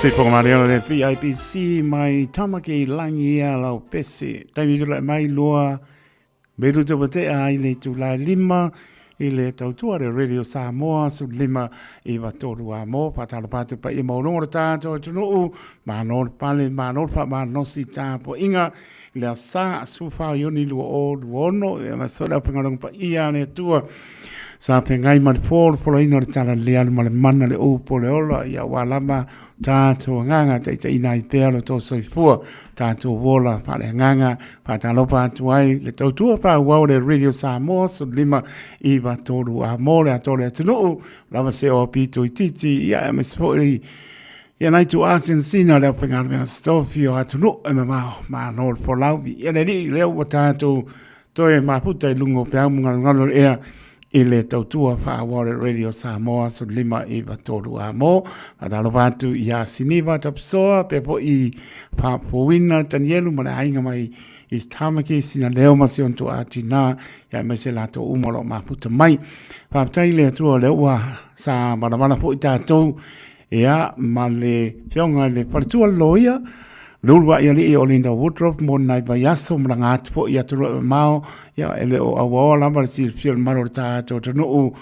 Sipoga le PIPC mai Tamaki i langi ia lau pese. Taimi tula mai loa me ruta watea ai le tula lima i le tautua le Radio Samoa su lima i wa toru a mo whātalo pātu pa i maulongo le tātou atunuu māno le pale māno le wha tāpo inga i le asa sufa o Iuni 2026 e ma so le aupengalonga pa ia le tua sa pengai ma le polo polo ina le tala le alu ma le mana le upo le ola ia ua lava tātou agaga taitaiina ai pea lo tou soifua tātou ola faaleagaga faatalofa atu ai le tautua faaauau le Radio Samoa 1593 a mo le atoa le atunuu lava se o pito itiiti ia aemaise foi ia nai tuaa sinasina le aufaigaluega tofi o atunuu e mamao malo le folau viia le Alii lea ua tatou toe mafuta i luga o peau ma galugalu o le ea i le tautua faaauau le Radio Samoa 1593 a mo faatalofa atu ia Siniva Tapisoa pea foi Faafouina Tanielu ma le aiga mai East Tamaki sina leo ma si ona tuaa tina ia aemaise latou uma o lo o mafuta mai. Faafetai le Atua o lea ua sa valavala foi tatou ia ma le fioga i le faletua le loia le uluai alii o Linda Woodruff mo nai vaiaso malaga atu foi i atunuu e mamao ia e le o auaoa lava le silafia o le mamalu o le tatou atunuu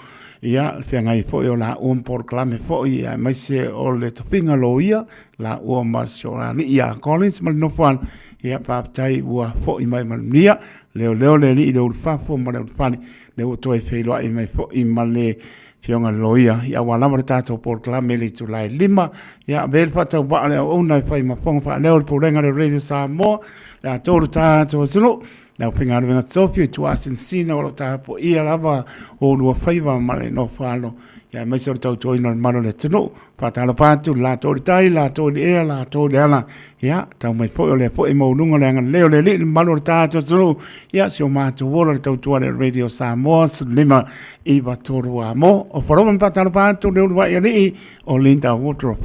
ia le feagai foi o laua ma polokalame foi ia aemaise o le tofiga loia laua ma si o alii ia Collins ma le nofoaga ia faafetai ua foi mai manuia leoleo le alii le ulufafo ma le ulufale lea ua toe feiloai mai foi ma le Afioga i le Loia, ia aua lava le tatou polokalame i le itula e 5. Ia avea le faatauvaa le auauna e fai ma fofoga faaleo le Pulega le Radio Samoa, le atoa le tatou atunuu, le aufaigaluega totofi o ituasinasina o lo o tapuaia lava o oulua faiva ma le nofo alo, ia aemaise o le tautuaina o le mamalu o le atunuu. Faatalofa atu latou i le tai, latou i le ea, latou i le ala. Ia, tau mai foi o lea foi e maualuga le agalelei o le Alii i le mamalu o le tatou atunuu. Ia, si o matou ola le tautua le Radio Samoa 1593 a mo. O Farova ma faatalofa atu le uluai alii o Linda Woodruff.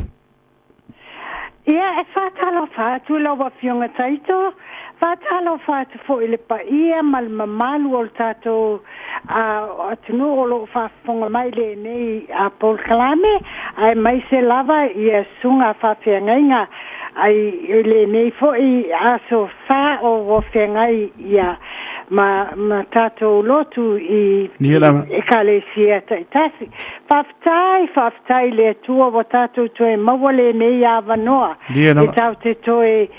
Ia, e faatalofa atu i lau Afioga Taito, faatalofa atu foi i le paia ma le mamalu o le tatou atunuu o lo o faafofoga mai i lenei polokalame, aemaise lava ia susuga faafeagaiga ai i lenei foi aso sa o ua feagai ia ma tatou lotu i Ekalesia taitasi. Faafetai, faafetai i le Atua ua tatou toe maua lenei avanoa e tatou te toe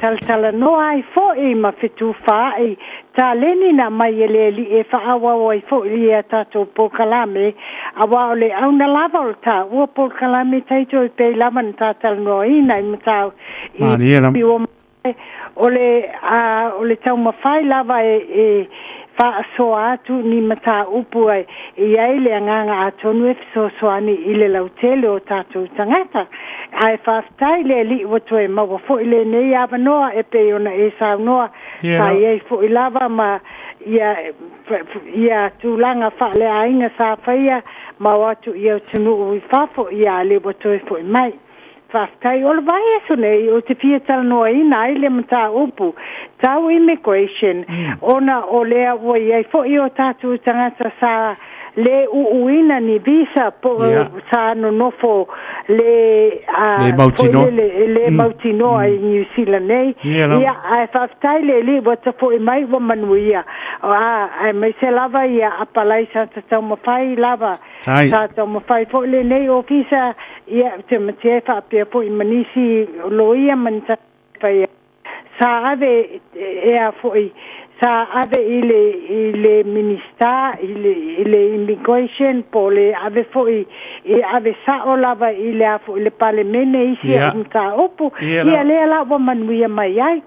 talatalanoa ai foi ma fetufaai taleni na aumai e le Alii e faaauau ai foi ia tatou polokalame, aua o le auna lava o le taua polokalame taito e pei lava na ta talanoaina i matau i o le o le taumafai lava e faasoa atu ni mataupu e i ai le agaga atonu e fesoasoani i le lautele o tatou tagata. Ae faafetai le Alii ua toe maua foi lenei avanoa e pei ona e saunoa sa i ai foi lava ma ia ia tulaga faaleaiga sa faia ma o atu i atunuu i fafo ia a lea ua toe foi mai. Faafetai. O le vaiaso nei ou te fia talanoaina ai le mataupu tau immigration ona o lea ua i ai foi o tatou tagata sa le uuina ni visa po o sa nonofo le le mautinoa le mautinoa i New Zealand nei. Ia, ae faafetai le Alii ua tafo'i mai ua manuia. Aemaise lava ia apalai sa taumafai lava sa taumafai foi lenei ofisa, ia, ou te matea e faapea foi ma nisi loia ma ni tagata sa ave e a foi sa ave i le i le Minista i le i le immigration po o le ave foi e ave sao lava i le a foi le Palemene isi mataupu ia lea la ua manuia mai ai.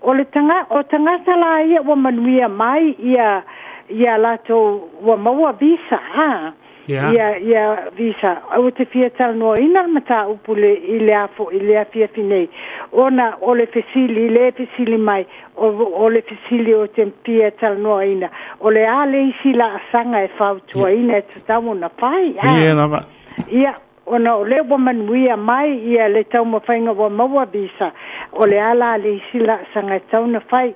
O le taga, o tagata la ia ua manuia mai ia ia latou ua maua visa a ia ia visa. Ou te fia talanoaina le mataupu le i le a foi i le afiafi nei ona o le fesili le fesili mai o le fesili o te fia talanoaina o le a le isi laasaga e fautuaina e tatau ona fai a. Ia ona o lea ua manuia mai ia le taumafaiga ua maua visa, o le a la le isi laasaga e tatau ona fai?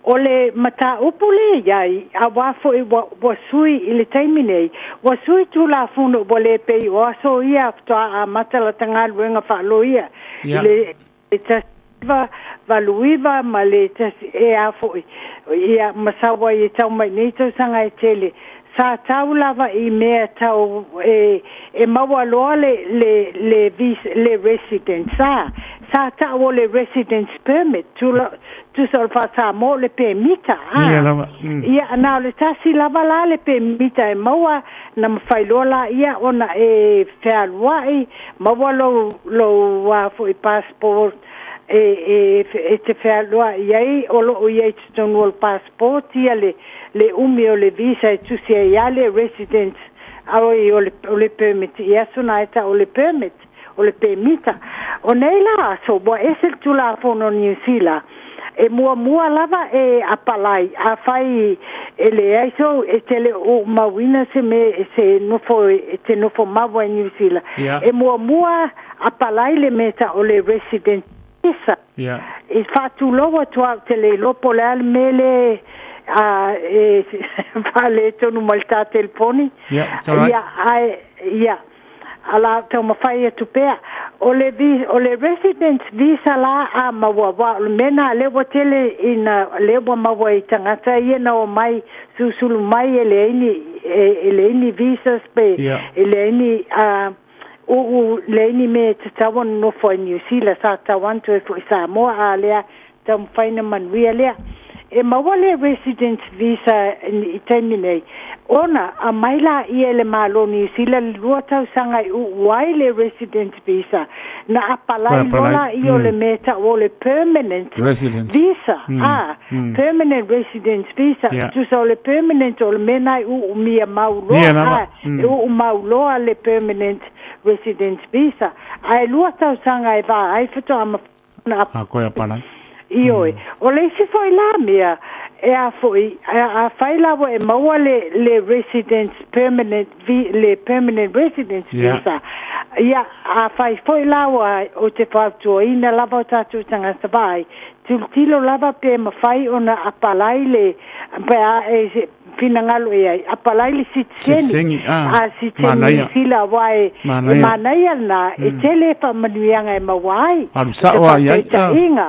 O le mataupu lea e i ai, auā foi ua sui i le taimi nei, ua sui Tulafono ua le pei o aso ia faatoa amata lata galuega faa-loia i le 1989 ma le tasi e a foi, ia ma sau ai e tau mai nei tausaga e tele. Sa tau lava i mea tau e, e maua loa le, le, le, visa, le residence, a, sa tau o le residence permit, tula, tusa o le faa-Samoa o le pemita, a. Ia lava. Ia, na o le tasi lava la le pemita e maua, na mafai loa laia ona e fealuai, maua lou, lou a foi passport e, e, e te fealuai ai, o lo o i ai i totonu o le passport ia le, le umi o le visa e tusi ai lava le residence, a oi, o le, o le permit i aso na e tau o le permit, o le pemita. O nei la aso, ua ese le Tulafono o Niu Sila, e muamua lava e apalai, afai e leai sou, e te le o mauina se mea e se nofo, e te nofo maua i Niu Sila, e muamua apalai le mea tau o le resident visa. E faatulou atu au, ou te le iloa po o le a le mea le a e faaletonu mai le ta telefoni. Yeah, it's all right. Ia, ae, ia, a la taumafai atu pea. O le, o le residence visa la a maua, aua o le mea lena lea ua tele ina, lea ua maua i tagata ia na omai susulu mai e leai ni, e, e leai ni visas pe e leai ni, a, uu, leai ni mea e tatau ona nofo ai Niu Sila, sa tatau lava ona toe foi i Samoa, a lea taumafai na manuia lea. E maua le residence visa i taimi nei, ona aumai laia e le Malo o Niu Sila le lua tausaga e uu ai le residence visa, na apalai loa laia o le mea e tau o le permanent visa, a, permanent residence visa, tusa o le permanent o le mea lena e uumia mau loa, a, e uu mau loa le permanent residence visa, ae lua tausaga e va ai faatoa mafai ona apalai. Ioe. O le isi foi la mea, e a foi, afai la ua e maua le, le residence permanent, le permanent residence visa, ia, afai foi la ua, ou te fautuaina lava o tatou tagata vaai, tilotilo lava pe mafai ona apalai le, pe a e finagalo i ai, apalai le sitiseni, a sitiseni Niu Sila, aua e, e manaia lena, e tele faamanuiaga e maua ai. Alu sao lava i ai. Faataitaiga,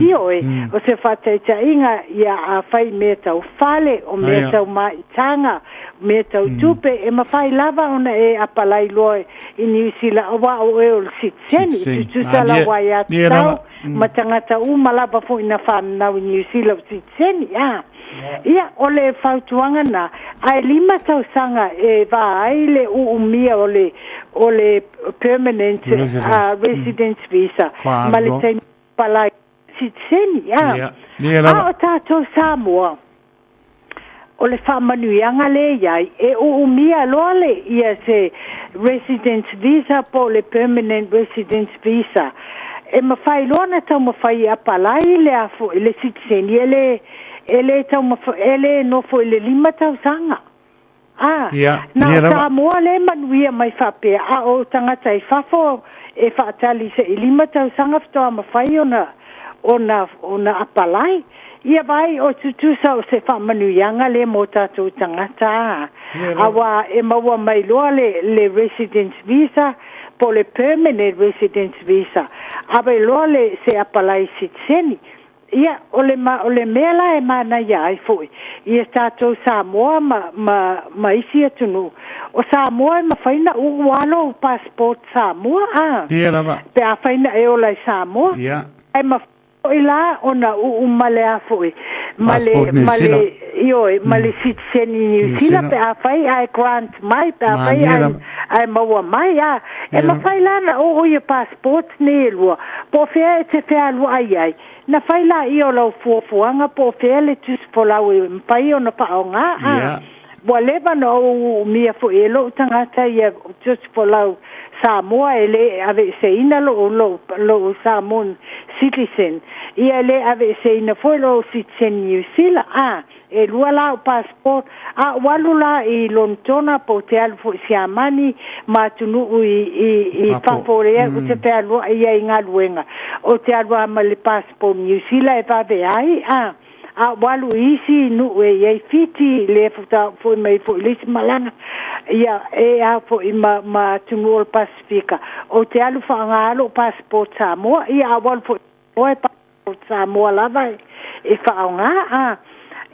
ioe, o se faataitaiga, ia afai mea tau fale, o mea tau maitaga, mea tau tupe, e mafai lava ona e apalai loa i Niu Sila, aua o oe o le sitiseni, tutusa lau aiatatau ma tagata uma lava foi na fananau i Niu Sila o sitiseni, a. Ia, o le fautuaga na, ae 5 tausaga e va ai le uumia o le, o le permanent residence visa ma le taimi palai sitiseni, a. A o tatou Samoa, o le faamanuiaga lea e i ai, e uumia loa le, ia se residence visa po o le permanent residence visa, e mafai loa ona taumafai e apalai le a foi, le sitiseni, e le, e le taumafai, e le nofo i le 5 tausaga. A, na o Samoa lea e manuia mai faapea, a o tagata i fafo e faatali se i 5 tausaga faatoa mafai ona, ona, ona apalai. Ia vaai, o tutusa o se faamanuiaga lea mo tatou tagata, a, aua e maua mai loa le, le residence visa po o le permanent residence visa, ave loa le, se apalai sitiseni. Ia, o le, o le mea la e manaia ai foi ia tatou Samoa ma, ma, ma isi atunuu, o Samoa e mafai ona uu lava lou passport Samoa, a, Ia lava. pe afai na e ola i Samoa. Ia. Ae mafai foi la ona uu ma le a foi, ma le, Passport Niu ma Sila. le, ioe, ma le sitiseni Niu Niu Sila Sila. pe afai ae grant mai, pe afai Malie ae, lava. ae maua mai, a, e Ia lava. mafai la ona uu ia passport nei e lua, po o fea e te fealuai ai. Na fai laia o lau fuafuaga po o fea le tusifolau e mafai ona faaaoga, a ua leva ona ou uumia foi e lou tagata ia tusifolau Samoa e le aveeseina lou, lou, lou Samoan citizen, ia e le aveeseina foi lou citizen Niu Sila, a e lua la au passport, a ou alu la i Lonetona po o te alu foi i Siamani ma atunuu i, i, i fafo lea ou te fealuai ai i galuega, ou te alu lava ma le passport Niu Sila e vave ai, a. A ua alu i isi nuu e i ai Fiti, lea faatoa ou foi mai foi i le isi malaga, ia, e a foi ma, ma atunuu o le Pasefika, ou te alu faaaoga lava lou passport Samoa, ia a ua alu foi i passport Samoa lava e faaaoga. A,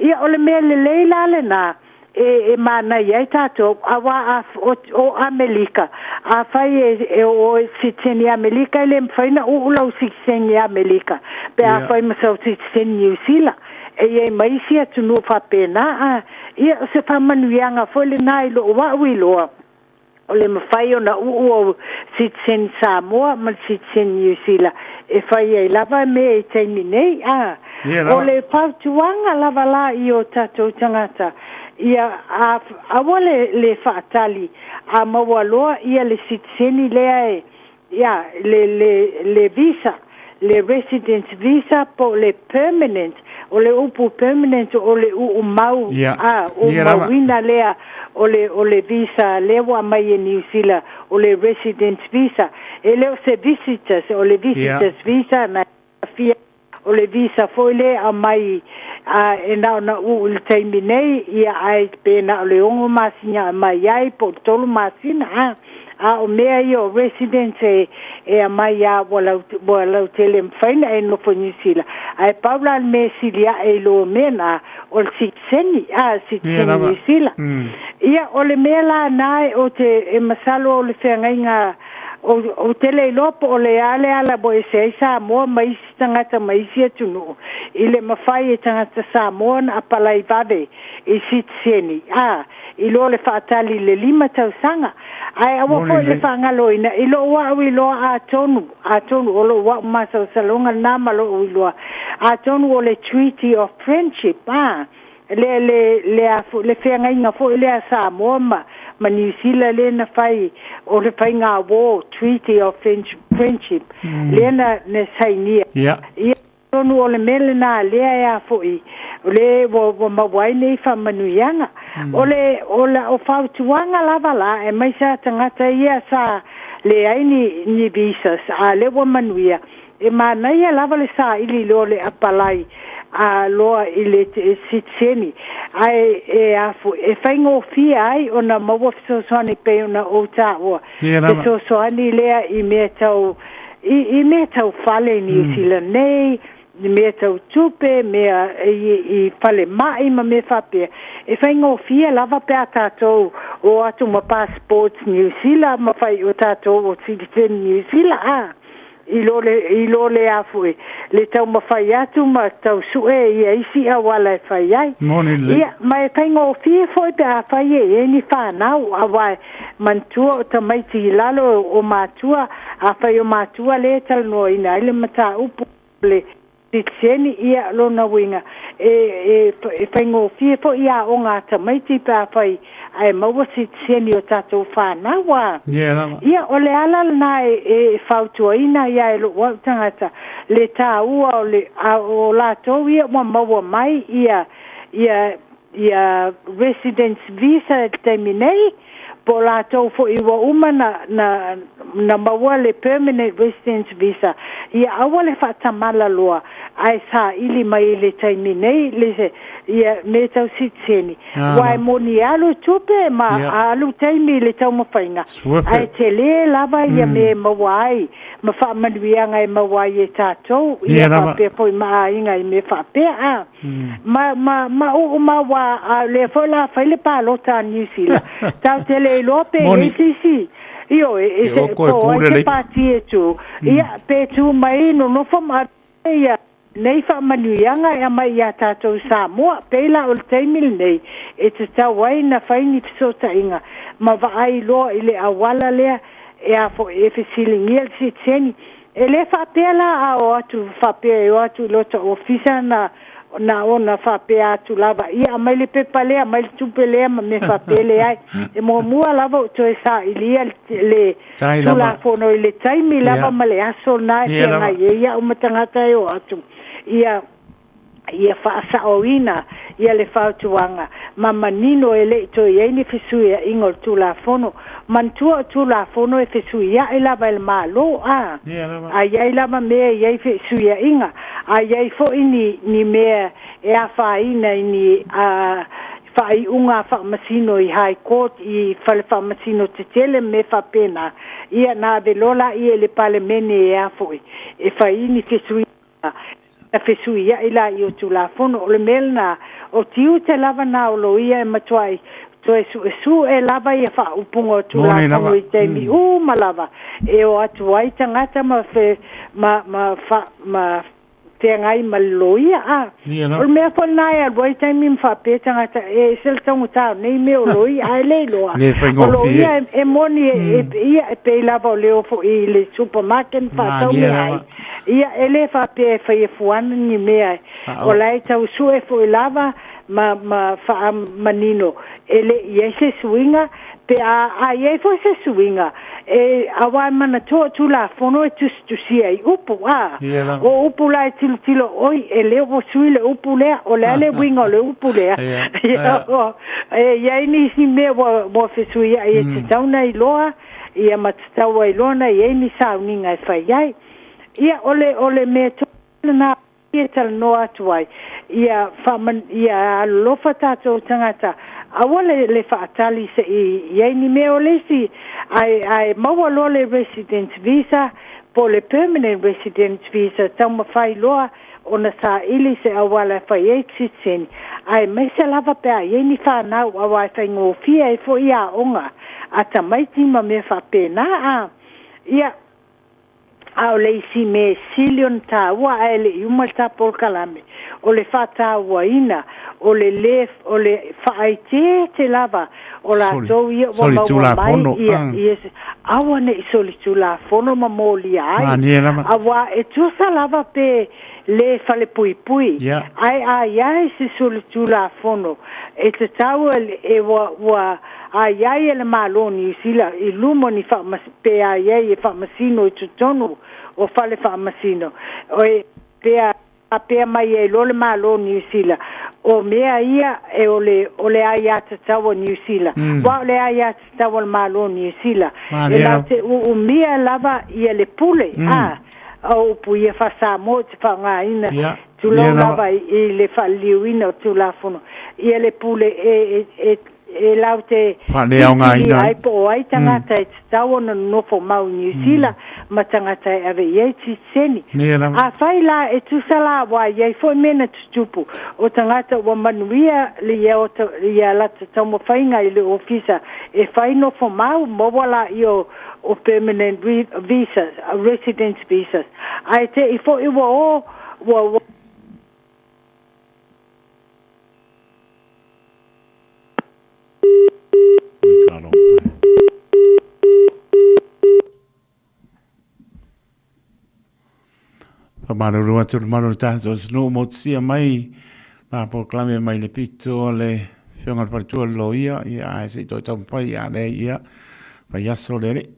ia o le mea lelei la lena e, e manaia ai tatou, aua a, o, o Amelika, afai e, e o oe i sitiseni Amelika, e le mafai ona uu lau sitiseni Amelika pe afai ma sau sitiseni Niu Sila. E i ai ma isi atunuu faapena. A, ia o se faamanuiaga foi lena i lou au iloa, o le mafai ona uu ou sitiseni Samoa ma le sitiseni Niu Sila e fai ai lava mea i taimi nei. A, o le fautuaga lava la i o tatou tagata, ia a, aua le, le faatali a maua loa ia le sitiseni lea e, ia, le, le, le visa, le residence visa po o le permanent, o le upu permanent o le uu mau, a, uu mauina lea o le, o le visa lea ua aumai e Niu Sila, o le residence visa. E le o se visitors, o le visitors visa na fia o le visa foi lea e aumai a e na ona uu i le taimi nei, ia ae pe na o le 6 masina e aumai ai po o le 3 masina a. A o mea ia o residence e, e aumai lava ua lau, ua lautele mafai ona e nofo i Niu Sila. Ae pau la le mea e sili ae i lo mea na, o le sitiseni, a, sitiseni Niu Sila. Ia, o le mea la na e ou te, e masalo o le feagaiga, ou, ou te le iloa po o le a le ala ua ese ai Samoa ma isi tagata ma isi atunuu, i le mafai e tagata Samoa ona apalai vave i sitiseni, a, i lo le faatali i le 5 tausaga. Ae aua foi le faagaloina, i lou au iloa atonu, atonu o lou au masalosaloga lena ma lou iloa, atonu o le Treaty of Friendship, a, le, le, le, a, le feagaiga foi lea a Samoa ma, ma Niu Sila lea na fai, o le faigauo, Treaty of Friendship, lea na, na sainia. Ia, atonu o le mea lena lea e a foi, o le ua, ua maua ai nei faamanuiaga. O le, o lau fautuaga lava la, aemaise lava tagata ia sa leai ni, ni visas, a lea ua manuia, e manaia lava le saili loa o le apalai a loa i le sitiseni, ae e a foi, e faigofie ai ona maua fesoasoani pei ona ou taua, fesoasoani lea i mea tau, i, i mea tau fale i Niu Sila nei, i mea tau tupe, mea i, i falemai ma mea faapea. E faigofie lava pe a tatou o atu ma passports Niu Sila ma fai o tatou o citizen Niu Sila, a i lo le, i lo le a foi, le taumafai atu ma tau sue ia isi auala e fai ai. Moni lelei. Ia, ma e faigofie foi pe a fai e i ai ni fanau, aua e manatua o tamaiti i lalo o matua, afai o matua lea e talanoaina ai le mataupu o le sitiseni, ia, lona uiga, e, e, e faigofie foi aoga a tamaiti pe afai ae maua sitiseni o tatou fanau a. Ia lava. Ia, o le ala lena e, e fautuaina ai lava e lou au tagata le taua o le, a o latou ia ua maua mai ia, ia, ia residence visa i le taimi nei, po o latou foi ua uma na, na, na maua le permanent residence visa, ia aua le faatamala loa ae saili mai i le taimi nei le, ia mea tau sitiseni, aua e moni e alu tupe ma alu taimi i le taumafaiga, ae tele lava ia mea e maua ai ma faamanuiaga e maua ai e tatou, ia faapea foi ma aiga i mea faapea. A. Ma, ma, ma uu ma ua, a lea foi la fai le palota a Niu Sila, tatou te le iloa pe i ai se isi, ioe, e se, po o ai se pati e tu, ia, pe tu mai nonofo ma ave ia nei faamanuiaga e aumai ia tatou i Samoa. Pei la o le taimi lenei e tatau ai ona fai ni fesootaiga ma vaai loa i le auala lea e a foi e fesiligia le sitiseni. E le faapea la a o atu faapea e o atu i lota ofisa na na ona faapea atu lava, ia aumai le pepa lea, aumai le tupe lea ma mea faapea, leai. E muamua lava ou toe sailia le, le Tulafono i le taimi lava ma le aso lena e feagai ai au ma tagata e o atu. Ia ia faasaoina ia le fautuaga ma manino e le i toe i ai ni fesuiaiga o le Tulafono. Manatua o Tulafono e fesuiai lava e le Malo, a a i ai lava mea e i ai fesuiaiga, a i ai foi ni, ni mea e afaina i ni faaiuga a faamasino i High Court i fale faamasino tetele ma mea faapena, ia na ave loa laia i le Palemene e a foi, e fai ni fesuiaiga, ona fesuiai laia o Tulafono. O le mea lena, o tiute lava na o loia e matuai toe suesue lava ia faaupuga o Tulafono i taimi uma lava e o atu ai tagata ma ma ma ma feagai ma le loia. A o le mea foi lena e alu ai taimi ma faapea tagata e ese le taugata o nei mea o loia, ae le iloa. O loia e moni e ia e pei lava o le o foi i le supermarket ma faatau meaai. Ia e le faapea e faia fuana ni mea, o la e tau sue foi lava ma ma faamanino e le i ai se suiga pe a a i ai foi se suiga e aua e manatua o Tulafono e tusitusia i upu a o upu la e tilotilo oi e le ua sui le upu lea o le a le uiga o le upu lea e i ai nisi mea ua ua fesuiai e tatau ona iloa ia ma tatau ai loa ona i ai ni sauniga e fai ai. Ia o le o le mea tonu lena e talanoa atu ai, ia faaman, ia alolofa tatou tagata, aua le, le faatali se i i ai ni mea o le isi, ae, ae maua loa le residence visa po o le permanent residence visa, taumafai loa ona saili se auala e fai ai citizen, aemaise lava pe a i ai ni fanau, aua e faigofie ai foi aoga a tamaiti ma mea faapena. A, ia, A o le isi mea e sili ona taua ae le i uma le ta polokalame, o le faatauaina o le lē, o le faaeteete lava o latou ia ua maua mai ia, ia aua ne i solitulafono ma molia ai, auā e tusa lava pe lē falepuipui, ae a i ai se solitulafono e tatau e ua, ua aiai e le Malo o Niu Sila i luma o ni pe a i ai e faamasino i totonu o fale faamasino, e pea faapea mai ai loa le Malo o Niu Sila, o mea ia e o le, o le aiatatau a Niu Sila, aua o le aiatatau a le Malo o Niu Sila, e latou te uumia lava ia le pule, a, o upu ia faa-Samoa ou te faaaogaina, tulou lava i le faaliliuina o Tulafono, ia le pule e, e, e e latou te filifilia ai po o ai tagata e tatau ona nonofo mau i Niu Sila ma tagata e ave i ai sitiseni. Afai la e tusa la aua e i ai foi mea na tutupu, o tagata ua manuia ia lata taumafaiga i le ofisa e fai nofo mau, maua laia o permanent visas, residence visas, ae te i foi ua o ua Whamaruru atu le maru tātou atunuu motusia mai nā polokalame mai le pito o le whionga le wharitua le loia ia ae se i toi taumawhai ia lea ia whai aso le alii.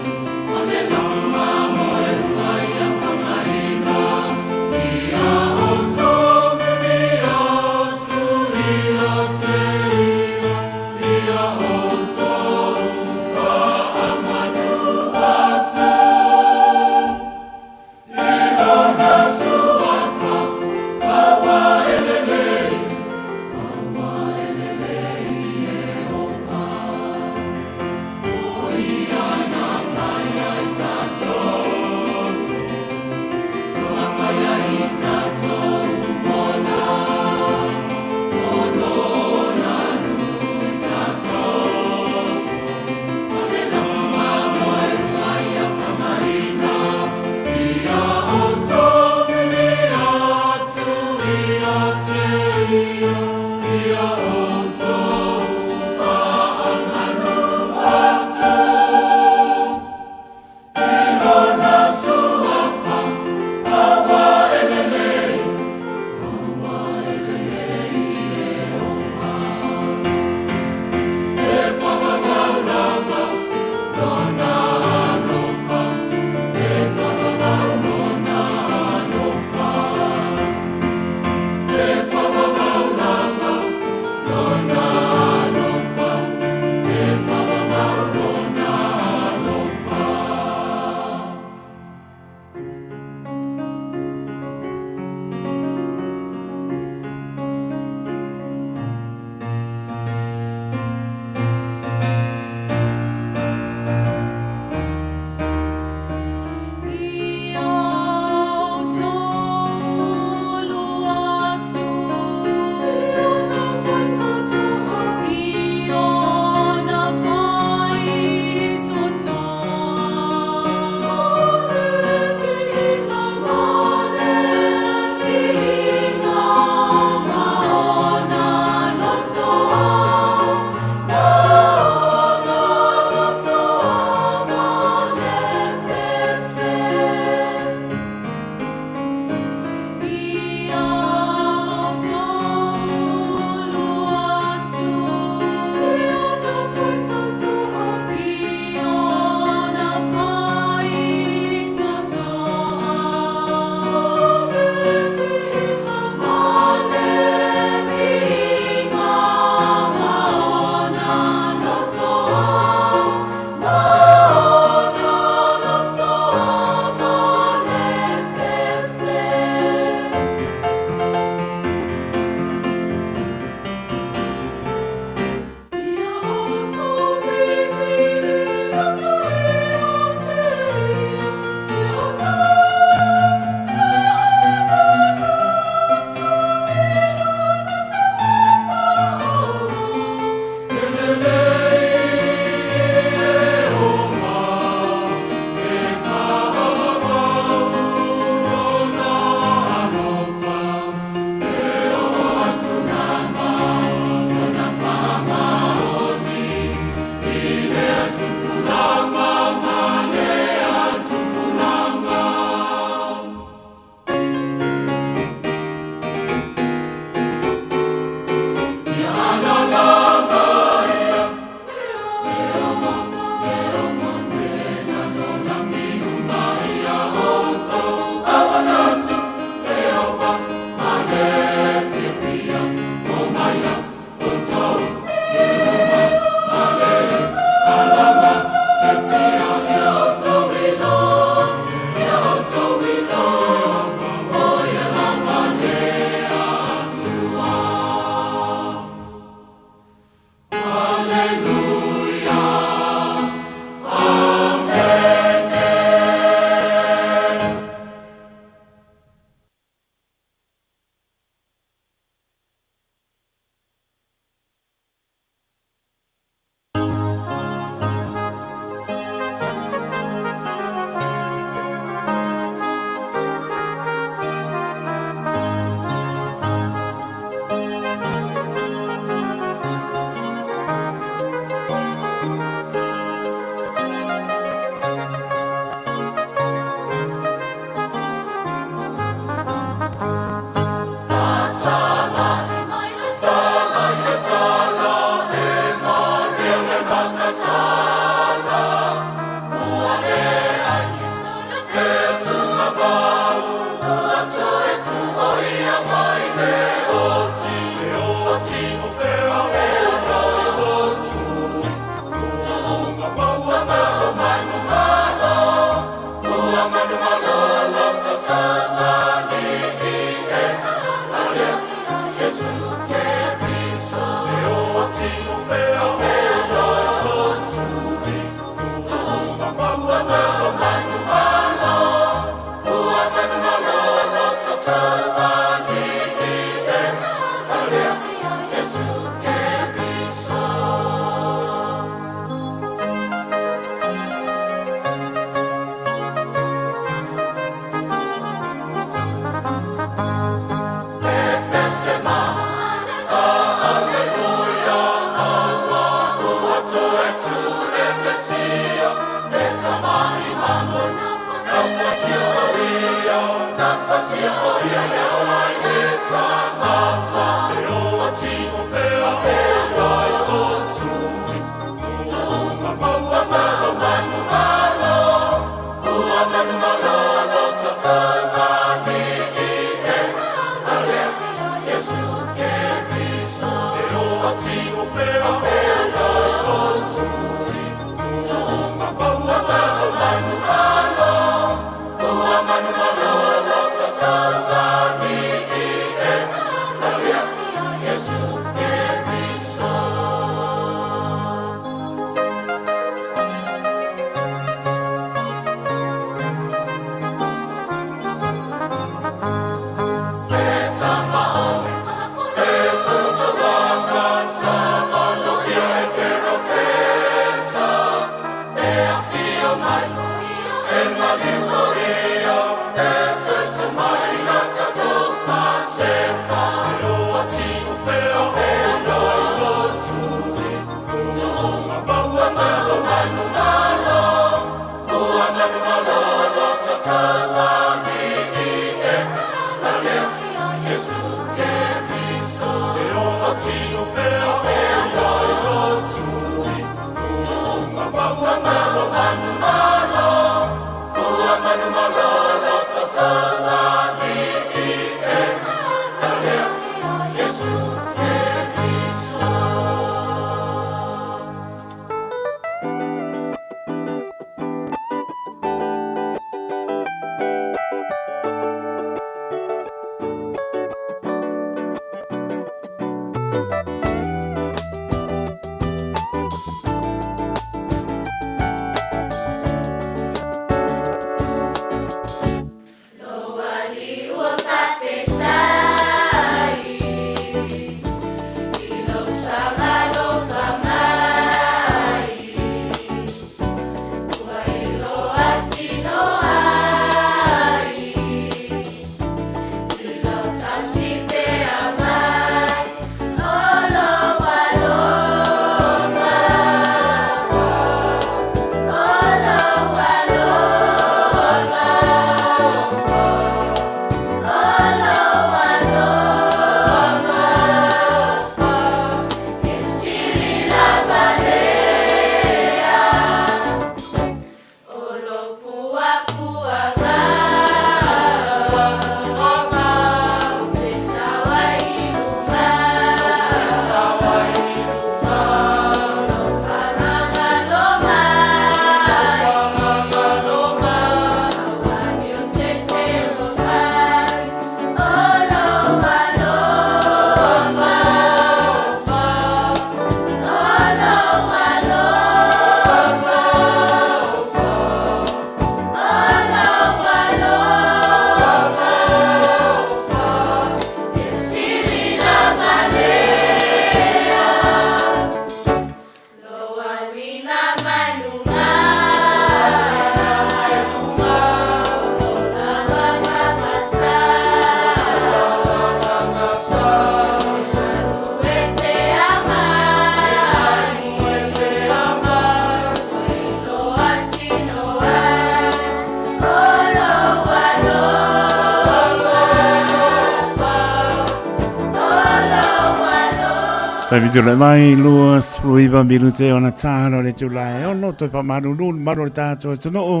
Taimi tulai mai, 29 minute ona tāna o le tula e ono, toi whamaruru, maro le tātou e tunoo,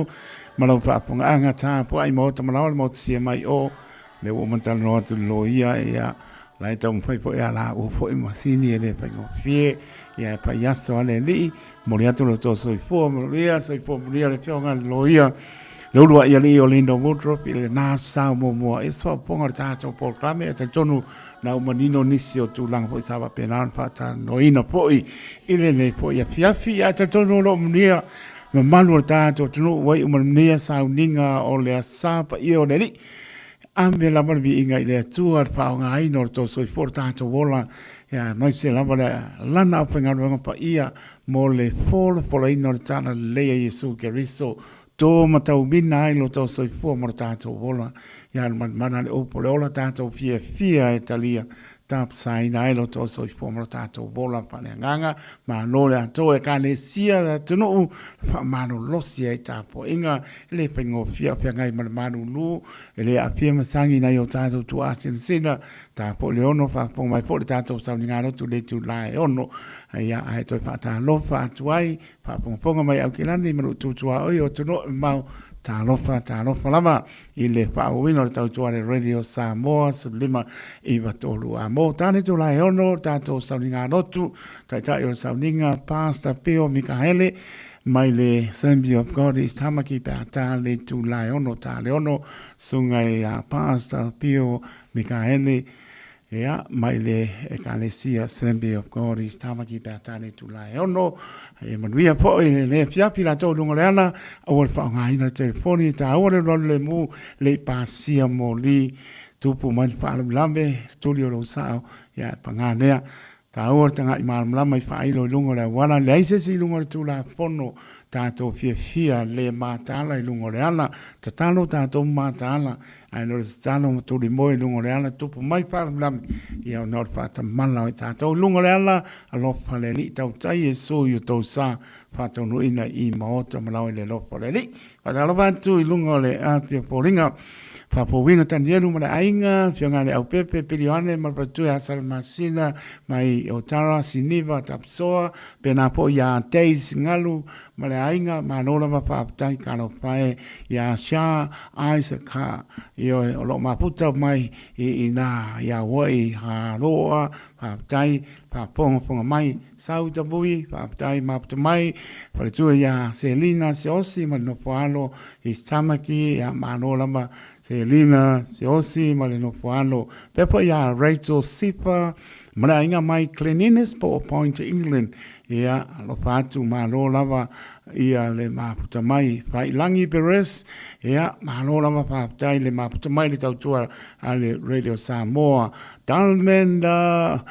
ma lau faafogaaga tapuai maota ma lao le maota sia mai o le ua uma talanoa atu le loia ia la e taumafai foi a la ua foi masini e le faigofie ia e pai aso a le alii momoli atu lo outou soifua manuia soifua manuia le afioga le loia le uluai alii o Linda Woodruff i lena sao muamua i se faaopoopoga o le tatou polokalame e talitonu na ua manino nisi o tulaga foi sa faapena ona faatalanoaina foi i lenei foi afiafi ae talitonu o lo o manuia mamalu o le tatou atunuu ua iu manuia sauniga o le Asa Paia o le Alii. Ave lava le viiga i le Atua le faaaogaina o le tou soifua o le tatou ola, ia aemaise lava le Lana aufaigaluega paia mo le folafolaina o le Talalelei a Iesu Keriso. To matauina ai lo tou soifua mo le tatou ola. Ia alumalimana le upu o le ola tatou fiafia e talia. tapasaina ai lo outou soifua ma lo tatou ola faaleagaga. Malo le atoa Ekalesia le atunuu faamalolosi ai tapuaiga e le faigofie o feagai ma le malulu e le aafia masagi nai o tatou tuaa sinasina tapo le ono faafofoga mai foi le tatou sauniga lotu le itula e 6 ia ae toe faatalofa atu ai faafogafoga mai Aukilani ma lou tutuaoi o atunuu e mamao talofa talofa lava i le faaauauina o le tautua a le Radio Samoa 1593 a mo tane itula e 6 tatou sauniga lotu taitai o le sauniga Pastor Pio Mikaele mai le Assembly of God East Tamaki pe a tā le itula e 6 tā le 6 sunga i a Pastor Pio Mikaele Ia, mai le Ekalesia Assembly of God East Tamaki pe a tā le itula e 6. E manuia foi le le afiafi latou i luga o le ala, aua le faaaogaina le telefoni, taua le alualu lemu, le i pasia moli, tupu mai le faalavelave, tuli o lou sao, ia e paga lea. Taua le tagai malamalama i faailo i luga o le auala, leai se isi i luga o le Tulafono, tatou fiafia le mataala i luga o le ala, tatalo tatou mataala, ae le o le tatalo ma tulimoe i luga o le ala, tupu mai faalavelave, ia ona o le faatamala o i tatou i luga o le ala, alofa le Alii tautai Iesu i o tou sa faataunuuina i maota ma laoa i le alofa o le Alii. Faatalofa atu i luga o le afi o foliga. Faafouina Tanielu ma le aiga, Afioga le Aupepe, Pili Ioane ma le Faletua ia Salamasina mai o Tara, Siniva, Tapisoa, pēnā foi ia Days Ngalu ma le aiga, malo lava faafetai talofa e ia Sha Isaac Ha, ioe o lo o mafuta mai i ina ia Hawaii, Haloa, faafetai faafogafoga mai Sau Tapui, faafetai maputa mai, faletua ia Selina Seosi ma le nofo alo i Tamaki, ia malo lava Selina Seosi ma le nofo alo. Pea foi ia Rachel Sifa ma le aiga mai Glen po o Point England, ia alofa atu malo lava ia le maputa mai. Failangi Perez, ia malo lava faafetai le maputa mai le tautua a le Radio Samoa. Dalmenda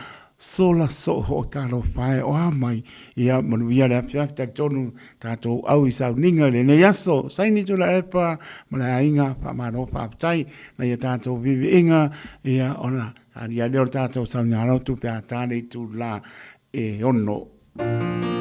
Sola soo hoi talofa e o a mai ia manuia le afiafi talitonu tatou au i sauniga i lenei aso saini Tuilaepa ma le aiga faamalo faafetai na ia tatou viiviiga ia ona alia lea o le tatou sauniga lotu pe a ta le itula e 6.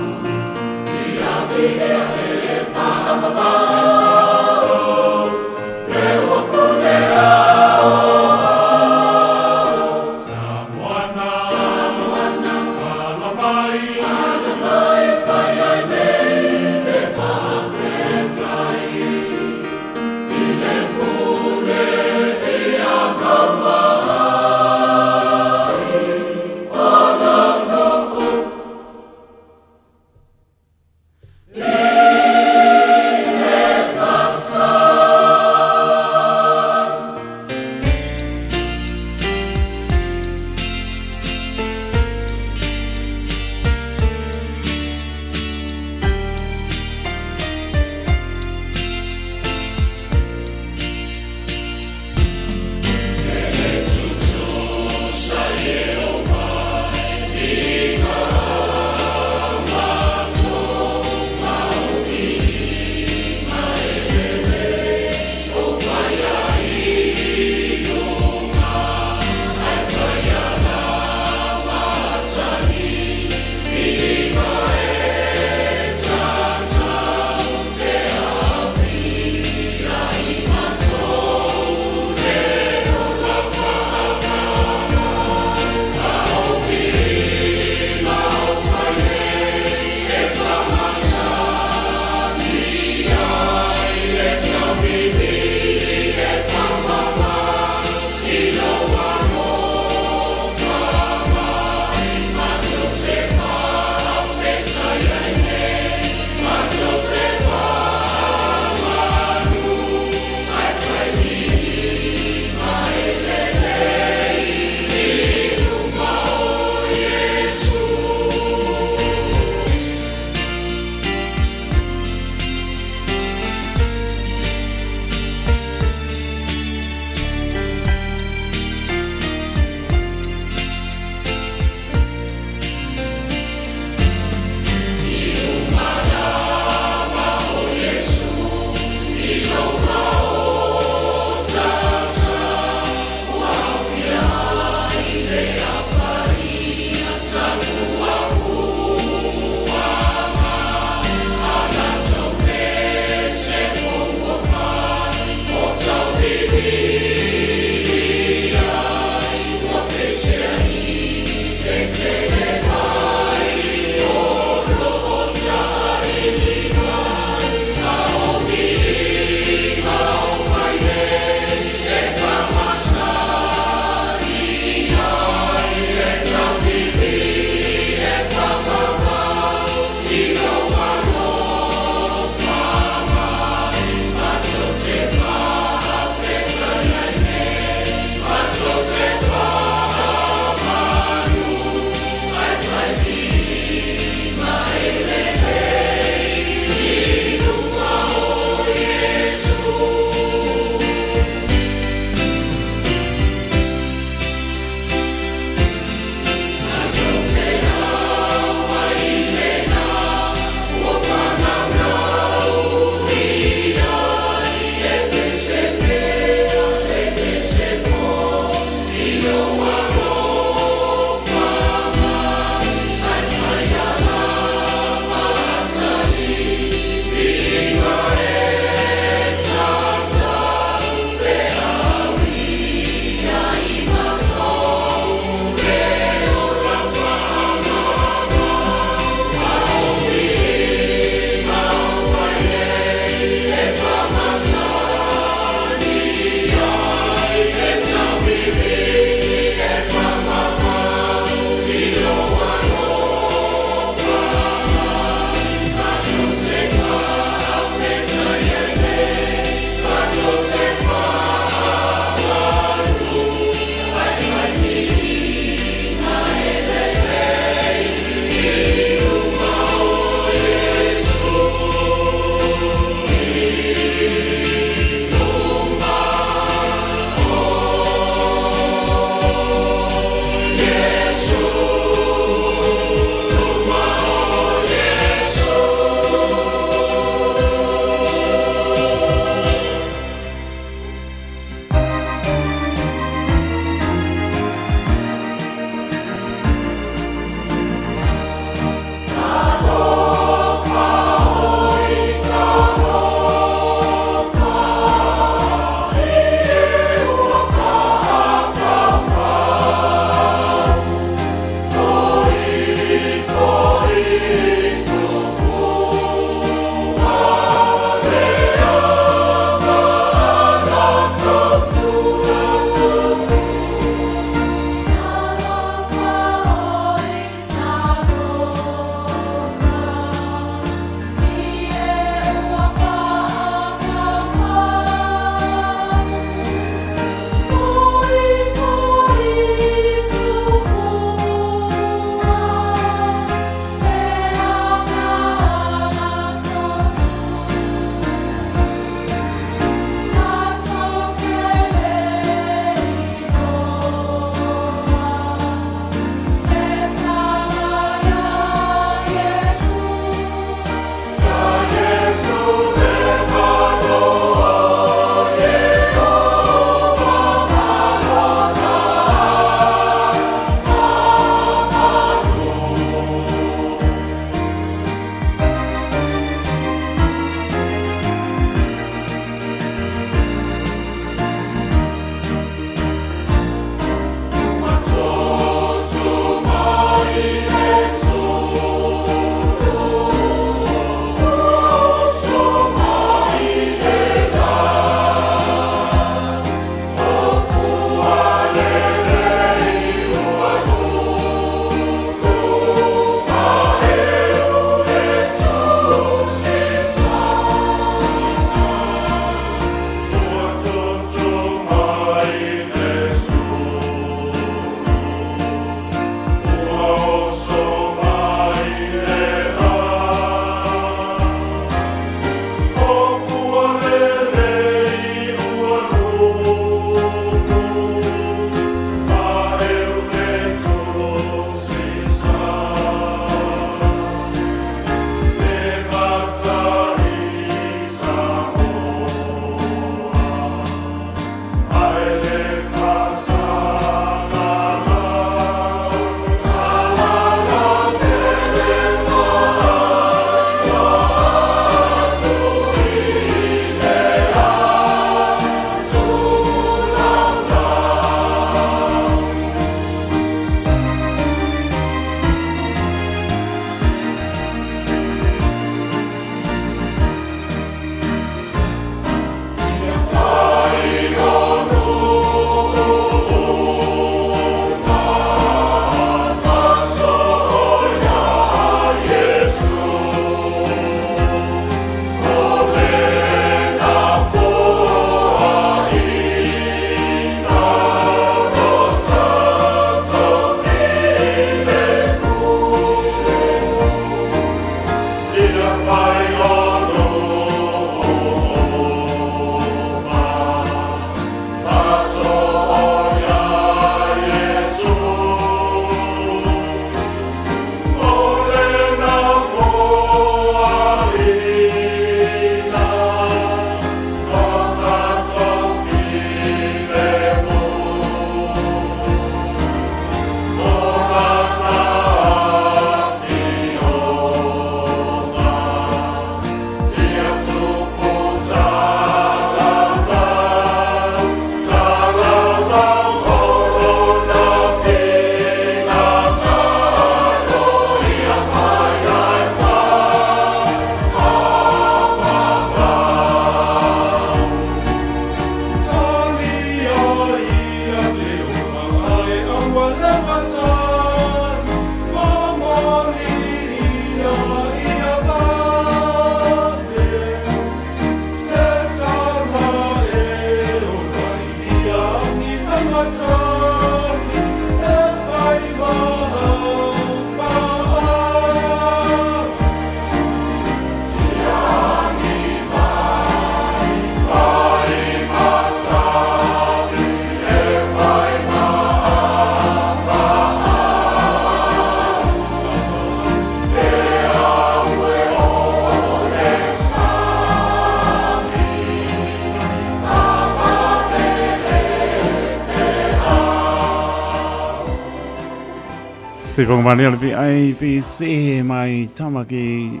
Stephen Mane o le PIPC mai Tamaki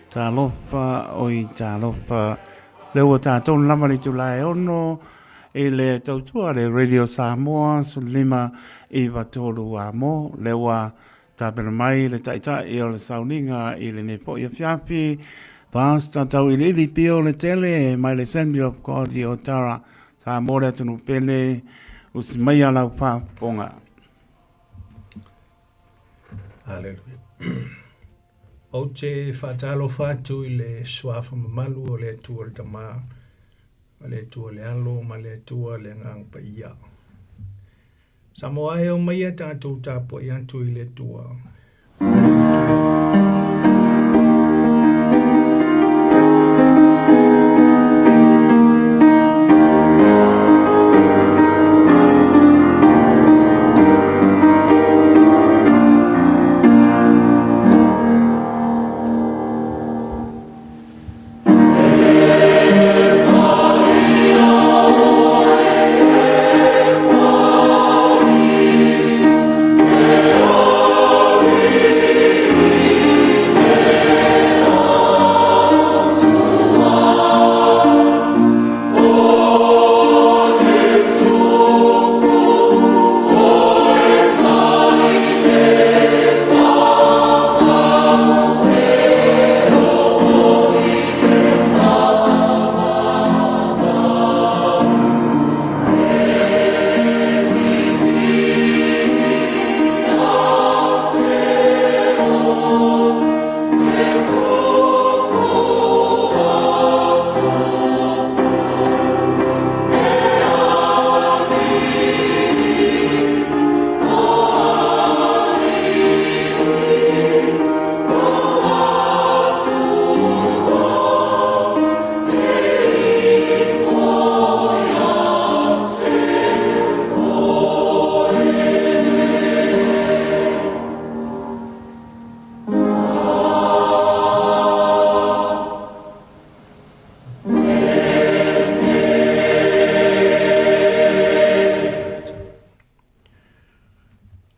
Talofa oi talofa le ua tatou lava le itula e 6 i le tautua le Radio Samoa 15 9 3 amo le ua tapena mai le taitai o le sauniga i lenei foi afiafi Pastor Tauiliili Pio le tele mai le Assembly of God i Otara Samoa le atunuu pele usi mai a lau faafofoga. Hallelujah. Ou te faatalofa atu i le suafa mamalu o le Atua le Tama, ma le Atua le Alo, ma le Atua le Agaga Paia. Samoa e o mai a tatou tapuai atu i le Atua.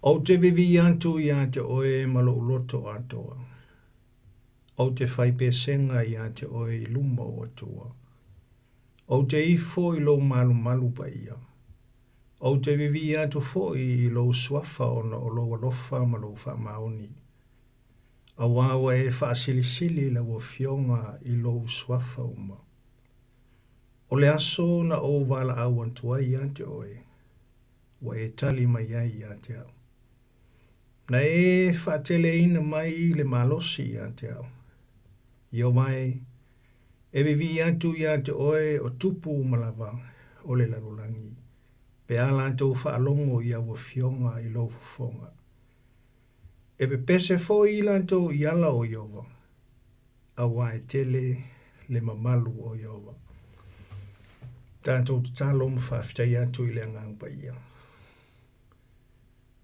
Ou te vivii atu iā te oe ma lou loto atoa. Ou te fai pesega iā te oe i luma o Atua. Ou te ifo i lou malumalu paia. Ou te vivii atu foi i lou suafa ona o lou alofa ma lou faamaoni. Auā ua e faasilisili lau Afioga i lou suafa uma. O le aso na ou valaau atu ai iā te oe, ua e tali mai ai iā te au. Na e faateleina mai le malosi iā te au. Ieova e, e vivii atu iā te oe o tupu uma lava o le lalolagi, pe a latou faalogo i au afioga i lou fofoga. E pepese foi i latou i ala o Ieova, auā e tele le mamalu o Ieova. Tatou tatalo ma faafetai atu i le Agaga Paia.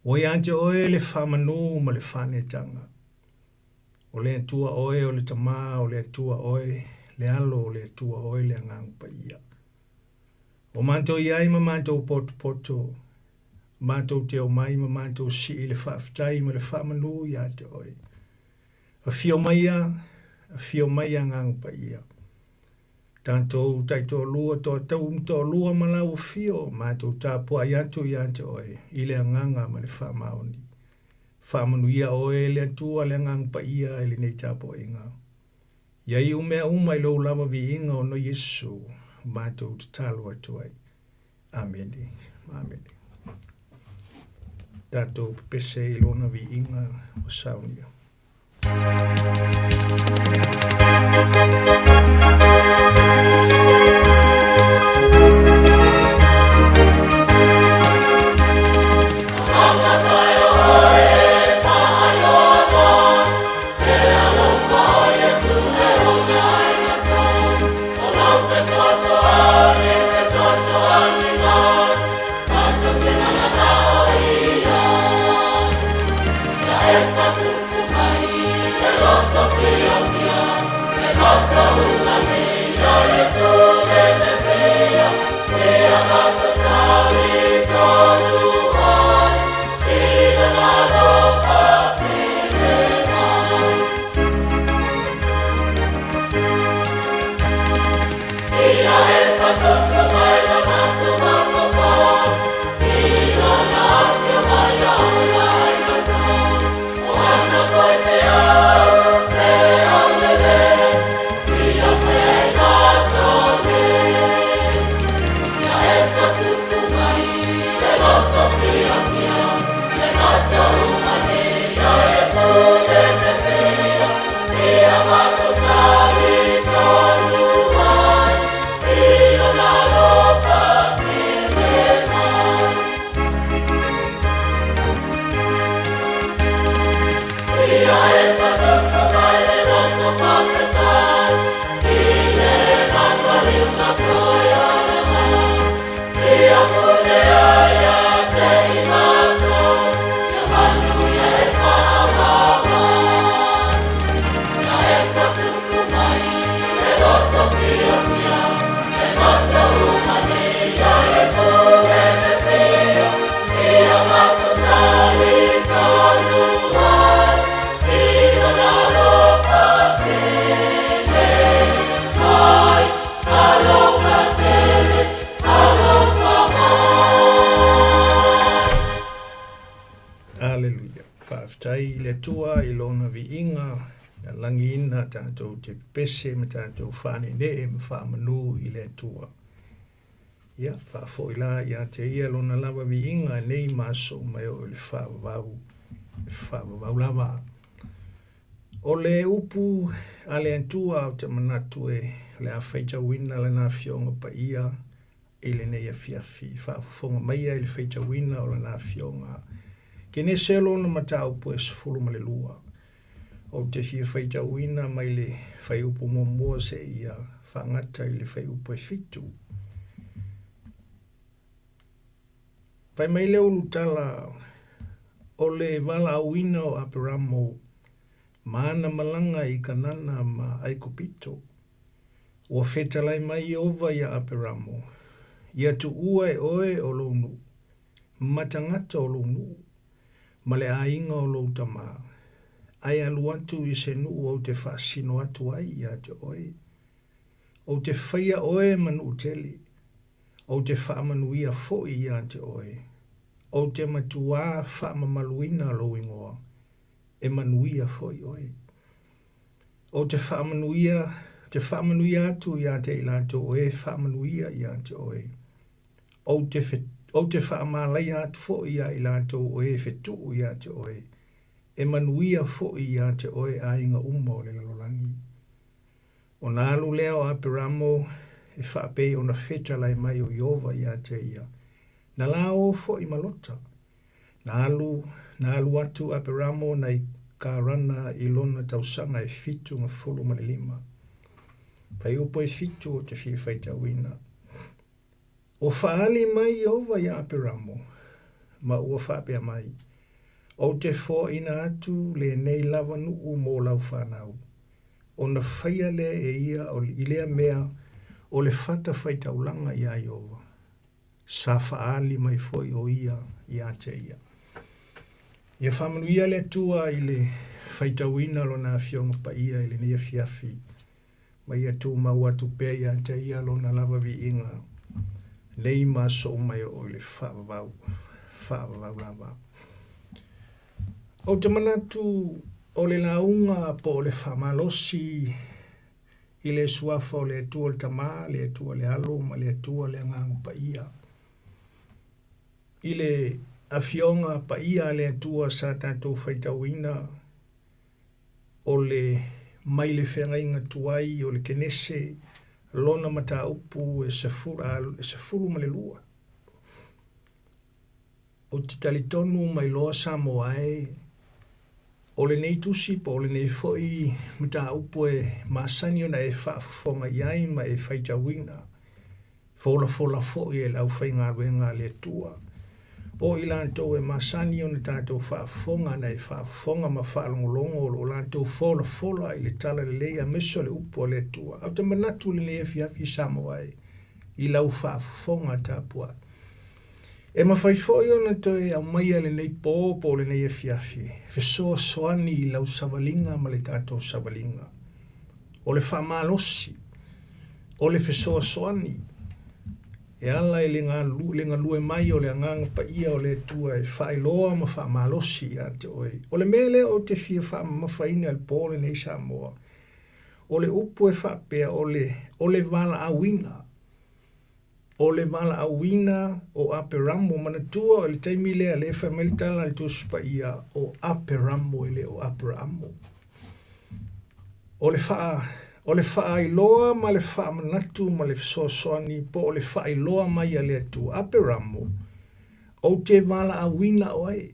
Ua iā te oe le faamanu ma le faanetaga. O le Atua oe o le Tama, o le Atua oe le Alo, o le Atua oe le Agaga Paia. O matou i ai ma matou potopoto, matou te omai ma matou sii le faafetai ma le faamanu iā te oe. Afio maia, afio maia Agaga Paia. Tatou taitoalua, toatau ma toalua ma lau afio, matou tapuai atu iā te oe i le agaga ma le faamaoni. Faamanuia oe le Atua le Agaga Paia i lenei tapuaiga. Ia iu mea uma i lou lava viiga ona Iesu matou tatalo atu ai. Amene. Amene. Tatou pepese i lona viiga ua saunia. Aleluia. Faafetai i le Atua i lona viiga na lagiina tatou te pepese ma tatou faaneenee ma faamanu i le Atua. Ia, faafoi la ia te ia lona lava viiga nei ma aso uma e oo i le faavavau, le faavavau lava. O le upu a le Atua ou te manatu e o le a faitauina lana Afioga Paia i lenei afiafi. Faafofoga maia i le faitauina o lana Afioga. Kenese lona mataupu e 12. Ou te fia faitauina mai le fuaiupu muamua seia faagata i le fuaiupu e 7. Fai mai le ulutala o le valaauina o Aperamo ma ana malaga i Kanana ma Aikupito. Ua fetalai mai Ieova iā Aperamo, Ia tuua e oe o lou nuu, ma tagata o lou nuu, ma le aiga o lou tamā, ae alu atu i se nuu ou te faasino atu ai ia te oe. Ou te faia oe ma nuu tele, ou te faamanuia foi ia te oe. Ou te matuā faamamaluina lou igoa, e manuia foi oe. Ou te faamanuia, te faamanuia atu ia te i latou o e faamanuia ia te oe. Ou te, ou te faamalaia atu foi ia i latou o e fetuu ia te oe, e manuia foi ia te oe aiga uma o le lalolagi. Ona alu lea o Aperamo e faapei ona fetalai mai o Ieova ia te ia, na la o foi ma Lota. Na alu, na alu atu Aperamo nai Karana i lona tausaga e 75. Fuaiupu e 7 ou te fia faitauina. Ua faaali mai Ieova iā Aperamo, ma ua faapea mai, Ou te foaina atu lenei lava nuu mo lau fanau, ona faia lea e ia i lea mea o le fatafaitaulaga iā Ieova. Sa faaali mai foi o ia ia te ia. Ia faamanuia le Atua i le faitauina o Lona Afioga Paia i lenei afiafi, ma ia tumau atu pea ia te ia Lona lava viiga nei ma aso uma e oo i le faavavau, faavavau lava. Ou te manatu o le lauga po o le faamalosi i le Suafa o le Atua le Tama, le Atua le Alo ma le Atua le Agaga Paia. I le Afioga Paia a le Atua sa tatou faitauina o le mai le feagaiga tuai o le Kenese lona mataupu e 12. Ou te talitonu mai loa Samoa e, o lenei tusi po o lenei foi mataupu e masani ona e faafofoga i ai ma e faitauina, folafola foi e le aufaigaluega a le Atua. O i latou e masani ona tatou faafofoga na e faafofoga ma faalogologo o lo o latou folafola i le talalelei aemaise o le upu a le Atua. Ou te manatu i lenei afiafi Samoa e, i lau faafofoga tapuai. E mafai foi ona toe aumaia lenei pō po o lenei afiafi e fesoasoani i lau savaliga ma le tatou savaliga. O le faamalosi, o le fesoasoani. E ala i le galu, le galue mai o le Agaga Paia o le Atua e faailoa ma faamalosi ia te oe. O le mea lea ou te fia faamamafaina i le po lenei Samoa, o le upu e faapea o le, o le valaauina. O le valaauina o Aperamo, manatua o le taimi lea lea e fai mai le tala a le Tusi Paia, o Aperamo e le o Aperaamo. O le faa, o le faailoa ma le faamanatu ma le fesoasoani po o le faailoa mai a le Atua, Aperamo, ou te valaauina oe.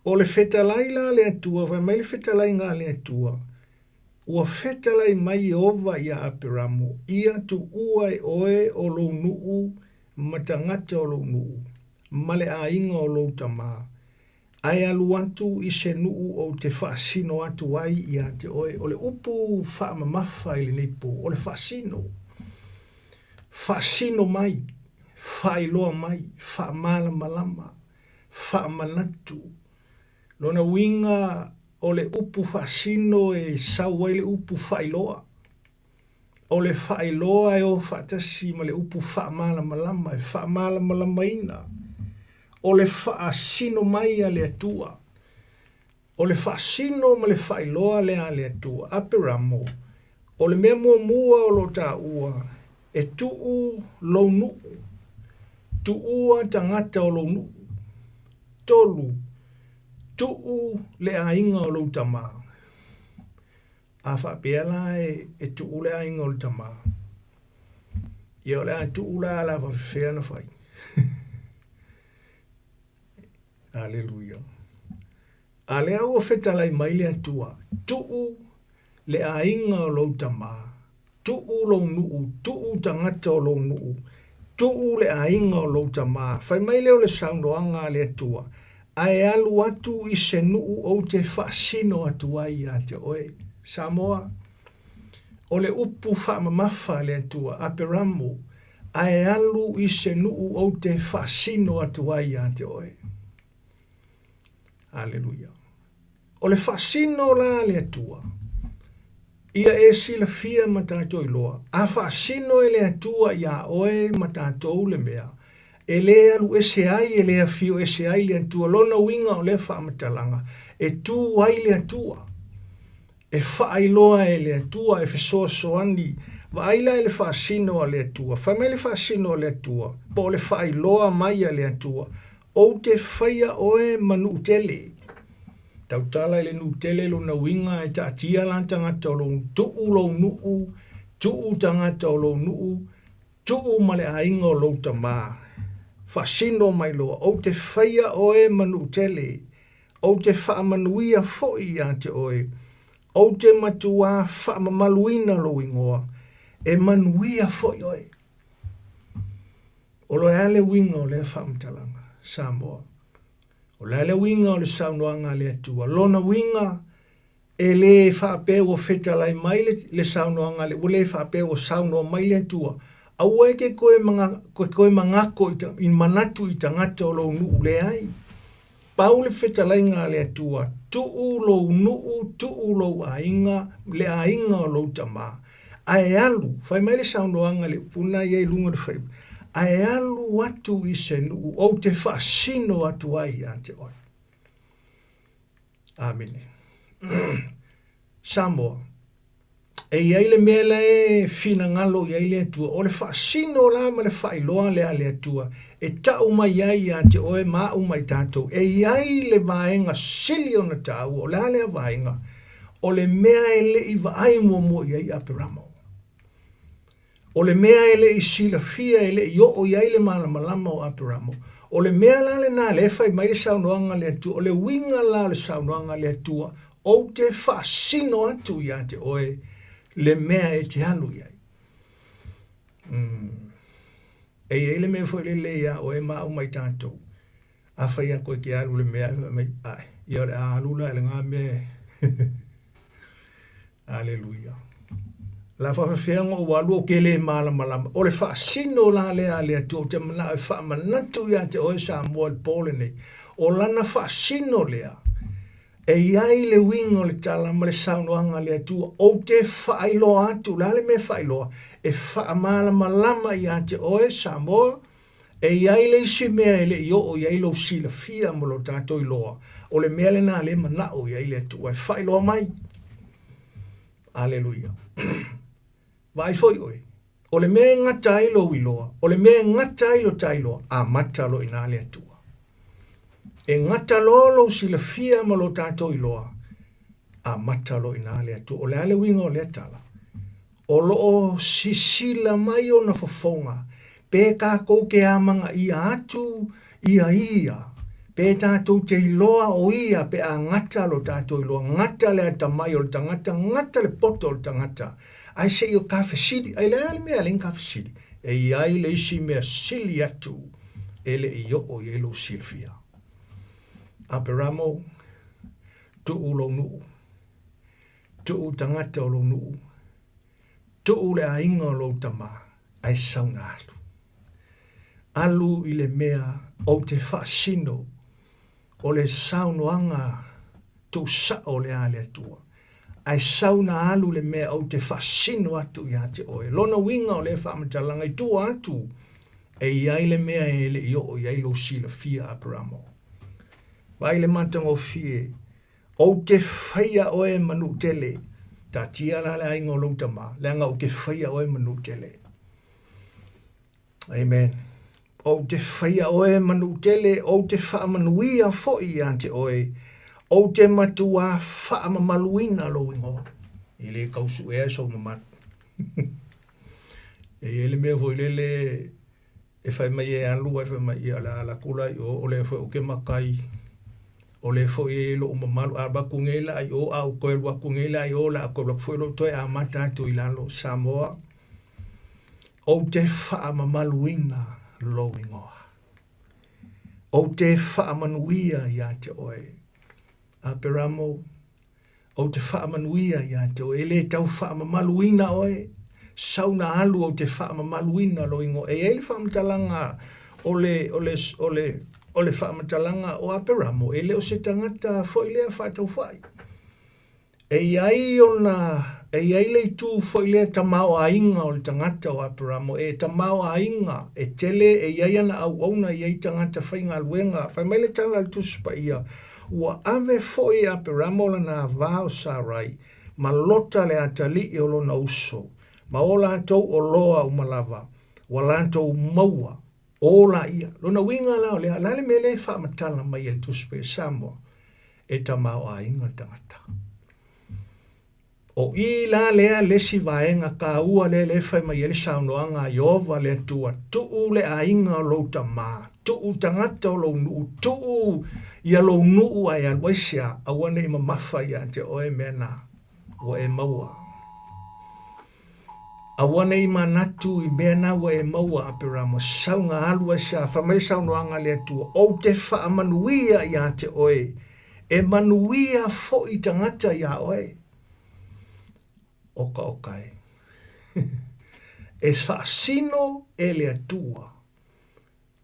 O le fetalai la a le Atua, fai mai le fetalaiga a le Atua, Ua fetalai mai Ieova iā Aperamo, Ia tuua e oe o lou nuu ma tagata o lou nuu, ma le aiga o lou tamā, ae alu atu i se nuu ou te faasino atu ai iā te oe. O le upu faamamafa i lenei pō, o le faasino. Faasino mai, faailoa mai, faamalamalama, faamanatu. Lona uiga o le upu faasino e sau ai le upu faailoa. O le faailoa e o faatasi ma le upu faamalamalama e faamalamalamaina. O le faasino mai a le Atua. O le faasino ma le faailoa lea a le Atua. Aperamo, o le mea muamua o lo o taua, e tuu lou nuu. Tuua tagata o lou nuu. 3, Tuu le aiga o lou tamā. A faapea la e tuu le aiga o le tamā, ia o le a tuu la a faafefea ona fai. Aleluia. A lea ua fetalai mai le Atua, tuu le aiga o lou tamā, tuu lou nuu, tuu tagata o lou nuu, tuu le aiga o lou tamā. Fai mai lea o le saunoaga a le Atua, ae alu atu i se nuu ou te faasino atu ai ia te oe. Samoa, o le upu faamamafa a le Atua, Aperamo, ae alu i se nuu ou te faasino atu ai ia te oe. Aleluia. O le faasino la a le Atua, ia e silafia ma tatou iloa, a faasino e le Atua iā oe ma tatou le mea, e lē alu ese ai, e lē afio ese ai le Atua, lona uiga o lea faamatalaga, e tū ai le Atua. E faailoa e le Atua e fesoasoani. Vaai la i le faasino a le Atua. Fai mai le faasino a le Atua, po o le faailoa mai a le Atua, Ou te faia oe ma nuu tele. Tautala i le nuu tele lona uiga e taatia la tagata o lou tuu lou nuu, tuu tagata o lou nuu, tuu ma le aiga o lou tamā. Faasino mai loa, Ou te faia oe ma nuu tele. Ou te faamanuia foi iā te oe, ou te matuā faamamaluina lou igoa, e manuia foi oe. O le a le uiga o lea faamatalaga, Samoa? O le a le uiga o le saunoaga a le Atua? Lona uiga, E le faapea ua fetalai mai le, le saunoaga a le, ua le faapea ua saunoa mai le Atua, aua e te toe, maga, toe magako i, ta, i manatu i tagata o lou nuu, leai. Pau le fetalaiga a le Atua, tuu lou nuu, tuu lou aiga, le aiga o lou tamā, ae alu, fai mai le saunoaga i le upu lena ia i luga o le faiva, ae alu atu i se nuu ou te faasino atu ai ia te oe. Amene. Samoa, e i ai le mea la e finagalo i ai le Atua, o le faasino la ma le faailoa lea a le Atua e tau mai ai ia te oe ma au ma i tatou, e i ai le vaega sili ona taua, o le a lea vaega? O le mea e le i vaai muamua i ai Aperamo. O le mea e le i silafia, e le i oo i ai le malamalama o Aperamo, o le mea la lena lea e fai mai le saunoaga a le Atua, o le uiga la o le saunoaga a le Atua, ou te faasino atu ia te oe le mea e te alu i ai. Mm. E i ai le mea foi lele iā oe ma au ma i tatou, a fai atu e te alu i le mea, fai mai, ae, ia o le a alu la i lena mea. Aleluia. La faafefea ona ou alu ou te le malamalama. O le faasino la lea a le Atua, ou te manao e faamanatu ia te oe Samoa i le po lenei. O lana faasino lea, E i ai le uiga o le tala ma le saunoaga a le Atua, Ou te faailoa atu, o le a le mea e faailoa? E faamalamalama ia te oe, Samoa, e i ai le isi mea e le i oo i ai lou silafia ma lo tatou iloa, o le mea lena lea e manao i ai le Atua e faailoa mai. Aleluia. Vaai foi oe, o le mea e gata ai lou iloa, o le mea e gata ai lo ta iloa, amata loa i ina le Atua. E gata loa lou silafia ma lo tatou iloa, amata loa i ina le Atua. O le a le uiga o lea tala? O lo o sisila mai ona fofoga, pe tatou te amanaia atu ia Ia, pe tatou te iloa o Ia pe a gata lo tatou iloa, gata le atamai o le tagata, gata le poto o le tagata, ae se i o ta fesili, ai le a le mea e ala ai ona ta fesili? E i ai le isi mea sili atu e le i oo i ai lou silafia. Aperamo, tuu lou nuu, tuu tagata o lou nuu, tuu le aiga o lou tama, ae sauna alu. Alu i le mea ou te faasino o le saunoaga tuusao lea a le Atua, ae sauna alu le mea ou te faasino atu ia te oe. Lona uiga o lea faamatalaga i tua atu, e i ai le mea e le i oo i ai lou silafia, Aperamo. Vaai le matagofie, ou te faia oe ma nuu tele. Taatia la le aiga o lou tama, leaga ou te faia oe ma nuu tele. Amen. Ou te faia oe ma nuu tele, ou te faamanuia foi ia te oe, ou te matuā faamamaluina lou ingoa. E le tau suea sou mamalu. E i ai le mea foi lele e fai mai e alu ae fai mai, ia o le a alu atu la i o, o lea foi ou te matai, o lea foi e i ai lou mamalu, a alu atu nei la i o, a ou toe alu atu nei la i o, o le a toe alu atu foi lea ou toe amata atu i lalo. Samoa, Ou te faamamaluina lou ingoa. Ou te faamanuia iā te oe. Aperamo, ou te faamanuia iā te oe. E le tau faamamaluina oe. Sauna alu ou te faamamaluina lou ingoa. E i ai le faamatalaga o le, o le, o le, o le faamatalaga o Aperamo, e le o se tagata foi lea faataufai. E i ai ona, e i ai le itu foi lea tamaoaiga o le tagata o Aperamo, e tamaoaiga, e tele, e i ai ana auauna, e i ai tagata faigaluega. Fai mai le tala a le Tusi Paia, Ua ave foi e Aperamo lana ava o Sarai, ma Lota le atalii o lona uso, ma o latou oloa uma lava, ua latou maua, ola ia. Lona uiga la o lea, o le a le mea lea e faamatala mai e le Tusi Paia Samoa? E tamaoaiga le tagata. O i la lea le isi vaega taua lea lea e fai mai ai le saunoaga a Ieova le Atua, Tuu le aiga o lou tama, tuu tagata o lou nuu, tuu ia lou nuu ae alu aisea, aua ne i mamafa ia te oe mea na ua e maua. Aua ne i manatu i mea na ua e maua, Aperamo, sauga alu aisea, fai mai le saunoaga a le Atua, Ou te faamanuia ia te oe, e manuia foi tagata iā oe. Oka oka e. E faasino e le Atua.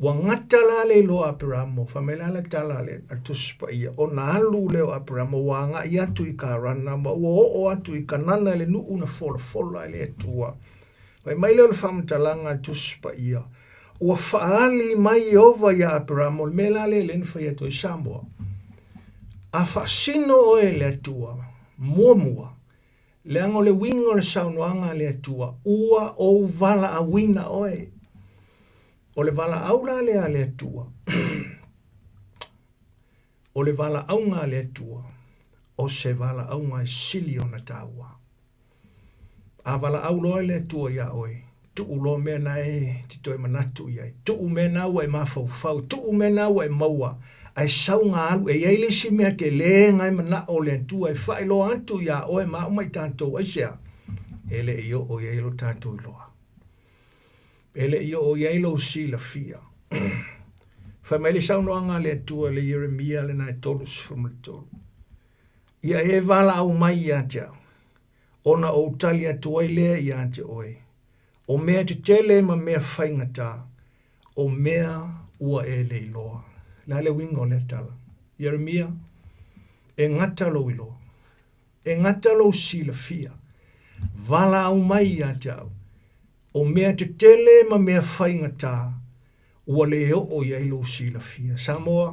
Ua gata la le iloa Aperamo, fai mai la le tala a le Tusi Paia, ona alu lea o Aperamo ua agai atu i Karana ma ua oo atu i Kanana i le nuu na folafola e le Atua. Fai mai lea o le faamatalaga a le Tusi Paia, ua faaali mai Ieova iā Aperamo, le mea la lea lea na fai atu ai Samoa, A faasino oe e le Atua, muamua, Leaga o le uiga o le saunoaga a le Atua, ua ou valaauina oe. O le valaau la lea a le Atua, o le valaauga a le Atua, o se valaauga e sili ona taua. A valaau loa le Atua iā oe, tuu loa mea na e te toe manatu i ai, tuu mea na ua e mafaufau, tuu mea na ua e maua, ae sauga alu. E i ai le isi mea tele na e manao le Atua e faailoa atu iā oe ma au ma i tatou, aisea? E le i oo i ai lo tatou iloa. E le i oo i ai lou silafia. Fai mai le saunoaga a le Atua i le Ieremia lena e 33. Ia e valaau mai ia te au, ona ou tali atu ai lea ia te oe, o mea tetele ma mea faigata, o mea ua e le iloa. O le a le uiga o lea tala? Ieremia, E gata lou iloa. E gata lou silafia. Valaau mai ia te au. O mea tetele ma mea faigata, ua le oo i ai lou silafia. Samoa,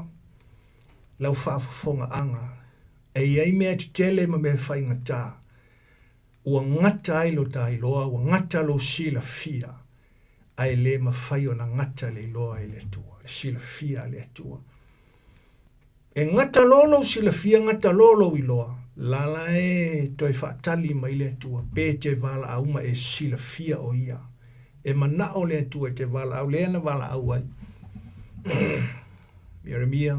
lau faafofogaaga, e i ai mea tetele ma mea faigata, ua gata ai lo ta iloa, ua gata lou silafia, ae le mafai ona gata le iloa i le Atua, le silafia a le Atua. E gata loa lou silafia, gata loa lou iloa, lala e toe faatali mai le Atua, pe te valaau ma e silafia o Ia. E manao le Atua e te valaau, lea na valaau ai. Ieremia,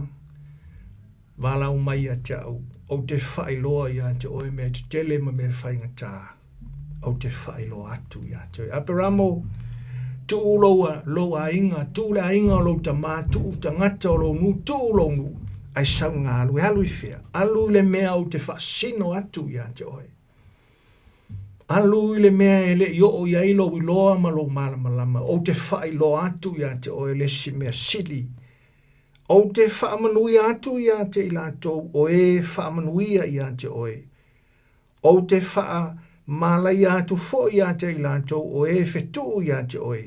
valaau mai ia te au, ou te faailoa ia te oe mea tetele ma mea faigata. Ou te faailoa atu ia te oe. Aperamo, tuu lou, lou aiga, tuu le aiga o lou tamā, tuu tagata o lou nuu, tuu lou nuu, ae sau ngā alu. E alu i fea? Alu i le mea ou te faasino atu ia te oe. Alu i le mea e le i oo i ai lou iloa ma lou malamalama. Ou te faailoa atu ia te oe le isi mea sili. Ou te faamanuia atu ia te i latou o e faamanuia ia te oe. Ou te faamalaia atu foi ia te i latou o e fetuu ia te oe,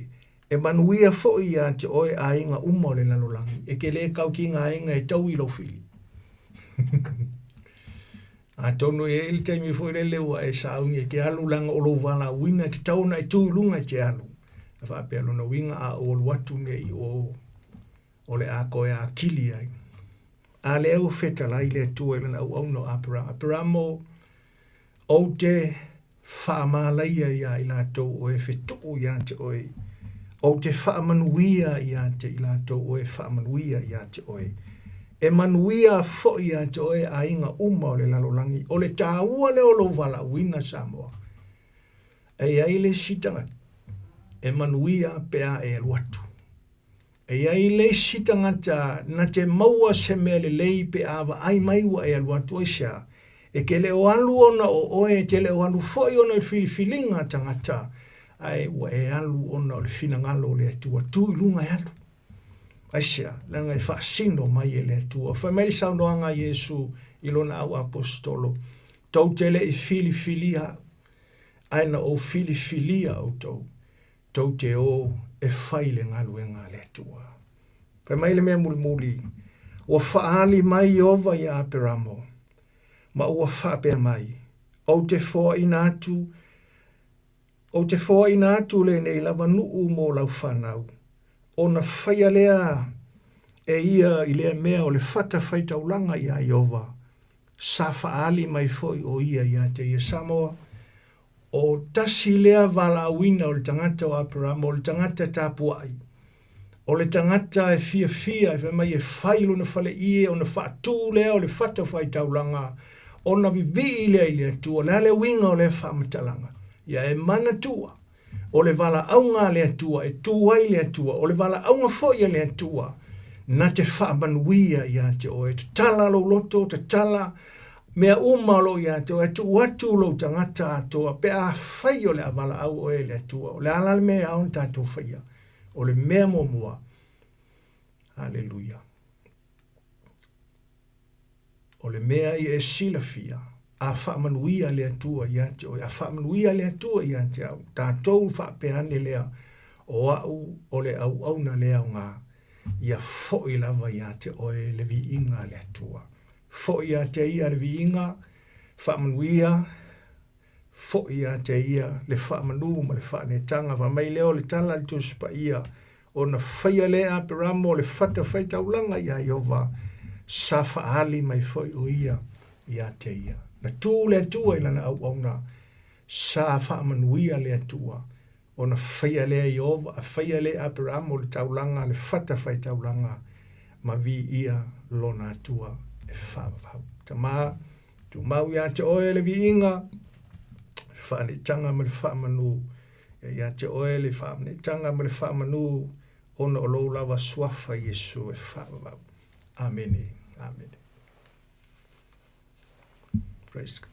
e manuia foi ia te oe aiga uma o le lalolagi. E ke lē kau ki ngā aiga e tau i lou fili. Atonu e i ai le taimi foi lele ua e sauni e te alu leaga o lou valaauina e tatau ona e tu i luga e te alu. A faapea lona uiga a ou alu atu nei i o, o le a toe akili ai. A lea ua fetalai le Atua i lana auauna o Aperamo. Aperamo, ou te faamalaia iā i latou o e fetuu ia te oe. Ou te faamanuia ia te i latou o e faamanuia ia te oe. E manuia foi ia te oe aiga uma o le lalolagi. O le tāua lea o lou valaauina Samoa. E i ai le isi tagata e manuia pe a e alu atu. E i ai le isi tagata na te maua se mea lelei pe a vaai mai ua e alu atu aisea, e te le o alu ona o oe, e te le o alu foi ona o le filifiliga a tagata, ae ua e alu ona o le finagalo o le Atua. Tu i luga e alu. Aisea? Leaga e faasino mai e le Atua. Fai mai le saunoaga a Iesu i lona au aposetolo, Tou te le i filifilia au, ae na ou filifilia outou, tou te o e fai le galuega a le Atua. Fai mai le mea mulimuli, ua faaali mai Ieova iā Aperamo, ma ua faapea mai, Ou te foaina atu, ou te foaina atu lenei lava nuu mo lau fanau, ona faia lea e ia i lea mea o le fatafaitaulaga iā Ieova, sa faaali mai foi o ia ia te ia. Samoa, O tasi lea valaauina o le tagata o Aperama, o le tagata tapuai, o le tagata e fiafia, e fai mai e fai lona faleie, ona faatu lea o le fatafaitaulaga, ona vivii lea i le Atua. O le a le uiga o lea faamatalaga? Ia e manatua, O le valaauga a le Atua e tu ai le Atua, o le valaauga foi a le Atua na te faamanuia ia te oe. Tatala lou loto, tatala mea uma o lo o ia te oe, tuu atu lou tagata atoa pe afai o le a valaau oe e le Atua. O le a la le mea e ao ona tatou faia? O le mea muamua, Aleluia. O le mea ia e silafia, a faamanuia le Atua ia te oe, a faamanuia le Atua ia te au, tatou faapea ane lea, o au o le auauna le aoga, ia foi lava ia te oe le viiga a le Atua. Foi ia te ia le viiga, faamanuia, Foi ia te ia le faamanu ma le faaneetaga. Fai mai lea o le tala a le Tusi Paia, Ona faia lea e Aperamo o le fatafaitaulaga iā Ieova, sa faaali mai foi o ia ia te ia. Na tu le Atua i lana auauna, sa faamanuia le Atua, ona faia lea e Ieova, a faia lea e Aperamo le taulaga, le fatafaitaulaga, ma viia lona Atua e faavavau. Tama, Tumau ia te oe le viiga, le faaneetaga ma le faamanu. Ia ia te oe le faaneetaga ma le faamanu, ona o lou lava suafa Iesu e faavavau. Amene. Amene. Praise God.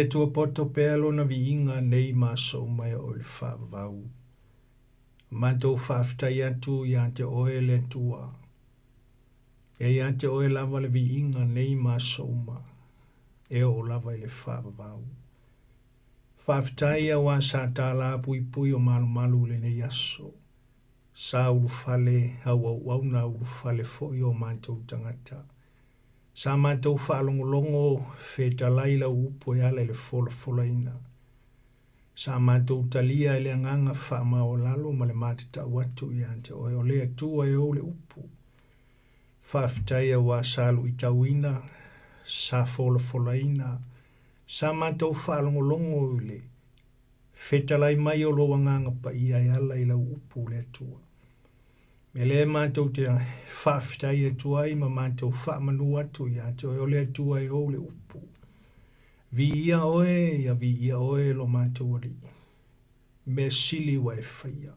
le Atua poto pea Lona viiga nei ma aso uma e oo i le faavavau. Matou faafetai atu ia te Oe le Atua. E ia te Oe lava le viiga nei ma aso uma, e oo lava i le faavavau. Faafetai auā sa tālā puipui o malumalu i lenei aso. Sa ulufale au auauna ulufale foi o matou tagata. Sa matou faalogologo fetalai lau upu e ala i le folafolaina. Sa matou talia e le agaga faamaualalo ma le matatau atu ia te oe, o le Atua e ou le upu. Faafetai auā sa luitauina, sa folafolaina, sa matou faalogologo i le fetalai mai o lou Agaga Paia e ala i lau upu le Atua. Mea lea matou te faafetai atu ai ma matou faamanu atu ia te oe, o le Atua e ou le upu. Viia oe, ia viia oe lo matou Alii. Mea sili ua e faia.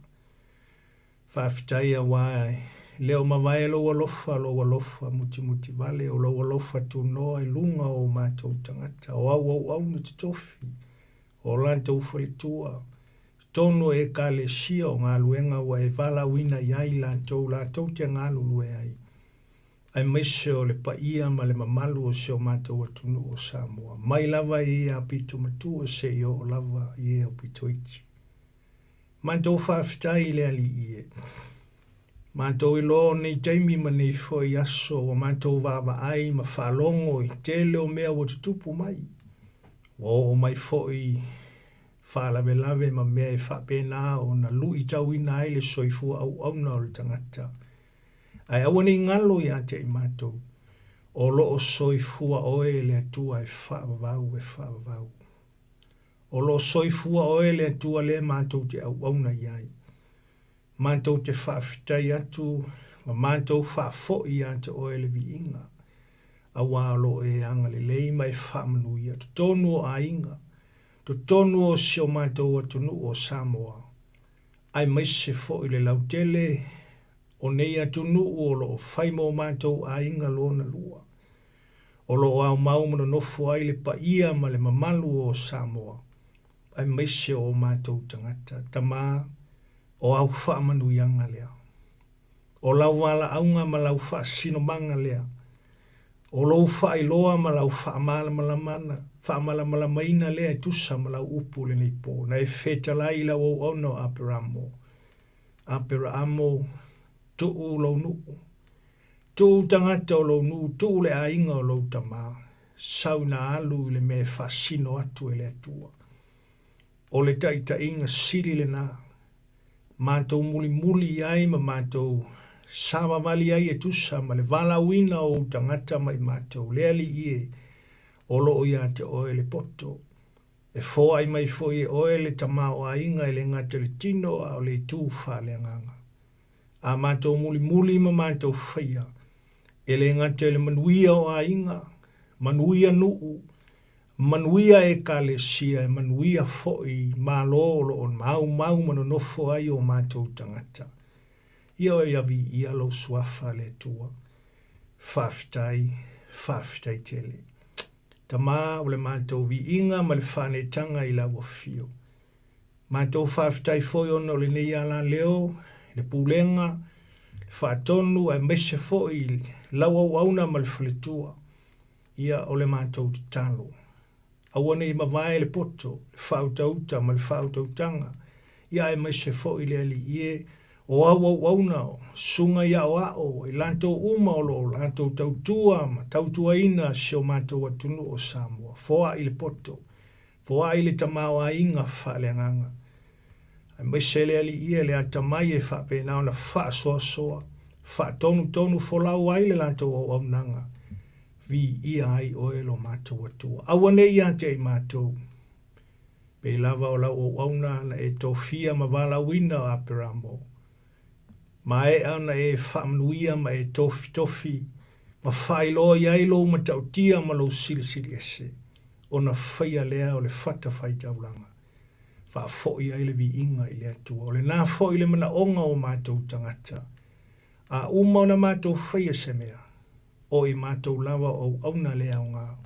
Faafetai auā e le o mavae lou alofa, lou alofa mutimuti vale, o lou alofa tunoa i luga o o matou tagata, o au auauna totofi, o latou faletua, totonu o Ekalesia o galuega ua e valaauina i ai latou, latou te galulue ai. aemaise o le paia ma le mamalu o si o matou atunuu o Samoa, mai lava i e aupito matua seia oo lava i e aupito iti. Matou faafetai i le Alii e. Matou iloa o nei taimi ma nei foi aso ua matou vaavaai ma faalogo i tele o mea ua tutupu mai. Ua oo mai foi faalavelave ma mea e faapena ona luitauina ai le soifua auauna o le tagata. Ae aua ne i galo ia te i matou, o lo o soifua oe e le Atua e faavavau e faavavau. O lo o soifua oe e le Atua lea matou te auauna i ai. Matou te faafetai atu ma matou faafoi ia te oe le viiga, auā o lo o e agalelei ma e faamanuia totonu o aiga, totonu o si o matou atunuu o Samoa, aemaise foi le lautele o nei atunuu o lo o fai mo matou aiga lona lua, o lo o aumau ma nonofo ai le paia ma le mamalu o Samoa, aemaise o o matou tagata. Tama, o au faamanuiaga lea. O lau valaauga ma lau faasinomaga lea. O lou faailoa ma lau faamalamalamaina, faamalamalamaina lea e tusa ma lau upu lenei po, na e fetalai i lau auauna o Aperamo. Aperaamo, tuu lou nuu. Tuu tagata o lou nuu, tuu le aiga o lou tama. Sau ina alu i le mea e faasino atu e le Atua. O le taitaiga sili lena. Matou mulimuli i ai ma matou savavali ai e tusa ma le valaauina o ou tagata ma i matou, le Alii e, o lo o ia te oe le poto. E foai mai foi e oe le tamaoaiga e le gata i le tino a o le itu faaleagaga. A matou mulimuli ma matou faia, e le gata i le manuia o aiga, manuia nuu, Manuia Ekalesia, e manuia foi Malo o lo o maumau ma nonofo ai o matou tagata. Ia oe ia viia lou suafa le Atua. Faafetai, faafetai tele. Tama o le matou viiga ma le faanetaga i lau afio. Matou faafetai foi ona o lenei alaleo, le pulega, le faatonu aemaise foi lau auauna ma le faletua. Ia, o le matou tatalo. Aua ne i mavae le poto, le faautauta ma le faautautaga, ia aemaise foi le Alii e, o au auauna, o susuga i aoao, i latou uma o lo o latou tautua ma tautuaina si o matou atunuu o Samoa. Foai le poto, foai le tamaoaiga faaleagaga. Aemaise le Alii e, le atamai e faapena ona faasoasoa, faatonutonu folau ai le latou auaunaga, viia ai oe lo matou Atua. Aua ne i ia te i matou, pei lava o lau auauna na e tofia ma valaauina o Aperamo, maea ona e faamanuia ma e tofitofi ma faailoa i ai lou matautia ma lou silisili ese, ona faia lea o le fatafaitaulaga, faafoi ai le viiga i le Atua. O lena foi le manaoga o matou tagata, a uma ona matou faia se mea, O i matou lava o auauna le aoga.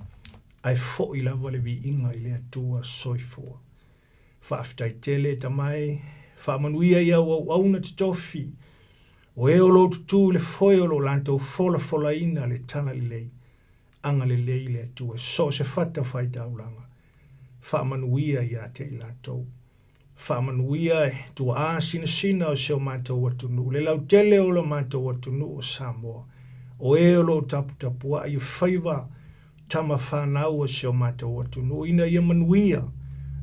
Ae foʻi lava le viiga i le Atua soifua. Faafetai tele e Tama e, faamanuia i au auauna totofi, o e o lo o tutū i le foe o lo o latou folafolaina le Talalelei. Agalelei le Atua i so o se fatafaitaulaga. Faamanuia ia te i latou. Faamanuia e tuaa sinasina o si o matou atunuu, le lautele o lo matou atunuu o Samoa, o e o lo o taputapuai i faiva tama fanau o si o matou atunuu ina ia manuia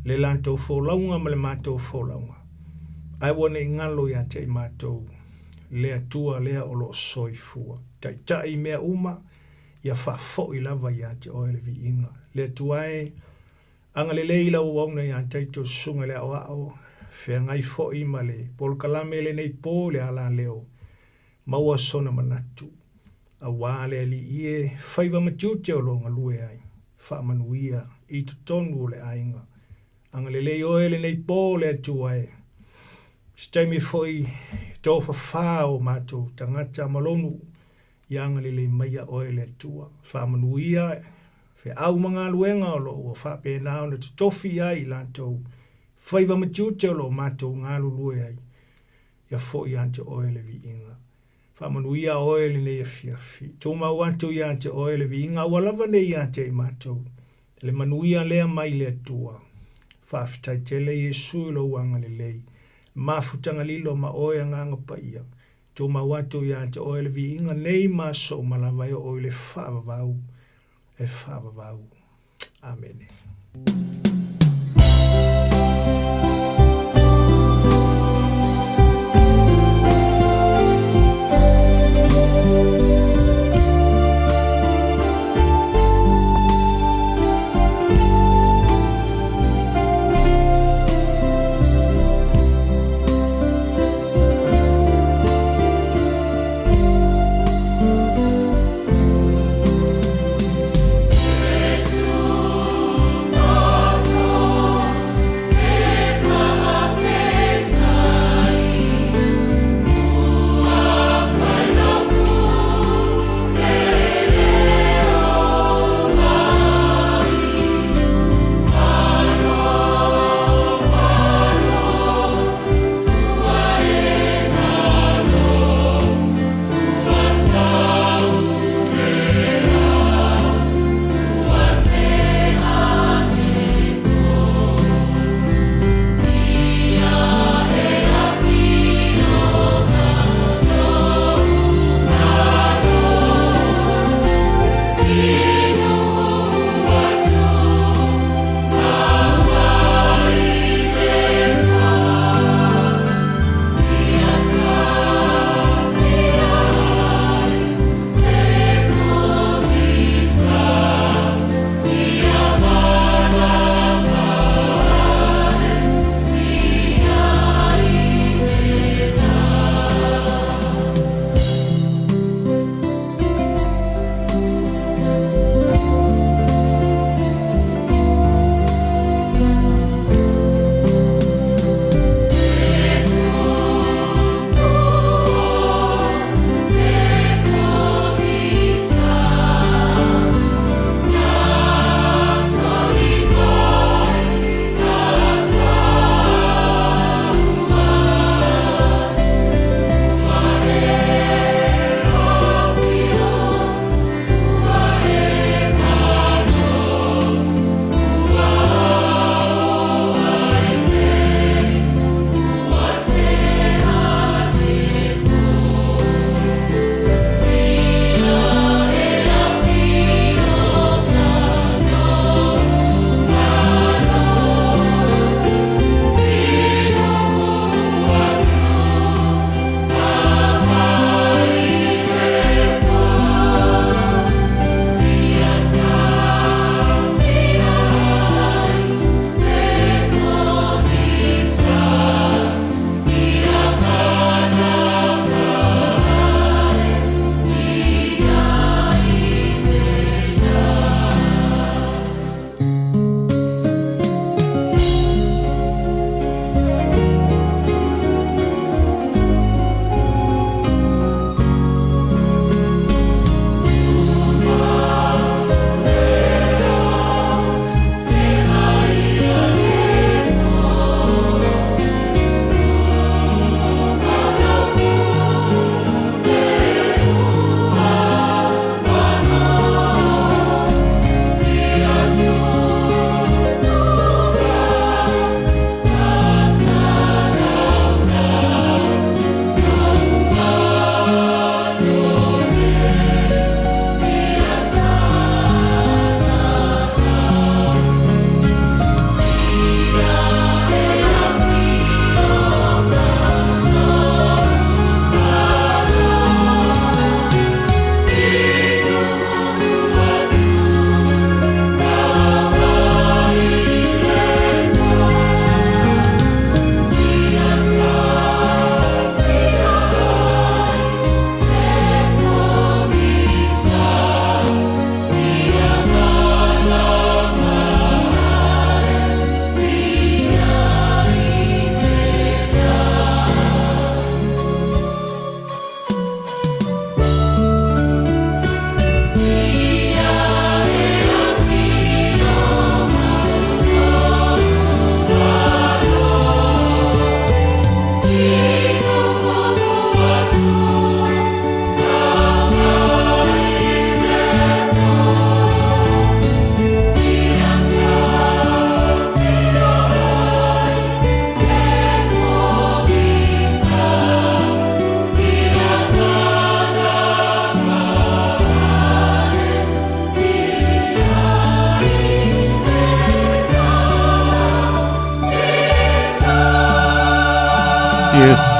le latou folauga ma le matou folauga. Ae ua ne i galo ia te i matou le Atua lea o lo o soifua. Taitai i mea uma, ia faafoi lava ia te oe le viiga. Le Atua e, Agalelei i lau auauna ia Taito Susuga i le Aoao, feagai foi ma le polokalame i lenei po i le alaleo, maua sona manatu, aua le Alii e, faiva ma tiute o lo o galue ai, faamanuia i totonu o le aiga. Agalelei oe lenei po le Atua e. Se taimi foi tofafa o matou tagata ma lou nuu, Ia agalelei maia oe le Atua. Faamanuia feau ma galuega o lo o ua faapena ona totofi i ai i latou faiva ma tiute o lo o matou galulue ai. Ia foi ia te oe le viiga. Faamanuia oe lenei afiafi. Tumau atu ia te oe le viiga aua lava nei ia te i matou. Le manuia lea mai le Atua. Faafetai tele Iesu i lou agalelei. Mafutaga lilo ma oe Agaga Paia. Tumau atu ia te oe le viiga nei ma aso uma lava e oo i le faavavau, e faavavau. Amene.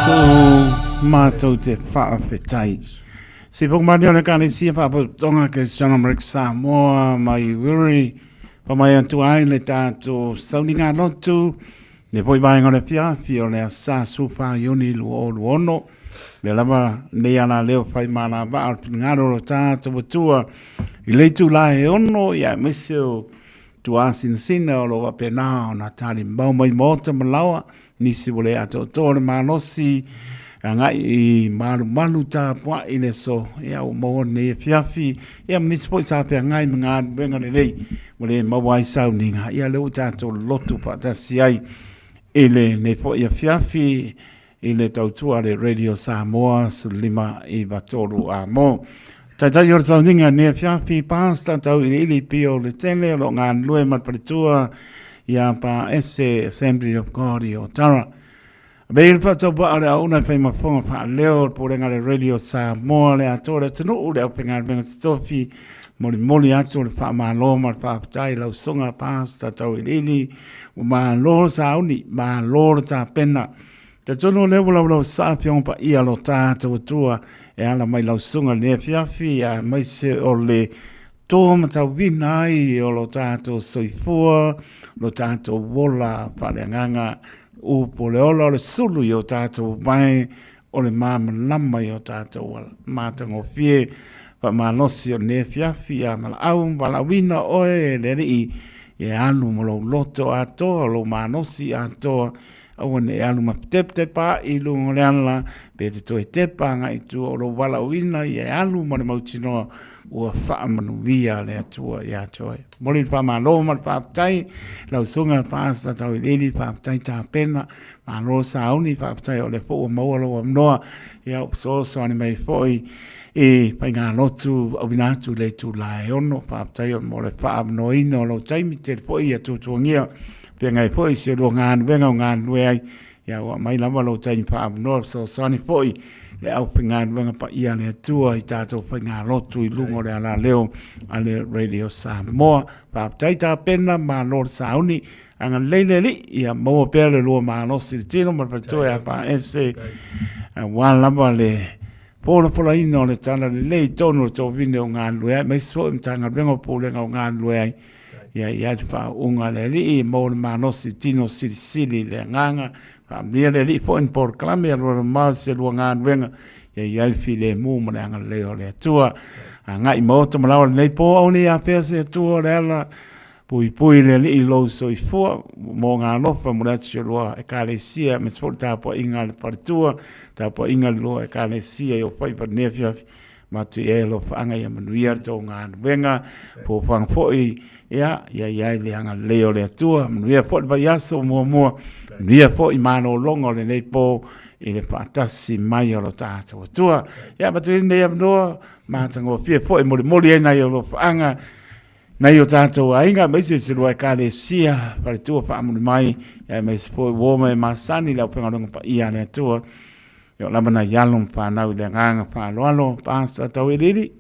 Iesu matou te faafetai. Se foku mani o le Ekalesia Faapotopotoga Keristiano Amerika Samoa mai Wiri pa mai atu ai le tatou sauniga lotu le foi vaega o le afiafi o le asa 14 Iuni 2026. Lea lava nei ala leo fai malavaa o le finagalo o lo tatou Atua i le itula e 6 ia aemaise o tuasinasina o lo o faapena ona talimau mai maota ma laoa, nisi ua le atoatoa le malosi, agai i malumalu tapuai i le aso, ia ua maua lenei afiafi, ia ma nisi foi sa feagai ma galuega lelei ua le maua ai sauniga, ia lea ua tatou lotu faatasi ai i lenei foi afiafi i le tautua a le Radio Samoa 1593 Amo. Taitai o le sauniga nei afiafi, Pastor Tauiliili Pio Letele o lo o galulue ma le faletua ia Pa Ese Assembly of God i Otara. Avea le faatauvaa o le auauna e fai ma fofoga faaleo o le Pulega a le Radio Samoa le atoa o le atunuu le aufaigaluega totofi molimoli atu o le faamalo ma le faafetai i lau susuga Pastor Tauiliili ua malo le sauni, malo le tapena. Talitonu o lea ua laulau sa Afioga Paia lo tatou Atua e ala mai lau susuga i lenei afiafi aemaise o le toa matauina ai o lo tatou soifua, lo tatou ola faaleagaga, upu o le ola o le sulu i o tatou vae o le malamalama i o tatou ala matagofie faamalosi o lenei afiafi ia valaau ma valaauina oe e le Alii e alu ma lou loto atoa, lou malosi atoa Aua ne i alu ma tepatepa i luga o le ala, pe te toe tepa agai i tua o lou valaauina ia e alu ma le mautinoa ua faamanuia le Atua ia te oe. Momoli le faamalo ma le faafetai lau Susuga Pastor Tauiliili, faafetai tapena, malo sauni, faafetai o lea foi ua maua lou avanoa ia ua fesoasoani mai foi i faigalotu auina atu i le itula e 6. Faafetai mo le faaavanoaina o lou taimi, tele foi ia tuatuagia Feagai foi si o lua galuega o galulue ai, ia ua aumai lava lou taimi faaavanoa fesoasoani foi le aufaigaluega paia a le Atua i tatou faigalotu i luga o le alaleo a le Radio Samoa. Faafetai tapena, malo le sauni, agalelei le Alii, ia maua pea le lua malosi i le tino ma le faletua ia Paese, aua lava le polapolaina o le tala lelei i totonu o le tovine o galulue ai, aemaise foi o Matagaluega o Pulega o galulue ai. Ia i ai le faauuga a le Alii, e maua le malosi i tino silisili i le agaga. Faamanuia le Alii foi i ni polokalame alualumamao i se lua galuega. Ia i ai le filemu ma le agalelei o le Atua. Agai maota ma laoa lenei po, aua ne i afea se Atua o le ala. Puipui le Alii i lou soifua, mo ngā alofa mo le atu si o lua Ekalesia, aemaise foi le tapuaiga a le faletua, tapuaiga a le lua Ekalesia i o faiva i lenei afiafi. Matu i ai alofaaga ia manuia le tou galuega, fuafuaga foi ia ia i ai le agalelei o le Atua, manuia foi le vaiaso muamua, manuia foi malologa o lenei po i le faatasi mai o lo tatou Atua. Ia matu i lenei avanoa, matagofie foi molimoli ai nai alofaaga nai o tatou aiga, aemaise se lua Ekalesia, faletua faamuli mai, aemaise foi uo ma e masani le aufaigaluega paia a le Atua. E oo lava nai alo ma fanau i le agaga faaaloalo, Pastor Tauiliili.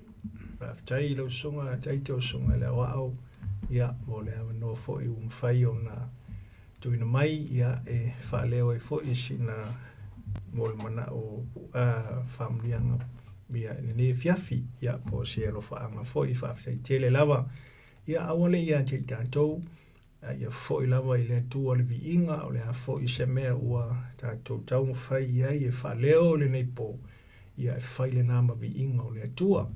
Faafetai i lau susuga Taito, susuga i le Aoao, ia, mo le avanoa foi ua mafai ona tuuina mai, ia, e faaleo ai foi sina mo le manao faamanuiaga ia, i lenei afiafi, ia, po o se alofaaga foi, faafetai tele lava. Ia, aua le ia te i tatou, A ia foi lava i le Atua le viiga, o le a foi se mea ua tatou taumafai i ai e faaleo i lenei po, ia e fai lena ma viiga o le Atua.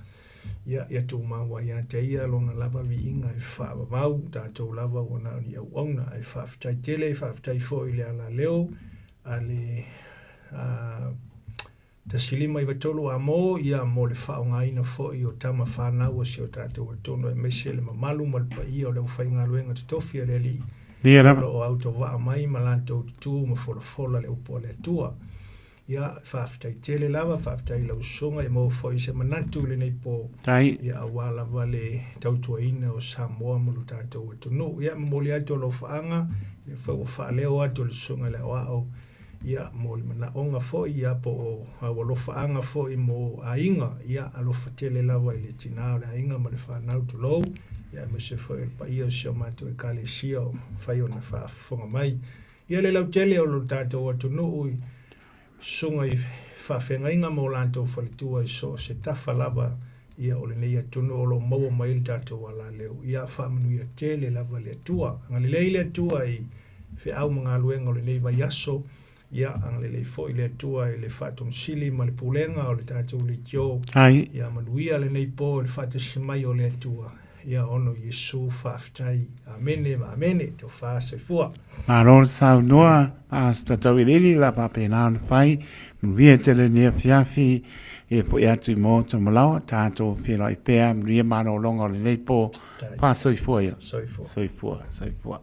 Ia, ia tumau ai ia te ia lona lava viiga e faavavau, tatou lava ua na o ni auauna. Ae faafetai tele, faafetai foi i le alaleo a le a, 1593 A mo, ia, mo le faaaogaina foi o tama fanau a si o tatou atunuu aemaise le mamalu ma le paia o le aufaigaluega totofi a le Alii Ia o lava. lo o autovaa mai ma latou tutū ma folafola le upu a le Atua. Ia, faafetai tele lava, faafetai i lau susuga, ia maua foi se manatu i lenei po, Tai. ia, aua lava le tautuaina o Samoa ma lo tatou atunuu. Ia, momoli atu alofaaga, lea foi ua faaleo atu e le susuga i le Aoao, ia, mo le manaoga foi, ia, po o au alofaaga foi mo aiga, ia, alofa tele lava i le tinā o le aiga ma le fanau, tulou, ia, aemaise foi o le paia o si o matou Ekalesia o mafai ona faafofoga mai. Ia, le lautele o lo tatou atunuu i. Susuga i faafeagaiga ma o latou faletua i so o se tafa lava ia o lenei atunuu o lo o maua mai ai le tatou alaleo. Ia faamanuia tele lava le Atua. Agalelei le Atua i feau ma galuega o lenei vaiaso. Ia agalelei foi le Atua i le Faatomusili ma le Pulega o le tatou leitio. Ai. Ia manuia lenei po i le faatasi mai o le Atua. Ia ona o Iesu faafetai. Amene ma amene. Tofa soifua. Malo le saunoa, Pastor Tauiliili, la faapena ona fai. Manuia tele lenei afiafi i le foi atu i Maota Malaoa, tatou feiloai pea, manuia malologa o lenei po. Faasoifua ia. Soifua. Soifua, soifua.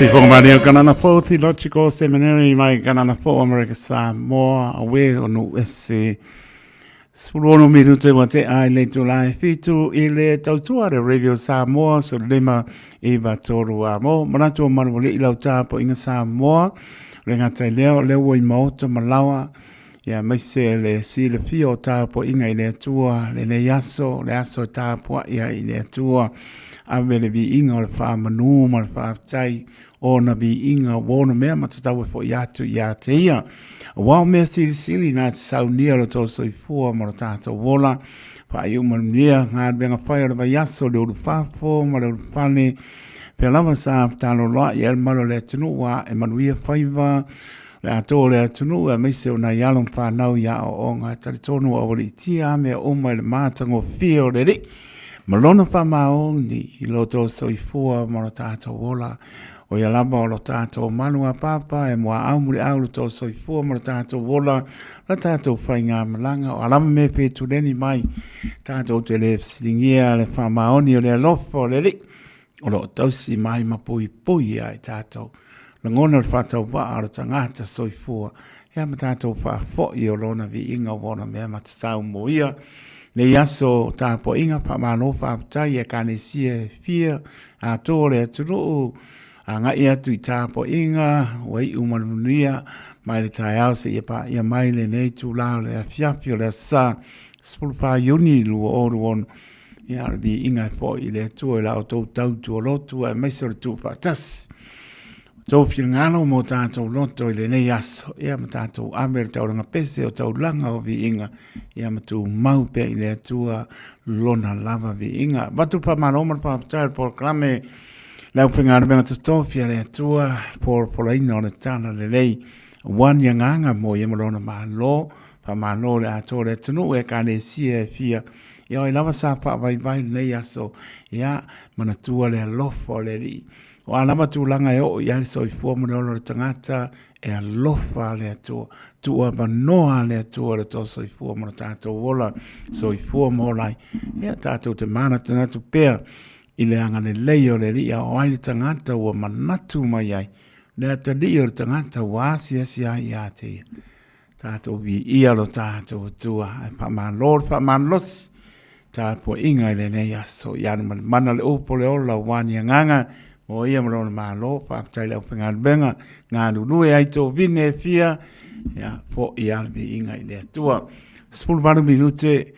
Sifonga Kanana Fou Theological Seminary mai Kanana Fou Amerika Samoa awe o nu ese 16 minute wa te ai le itula e fitu i le tautua le Radio Samoa so lima i va toru a mo manatu o manuali i lau tāpo inga Samoa le ngata i leo leo ua i maoto malawa ia maise le silafia o tapuaiga i le Atua lenei aso, le aso e tapuai ai i le Atua. Ave le viiga o le faamanu ma le faafetai o ona viiga ua ono mea matatau e fo'i atu ia te ia. Aua o mea silisili na te saunia lo tou soifua ma lo tatou ola, faaiu manuia galuega fai o le vaiaso, le ulufafo ma le ulufale, pea lava sa taloloa'i ai le mamalu o le atunuu a e manuia faiva Le atoa o le atunuu aemaise o nai alo ma fanau i aoaoga e talitonu ua aualiitia a mea uma i le matagofie o le Alii ma Lona faamaoni i lo outou soifua ma lo tatou ola. O ia lava o lo tatou malu a Papa e muaau muliau lo outou soifua ma lo tatou ola, la tatou faigamalaga. O a lava mea fetuleni mai, tatou te le fesiligia le faamaoni o le alofa o le Alii o lo o tausi mai ma puipui ia i tatou. Lagona le faatauvaa o le tagata soifua, ia ma tatou faafoi o lona viiga ua ona mea matatau mo ia. Nei aso tapuaiga faamalo faafetai i Ekalesia e fia atoa o le atunuu agai atu i tapuaiga ua iu ma le manuia mai le taeao seia paia mai lenei itula o le afiafi o le Aso Sa 14 Iuni 2026. Ia, o le viiga e foi i le Atua i la outou tautua lotu aemaise o le tuufaatasi. Outou finagalo mo tatou loto i lenei aso, ia ma tatou ave le taulaga pese o taulaga o viiga, ia ma tumau pea i le Atua lona lava viiga. Avatu le faamalo ma le faafetai i le polokalame le aufaigaluega totofi a le Atua, polopolaina o le tala lelei, aua ni agaga mo ia ma lona Malo, faamalo le atoa o le atunuu e Ekalesia e fia. Ia oi lava sa faavaivai lenei aso, ia, manatua le alofa o le Alii. O a lava tulaga e oo i ai le soifua ma le ola o le tagata, e alofa le Atua. Tuuavanoa le Atua le tō soifua ma lo tātou ola, soifua ma ola ai. Ia, tātou te mānatunatu pea i le agalelei o le Alii, a o ai le tagata ua manatu mai ai, le atalii o le tagata ua asiasi ai ia te ia. Tatou viia lo tatou Atua, ae faamalo le faamalosi tapuaiga i lenei aso. Ia alu ma le mana le upu o le ola aua ni agaga mo ia ma lona Malo. Faafetai i le aufaigaluega galulue ai tovine e fia, ia fo'i lava le viiga i le Atua. 18 minute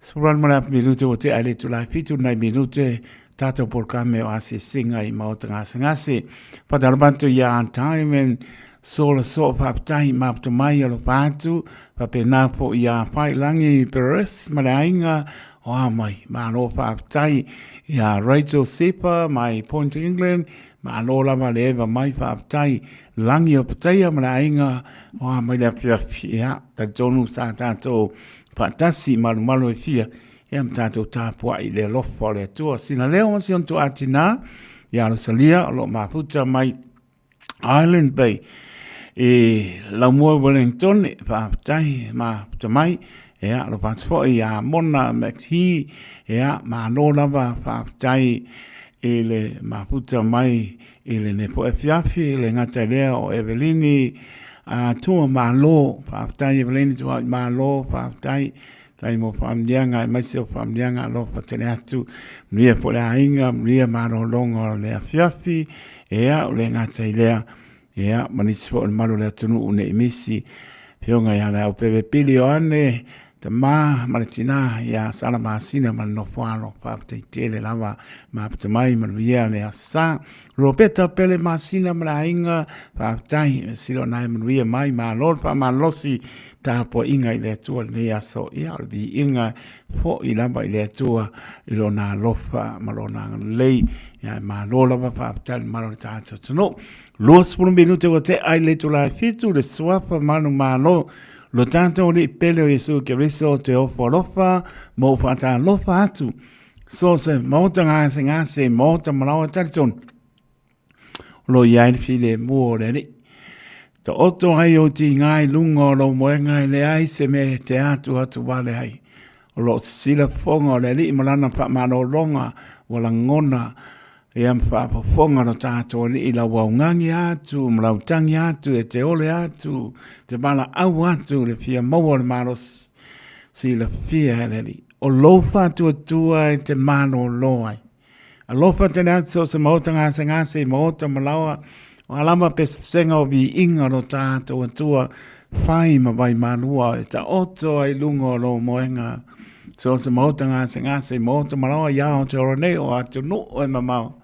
18 ma le afa minute ua tea i le itula e fitu nai minute tatou polokalame o asiasiga i Maota Gasegase. Faatalofa atu ia Aunt Diamond, Sola Soo faafetai mafuta mai alofa atu, faapena foi ia Failangi Perez ma le aiga o a mai. Malo faafetai ia Rachel Sepa mai Point England, malo lava le eva mai faafetai Lagi o Pataia ma le aiga o a mai le afiafi. Ia, talitonu sa tatou faatasi i malumalu e fia, ia ma tatou tapuai i le alofa o le Atua. Sina leo ma si ona tuuatinā ia Rosalia o lo o mafuta mai Island Bay i Laumua Wellington, faafetai mafuta mai. Ia, alofa atu foi ia Mona McHee, ia, malo lava faafetai i le mafuta mai i lenei foi afiafi, e le gata i lea o Evelini a Tua Malo, faafetai Evelini Tua Malo, faafetai tai mo faamanuiaga aemaise o faamanuiaga alofa tele atu, manuia foi le aiga, manuia malologa o le afiafi, ia, o le gata i lea, ia, ma nisi foi o le malu o le atunuu nei misi, Afioga ia Leaupeve Pili Ioane, Tama ma le tina ia Sala Masina ma le nofoalo, faafetai tele lava maputa mai manuia le aso Sa. Ropeta Pele Masina ma le aiga, faafetai silo na e manuia mai, malo le faamalosi tapuaiga i le Atua i lenei aso. Ia o le viiga fo'i lava i le Atua i lona alofa ma lona agalelei. Ia e malo lava faafetai le mamalu o le tatou atunuu. 20 minute ua tea i le itula e fitu le suafa manumalo Lo tatou Alii pele o Iesu Keriso te ofo alofa ma ou faatalofa atu. So se maota gasegase, maota malaoa talitonu. O lo o i ai le filemu o le Alii. Taoto ai ou tiga i luga o lou moega e leai se mea e te atuatu wale ai. O lo o sisila fofoga o le Alii ma lana faamalologa ua lagona. Ia ma faafofoga lo tatou Alii i lau augani atu ma lau tagi atu e te ole atu, te valaau atu i le fia maua o le malosi, silafia e le Alii. O lou faatuatua e te malolo ai. Alofa tele atu so o se maota gasegase i maota ma laoa, o a lava pesepesega o viiga o lo tatou Atua, fai ma vaimalua e taoto ai i luga o lou moega. So o se maota gasegase i maota ma laoa i Aotearoa nei o atunuu e mamao,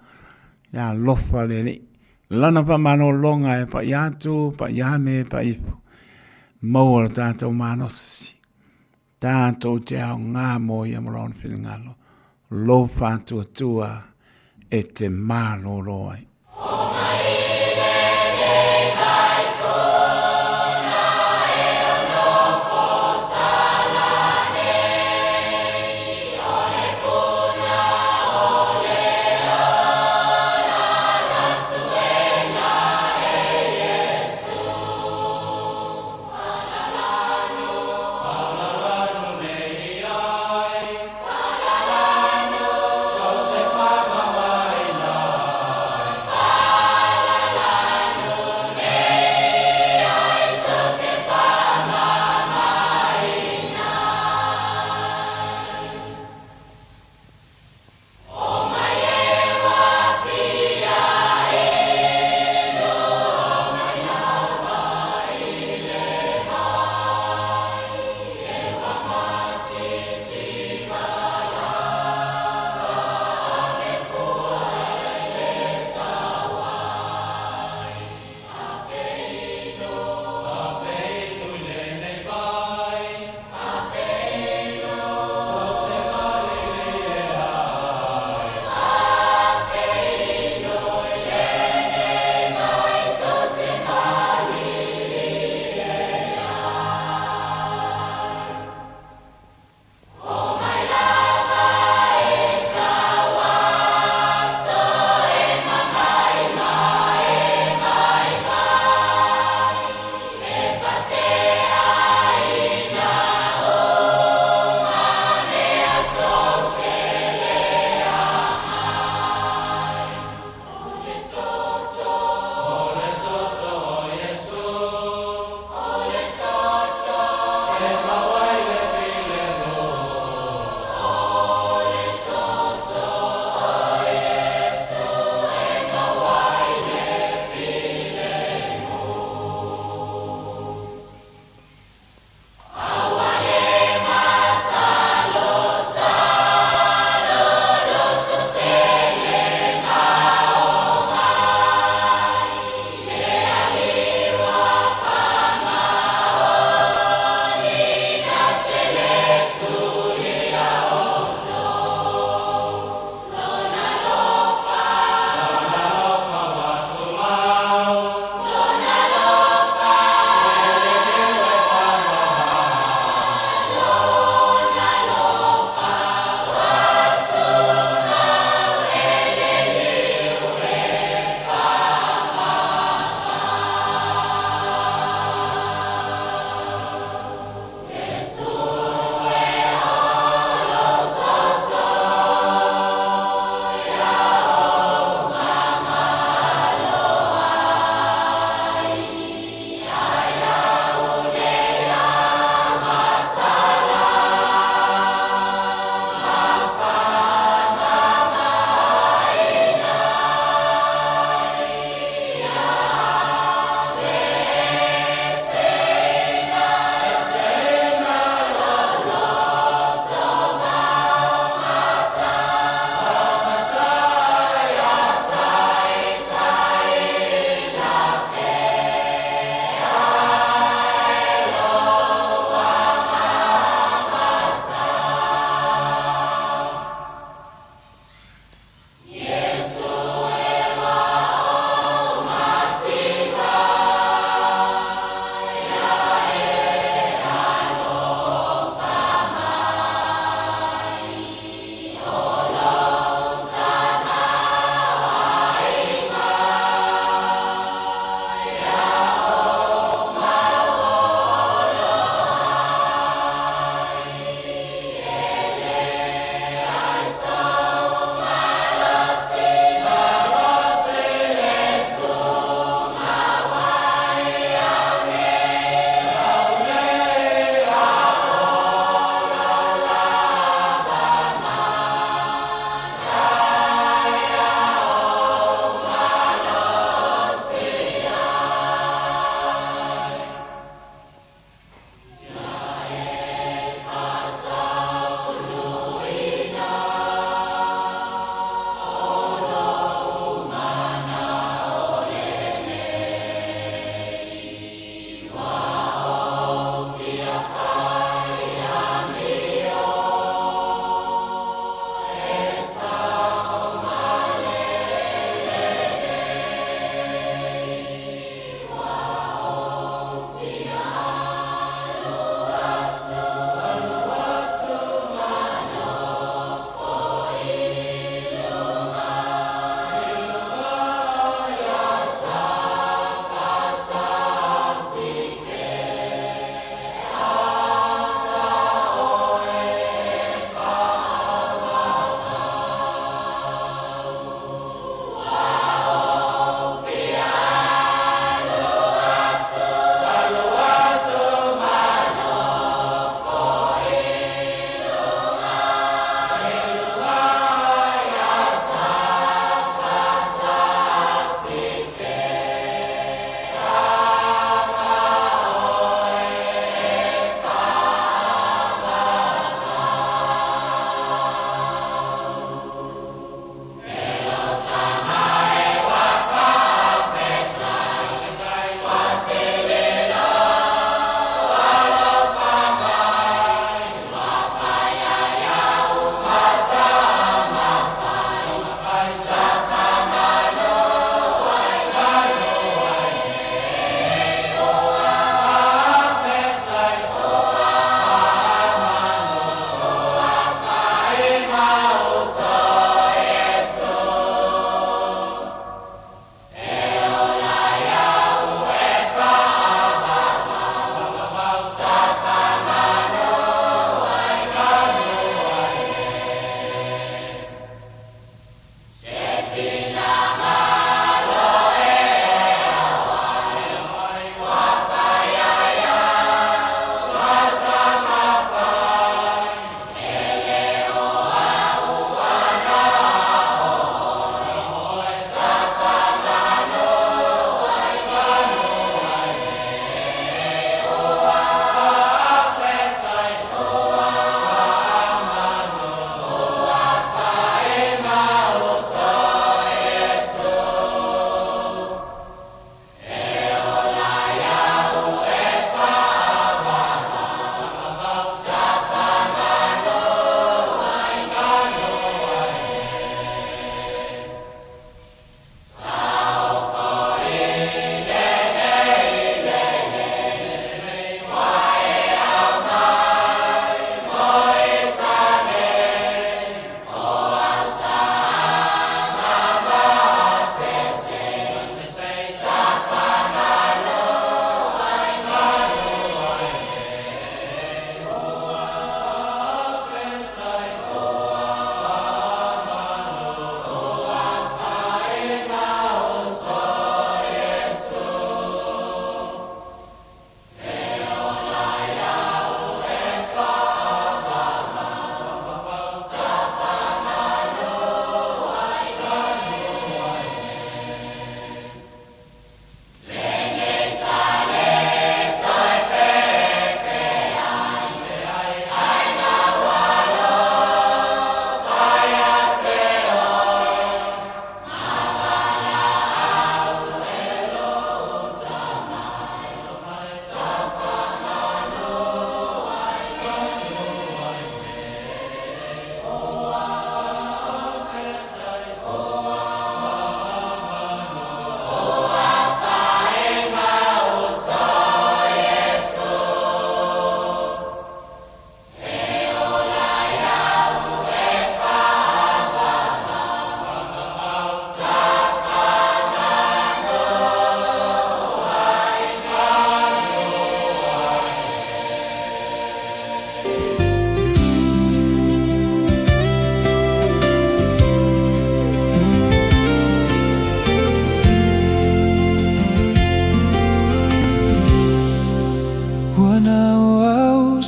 ia alofa le Alii. Lana faamalologa e pai atu, pai ane, pai ifo. Maua lo tatou malosi. Tatou te aoga mo ia mo lona finagalo. Lou faatuatua e te malolo ai.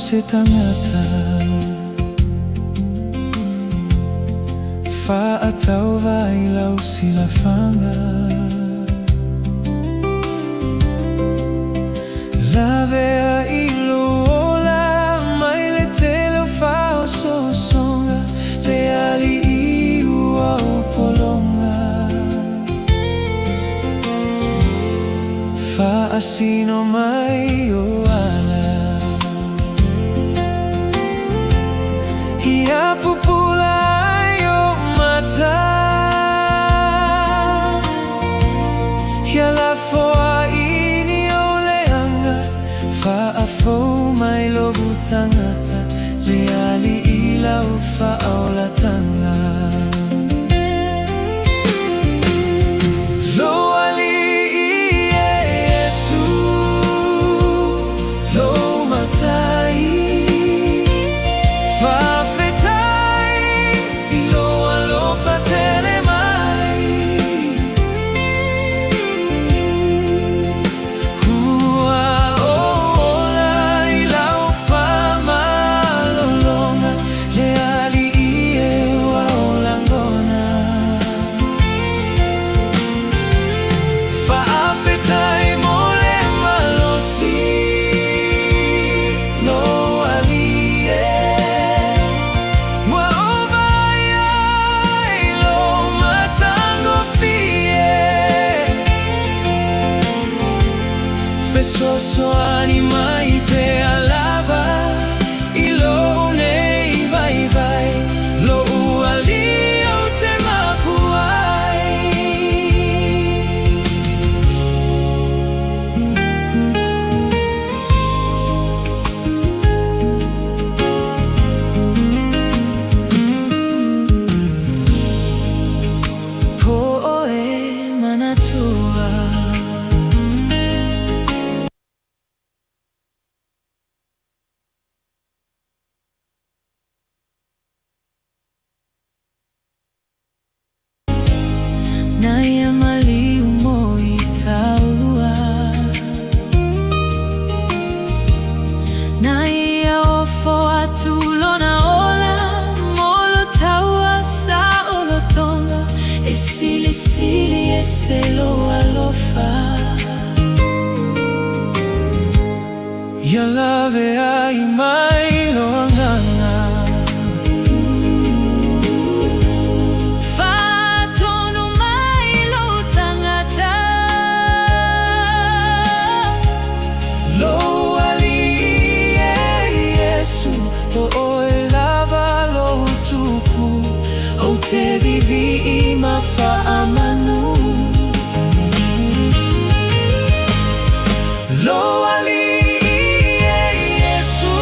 se tagata Faatauva i lau silafaga Lavea i lou ola mai le tele o faaosoosoga Le alii ua ou pologa Faasino mai ou ala Ia pupula ai ou mata Ia lafoai ni ou leaga Faafou mai lou tagata Le Alii lau faaolataga. Lou Alii e Iesu, lou Matai, Faafetai i lou alofa tele mai. Ua ou ola i lau faamalologa, Le Alii e ua ou lagona. Faafetai mo le malosi, Lou Alii e. Ua ou vaaia i lou matagofie. Fesoasoani mai pea lava i lou nei vaivai, Lou Alii ou te mapu ai. Po o e manatua. Nai a maliu mo i taua. Na ia ofo atu lona ola mo lo taua saolotoga e silisili ese lou alofa. Ia laveai mai lou agaga. Faatonu mai lou tagata. Lou Alii e Iesu, o oe lava lou Tupu, Ou te viivii ma faamanu. Lou Alii e Iesu.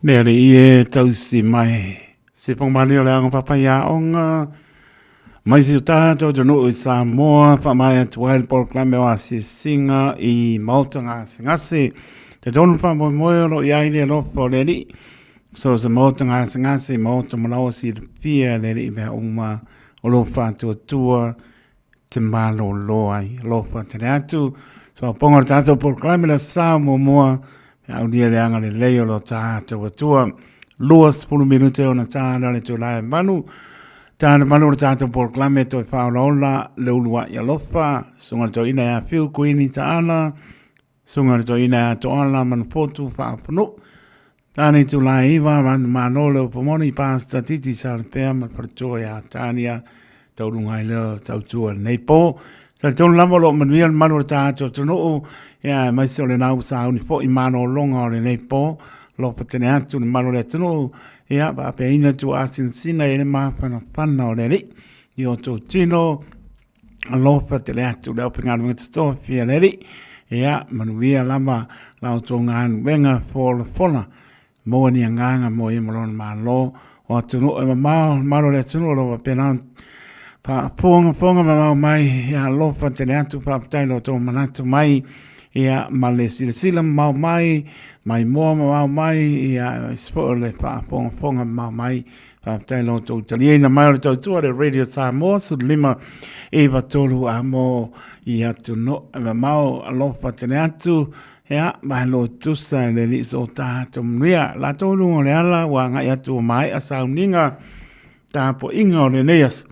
Le Alii e tausi mai se pongmali o le aoga papaiaoga mai si o tātou atunuu i Samoa, faamaea atu ai le polokalame o asiasiga i maota gasegase. Te tonu faamoemoe o lo o i ai le alofa o le Alii. So se maota gasegase, maota malaoa silafia le Alii mea uma o lo o faatuatua te malōlō ai. Alofa tele atu. Soapoga o le tātou polokalame le Aso Sa muamua, pe aulia le agalelei o lo tātou Atua. 20 minute ona tā lea o le itula e 8. Tā le 8 o le tātou polokalame toe whaolaola le uluai alofa, susuga i le toeaina ia Whiu Kuini Taala, Susuga i le Toeaina ia Toala Manufotu Faafanuu, Tāne Itula e 9, Manumalo le upu moni, Pastor Titi Salapea ma le faletua ia Tania, tauluga ai lea o tautua i lenei po. Talitonu lava o lo o manuia le malu o le tātou atunuu, ia aemaise o lena ua sauni foi malologa o lenei po, alofa tele atu le malu o le atunuu, ia faapeaina tuaasinasina i le mafanafana o le Alii i o outou tino, Alofa tele atu le aufaigaluega totofi a le Alii. Ia, manuia lava la outou galuega folafola. Maua ni agaga mo ia ma lona Malo. O atunuu e mamao, le malo o le atunuu o lo o faapena ona faafogafoga mamao mai. Ia, alofa tele atu, faafetai i lo outou manatu mai. Ia, ma le silasila mamao mai, maimoa mamao mai, ia, aemaise foi o le faafogafoga mamao mai. Faafetai lo outou taliaina mai o le tautua le Radio Samoa 15 9 3 a mo i atunuu e mamao alofa tele atu ia malo tusa e le alii so tatou manuia latou i luga o le ala ua agai atu ua maea sauniga tapuaiga o lenei aso.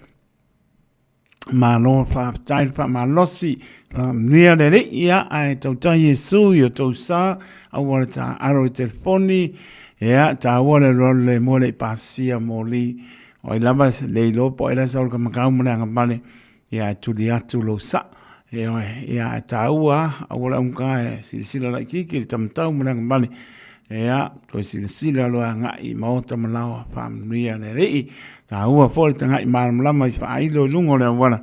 Malo faafetai le faamalosi, faamanuia le Alii, ia, ae tautai Iesu i o tou sa, aua le taaalo i telefoni, ia, taua le alualu le moe le i pasia moli, o ai lava le iloa po o ai la e sau i le kamakau ma le agavale, ia, ae tuli atu lou sa. Ioe, ia, ae taua lava, aua le augata e silasila laitiiti i le taumatau ma le agavale, ia, toe silasila loa agai i maota ma laoa, faamanuia le Alii. Taua foi le tagai malamalama i faailo i luga o le auala,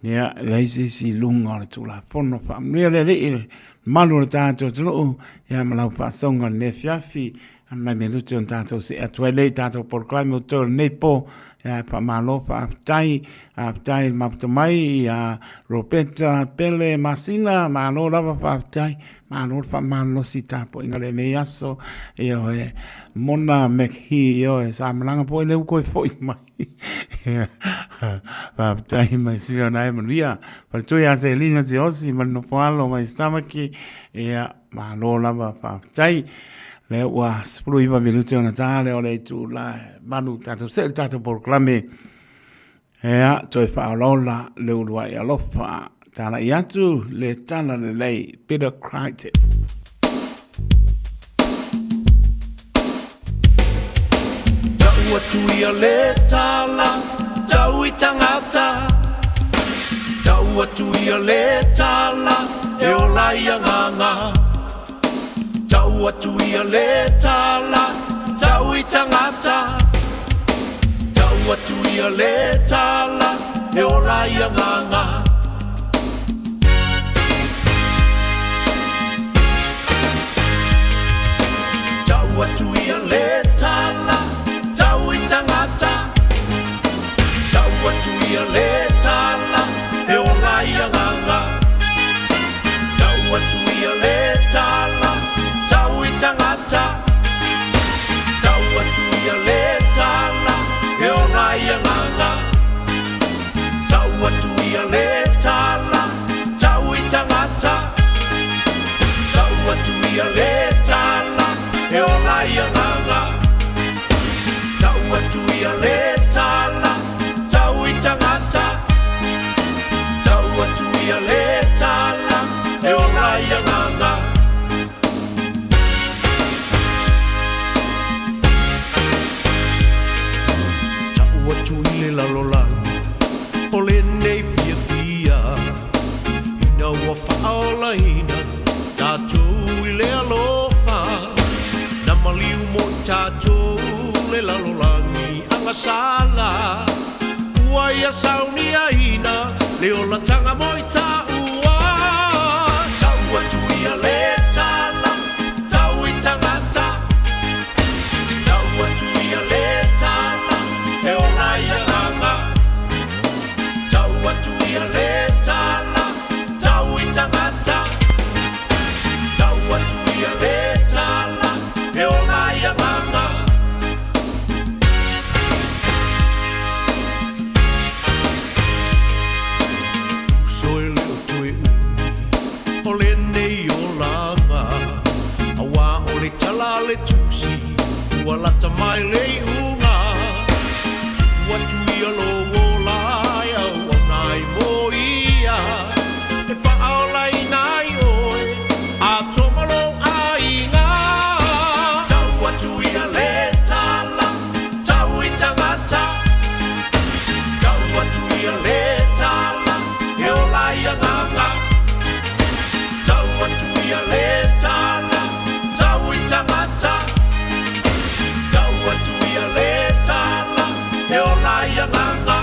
ia, e leai se isi i luga o le Tulafono. Faamanuia le Alii i le mamalu o le tatou atunuu, ia ma lau faasoga i lenei afiafi. A nai minute ona tatou see atu ai lea i tatou polokalame o totoe o lenei po. Ia, faamalo, faafetai, faafetai i le mafuta mai ia Ropeta Pele Masina, malo lava faafetai, malo le faamalolosi i tapuaiga lenei aso. Ioe, Mona McHee, ioe, sa malaga foi lea ua toe foi mai. Faafetai mai sili ona e manuia. Faletua ia Selina Teosi ma le nofo alo mai Stamaki, ia, malo lava faafetai. Lea ua 19 minute ona ta lea o le itula e 8 tatou see le tatou polokalame. Ea, toe faaolaola le uluai alofa. Talai atu le tala lelei Peter Crichton. Tau atu ia le tala, tau i tangata. Tau atu ia le tala, e ola i agaga. Tau atu ia le tala, tau i tangata. Tau atu ia le tala, e ola i agaga. Tau atu ia le tala, tau i tangata. Tau atu ia le tala, e ola i agaga. Tau atu ia le tala, tau i tangata. Tau atu ia le tala, e ola i agaga. Tau atu ia le tala, tau i tangata. Tau atu ia le tala, e ola i agaga. Tau atu ia le tala, tau i tangata. Tau atu ia le tala, e ola i agaga. Tau atu i le lalolagi o lenei fiafia, ina ua faaolaina tatou i le alofa, na maliu mo i tatou le lalolagi agasala. Ua ia sauniaina le olataga mo i taua. Tau atu ia le tala, tau i tagata. tala a le Tusi, ua lata mai le iuga. Tuu atu ia lou ola e auauna ai mo ia, e faaolaina ai oe atoa ma lou aiga. Tau atu ia le tala, tau i tagata. Tau atu ia le tala, e ola ai agaga. Tau atu ia le tala, tau i tagata. Tau atu ia le tala, e ola ai agaga.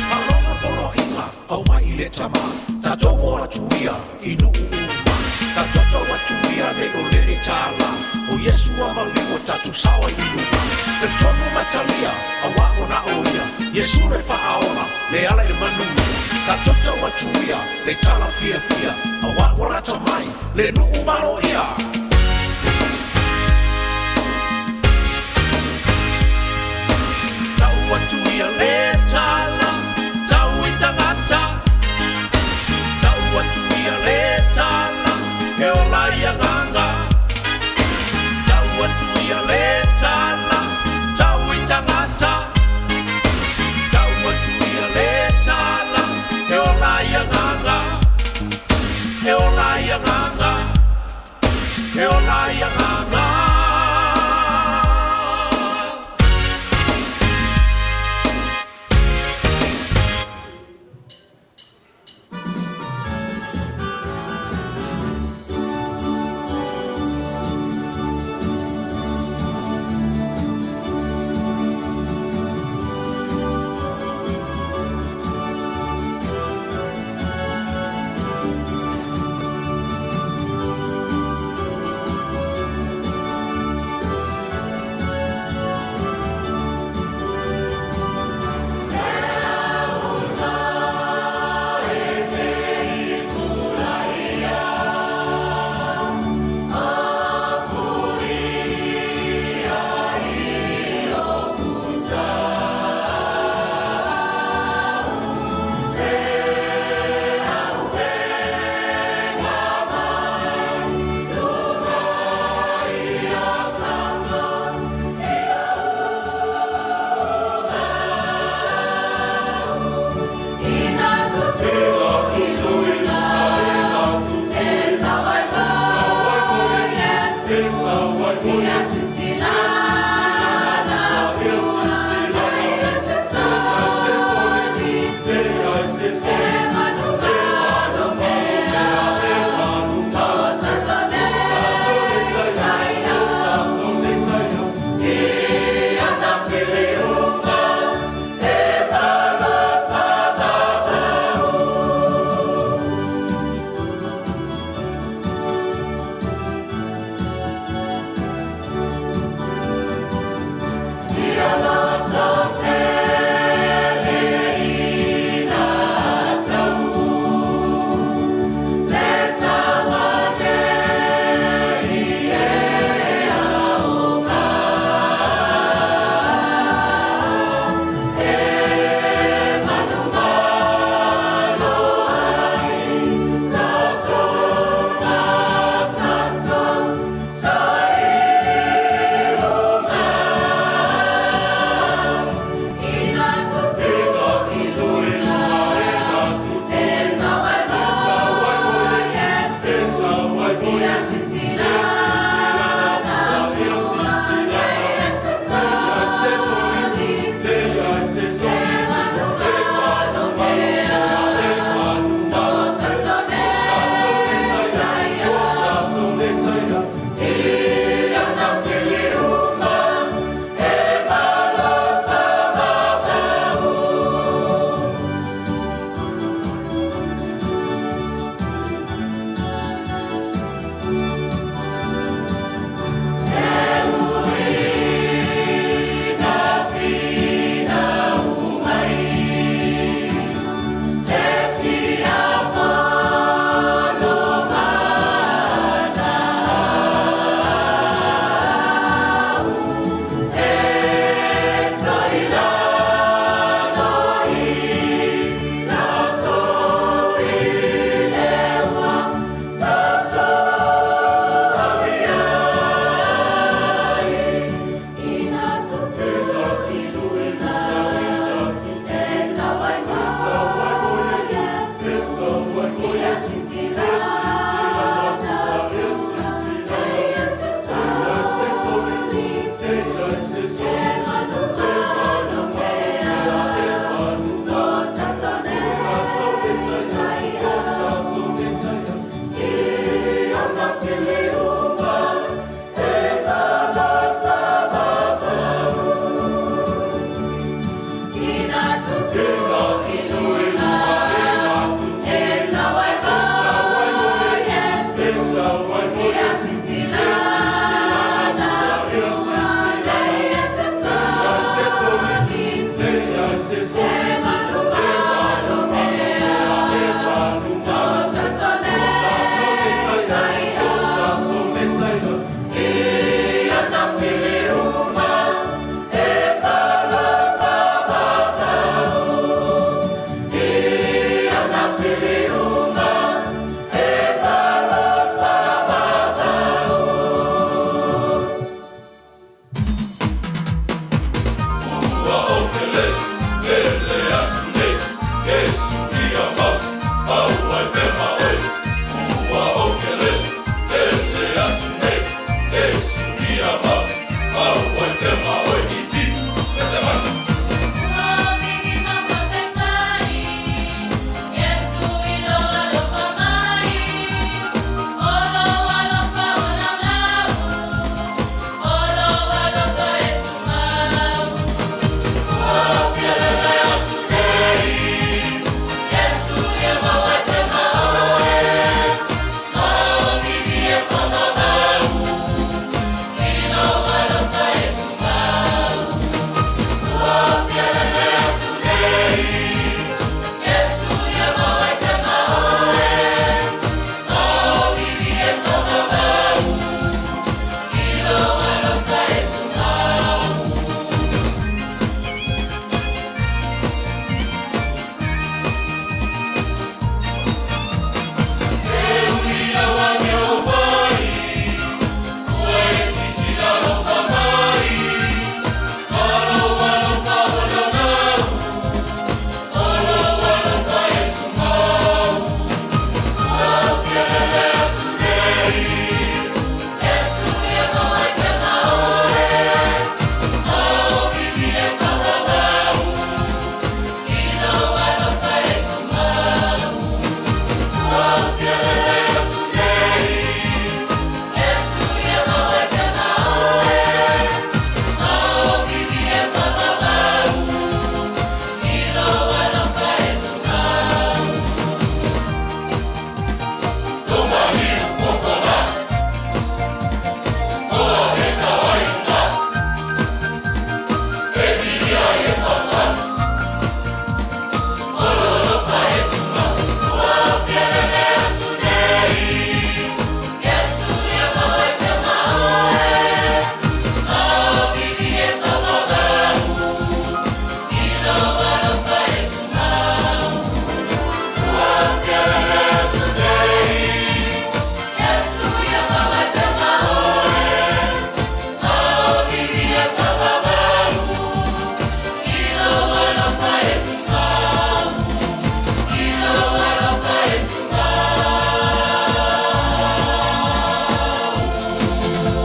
Faalogo poloaiga, aumai i le tama, tatou o atu ia i nuu uma. Tatou tau atu ia nei o lele tala, o Iesu a maliu o tatou sao ai i luma. Talitonu ma talia, auā ua na o ia, Iesu le faaola, le ala i le manuia. Tatou tau atu ia le tala fiafia, auā ua lata mai le nuu maloia. Tau atu ia le tala, tau i tagata. Tau atu ia le tala, e ola ai agaga. Tau atu ia le tala, tau i tagata. Tau atu ia le tala, e ola ai agaga. E ola ai agaga. E ola ai agaga.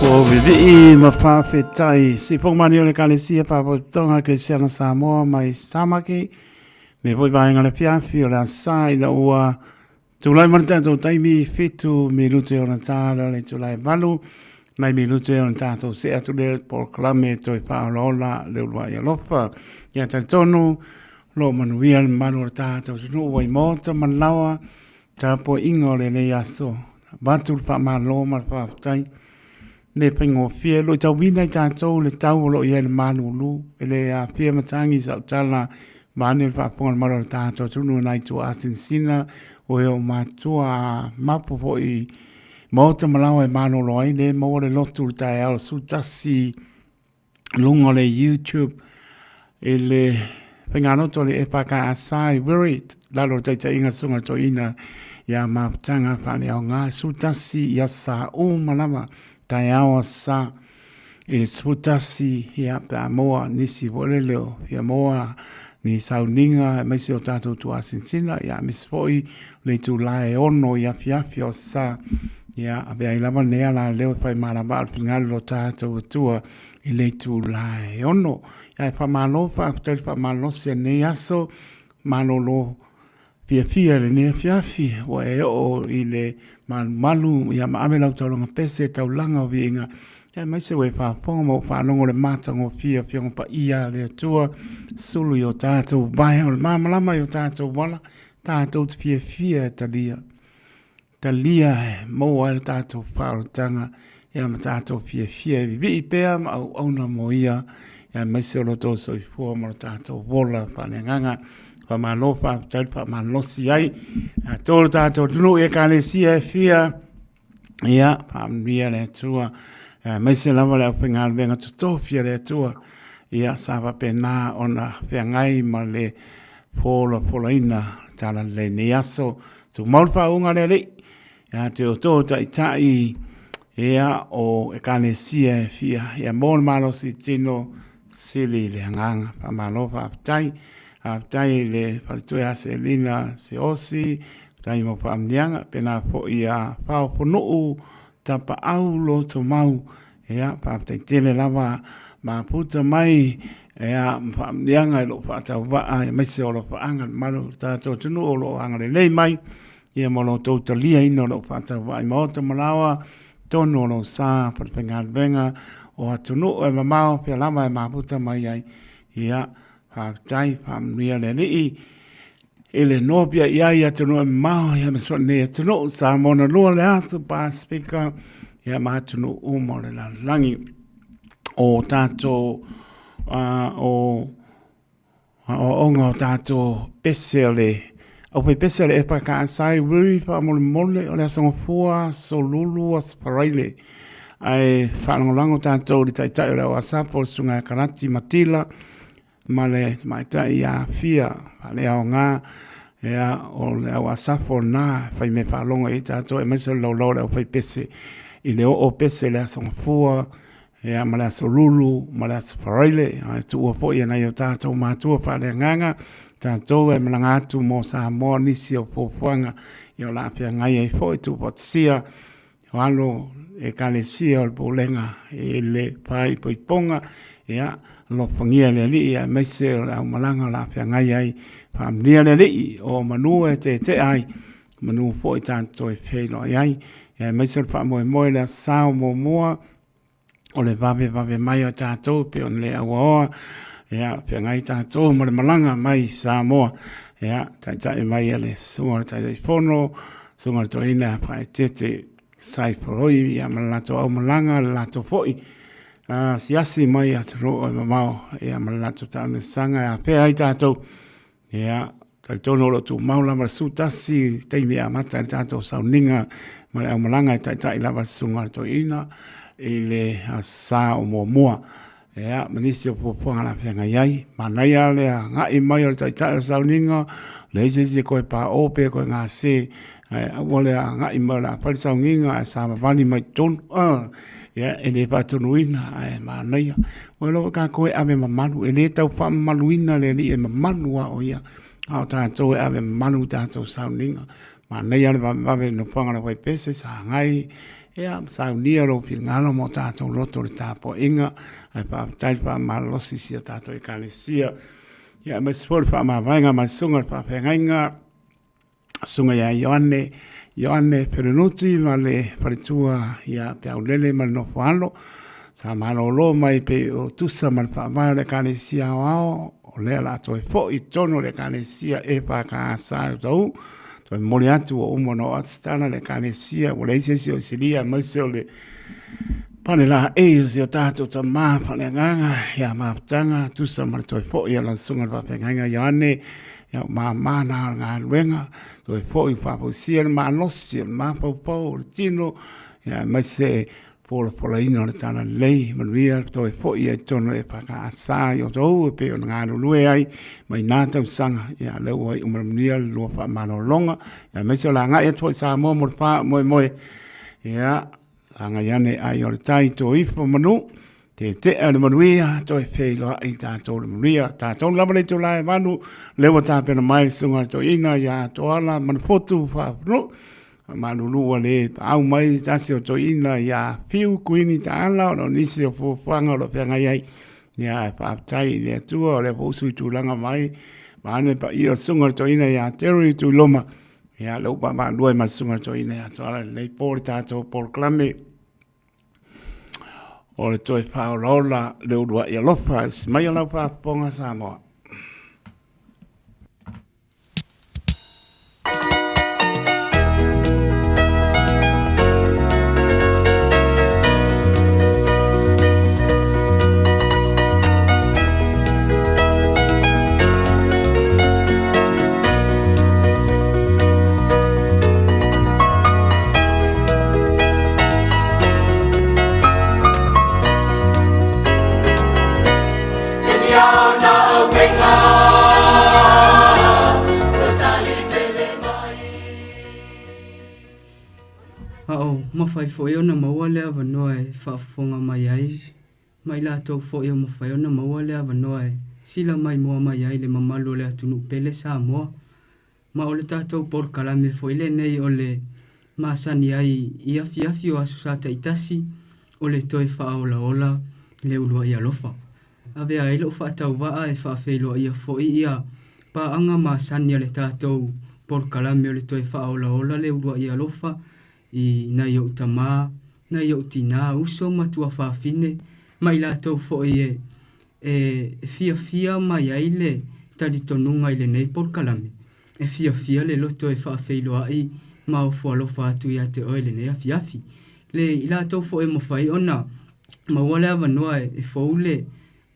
Ko Vivii ma Faafetai, Sipoga Mani o le Ekalesia Faalapotopotoga Kerisiano Samoa mai Tamaki, me foi vaega o le afiafi o le Aso Sa ina ua Tulai mai le tatou taimi, 7 minute ona ta lea o le itula e 8, nai minute ona tatou see atu lea i le polokalame e toe faaolaola le uluai alofa. Ia talitonu, o lo o manuia le mamalu o le tatou atunuu ua i maota ma laoa tapuaiga o lenei aso. Avatu le faamalo ma le faafetai. Le faigofie, o lo o tauina i tatou le tau o lo o i ai le malulu, e le aafia matagi i sau tala vaeane le faafofoga a le mamalu o le tatou atunuu i nai tuaasinasina o e o matua a mapu foi i maota ma laoa e malolo ai, le maua le lotu i le taeao o le 11 i luga o le YouTube i le faigalotu a le EFKS i Wiri, lalo o le taitaiga a le Susuga i le Toeaina ia Mafutaga Faaleaoga, 11 i Aso Sa uma lava, taeao Aso Sa i le 11, ia, pe a maua nisi foi lele o fia maua ni sauniga aemaise o tatou tuasinasina, ia, aemaise foi le itula e 6 i afiafi o Aso Sa, ia, avea ai lava lenei alaleo e fai malava o le finagalo o lo tatou Atua i le itula e 6. Ae faamalo faafetai le faamalolosi i lenei aso, malolo fiafia i lenei afiafi, ua e oo i le malumalu, ia ma ave lau taulaga pese, taulaga o viiga, aemaise ua e faafofoga ma ua faalogo le matagofie o Afioga Paia a le Atua, sulu i o tatou vae o le malamalama i o tatou ala, tatou te fiafia e talia. Talia e maua ai le tatou faaolataga ia ma tatou fiafia e vivii pea ma auauna mo ia, ia aemaise o lo outou soifua ma lo tatou ola faaleagaga. Faamalo faafetai le faamalosi ai. Tatou lo tatou atunuu i Ekalesia e fia, ia faamanuia le Atua, aemaise lava le aufaigaluega totofi a le Atua, ia sa faapena ona feagai ma le folafolaina talalelei nei aso. Tumau le faauuga a le Alii, ia te outou taitai, ia o Ekalesia e fia, ia mo le malosi tino, sili le agaga. Faamalo faafetai. Faafetai i le faletua ia Selina Siaosi, faafetai mo faamanuiaga, pena foi ia Faoponuu Tapaau Lotomau, ia faafetai tele lava mafuta mai ia ma faamanuiaga i lou faatauvaa aemaise o alofaaga le mamalu o le tatou atunuu o lo o agalelei mai ia ma lo outou taliaina o lou faatauvaa i maota ma laoa tonu o lou sa falefaigaluega o atunuu e mamao pea lava e mafuta mai ai ia faafetai faamanuia le Alii i le noa pia i ai atunuu e mamao ia ma lenei atunuu Samoa na lua le atu Pasefika ia ma atunuu uma o le lalolagi o tatou o aoaoga o tatou pese o le aufaipese o le EFKS i Wiri faamolemole o le Aso Gafua, Aso Lulu, Aso Faraile ae faalagolago tatou i le taitai o le au Asapo le Susuga ia Karati Matila ma le tamaitai ia Afia faaleaoga ia o le au Asafo lena e fai mea faalogo i ai tatou aemaise o le laulau o le aufaipese i le oo pese i le Aso Gafua ia ma le Aso Lulu ma le Aso Faraile ae tuua foi e nai o tatou matua faaleagaga tatou e malaga atu mo Samoa nisi o fuafuaga ia o le a feagai ai foi tuufaatasia o alo Ekalesia o le Pulega i le faaipoipoga, ia, alofagia le Alii aemaise o le aumalaga o le a feagai ai. Faamanuia le Alii o manu e teetea ai. manu foi tatou e feiloai ai. Ia aemaise o le faamoemoe i le Aso Sa o muamua, o le vavevave mai o tatou pei ona le auaoa, ia feagai tatou ma le malaga mai Samoa, ia taitai mai e le Susuga o le Taitaifono, Susuga o le Toeaina ia Faaeteete Saifoloi, ia ma le latou aumalaga, le latou foi asiasi mai atunuu e mamao, ia ma le latou taamilosaga e afea ai tatou. Ia, talitonu o lo o tumau lava le 11 i le taimi e amata ai le tatou sauniga ma le aumalaga e taitai lava le Susuga a le Toeaina i le Aso Sa o muamua. Ia, ma nisi o fuafuaga o le a feagai ai. Manaia le agai mai o le taitai o le sauniga, leai se isi e toe pao'o pe toe gase, ae aua le agai mai o le a fai le sauniga ae savavali mai totonu. Ia, e le faatonuina ae manaia. Ua iloa foi tatou e ave mamalu, e le tau faamamaluina le Alii e mamalu lava o Ia, a o tatou e ave mamalu i tatou sauniga. Manaia le vavevave i le nofoaga o le aufaipese, sagai, ia, saunia lou finagalo ma o tatou loto i le tapuaiga, ae faafetai le faamalolosi i si a tatou Ekalesia, ia, aemaise foi le faamavaega ma le susuga i le faafeagaiga, Susuga ia Ioane, Ioane Ferenuti ma le faletua ia Peaulele ma le nofo alo. Sa malolo mai pei o tusa ma le faavae o le Ekalesia Aoao, o lea o le a toe foi i totonu o le Ekalesia EFKS i Otahuhu. Toe momoli atu ua uma ona oo atu se tala i le Ekalesia, ua leai se isi o isilia aemaise o le pale laei o si o tatou tama faaleagaga ia Mafutaga, tusa ma le toe foi o lau susuga i le faafeagaiga Ioane. Ia o māmā nā o le galuega, toe foi faafoisia le malosi o le mafaufau o le tino, ia aemaise polapolaina o le talalelei, manuia le toe foi ai totonu o le EFKS i Otahuhu e pei ona galulue ai mai na tausaga, ia lea ua iu ma le manuia le lua faamalologa, ia aemaise o le agai atu foi i Samoa mo le faamoemoe, ia sagai ane ai o le tai to ifo manu. Tetea le manuia, toe feiloai tatou le manuia. Tatou lava le itula e 8, lea ua tapena mai le susuga i le toeaina ia Toala Manufotu Faafanuu. Faamalulu ua le paau mai se tasi o toeaina ia Fiu Kuini Taala ona o nisi o fuafuaga o lo o feagai ai. Ia ae faafetai i le Atua o lea foi ua sui tulaga mai vaeane le paia o le susuga i le toeaina ia Terry Tuiloma. Ia lea ua vaavaalua ai ma le susuga i le toeaina ia Toala i lenei po le tatou polokalame. O le toe faaolaola le uluai alofa e usi mai a lau faafofoga Samoa. A o mafai foi ona maua le avanoa e faafofoga mai ai ma i latou foi o mafai ona maua le avanoa e sila maimoa mai ai le mamalu o le atunuu pele Samoa. Ma o le tatou polokalame foi lenei o le masani ai i afiafi o aso sa taitasi o le toe faaolaola le uluai alofa. Avea ai lou faatauvaa e faafeiloaia foi ia paaga masani a le tatou polokalame o le toe faaolaola le uluai alofa i nai ou tama, nai ou tinā, uso ma tuafafine, ma i latou foi e e fiafia mai ai le talitonuga i lenei polokalame, e fiafia le loto e faafeiloai ma ofo alofa atu ia te oe i lenei afiafi. Le i latou foi e mafai ona maua le avanoa e fou le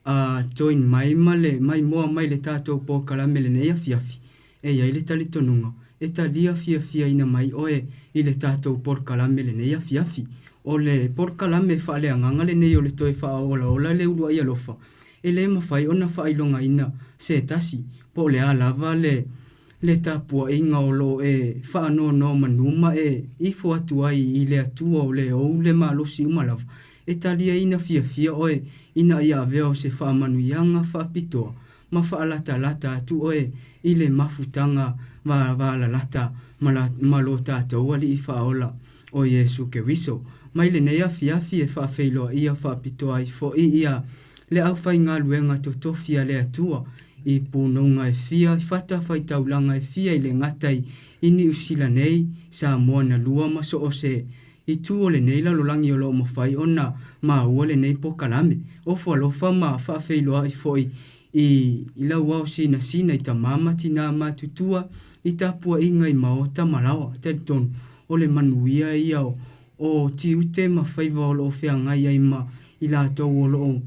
a join mai ma le maimoa mai le tatou polokalame i lenei afiafi, e i ai le talitonuga e talia fiafiaina mai oe i le tatou polokalame i lenei afiafi. O le polokalame faaleagaga lenei o le toe faaolaola le uluai alofa, e le mafai ona faailogaina se tasi, po o le a lava le le tapuaiga o lo o e faanonomanu ma e ifo atu ai i le Atua o le ou le malosi uma lava, e taliaina fiafia oe ina ia avea o se faamanuiaga faapitoa ma faalatalata atu oe i le mafutaga valalata ma lo tatou Alii Faaola, o Iesu Keriso. Mai lenei afiafi e faafeiloaia faapitoa ai foi ia le aufaigaluega totofi a le Atua. i punouga e fia, i fatafaitaulaga e fia i le gata i i Niu Sila nei, Samoa na lua ma so o se itu o lenei lalolagi o lo o mafai ona maua lenei polokalame. Ofo alofa ma faafeiloai foi i i lau ao sinasina i tama ma tinā matutua i tapuaiga i maota ma laoa. Talitonu, o le manuia ia o tiute ma faiva o lo o feagai ai ma i latou o lo o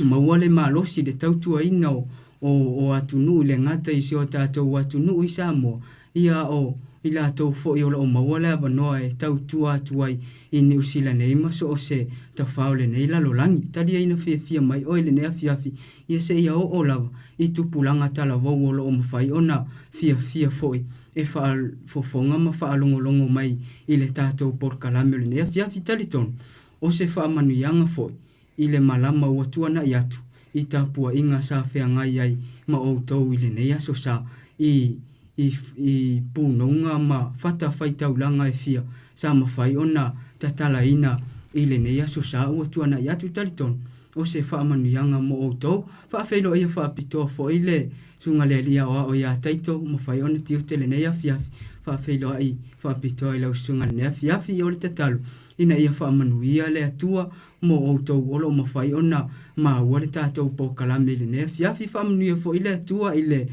maua le malosi i le tautuaina o o atunuu i le gata i si o tatou atunuu i Samoa, ia o i latou foi o lo o maua le avanoa e tautua atu ai i Niu Sila nei ma so o se tafā o lenei lalolagi. Taliaina fiafia mai oe i lenei afiafi, ia seia oo lava i tupulaga talavou o lo o mafai ona fiafia foi e faafofoga ma faalogologo mai i le tatou polokalame o lenei afiafi. Talitonu, o se faamanuiaga foi i le malama ua tuanai atu i tapuaiga sa feagai ai ma outou i lenei aso sa, i, i, i punouga ma fatafaitaulaga e fia sa mafai ona tatalaina i lenei aso sa ua tuanai atu. Talitonu, o se faamanuiaga mo outou. Faafeiloaia faapitoa foi le Susuga le Alii Aoao ia Taito, ua mafai ona tiute lenei afiafi. Faafeiloai faapitoa i lau susuga i lenei afiafi. O le tatalo ina ia faamanuia le Atua mo outou o lo o mafai ona maua le tatou polokalame i lenei afiafi. Faamanuia foi le Atua i le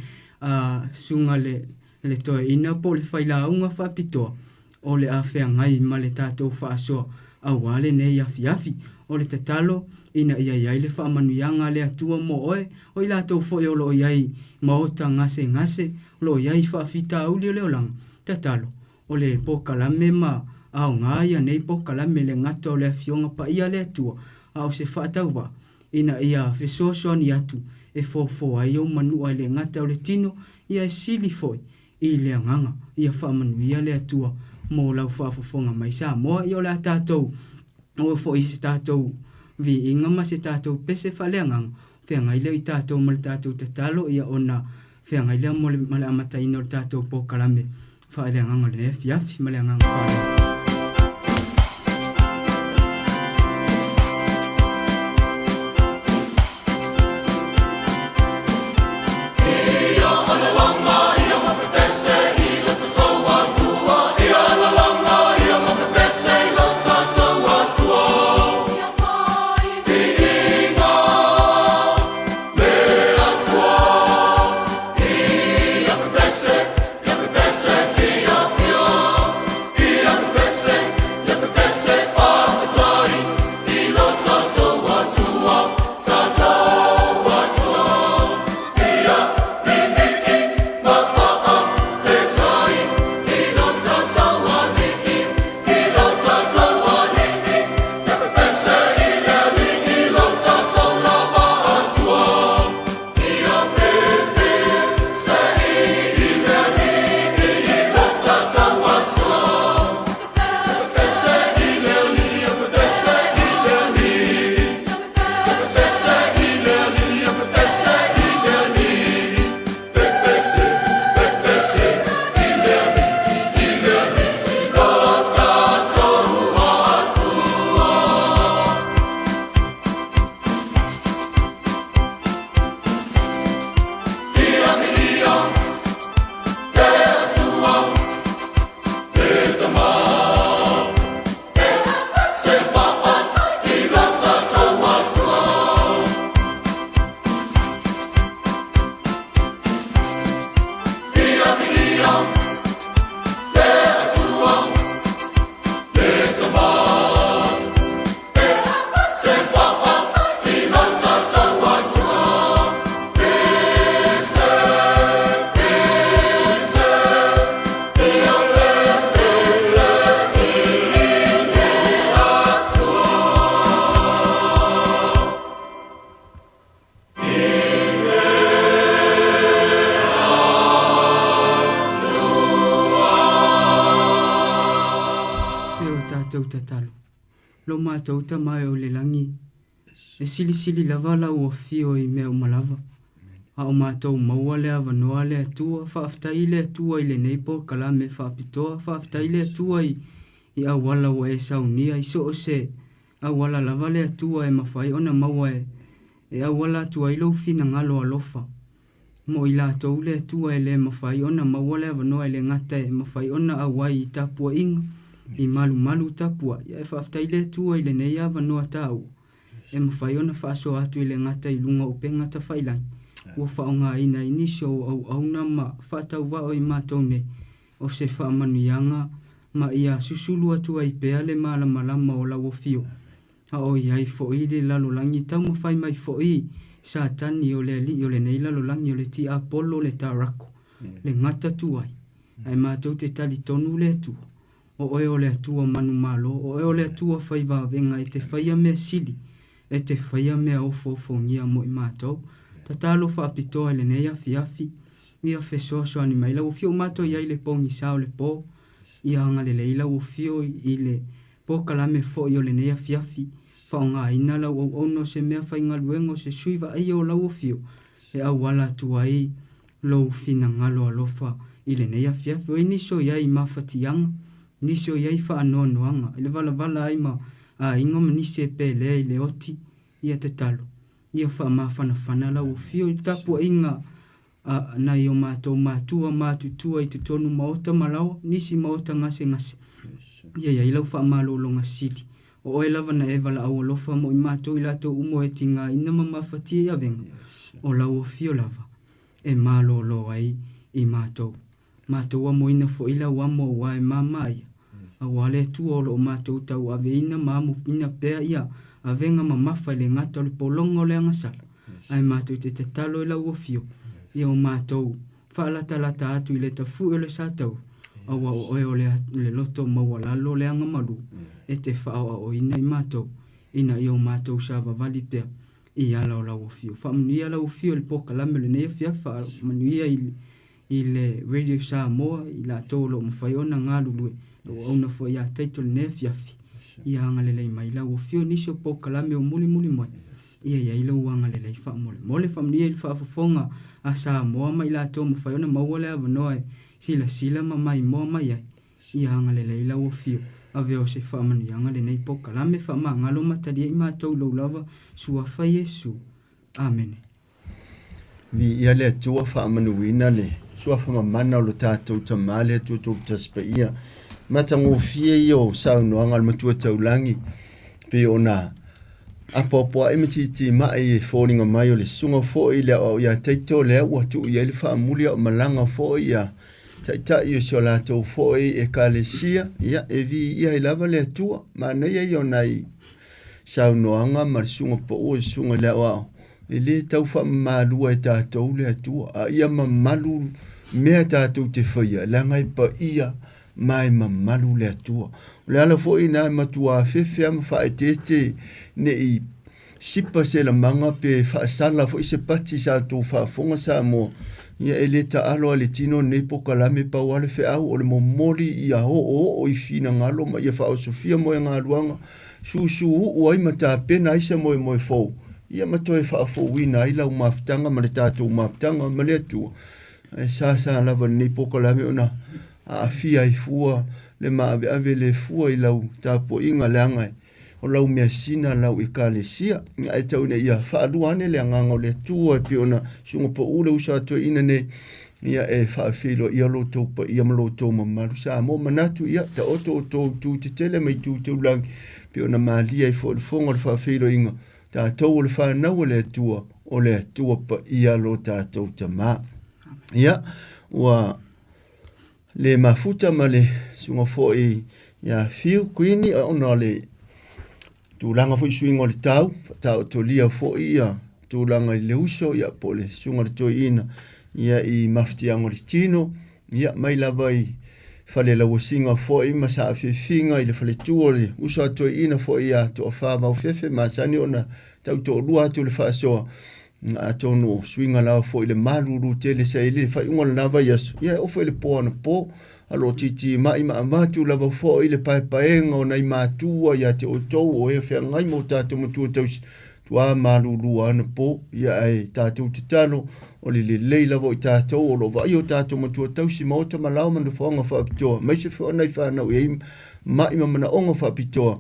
susuga le le toeaina po o le failauga faapitoa o le a feagai ma le tatou faasoa aua lenei afiafi. O le tatalo ina ia i ai le faamanuiaga a le Atua mo oe, o i latou foi o lo o i ai maota gasegase, o lo o i ai faafitauli o le olaga. Tatalo, o le polokalame ma aoga ia nei polokalame le gata o le Afioga Paia a le Atua, a o se faatauvaa ina ia fesoasoani atu e fofo ai ou manua i le gata o le tino, ia e sili foi i le agaga. Ia faamanuia le Atua mo lau faafofoga mai Samoa. Ia o le a tatou oo foi i se tatou viiga ma se tatou pese faaleagaga, feagai lea i tatou ma le tatou tatalo, ia ona feagai lea mo le, ma le amataina o le tatou polokalame faaleagaga o lenei afiafi ma le agaga faaaloalo. Se o tatou tatalo. Lo matou Tama e o le lagi, e silisili lava lau afio i mea uma lava. A o matou maua le avanoa le Atua, faafetai i le Atua i lenei polokalame faapitoa, faafetai i le Atua i, i auala ua e saunia i so o se auala lava le Atua e mafai ona maua e, e auala atu ai lou finagalo alofa. Mo i latou le Atua e le mafai ona maua le avanoa e le gata e mafai ona auai i tapuaiga, i malumalu tapuai, ae faafetai le Atua i lenei avanoa taua e mafai ona faasoa atu i le gata i luga o upega tafailagi ua faaaogaina ai nisi o auauna ma faatauvaa i matou nei o se faamanuiaga ma ia susulu atu ai pea le malamalama o lau afio. A o i ai foi le lalolagi taumafai mai foi Satani o le alii o lenei lalolagi o le tiapolo le tarako, le gata tuai. Ae matou te talitonu le Atua, o oe o le Atua manumalo, o oe o le Atua fai vavega e te faia mea sili, e te faia mea ofoofogia mo i matou. Tatalo faapitoa i lenei afiafi, ia fesoasoani mai lau Afio o matou i ai i le pogisa o le po, ia agalelei lau Afio i le Polokalame foi o lenei afiafi, faaaogaina lau auauna o se mea faigaluega o se sui vaaia o lau afio e auala atu ai lou finagalo alofa i lenei afiafi. O ai nisi o i ai i mafatiaga, nisi o i ai i faanoanoaga, i le valavala ai ma aiga ma nisi e pelea i le oti, ia tatalo, ia faamafanafana lau afio i le tapuaiga a nai o matou matua matutua i totonu maota ma laoa, nisi maota gasegase. Ia i ai lau faamalologa sili. O oe lava na e valaau alofa mo i matou i latou uma o e tigaina ma mafatia i avega, o lau afio lava e malolo ai i matou. Matou amoina foi lau amo aua e mama ia, aua le Atua o lo o matou tauaveina ma amoina pea ia avega mamafa i le gata o le pologa o le agasala, ae matou te tatalo i lau afio ia o matou faalatalata atu i le tafue o le sataua, aua o oe o le loto maualalo o le agamalu e te faaoaoina i matou ina ia o matou savavali pea i ala o lau afio. Faamanuia lau afio i le polokalame o lenei afiafi, faamanuia i i le Radio Samoa, i latou o lo o mafai ona galulue, o lo o auauna foi ia Taito i lenei afiafi, ia agalelei mai lau afio nisi o polokalame o mulimuli mai, ia i ai lou agalelei faamolemole. Faamanuia i le faafofoga a Samoa ma i latou o mafai ona maua le avanoa e silasila ma maimoa mai ai, ia agalelei lau afio, avea o se faamanuiaga lenei polokalame, faamagalo ma talia i matou i lou lava Suafa Iesu. Amene. Viia le Atua, faamanuina le suafa mamana o lo tatou Tama, le Atua Tolutasi Paia. Matagofie ia o saunoaga a le Matua Taulagi, pei ona apoapoai ma titimai e foliga mai o le susuga foi i le aoao ia Taito, lea ua tuu i ai le faamuli a o malaga foi ia taitai o si o latou foi ekalesia, ia e viia ai lava le Atua. Manaia ia o nai saunoaga ma le susuga pau o le susuga i le aoao, E le tau faamamalua e tatou le Atua, a ia mamalu mea tatou te faia, leaga e paia ma e mamalu le Atua. O le ala foi lena e matua afefe lava ma faaeteete ne i sipa se lamaga pe faasala foi se pati sa outou faafofoga Samoa, ia e le taalo lava i le tino lenei polokalame, pau lava le feau o le momoli ia oooo i finagalo ma ia faaosofia moegaluaga, susuuu ai ma tapena ai se moemoe fou, ia ma toe faafouina ai lau mafutaga ma le tatou mafutaga ma le Atua. Ae sasa lava lenei polokalame ona aafia ai fua le maaveave le fua i lau tapuaiga leaga o lau measina lau ekalesia. Ae tau ina ia faalua ane le agaga o le Atua e pei ona susuga pau le uso a toeaina nei, ia e faafeiloaia lo outou paia ma lo outou mamalu Samoa. Manatu ia taoto outou itu tetele ma itu taulagi pei ona malie ai foi le fofoga o le faafeiloaiga tatou o le fanau a le Atua, o le Atua paia lo tatou Tama. Ia, ua le mafuta ma le susuga foi ia Fiu Kuini ona o le tulaga foi suiga o le tau, faataotolia foi ia tulaga i le uso ia po o le susuga i le toeaina ia i mafatiaga o le tino, ia mai lava i fale lauasiga foi ma saafiafiga i le faletua o le uso a toeaina foi ia Toafa Vaofefe, masani ona tau toalua atu le faasoa, atonu o suiga lava foi i le malulu tele sa i ai le faaiuga o lena vaiaso, ia e oo foi i le po anapo, a o lo o titimai ma avatu lava foi le paepaega o nai matua ia te outou o e feagai ma o tatou matua tausi, tuā malulu anapo, ia ae tatou tatalo o le lelei lava o i tatou o lo o vaaia o tatou matua tausi maota ma lao ma nofoaga faapitoa, aemaise foi o nai fanau e i ai mai ma manaoga faapitoa.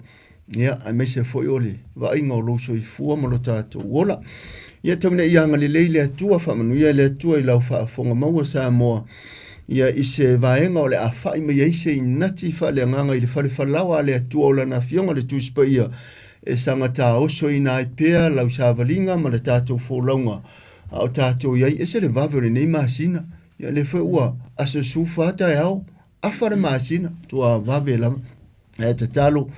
Ia, aemaise foi o le vaaiga o lou soifua ma lo tatou ola. Ia, tau ina ia agalelei le Atua, faamanuia le Atua i lau faafofoga maua Samoa, ia i se vaega o le a fa'i mai ai se inati faaleagaga i le fale falaoa a le Atua o Lana Afioga le Tusi Paia, e saga taosoina ai pea lau savaliga ma le tatou folauga a o tatou i ai. Ese le vave o lenei masina, ia lea foi ua aso 14 taeao, afa le masina, tua vave lava. Ae tatalo,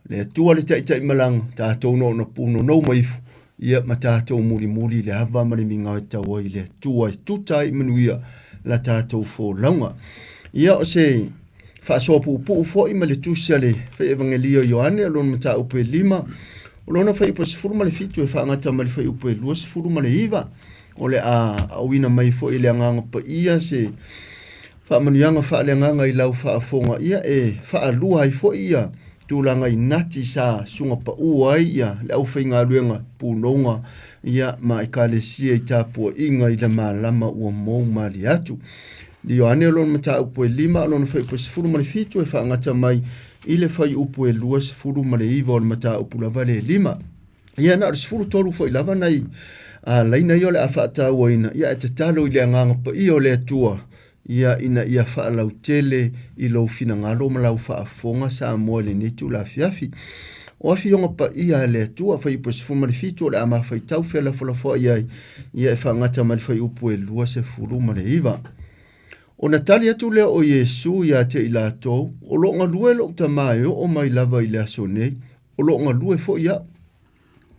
le Atua le taitai malaga, tatou no ona punonou mai ifo, ia ma tatou mulimuli le ava ma le migao e tau ai le Atua e tuta ai manuia la tatou folauga. Ia o se faasoa puupuu foi ma le tusi a le Fai Evangelio Ioane o lona mataupu e 5, o lona fuaiupu e 17 e faagata ma le fuaiupu e 29, o le a auina mai foi e le Agaga Paia se Faamanuiaga faaleagaga i lau faafofoga ia e faalua ai foi ia tulaga inati sa suga pau ai ia le aufaigaluega punouga ia ma ekalesia i tapuaiga i le malama ua mou malie atu. Ioane o lona mataupu e 5 o lona fuaiupu e 17 e faagata mai i le fuaiupu e 29 o le mataupu lava le 5. Ia na o le 13 foi lava nai laina ia o le a faatauaina, ia ae tatalo i le Agaga Paia o le Atua, ia ina ia faalautele i lou finagalo ma lau faafofoga Samoa i lenei itula afiafi. O Afioga Paia a le Atua, fuaiupu e 17 o le a mafaitau felafolafoai ai, ia e faagata mai le fuaiupu e 29. Ona tali atu lea o Iesu ia te i latou, O lo o galue lou Tama e oo mai lava i le aso nei, O lo o galue foi au.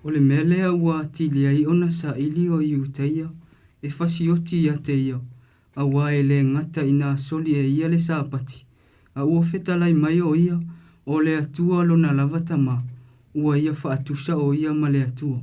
O le mea lea ua atili ai ona saili o Iutaia e fasioti ia te ia, auā e lē gata ina soli e ia le Sapati, a ua fetalai mai o ia, o le Atua lona lava Tama, ua ia faatusa o ia ma le Atua.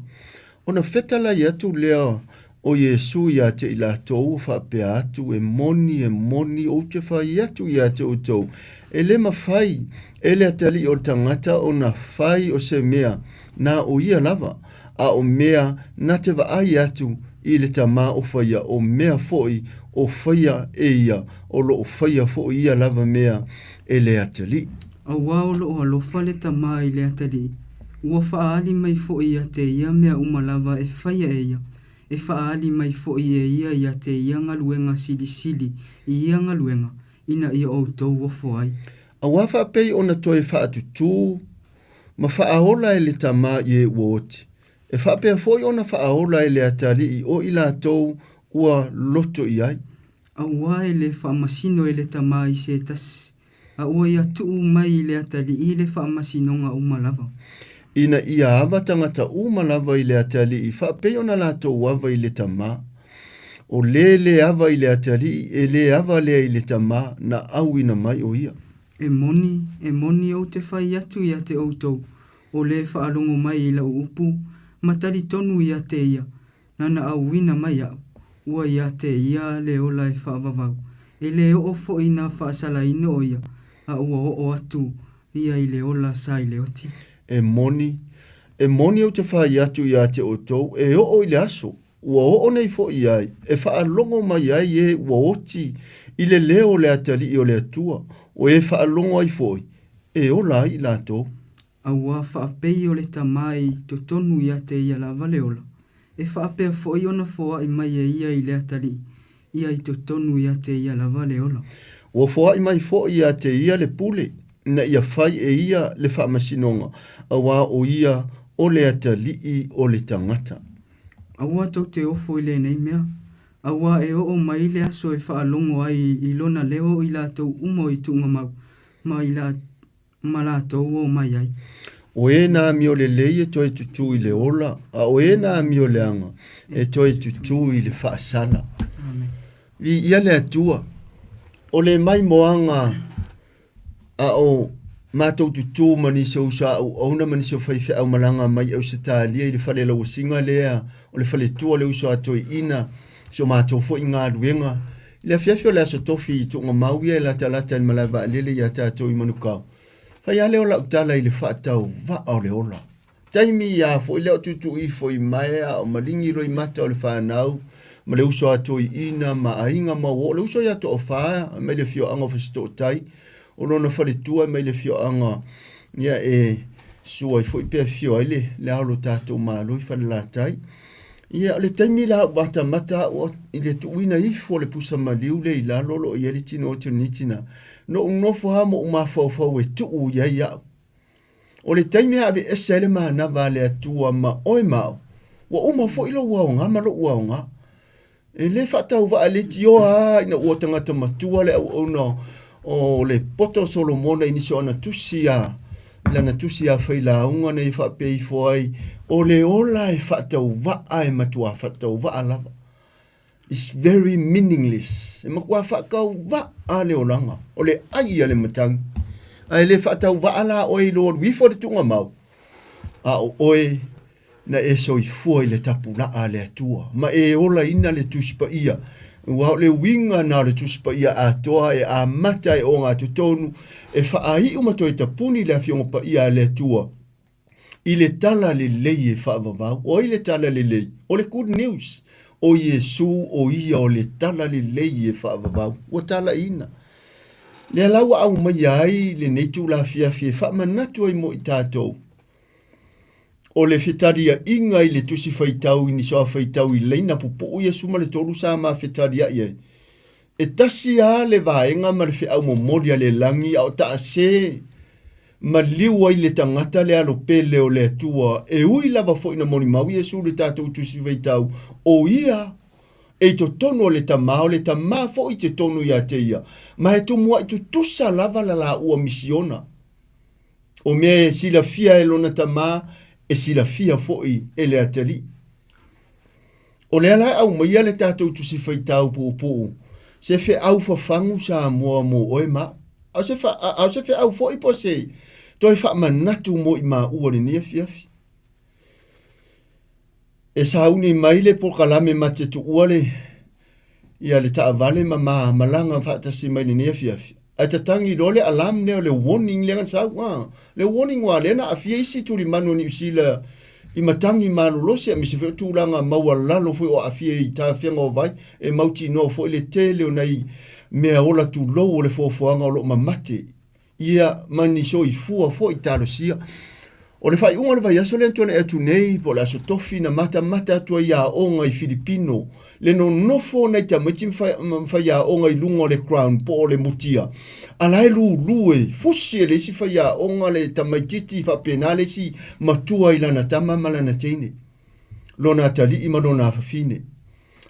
Ona fetalai atu lea o Iesu ia te i latou ua faapea atu, E moni, e moni, ou te fai atu ia te outou, e le mafai e le atalii o le tagata ona fai o se mea na o ia lava, a o mea na te vaai atu i le Tama o faia, o mea foi o faia e ia, o lo o faia foi ia lava mea e le atalii. Auā o lo o alofa le Tama i le atalii, ua faaali mai foi ia te ia mea uma lava e faia e ia, e faaali mai foi e ia ia te ia galuega silisili i ia galuega, ina ia outou ofo ai. Auā faapei ona toe faatutū ma faaola e le Tama i e ua oti, e faapea foi ona faaola e le atalii o i latou ua loto i ai. Auā e le faamasino e le Tama i se tasi, a ua ia tuu mai i le atalii le faamasinoga uma lava. Ina ia ava tagata uma lava i le atalii faapei ona latou ava i le Tama. O le le ava i le atalii, e le ava lea i le Tama na auina mai o ia. E moni, e moni ou te fai atu ia te outou, o le faalogo mai i lau upu, ma talitonu ia te ia, nana auina mai aʻu, ua ia te ia le ola e faavavau, e lē oo foi na faasalaina o ia, a ua oo atu ia i le ola sa i le oti. E moni, e moni ou te fai atu ia te outou, e oo i le aso, ua oo nei foi i ai, e faalogo mai ai e ua oti i le leo o le atalii o le Atua, o e faalogo ai foi, e ola ai i latou. Auā faapei o le Tama e i totonu ia te ia lava le ola, e faapea foi ona foaʻi mai e ia i le atalii ia i totonu ia te ia lava le ola. Ua foaʻi mai foi ia te ia le pule, ina ia fai e ia le faamasinoga, auā o ia o le atalii o le tagata. Aua tou te ofo i lenei mea, auā e oo mai le aso e faalogo ai i lona leo i latou uma o i tuugamau, ma i ma latou o mai ai. O e na amio lelei e toe tutū i le ola, a o e na amio leaga e toe tutū i le faasala. Amen. Viia le Atua, o le maimoaga a o matou tutū ma nisi o uso a auauna ma nisi o faifeau malaga mai Ausetalia i le fale lauasiga lea o le faletua o le uso a toeaina, si o matou foi galuega I le afiafi o le Aso Tofi i Tuugamau ia e latalata i le malae vaalele ia tatou i Manukau, fai lava lea o lau tala i le faatauvaa o le ola. Taimi a foi lea o tuutuu ifo i maea o maligi loimata o le fanau ma le uso a toeaiina ma aiga ma uo. O le uso ia Toafa mai le afioaga o Fasitootai, o lona faletua mai le afioaga ia e Susu ai foi pe afio ai le, le ao lo tatou Malo i Falelatai. Ia, o le taimi la ua matamata au i le tuuina ifo o le pusa maliu lea i lalo o lo o i ai le tino oti o lenei tina, na ou nofo lava ma ou mafaufau e tuu i ai au. O le taimi e aveese ai le manava a le Atua ma oe ma au, ua uma foi lou aoga ma lou aoga. E le faatauvaa leitioa lava ina ua tagata matua le auauna o le poto o Solomona i nisi o ana tusi a i lana tusi a failauga na ia faapea ifo ai, o le ola e faatauvaa e matuā faatauvaa lava. It's very meaningless. E matuā faatauvaa le olaga, o le ai a le matagi. Ae le faatauvaa la oe i lou alu ifo i le tuugamau, a o oe na e soifua i le tapulaa a le Atua, ma e olaina le Tusi Paia, aua o le uiga na o le Tusi Paia atoa e amata e ogatotonu, e faaiu ma toe tapuni le Afioga Paia a le Atua i le tala lelei e faavavau. O ai le tala lelei? O le Good News. O Iesu o ia o le tala lelei e faavavau. Ua talaiina. Lea la ua aumaia ai lenei itula afiafi e faamanatu ai mo i tatou, O le fetaliaiga i le Tusi Faitau i ni soa faitau i laina pupuu Iesu ma le tolu sa ma fetaliai ai. E tasi a le vaega ma le feau momoli a le lagi a o taase maliu ai le tagata le alo pele o le Atua e ui lava foi na molimau Iesu i le tatou Tusi Faitau o ia e i totonu o le Tama o le Tama foi i totonu ia te ia ma e tumuai tutusa lava la laua misiona. O mea e silafia e lona tama, e silafia foi e le atalii. O lea la e aumaia le tatou tusi faitau puupuu, se feau fafagu Samoa mo oe ma au. A o se, fa, a o se feau foi po o se toe faamanatu mo i maua lenei afiafi. E sauni mai le polokalame ma te tuua le, ia le taavale ma ma malaga faatasi mai lenei afiafi. Ae tatagi loa le alarm lea o le warning lea na sau. Ah, le warning ua lea na aafia isi tulimanu o Niu Sila i matagi malolosi aemaise foi o tulaga maualalo foi o aafia i tafega o vai e mautinoa foi le tele o nai mea ola tulou o le foafoaga o lo o mamate Ia, ma ni soifua foi talosia. O le faaiuga o le vaiaso lea na tuanai atu nei, po o le Aso Tofi, na matamata atu ai aoga i Filipino, le nonofo o nai tamaiti ma faiaoga i luga o le ground po o le mutia, a la e lulu e fusi e le isi faiaoga le tamaitiiti faapena le isi matua i lana tama ma lana teine, lona atalii ma lona afafine.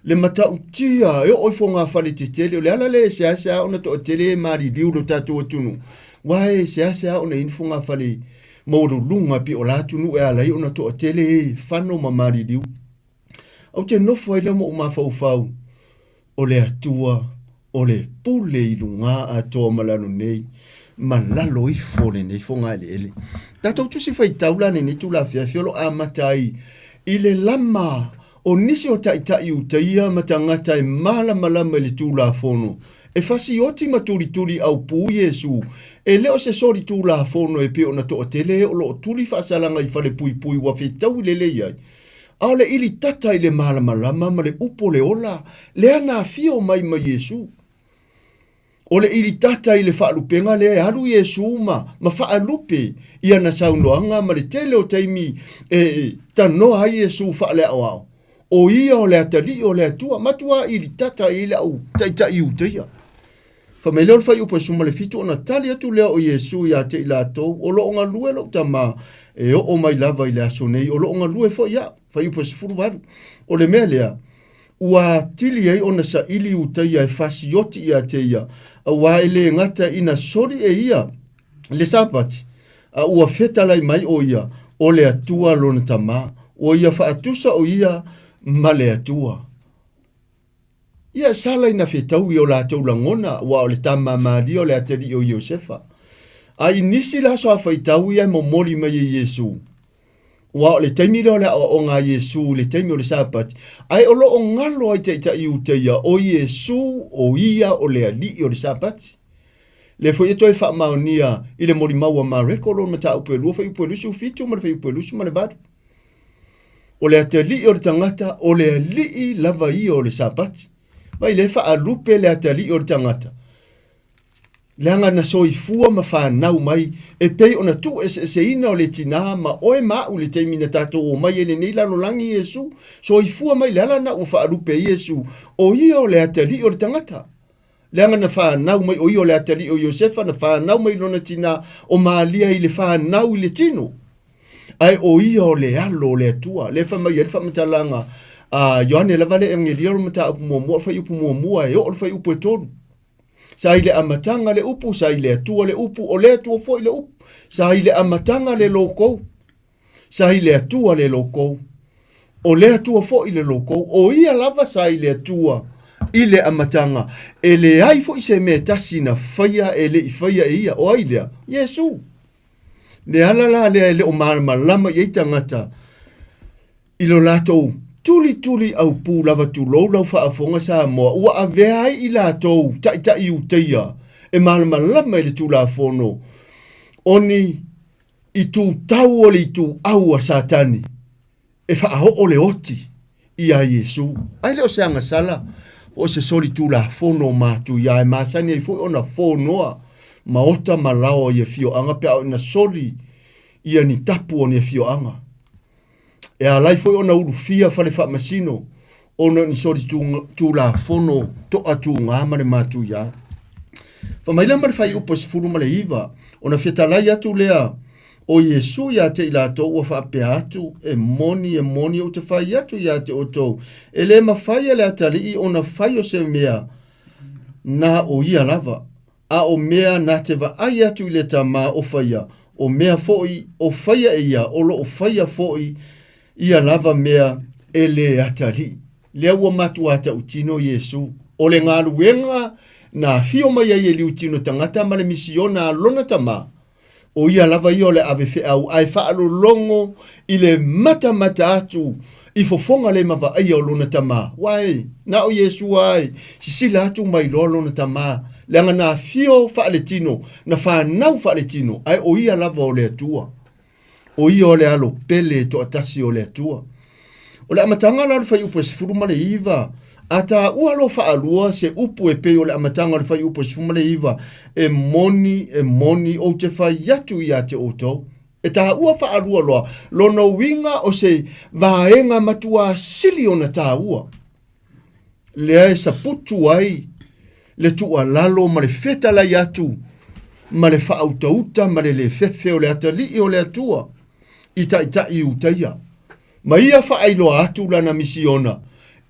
Le matautia e oo i fogafale tetele, o le ala lea e seasea ona toatele e maliliu lo tatou atunuu, aua e seasea ona i ai ni fogafale maualuluga pei o la atunuu e ala ai ona toatele e fano ma maliliu. Ou te nofo ai lea ma ou mafaufau, o le Atua o le pule i lugā atoa ma lalo nei, ma lalo ifo o lenei fogaeleele. Tatou tusi faitau la lenei itula afiafi o lo o amata ai i le lama o nisi o taitai Iutaia ma tagata e malamalama i le Tulafono, e fasioti ma tulituli aupū Iesu, e le o se soli Tulafono e pei ona toatele e o lo o tuli faasalaga i falepuipui ua fetaui lelei ai. A o le ʻili tata i le malamalama ma le upu o le ola, lea na afio mai ma Iesu. O le ʻili tata i le faalupega lea e alu Iesu ma, ma faalupe i ana saunoaga ma le tele o taimi e tanoa ai Iesu faaleaoao. O ia o le atalii o le Atua, matuā ʻili tata i ai le au taitai Iutaia. Fai mai lea o le fuaiupu e 17, ona tali atu lea o Iesu ia te i latou, O lo o galue lou Tama e oo mai lava i le aso nei, o lo o galue foi au. Fuaiupu e 18, O le mea lea, ua atili ai ona saili Iutaia e fasioti ia te ia, auā e le gata ina soli e ia le Sapati, a ua fetalai mai o ia, o le Atua lona Tama, ua ia faatusa o ia ma le Atua. Ia sala ina fetaui o latou lagona, aua o le tama a Maria o le atalii o Iosefa. A i nisi la aso a faitau ia e momoli mai e Iesu, aua o le taimi lea o le aoaoga a Iesu i le taimi o le Sapati, ae o lo o galo ai taitai Iutaia o Iesu o ia o le Alii o le Sapati. Lea foi e toe faamaonia i le molimau a Mareko lona mataupu e 2 fuaiupu e 27 ma le fuaiupu e 28. O le atalii o le tagata, o le alii lava ia o le Sapati. Mai lea e faalupe le atalii o le tagata. Leaga na soifua ma fanau mai e pei ona tuueseeseina o le tinā ma oe ma aʻu i le taimi na tatou omai ai i lenei lalolagi Iesu. Soifua mai le ala na ua faalupe ai Iesu, o ia o le atalii o le tagata. Leaga na fanau mai o ia o le atalii o Iosefa, na fanau mai lona tinā o Malia i le fanau i le tino. Ae o ia o le alo o le Atua. Lea e fai mai ai le faamatalaga a Ioane lava le Egelia o le mataupu muamua, o le fuaiupu muamua e oo i le fuaiupu e tolu. Sa i le amataga le upu, sa i le Atua le upu, o le Atua foi le upu. Sa i le amataga le loko, sa i le Atua le loko, o le Atua foi le loko. O ia lava sa i le Atua i le amataga. E leai foi se mea e tasi na faia e le i faia e ia. O ai lea? Iesu. Le ala la lea e le o malamalama i ai tagata i lo latou tulituli aupū lava tulou lau faafofoga Samoa ua avea ai i latou Taitai Iuteia e malamalama i le Tulafono o ni itutau o le ituau a Satani e faaoo le oti iā Iesu. Ae le o se agasala po o se soli tulafono o matuia e masani ai foi ona fonoa maota ma laoa i afioaga pe a oo ina soli ia ni tapu o ni afioaga. E ala ai foi ona ulufia fale faamasino ona o ni soli tulafono toatuga ma le matuia. Fai mai la ma le fuaiupu e 19, ona fetalai atu lea o Iesu ia te i latou ua faapea atu, E moni, e moni, ou te fai atu ia te outou, e le mafai e le atalii ona fai o se mea na o ia lava, a o mea na te vaai atu i le Tama o faia, o mea foi o faia e ia, o lo o faia foi ia lava mea e le atalii. Lea ua matuā tautino Iesu, o le galuega na afio mai ai e liutino tagata ma le misiona a lona Tama, O ia lava ia o le ave feau ae faalologo i le matamata atu i fofoga le mavaaia o lona Tama. Uae, na o Iesu ae sisila atu mai loa lona Tama, leaga na afio faaletino, na fanau faaletino, ae o ia lava o le Atua. O ia o le alo pele toatasi o le Atua. O le amataga la o le fuaiupu e 19, a taua loa faalua se upu e pei o le amataga o le fuaiupu e 19, e moni, e moni, ou te fai atu ia te outou. E taua faalua loa lona uiga o se vaega matuā sili ona taua. Lea e saputu ai le tuualalo ma le fetalai atu ma le faautauta ma le le fefe o le atalii o le Atua i taitai Iutaia. Ma ia faailoa atu lana misiona,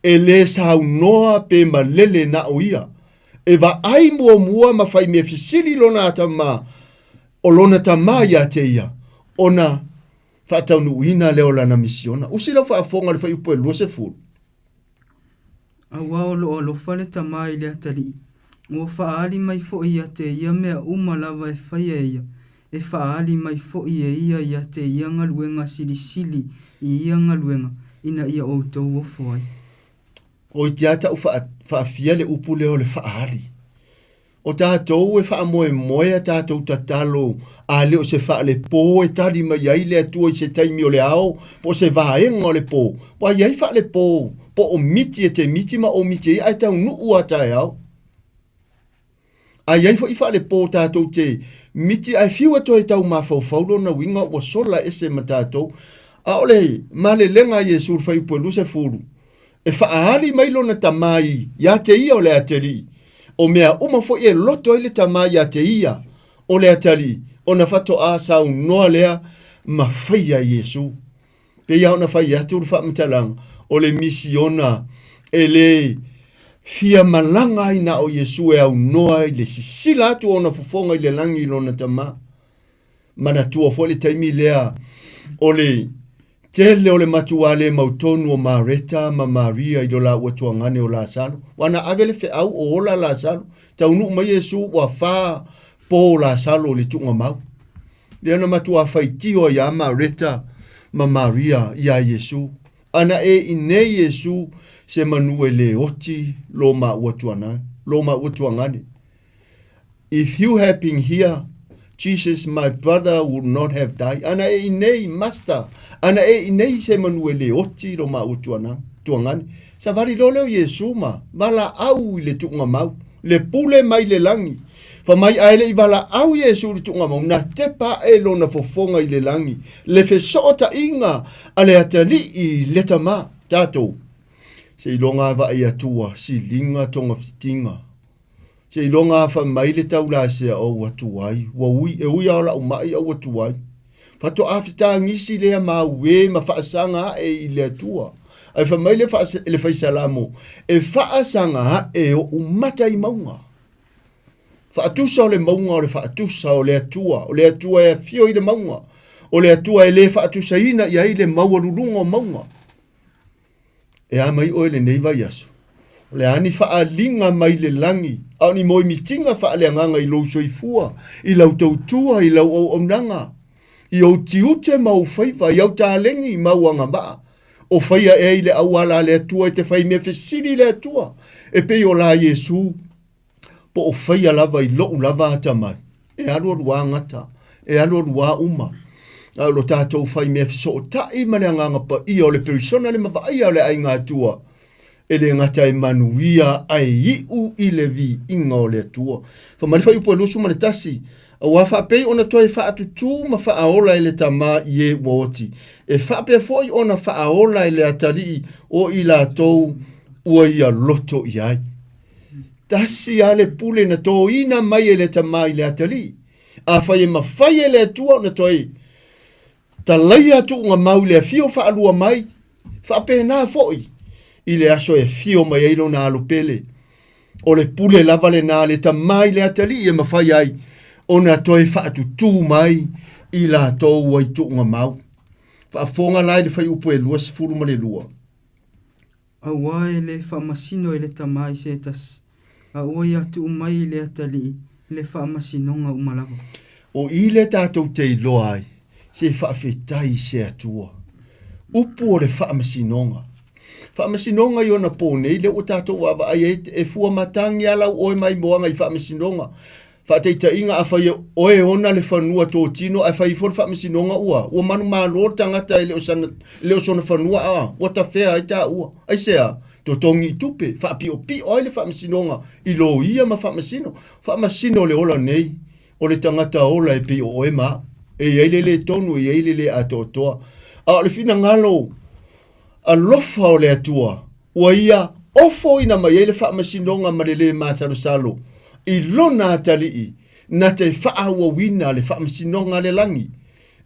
e le saunoa pe malele na o ia. E vaai muamua ma fai mea fesili lona atama o lona tama ia te ia, ona faataunuuina lea o lana misiona. Usi lau faafofoga i le fuaiupu e 20. Auā o lo o alofa le Tama i le atalii, ua faaali mai foi ia te ia mea uma lava e faia e ia, e faaali mai foi e ia ia te ia galuega silisili i ia galuega, ina ia outou ofo ai. Oi te ata u faafia le upu lea o le faaali. O tatou e faamoemoe a tatou tatalo a le o se faalepo e tali mai ai le Atua i se taimi o le ao po o se vaega o le po. Ua i ai faalepo po o miti e te miti ma o miti ai ae taunuu a taeao. A i ai foi faalepo tatou te miti ae fiu e toe tau mafaufau lona uiga ua sola ese ma tatou. A o le malelega a Iesu i le fuaiupu e 20, e faaali mai lona Tama ia te ia o le atalii, o mea uma foi e loto ai le Tama ia te ia o le atalii, ona faatoa saunoa lea ma faia Iesu. Pei lava ona fai atu le faamatalaga, o le misiona e le fia malaga ai na o Iesu e aunoa i le sisila atu o ona fofoga i le lagi i lona Tama. Manatua foi le taimi lea o le tele o le matuā le mautonu o Mareta ma Maria i lo laua tuagane o Lasalo. Ua na ave le feau o ola Lasalo. Taunuu mai Iesu ua fa po Lasalo i le tuugamau. Lea na matuā faitio ai a Mareta ma Maria iā Iesu. Ana e i nei Iesu se manu e le oti lo maua tuana, lo maua tuagane. If you had been here, Jesus, my brother would not have died. Ana e i nei, Master, ana e i nei se manu e le oti lo maua tuana, tuagane. Savali loa lea o Iesu ma valaau i le tuugamau, le pule mai le lagi. Fai mai ae le i valaau Iesu i le tuugamau, na tepa ae lona fofoga i le lagi, le fesootaiga a le Atalii i le Tama, tatou. Seiloga a vaai atu ua siliga togafitiga. Seiloga a fai mai le taulasea o ua tuai, ua ui, e ui a o la'u ma'i a ua tuai. Faatoa fetagisi lea ma auē ma faasaga ae i le Atua. Ae fai mai le, le faisalamo, e faasaga ae oʻu mata i mauga. Faatusa o le mauga o le faatusa o le Atua, o le Atua e afio i le mauga, o le Atua e le faatusaina i ai le maualuluga o mauga. E a mai oe lenei vaiaso? O le a ni faaaliga mai le lagi, a o ni moemitiga faaleagaga i lou soifua, i lau tautua, i lau auaunaga, i ou tiute ma ou faiva, i au taleni ma au agavaa. O faia ea i le auala a le Atua e te fai mea fesili i le Atua, e pei o la Iesu? Po o faia lava i loʻu lava atamai, e alualu a gata, e alualu a uma. A o lo tatou fai mea fesootai ma le Agaga Paia o le perisona le mavaia o le aiga Atua, e le gata e manuia ae iu i le viiga o le Atua. Fai mai le fuaiupu e 21, Auā faapei ona toe faatutū ma faaola e le Tama i e ua oti, e faapea foi ona faaola e le Atalii o i latou ua ia loto i ai. Tasi a le pule na tōina mai e le Tama i le Atalii. Afai e mafai e le Atua ona toe talaia tuugamau i le afio faalua mai, faapena foi i le aso e afio mai ai lona alo pele. O le pule lava lena a le Tama i le Atalii e mafai ai ona toe faatutū mai i latou ua i tuugamau. Faafofoga la i le fuaiupu e 22. Auā e le faamasino e le Tama i se tasi, a ua ia tuu mai i le Atalii le faamasinoga uma lava. O i lea tatou te iloa ai, se faafetai i se Atua. Upu o le faamasinoga. Faamasinoga i ona pō nei, lea ua tatou vaavaai ai, e fua matagi lava lau oe mai moaga i faamasinoga. Faataitaiga, afai e oe e ona le fanua totino ae fai ifo le faamasinoga ua ua manumalo le tagata e le o sana e le o sona fanua a ua tafea ai taua. Aisea? Totogi i tupe, faapiopio ai le faamasinoga i loia ma faamasino. Faamasino le ola nei o le tagata ola e pei o oe ma au. E i ai le le tonu, e i ai le le atoatoa. A o le finagalo alofa o le Atua, ua ia ofoina mai ai le faamasinoga ma le lē masalosalo i lona atalii na te faaauauina le faamasinoga a le lagi,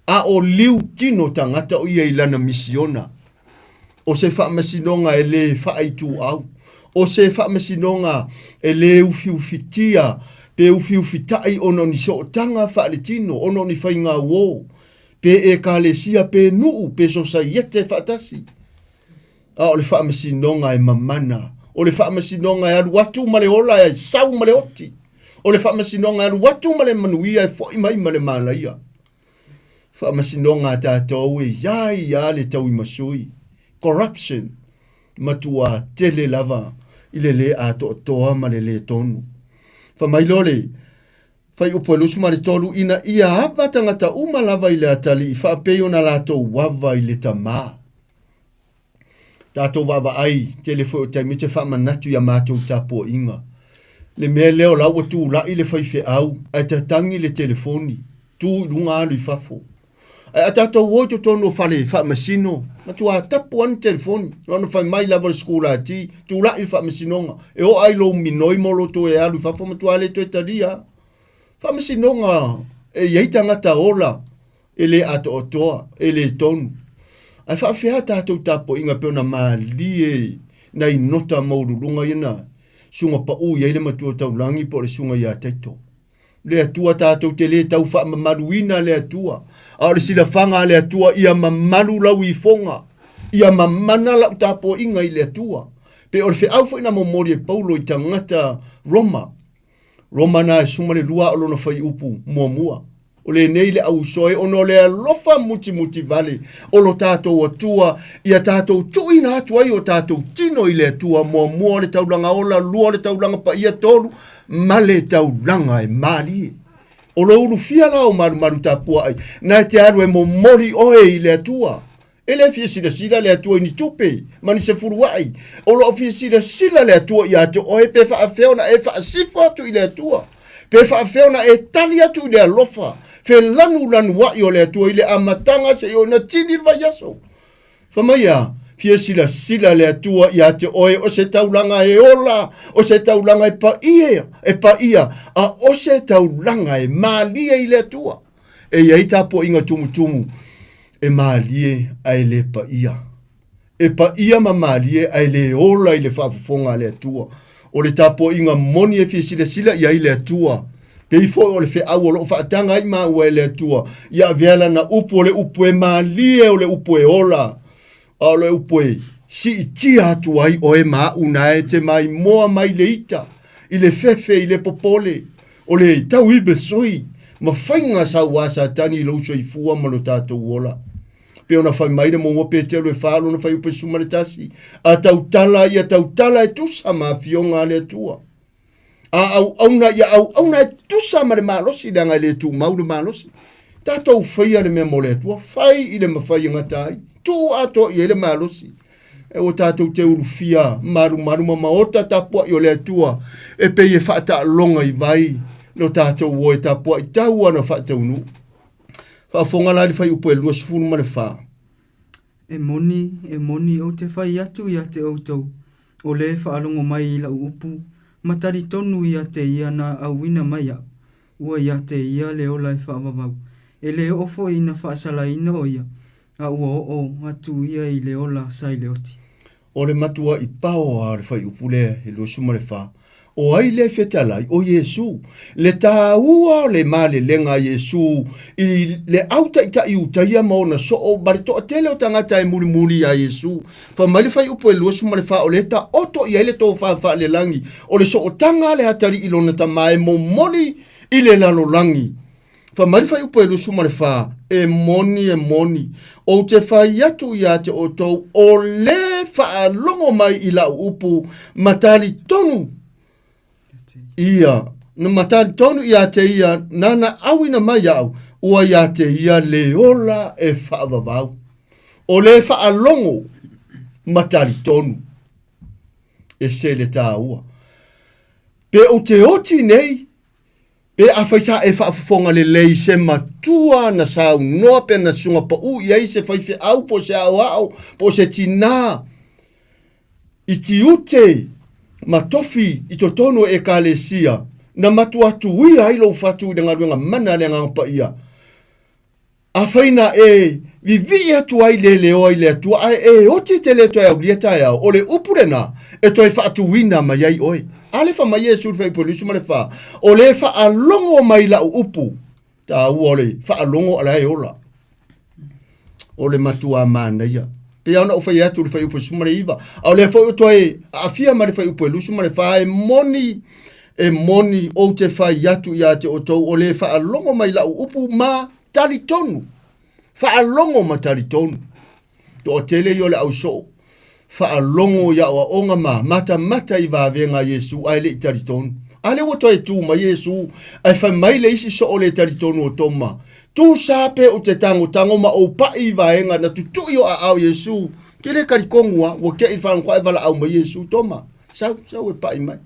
a o liu tino tagata o ia i lana misiona. O se faamasinoga e lē faaituau, o se faamasinoga e lē ufiufitia pe ufiufitaʻi ona o ni sootaga faaletino, ona o ni faigauō, pe ekalesia, pe nuu, pe sosaiete faatasi. A o le faamasinoga e mamana, o le faamasinoga e alu atu ma le ola e sau ma le oti, o le faamasinoga e alu atu ma le manuia e foʻi mai ma le malaia. Faamasinoga a tatou e iai ia le tauimasui, corruption, matuā tele lava i le lē atoatoa ma le lē tonu. Fai mai loa le Fuaiupu e 23, ina ia ava tagata uma lava i le atalii faapei ona latou ava i le tamā. Tatou vaavaai, tele foi o taimi ou te faamanatu i a matou tapuaiga. Le mea lea o la ua tulai le faifeau ae tatagi le telefoni, tu i luga alu i fafo. Ae a tatou o i totonu o fale faamasino, matua tapu lava ni telefoni. Na ona fai mai lava o le sikulati, tulai le faamasinoga, e oo lava i lou minoi ma lou toe alu i fafo, matua le toe talia lava. Faamasinoga e i ai tagata ola e le atoatoa, e le tonu. Ae faafefea tatou tapuaiga pei ona malie nai nota maualuluga ia na suga pau i ai le Matua Taulagi po o le Susuga ia Taito. Le Atua tatou te le tau faamamaluina le Atua, a o le silafaga a le Atua ia mamalu lau ifoga, ia mamana lau tapuaiga i le Atua. Pe o le feau foi na momoli e Paulo i tagata Roma, Roma na e suma le lua o lona fuaiupu muamua. O lenei le auuso e ona o le alofa mutimuti vale o lo tatou Atua ia tatou tuuina atu ai o tatou tino i le Atua, muamua o le taulaga ola, lua o le taulaga paia, tolu ma le taulaga e malie. O lou ulufia la o malumalu tapuai, na e te alu e momoli oe i le Atua. E le fia silasila le Atua i ni tupe ma ni sefuluai. O lo o fia silasila le Atua ia te oe pe faafefea ona e faasifo atu i le Atua. Pe faafefea ona e tali atu i le alofa felanulanua'i o le Atua i le amataga seia oo ina tini le vaiaso? Fai mai a, fia silasila le Atua ia te oe o se taulaga e ola, o se taulaga e paia, e paia, a o se taulaga e malie i le Atua. E i ai tapuaiga tumutumu e malie ae le paia. E paia ma malie ae le ola i le faafofoga a le Atua. O le tapuaiga moni e fia silasila i ai le Atua. Pei foi o le feau o lo o faataga ai maua e le Atua, ia avea lana upu o le upu e malie, o le upu e ola, a o le upu e siitia atu ai oe ma au na e te maimoa mai le ita, i le fefe, i le popole, o le tauibe sui, ma faiga sauā Satani i lou soifua ma lo tatou ola. Pei ona fai mai le muamua Petelo e fa lona fuaiupu e 11, a tautala ia tautala e tusa ma afioga a le Atua. A auauna ia auauna e tusa ma le malosi, leaga e le tumau le malosi. Tatou faia le mea mo le Atua, fai i le mafai e gata ai, tuu atoa i ai le malosi. E ua tatou te ulufia malumalu ma maota tapuai o le Atua, e pei e faataaloga i vai lo tatou o e tapuai tau ana faataunuu. Faafofoga la i le fuaiupu e 24. E moni, e moni, ou te fai atu ia te outou, o le faalogo mai i lau upu, ma talitonu ia te ia na auina mai au, ua ia te ia le ola e faavavau. E le oo foi ina faasalaina o ia, a ua oo atu ia i le ola sa i le oti. O le matuaʻi pao a le fuaiupu lea e 24, O ai lea e fetalai? O Iesū. Le tāua o le malelega a Iesū i le au taitai Iutaia ma ona soo ma le toatele o tagata e mulimuli iā Iesū. Fai mai le fuaiupu e 24 o lea e taoto i ai le tofa faalelagi o le sootaga a le atalii i lona tama e momoli i le lalolagi. Fai mai le fuaiupu e 24, E moni, e moni, ou te fai atu ia te outou, o le faalogo mai i lau upu, ma talitonu ia, ma talitonu ia te ia nana auina mai au, ua ia te ia le ola e faavavau. O le faalogo ma talitonu, e se le tāua. Pe ou te oti nei, Pe afai sa e faafofoga lelei i se matua na saunoa pe na suga pau i ai se faifeau po o se aoao po o se tinā i tiute ma tofi i totonu o Ekalesia na matua tuia ai lou fatu i le galuega mana a le Agaga Paia, Afai na e vivii atu ai le leoa i le Atua ae e oti te le toe aulia taeao, o le upu lena e toe faatuina mai ai oe. A le fa mai Iesu i le fuaiupu e 24, o le faalogo mai lau upu, taua o le faalogo a la e ola. O le matua manaia. Pei ona ou fai atu i le fuaiupu e 19, a o lea foi o toe aafia ma le fuaiupu e 24, e moni, e moni, ou te fai atu ia te outou, o le faalogo mai lau upu ma talitonu. Faalogo ma talitonu. Toatele ia o le ausoo, faalogo i aoaoga ma matamata i vavega a Iesu ae le i talitonu. A lea ua toe tu mai Iesu ae fai mai le isi soo le talitonu o Toma, Tusa pe ou te tagotago ma ou paʻi i vaega na tutui o aao Iesu, ke le talitonu a, ua keʻi faalogologo ae valaau mai Iesu, Toma, sau, sau e paʻi mai.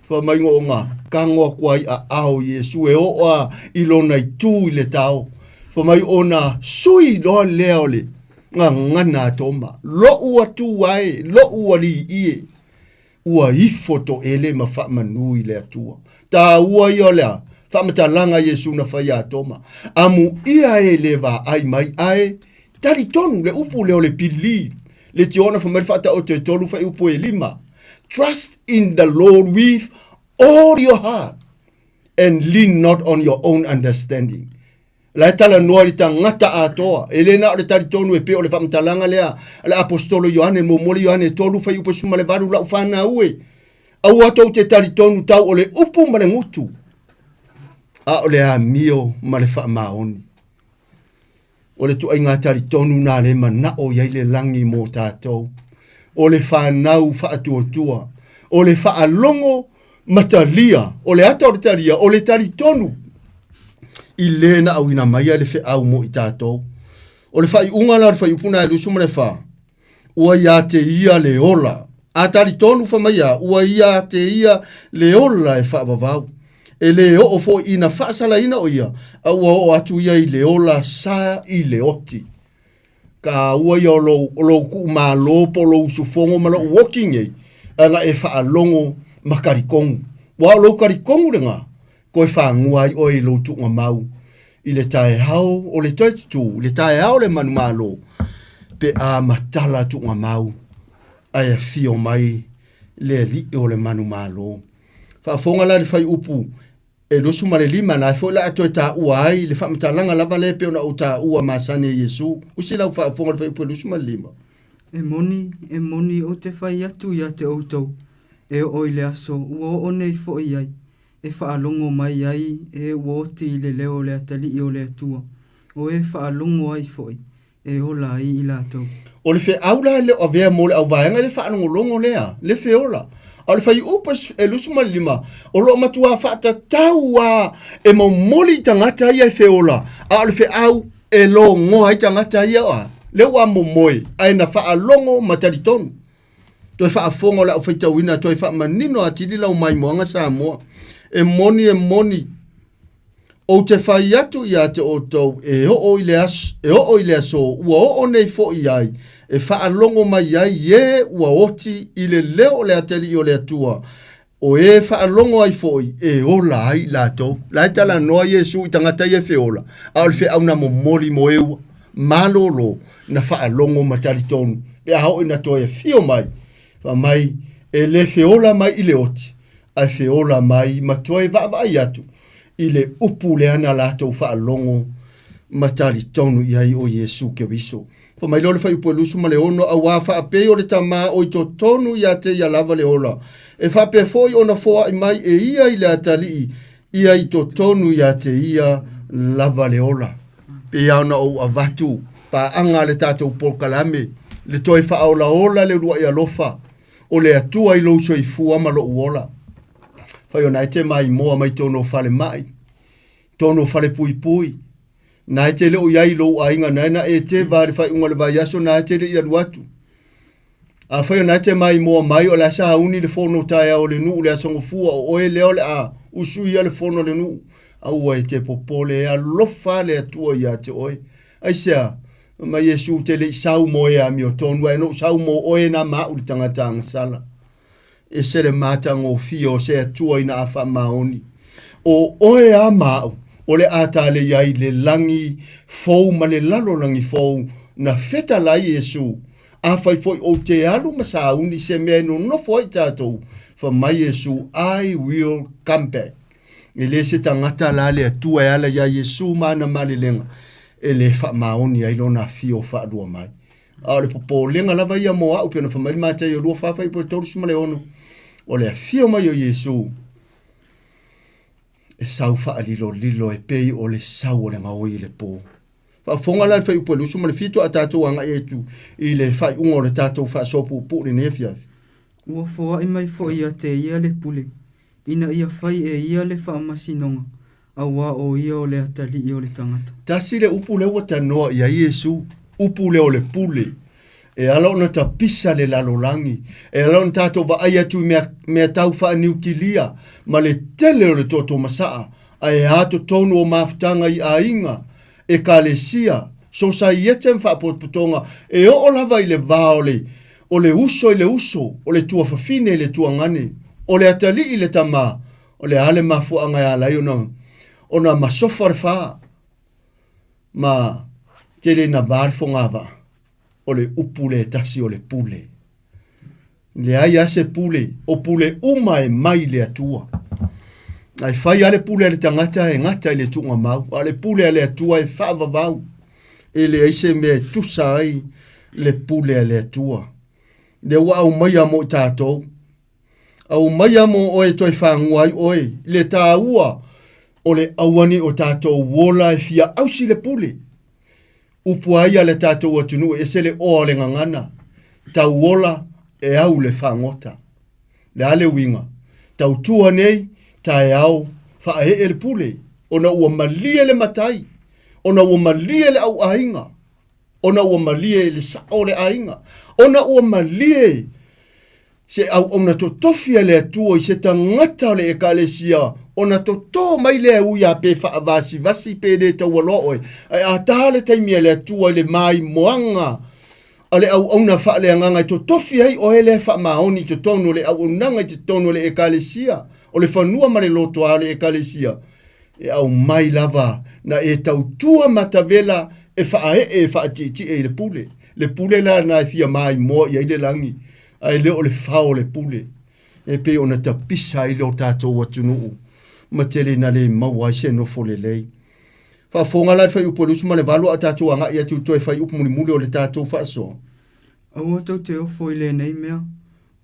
Fai mai ona tago atu ai aao Iesu e oo a i lona itu i le tao. Fai mai ona sui loa lea o le gagana a Toma, Loʻu Atua e, loʻu alii e. Ua ifo toele ma faamanu i le Atua. Taua ia o le faamatalaga a Iesu na fai iā Toma, Amuia e le vaai mai ae talitonu, le upu lea o le believe, le tiona fai mai le faataoto e tolu fuaiupu e lima, Trust in the Lord with all your heart and lean not on your own understanding. La e talanoa i le tagata atoa. E le na o le talitonu e pei o le faamatalaga lea a le Aposetolo Ioane, muamua le Ioane 3 fuaiupu 18, lau fanau e, aua tou te talitonu tau o le upu ma le gutu, a o le amio ma le faamaoni. O le tuaiga talitonu na le manao i ai le lagi mo tatou. O le fanau faatuatua, o le faalogo ma talia, o le ata o le talia, o le talitonu i le na auina mai ai le feau mo i tatou. O le faaiuga la o le fuaiupu na e 24, ua ia te ia le ola. A talitonu fa mai a, ua ia te ia le ola e faavavau. E lē oo foi ina faasalaina o ia, a ua oo atu ia i le ola sa i le oti. Taua ia o lou, o lou kuumalo po o lou usufono ma lou oti nei, ae na e faalogo ma talitonu. Aua o lou talitonu lena, toe fanua ai oe i lou tuugamau i le taeao o le toe tutū, i le taeao o le manumalo, pe a matala tuugamau ae afio mai le alii o le manumalo. Faafofoga la i le fuaiupu e 25, na foi la a toe taua ai le faamatalaga lava lea e pei ona ou taua masani e Iesu. Usi lau faafofoga i le fuaiupu e 25. E moni, e moni, ou te fai atu ia te outou, e oo i le aso ua oo nei foi ai, e faalogo mai ai e ua oti i le leo o le atalii o le Atua, o e faalogo ai foi, e ola ai i latou. O le feau la e le o avea mo le auvaega le faalogologo lea, le feola. A o le fuaiupu e 25, o lo o matua faatatau lava e momoli i tagata ia e feola, a o le feau e logoa ai tagata ia a, lea ua momoe, ae na faalogo ma talitonu. Toe faafofoga o le au faitauina, toe faamanino atili lau maimoaga Samoa. E moni, e moni, Ou te fai atu ia te outou e oo i le aso, e oo i le aso ua oo nei foi ai, e faalogo mai ai e ua oti i le leo o le atalii o le Atua, o e faalogo ai foi e ola ai latou. La e talanoa Iesu i tagata ia e feola, a o le feau na momoli mo e ua malolo na faalogo ma talitonu, pe a oo ina toe afio mai, fai mai, e le feola mai i le oti, ae feola mai ma toe vaavaai atu i le upu lea na latou faalogo ma talitonu i ai o Iesu Keriso. Fai mai loa le fuaiupu e 26, auā faapei o le Tamā o i totonu ia te ia lava le ola, e faapea foi ona foai mai e ia i le atalii ia i totonu ia te ia lava le ola. Pei lava ona ou avatu paaga a le tatou polokalame, le toe faaolaola le uluai alofa o le Atua i lou soifua ma lou ola. Fai ona e te maimoa mai tonu o falemai, tonu o falepuipui, na e te le o i ai i lou aiga, na e na e te va i le faaiuga o le vaiaso, na e te le i alu atu. Afai ona e te maimoa mai, o le a sauni le fono taeao o le nuu le aso Gafua, o oe lea o le a usuia le fono a le nuu. Aua e te popole, e alofa le Atua ia te oe. Aisea? Fai mai Iesu, Ou te le i sau mo e amiotonu, ae na ou sau mo oe na ma au le tagata agasala. Ese le matagofie o se Atua ina a faamaoni. O oe a ma au, o le a talei ai le lagi fou ma le lalolagi fou na fetala ai Iesu. Afai foi ou te alu ma sauni se mea e nonofo ai tatou, fai mai Iesu, I will come back. E le se tagata la le Atua e ala iā Iesu ma ana malelega e le faamaoni ai lona afio faalua mai. A o le popolega lava ia mo au, pei ona fai mai le Mataio 24 fuaiupu e 36, o le afio mai o Iesu e sau faalilolilo e pei o le sau o le gaoi i le po. Faafofoga la i le fuaiupu e 27 a tatou agai atu i le faaiuga o le tatou faasoa puupuu i lenei afiafi. Ua foai mai foi ia te ia le pule, ina ia fai e ia le faamasinoga, auā o ia o le atalii o le tagata. Tasi le upu lea ua tanoa i ai Iesu, upu lea o le pule. E ala ona tapisa le lalolagi, e ala ona tatou vaai atu i mea, mea tau faaniukilia ma le tele o le toto masaa, ae a totonu o mafutaga i aiga, ekalesia, sosaiete ma faapotopotoga, e oo lava i le va o le, o le uso i le uso, o le tuafafine i le tuagane, o le atalii i le tamā, o le a le mafuaaga e ala ai ona, ona masofa le fa, ma tele ina va le fogavaa, o le upu lea e tasi o le pule. Leai lava se pule, o pule uma e mai le Atua. Ae fai lava le pule a le tagata e gata i le tuugamau, a o le pule a le Atua e faavavau. E leai se mea e tusa ai le pule a le Atua. Lea ua aumaia mo i tatou. Aumaia mo oe e toe fagua ai oe i le taua o le auani o tatou ola e fia ausi le pule. Upu ai a le tatou atunuu e ese le oa o le gagana, tauola e au le fagota. Le a le uiga? Tautua nei, taeao, faaee le pule, ona ua malie le matai, ona ua malie le auaiga, ona ua malie le sao o le aiga, ona ua malie. Se auauna totofi a le Atua i se tagata o le Ekalesia, ona totō mai lea e ui a pe faavasivasi pe le taualoa oe, ae a tā le taimi a le Atua i le maimoaga a le auauna faaleagaga e totofi ai oe lea e faamaoni i totonu o le auaunaga i totonu o le Ekalesia, o le fanua ma le lotoa o le Ekalesia, e aumai lava na e tautua matavela e faaee e faatietie i le pule. Le pule la na e fia maimoa i ai le lagi, ae le o le fao o le pule e pei ona tapisa ai lo tatou atunuu ma tele ina le maua ai se nofo lelei. Faafofoga la i le fuaiupu e 28 a tatou agai atu i toe fuaiupu mulimuli o le tatou faasoa. Aua tou te ofo i lenei mea,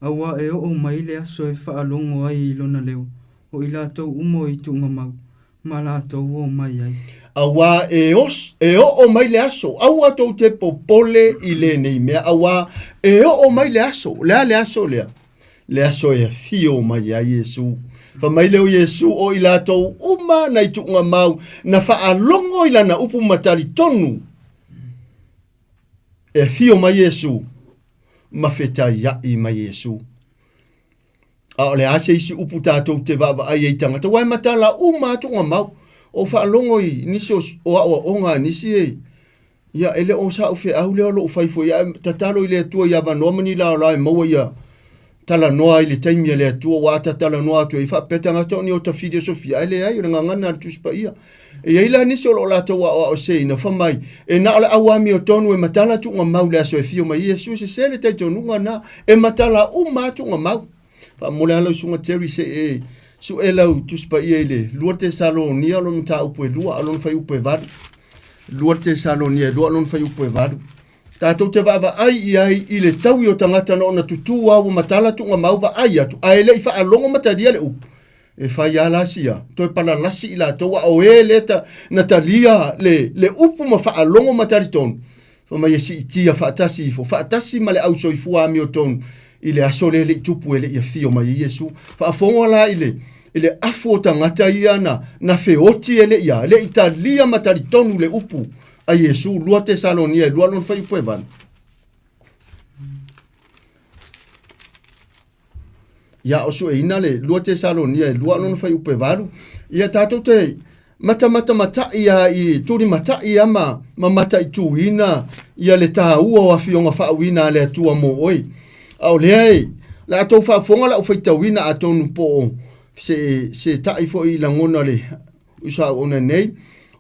auā e oo mai le aso e faalogo ai i lona leo, o i latou uma o i tuugamau, ma latou o mai ai. Auā e, os, e oo mai le aso, aua tou te popole i lenei mea, auā e oo mai le aso. O le a le aso lea? Le aso e afio mai ai Iesu. Fai mai lea o Iesu, o i latou uma na i tuugamau, na faalogo i lana upu ma talitonu, e afio mai Iesu ma fetaiaʻi mai Iesu. A o le a se isi upu tatou te vaavaai ai i tagata, aua e matala uma atu ona mau. O faalogo i nisi o, o aoaoga a nisi e, ia e le o sa'u feau lea o lo'u fai foi, ae tatalo i le Atua i avanoa ma ni laolao e maua ia talanoa ai i le taimi a le Atua, aua a ta talanoa atu ai faapea tagata o ni ota filiosofia, ae leai, o le gagana a le Tusi Paia. E i ai la nisi o lo o latou aoaoseina, fai mai, e na o le au amiotonu e matala tuugamau i le aso e afio mai ai Iesu, e sese le talitonuga lena, e matala uma lava tuugamau. Faamomoli lava lau Susuga Terry se i e sue lau Tusi Paia i le 2 Tesalonia lona mataupu e 2 a o lona fuaiupu e 8. 2 Tesalonia e 2 lona fuaiupu e 8. Tatou te vaavaai i ai i le taui o tagata na ona tutū lava ua matala tuugamau vaai atu ae le i faalogo ma talia le upu. E fai lava la sia toe palalasi i latou a o e lea ta, na talia le, le upu ma faalogo ma talitonu. Fai mai e siitia faatasi ifo, faatasi ma le au soifua amiotonu i le aso lea e le i tupu e le i afio mai ai Iesu. Faafofoga la i le, i le afu o tagata ia na, na feoti e le i a, le i talia ma talitonu le upu a Iesu, 2 Tesalonia e 2 lona fuaiupu e 8. Ia o sueina le 2 Tesalonia e 2 lona fuaiupu e 8. Ia tatou te matamatamatai a i tulimatai a ma, ma mataituina ia le taua o afioga faauuina a le Atua mo oe. A o lea e, le a tou faafofoga lau faitauina atonu po o se, se tai foi i lagona le uso nei,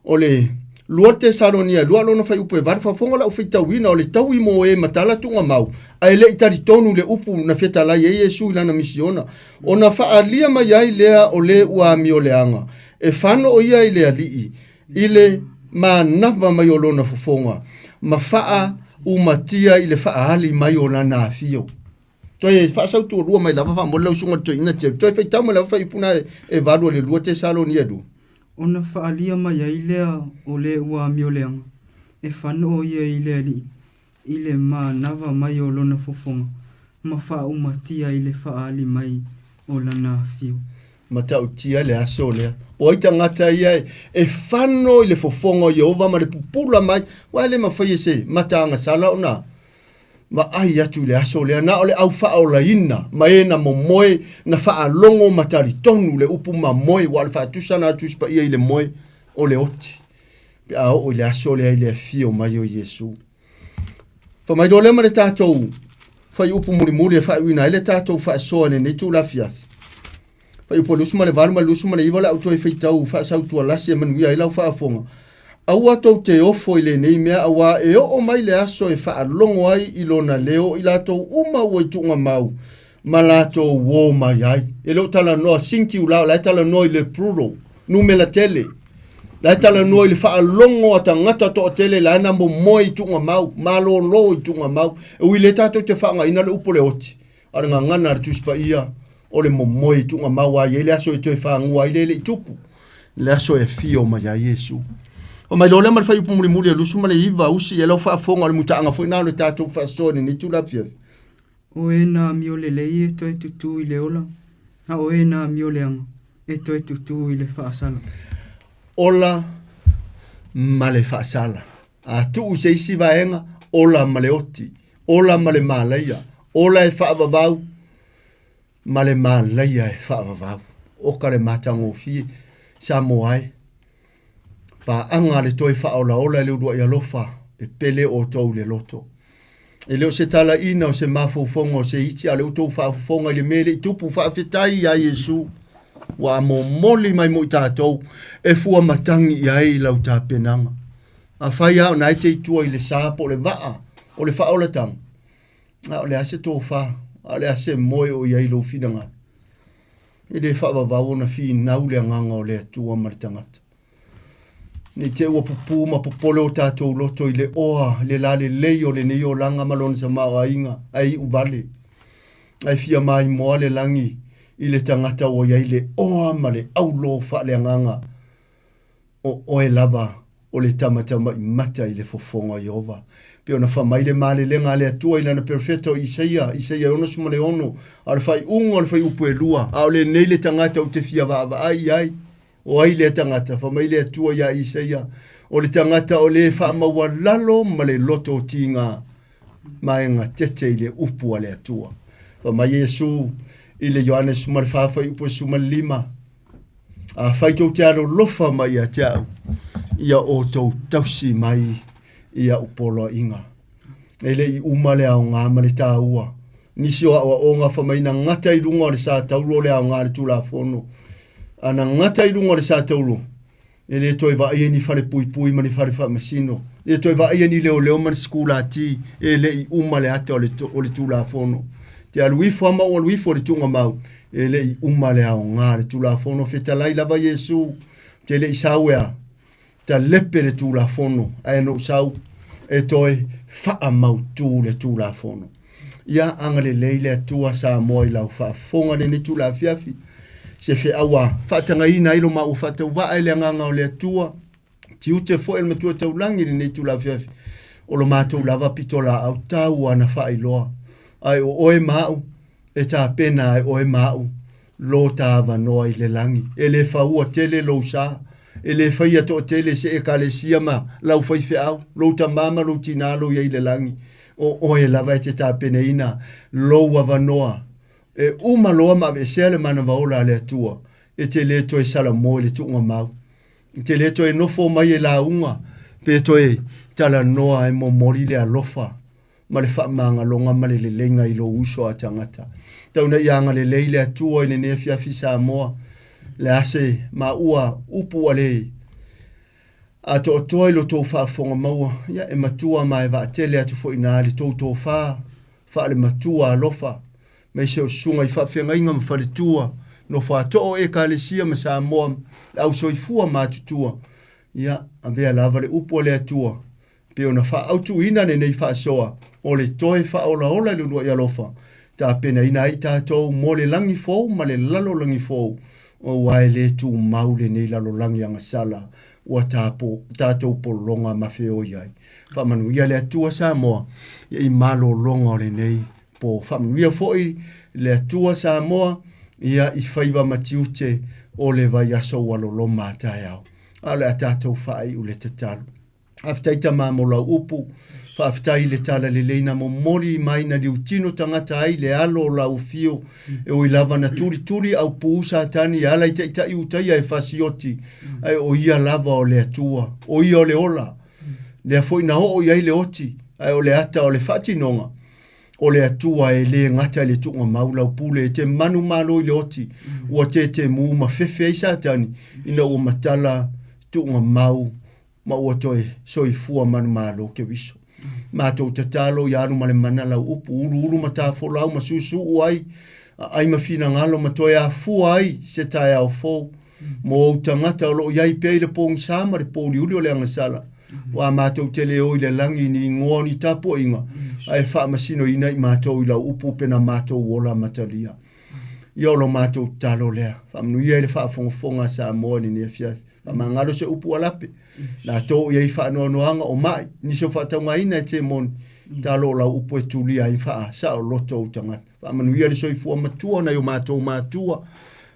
o le 2 Tesalonia 2 lona fuaiupu e 8, faafofoga lau faitauina o le taui mo e matala tuugamau, ae le i talitonu le upu na fetalai ai Iesu i lana misiona, ona faaalia mai ai lea o le ua amioleaga, e fano o ia i le Alii, i le manava mai o lona fofoga, ma faaumatia i le faaali mai o lana afio. Toe faasautualua mai lava faamole lau susuga i le toeaina Jerry. Toe faitau mai lava fuaiupu na e 8 o le 2 Tesalonia 2. Ona faaalia mai ai lea o le ua amioleaga, e fanoo ia i le Alii, i le manava mai o lona fofoga, ma faaumatia i le faaali mai o lana afio. Matautia le aso lea. O ai tagata ia e fano i le fofoga o Ieova ma le pupula mai, aua e le mafai e se mataagasala ona vaai atu i le aso lea, na o le au faaolaina ma e na momoe, na faalogo ma talitonu le upu mamoe, ua o le faatusa na a le Tusi Paia i le moe o le oti, pe a oo i le aso lea i le afio mai o Iesu. Fai mai loa lea ma le tatou fuaiupu mulimuli e faaiuina ai le tatou faasoa i lenei itula afiafi. Fuaiupu 28 ma le 29 o le a ou toe faitau faasautualasi e manuia ai lau faafofoga. Aua tou te ofo i lenei mea, auā e oo mai le aso e faalogo ai i lona leo i latou uma ua i tuugamau ma latou uō mai ai. E le o talanoa singular, o la e talanoa i le plural, numera tele. La e talanoa i le faalogo a tagata toatele la e na momoe i tuugamau, malolo i tuugamau. E ui lea tatou te faaaogaina le upu o le oti, a o le gagana a le Tusi Paia, o le momoe i tuugamau a i ai le aso e toe fagua ai le le i tupu, le aso e afio mai ai Iesu. Fai mai loa lea ma le fuaiupu mulimuli e 29, usi e lau faafofoga o le mutaaga foi na o le tatou faasoa i lenei itula afiafi. O e na amio lelei e toe tutū i le ola, a o e na amio leaga e toe tutū i le faasala. Ola ma le faasala. A tuu i se isi vaega, ola ma le oti, ola ma le malaia, ola e faavavau. ma le malaia e faavavau. Oka le matagofie, Samoa e. Paaga a le toe faaolaola i le uluai alofa e pele outou i le loto. E le o se talaiina o se mafaufauga o se isi, a o le outou faafofoga i le mea e le i tupu. Faafetai ia Iesu ua momoli mai mo i tatou e fua matagi i ai lau tapenaga. Afai lava o na e te i tua i le sa po o le vaa o le faaolataga, a o le a se tofa, a o le a se moe o i ai lou finagalo? E le faavavau ona finau le agaga o le Atua ma le tagata. Ne i te ua pupū ma popole o tatou loto i le oa, le lalelei o lenei olaga ma lona tamaoaiga, ae iu vale. Ae fia maimoa le lagi i le tagata ua i ai le oa ma le aulo faaleagaga. O oe lava o le tamatamai mata i le fofoga o Ieova. Pei ona fai mai le malelega a le Atua i lana perofeta o Isaia, Isaia 66, a o le faaiuga o le fuaiupu e lua, a o lenei le tagata ou te fia vaavaai i ai. O ai lea tagata? Fai mai le Atua iā Isaia, o le tagata o le faamaualalo ma le loto tiga ma e gatete i le upu a le Atua. Fai mai Iesu i le Ioane 14 fuaiupu e 15, Afai tou te alolofa mai ia te au, ia outou tausi mai i au poloaiga. E le i uma le aoga ma le taua. Nisi o aoaoga fai mai na gata i luga o le sa tauro le aoga a le Tulafono. A na gata i luga o le sa tauro, e le toe vaaia ni fale puipui ma ni fale faamasino, e le toe vaaia ni leoleo ma ni sikulati, e le i uma le ata o le, o le Tulafono. Te alu ifo a ma ou alu ifo i le tuugamau, e le i uma le aoga le Tulafono. Fetalai lava Iesu, te le i sau e a, talepe le Tulafono, ae na ou sau e toe faamautū le Tulafono. Ia agalelei le Atua Samoa i lau faafofoga lenei itula afiafi, se feau a faatagaina ai lo maua faatauvaa i le agaga o le Atua, tiute foi o le Matua Taulagi i lenei itula afiafi, o lo matou lava pitolaau taua na faailoa, ae o oe ma au, E tapena ai oe ma au lo ta avanoa i le lagi. E le faua tele lou sa. E le faia toatele se ekalesia ma lau faifeau, lou tama ma lou tina lou iai i le lagi. O oe lava e te tapenaina lou avanoa. E uma loa ma aveesea le manava ola a le Atua, e te le toe salamo i le tuugamau. E te le toe nofo mai e lauga pe toe talanoa e momoli le alofa ma le faamagaloga ma le leleiga i lou uso a tagata. Tau ina ia agalelei le Atua i lenei afiafi Samoa, le a se maua upu ua le atoatoa i lo tou faafofoga maua, ia e matua ma e vaatele atu foi ina le tou tofa faalematua alofa, maise o susuga i faafeagaiga ma faletua, nofo a too Ekalesia ma Samoa, le au soifua matutua, ia avea lava le upu a le Atua pei ona faaautuina lenei faasoa o le toe faaolaola i le uluai alofa, tapenaina ai tatou mo le lagi fou ma le lalolagi fou, aua e le tumau lenei lalolagi agasala ua tapo, tatou pologa ma feoi ai. Faamanuia le Atua Samoa i malologa o lenei po. Faamanuia foi le Atua Samoa ia i faiva ma tiute o le vaiaso ua loloma a taeao. A o le a tatou faaiu le tatalo. Faafetai Tama mo lau upu. Faafetai i le tala lelei na momoli mai na liutino tagata ai le alo o lau afio. E ui lava na tulituli au pū Satani e ala i taitai utaia e fasioti, ae o ia lava o le Atua, o ia o le ola. Lea foi na oo i ai le oti, ae o le ata o le faatinoga, o le Atua e le gata i le tuugamau lau pule e te manumalo i le oti, ua tetemu ma fefe ai Satani ina ua matala tuugamau ma ua toe soifua manumalo Keriso. Matou tatalo ia alu ma le mana lau upu, uluulu ma tafolau ma susu'u ai, aai ma finagalo ma toe afua ai se taeao fou mo ou tagata o lo o i ai pea i le pogisa ma le pouliuli o le agasala. Ua matou te le o i le lagi i ni igoa o ni tapuaiga, ae faamasinoina i matou i lau upu pe na matou ola matalia. Ia o lo matou tatalo lea, faamanuia i le faafogafoga a Samoa i lenei afiafi. Faamagalo se upu ua lape. Latou o i ai faanoanoaga o mai, nisi o faataugaina e temoni, talo o lau upu e tulia ai faasaoloto ou tagata. Faamanuia le soifua matua o nai o matou matua,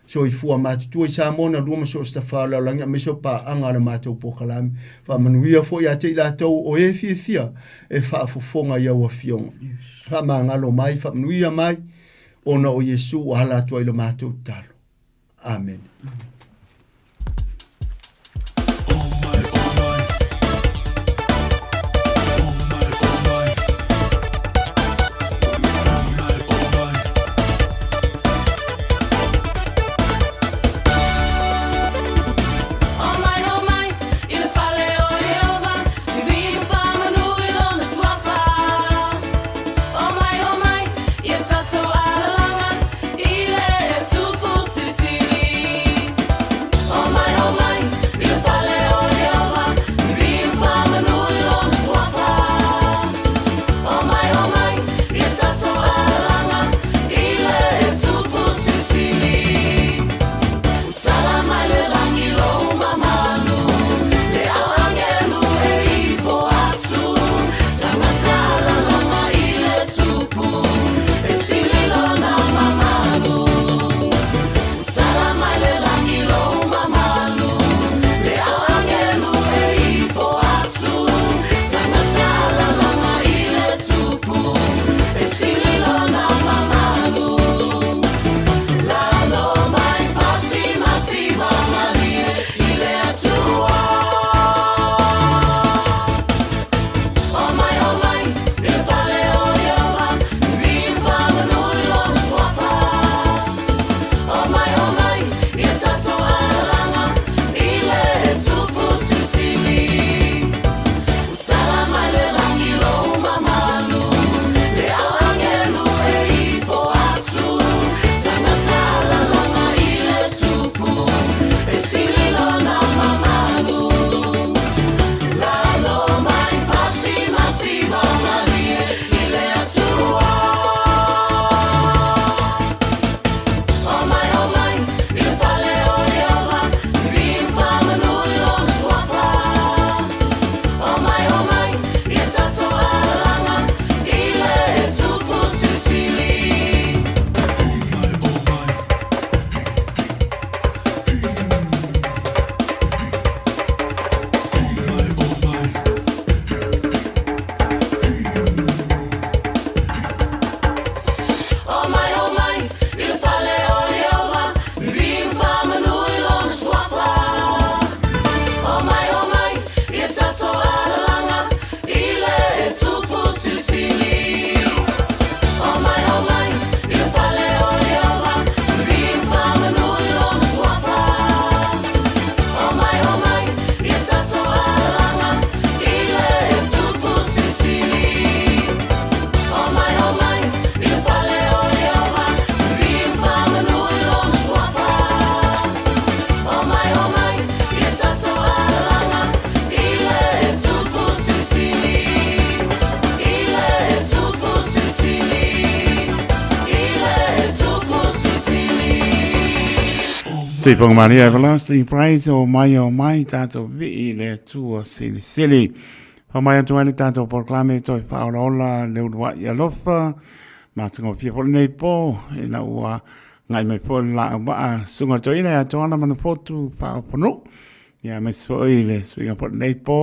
soifua matutua i Samoa na lua ma so o se tafā o le lalolagi aemaise o paaga a le matou polokalame. Faamanuia foi ia te i latou o e fiafia e faafofoga i au afioga. Faamagalo mai, faamanuia mai. Ona o Iesu ua ala atu ai lo matou tatalo. Amene. Sifonga Maria Everlasting Praise o mai o mai tātou vii le Atua silisili. Whamai atu ai le tātou polokalame toe whaolaola le uluai alofa. Matagofie foi lenei pō ina ua ngai mai foi le laau vaa susuga toeaina ia Toala Manufotu Faaoponuu. Ia aemaise foi le suiga foi lenei pō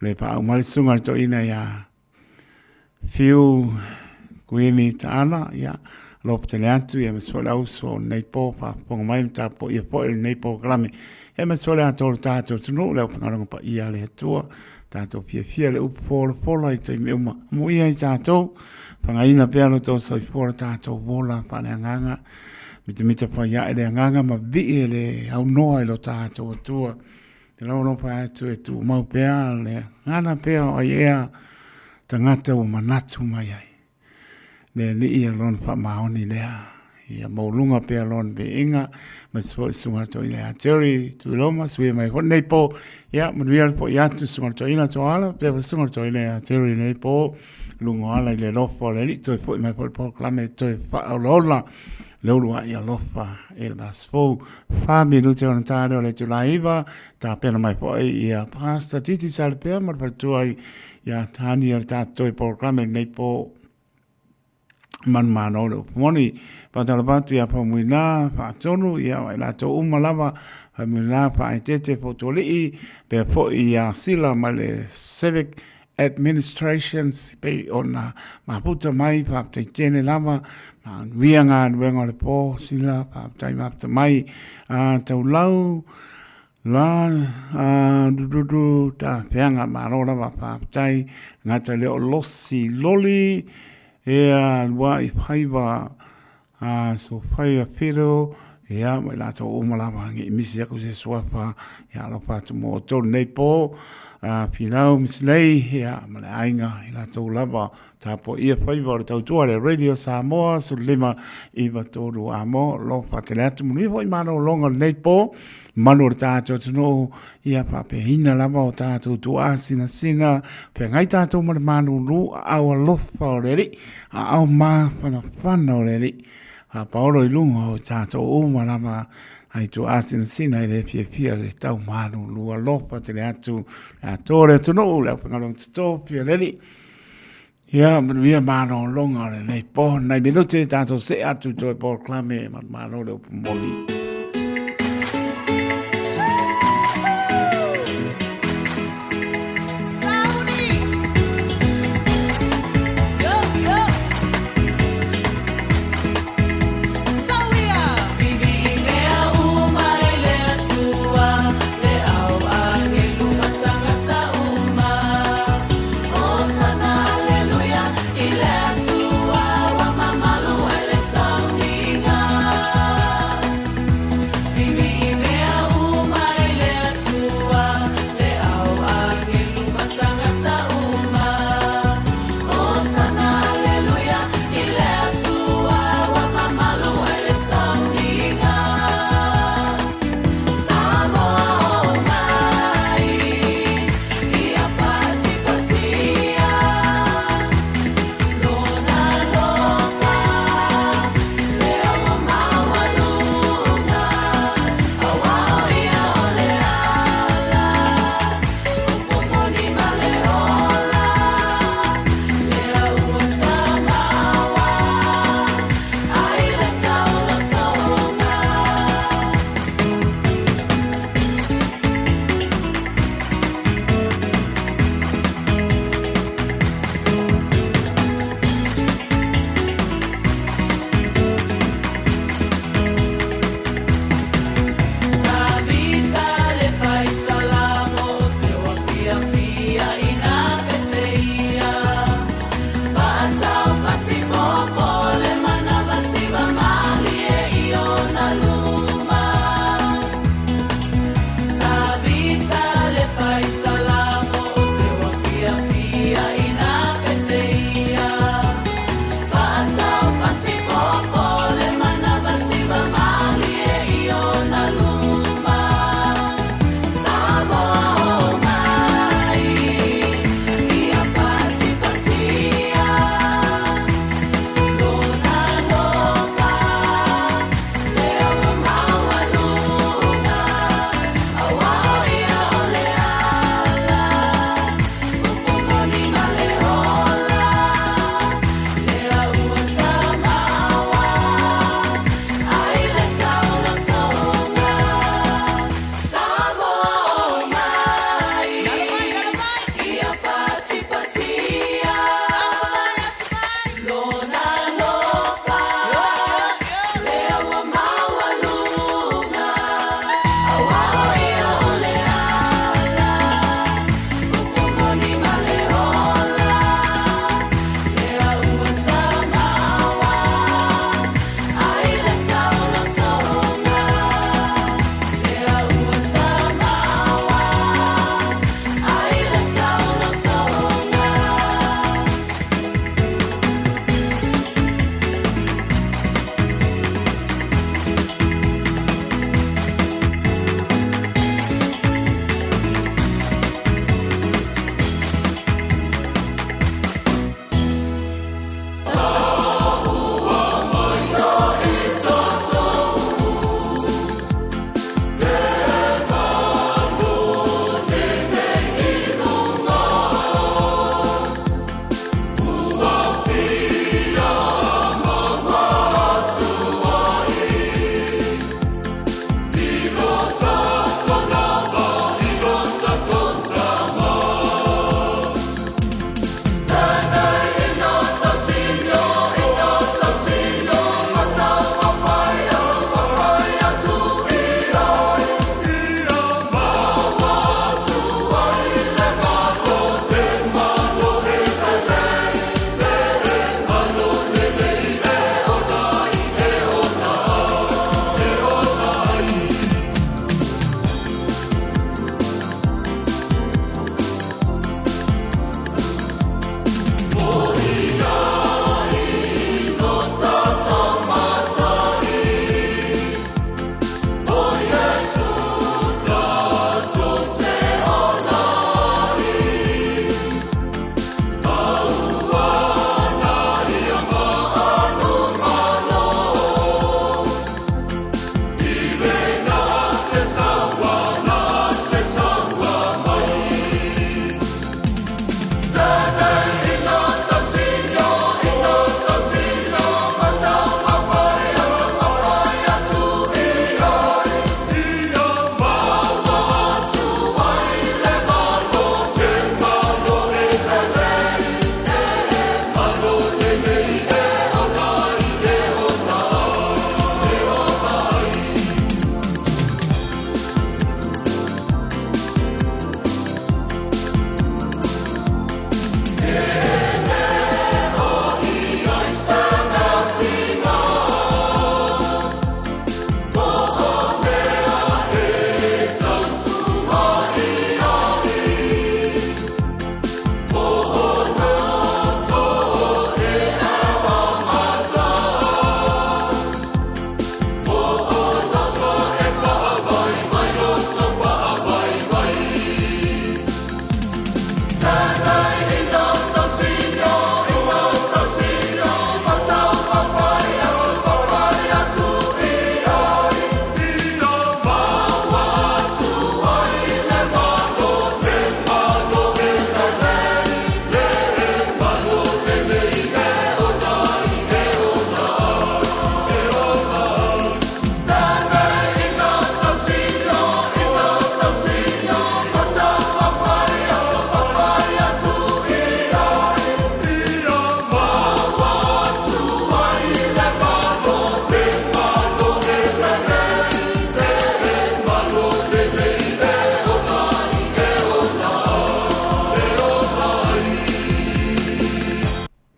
le paau mai le susuga toeaina ia Fiu Kuini Taala, ia alofa tele atu ia aemaise foi le auso o lenei pō faafofoga mai ma tapuaia foi lenei polokalame. Ia aemaise foi le atoa o le tatou atunuu, le aufaigaluega paia a le Atua, tatou fiafia i le upu folafola i taimi uma. Amuia i tatou, fagaina pea lo outou soifua lo tatou ola faaleagaga, mitamita fai ae le agaga ma vivii e le aunoa i lo tatou Atua. Te alofa atu e tumau pea le gana pea o ai ea tagata ua manatu mai ai. Le Alii ia lona faamaoni lea. Ia maualuga pea lona viiga, aemaise foi le susuga toeaina ia Jerry Tuiloma, suia mai foi lenei po. Ia, manuia le foi atu susuga toeaina Toala, pea foi le susuga toeaina ia Jerry lenei po. Luga o ala i le alofa o le Alii, toe foi mai foi le polokalame toe faaolaola le uluai alofa i le vaiaso fou. 4 minute ona ta lea o le itula e 9, tapena mai foi ia Pastor Titi Salipea ma le faletua ia Tani o le tatou toe polokalame lenei po manumalo le upu moni. Faatalofa atu ia Faumuina Faatonu, ia ma i latou uma lava, Faumuina Faaeteete Fotualii, pea foi ia Sila mai le Civic Administrations pei ona mafuta mai, faafetai tele lava, manuia galuega o le po, sila, faafetai mafuta mai, a taulau, la, a, dududu, tafeaga, malo lava, faafetai, gata le o losi loli, ea, luai faiva, A Sofaia Fiddle, ia, ma i latou uma lava, nge i misi aku se suafa, ia, alofa atu mo outou lenei po, a Finau Misilei, ia, ma le aiga, i latou lava, tapuaia faiva o le tautua le Radio Samoa, 15 9 3 a mo, alofa tele atu, manuia foi malologa o lenei po, malu o le tatou atunuu, ia faapeina lava o tatou tuaasinasina, feagai tatou ma le malulu, aao alofa o le Alii, aao mafanafana o le Alii, faapaolo i luga o tatou uma lava, ai tuaasinasina i le fiafia le tau malulu, alofa tele atu, le atoa o le atunuu, le aufaigaluega totofi a le Alii, Ia, manuia malologa o lenei po. Nai minute tatou see atu i toe polokalame manumalo le upu moni.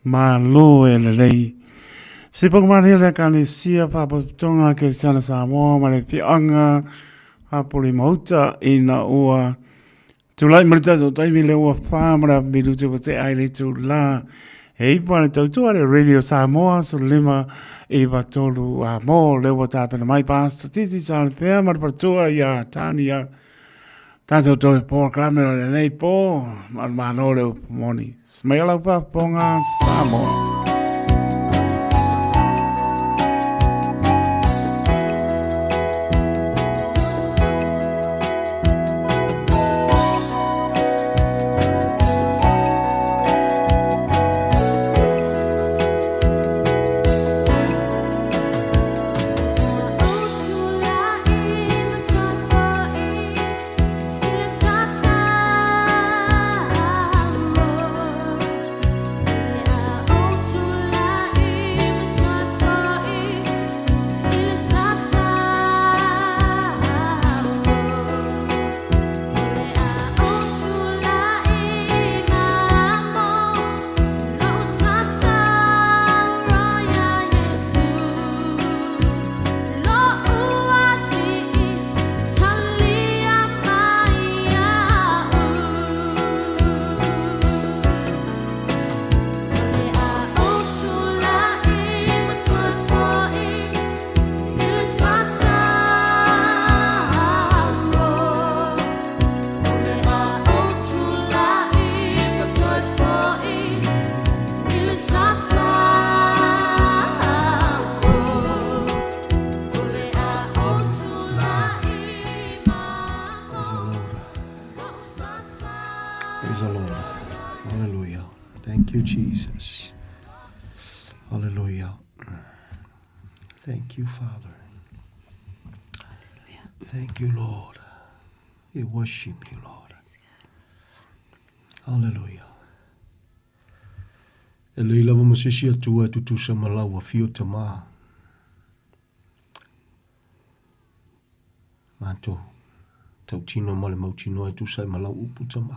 Malo e lelei. Se pagamalea le Ekalesia Faalapotopotoga Kerisiana Samoa ma le Afioaga Hapoli Mahuta ina ua tulai mai le tatou taimi lea ua fa ma le afa minute ua tea ai le itula e ipa le tautua le Radio Samoa 15 9 3 a mo lea ua tapena mai Pastor Titi Salapea ma le faletua ia Tania Tatou toe polokalame o lenei po, ma le Malo le upu moni. Smaia lau faafofoga Samoa. Praise the Lord. Hallelujah. Thank you, Jesus. Hallelujah. Thank you, Father. Hallelujah. Thank you, Lord. We worship you, Lord. Hallelujah. E lei lava ma se isi Atua e tutusa ma lau afio Tamā. Matou tautino ma le mautinoa e tusa ai ma lau upu Tamā.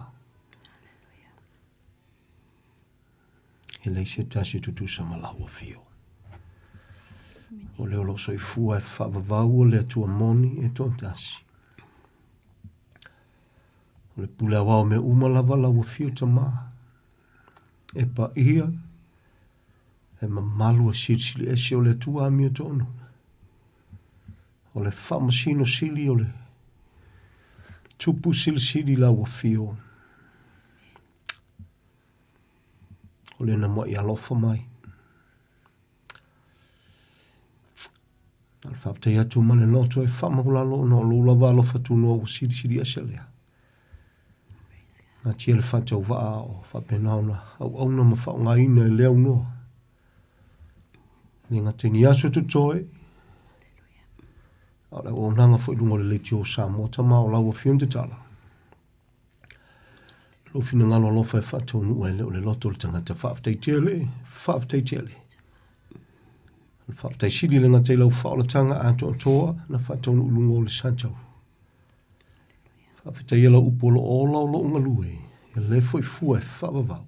E leai se tasi e tutusa ma lau afio. O le o loo soifua e faavavau o le Atua moni e toatasi. O le pule aoao mea uma lava lau afio Tamā. E paia, e mamalu e silisili ese o le Atua amiotonu. O le faamasino sili o le tupu silisili lau afio. O le na muaʻi alofa mai. Na le faafetai atu ma le loto e faamaulalo ona o lou lava alofa tunoa ua silisili ese lea. Natia le faatauvaa o faapena ona auauna ma faaaogaina e le aunoa. E le gata i ni aso totoe, a o le auaunaga foi i luga o le leitio o Samoa Tama o lau Afioga tatala. Lou finagalo alofa e faataunuu ai le o le loto o le tagata. Faafetai tele, faafetai tele. O le faafetai sili le gata i lau faaolataga atoatoa na faataunuu i luga o le satau. Faafetai lau upu o lo o ola o lou galue, e le foi fua e faavavau.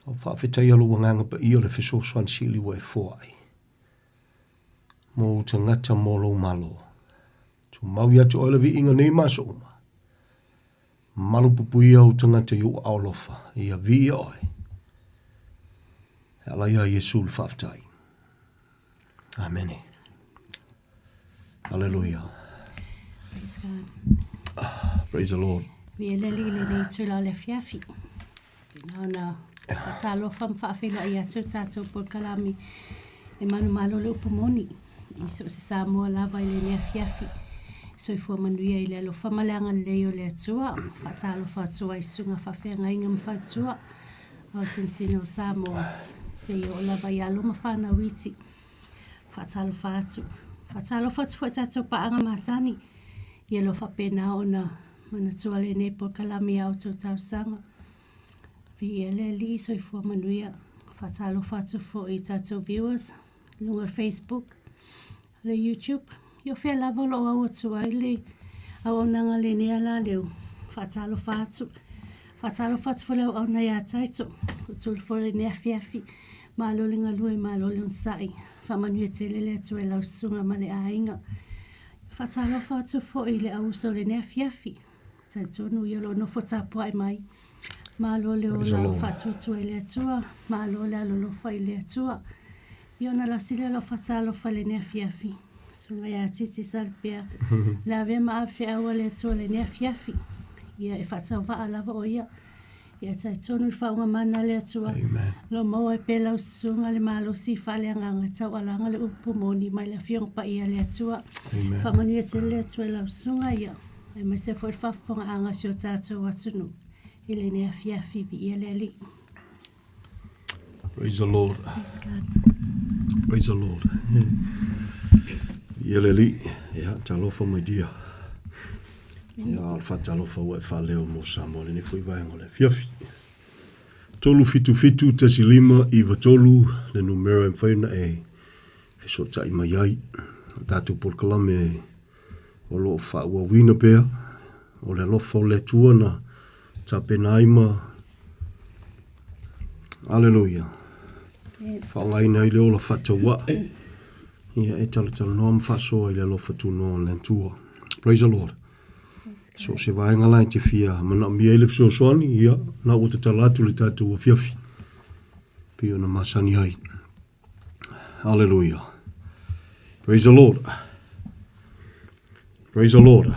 O faafetai lou agaga paia o le fesoasoani sili ua e foai. Mo ou tagata mo lou Malo. Tumau ia te oe le viiga nei ma aso uma. Malupuipuia ou tagata i ou aao alofa, ia viia oe. E ala iā Iesu le faafetai. Amene. Hallelujah. Praise God. Praise the Lord. Viia le Alii i lenei itula o le afiafi. Pena ona faatalofa ma faafeiloai atu le tatou polokalame e manumalo le upu moni i so o se Samoa lava i lenei afiafi. Soifua manuia i le alofa ma le agalelei o le Atua. Faatalofa atu ai i susuga faafeagaiga ma faletua o sinosino o Samoa seia oo lava i alo ma fanau iti. Faatalofa atu. Faatalofa atu foi i tatou paaga masani ia lo faapena ona manatua lenei polokalame i a outou talosaga. Viia le Alii, soifua manuia. Faatalofa atu foi i tatou viewers i luga o le Facebook, le YouTube, ia o fea lava o lo o au atu ai le auaunaga lenei ala leo. Faatalofa atu. Faatalofa atu foi le auauna ia Taito. Utuli foi lenei afiafi. Malo le galue, malo le onosai. Faamanuia tele le Atua i lau susuga ma le aiga. Faatalofa atu foi i le auuso o lenei afiafi. Talitonu ia o lo o nofo tapuai mai. Malo le ola faatuatua i le Atua, malo le alolofa i le Atua. Ia ona lasi lea o lau faatalofa i lenei afiafi. Susuga ia Titi Salupea, le avea ma ave feau a le Atua i lenei afiafi. Ia e faatauvaa lava o ia. Ia talitonu i le faauuga mana a le Atua. O lo o maua ai pea lau susuga le malosi faaleagaga e taualaga le upu moni mai le Afioga Paia a le Atua. Faamanuia tele le Atua i lau susuga, ia, aemaise foi le faafofogaaga a si o tatou atunuu i lenei afiafi. Viia le Alii. Praise the Lord. Praise God. Praise the Lord. Ia le Alii, ia, talofa mai dia. Ia, o le faatalofa ua e faaleo mo Samoa lenei foi vaega o le afiafi. 377 1593 le numera e mafai ona e fesootai mai ai. O tatou polokalame o lo o faaauauina pea, o le alofa o le Atua na tapena ai ma Aleluia. Faaaogaina ai le ola faatauaa. Ia e talatalanoa ma faasoa i le alofa tunoa o le Atua. Praise the Lord. So se vaega la e te fia manaomia ai le fesoasoani, ia, na ua tatala atu le tatou afiafi. Pei ona masani ai. Hallelujah. Praise the Lord. Praise the Lord.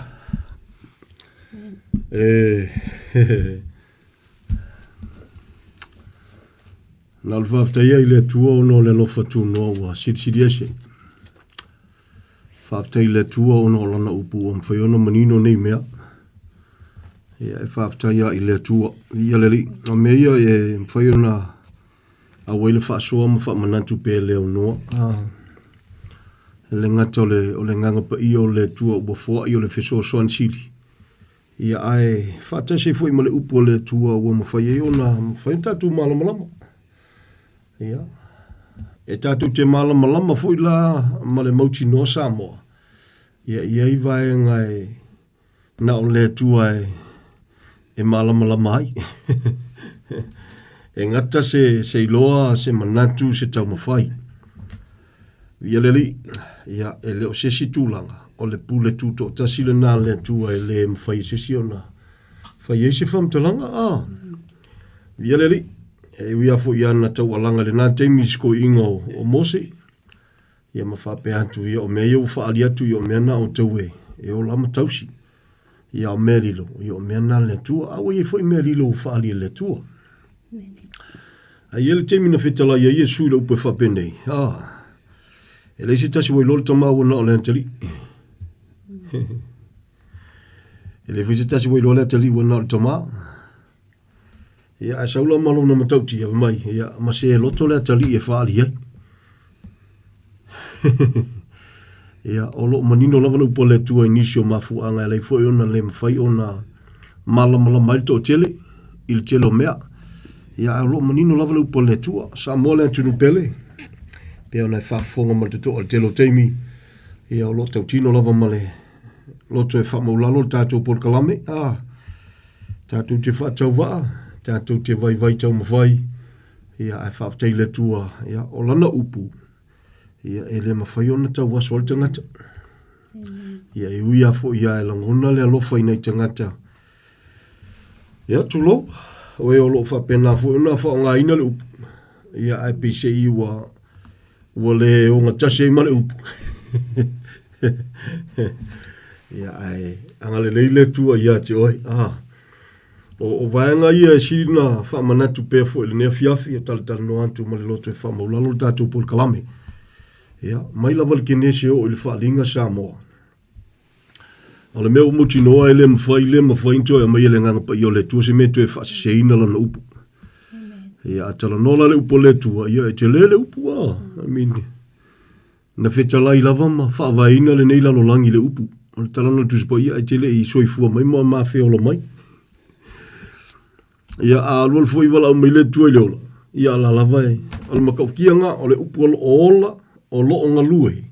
E, na o le faafetai ai i le Atua ona o le alofa tunoa ua silisili ese. Faafetai i le Atua ona o lana upu ua mafai ona manino nei mea. Ia, e faafetai lava i le Atua. Viia le Alii. O mea ia e mafai ona auai le faasoa ma faamanatu pea e le aunoa. Ah, e le gata o le, o le agaga paia o le Atua ua foai o le fesoasoani sili. Ia ae faatasi ai foi ma le upu a le Atua ua mafai ai ona mafai ona tatou malamalama. Ia, e tatou te malamalama foi la ma le mautinoa Samoa. Ia, e i ai vaega e Na o le Atua e malamalama ai. E gata se, se iloa, se manatu, se taumafai. Viia le Alii, ia, e le o se isi tulaga, o le pule tutoatasi lena a le Atua e le mafai e se isi ona fai ai se faamatalaga. Ah, viia le Alii, e ui lava foi i ana taualaga i lena taimi i se toeaina o, o Mose, Ia ma faapea atu, ia o mea ia ua faaali atu, ia o mea na outou e, e ola ma tausi. Ia o mea lilo, ia o mea na a le Atua. A ua i ai foi mea lilo ua faaali e le Atua. A i ai le taimi na fetalai ai Iesu i le upu e faapenei, ah, e leai se tasi ua iloa le Tama ua na o le Atalii. E leai foi se tasi ua iloa le Atalii ua na o le Tama. Ia, ae sau la ma lona matautia, fai mai, ia, ma se loto le atalii e faaali ai. Ia, o lo o manino lava le upu a le Atua i nisi o mafuaaga e ala ai foi ona le mafai ona malamalama ai le toatele i le tele o mea. Ia, ae o lo o manino lava le upu a le Atua. Samoa le atunuu pele, pei ona e faafofoga ma le totoa i le tele o taimi, ia, o lo o tautino lava ma le loto e faamaulalo le tatou polokalame. Ah, Tatou te faatauvaa, tatou te vaivai taumafai, ia, ae faafetai i le Atua, ia, o Lana upu, ia, e le mafai ona tauaso ai le tagata. Ia, e ui lava foi ia e lagona le alofa i nai tagata, ia, tulou, o e o lo o faapena foi ona faaaogaina le upu, ia, ae peiseai ua, Ua le ogatasi ai ma le upu. Ia, ae agalelei le Atua ia te oe. Ah, o, o vaega ia e sili ona faamanatu pea foi i lenei afiafi, o talatalanoa atu ma le loto e faamaulalo le tatou polokalame. Ia, mai lava le Kenese oo i le Faaaliga Samoa. O le mea ua mautinoa e le mafai, le mafai ona toe aumaia e le Agaga Paia o le Atua se mea e toe faaseseina Lana upu. Ia, a talanoa la le upu a le Atua, ia e tele le upu, ah. I mean, na fetalai lava ma faavaeina lenei lalolagi i le upu. O le talanoa a le Tusi Paia, e te le i soifua mai ma mafeola mai. Ia, a alualu foi valaau mai le Atua i le ola, ia ala lava e, o le matautia o le upu o lo o ola, o lo o galue.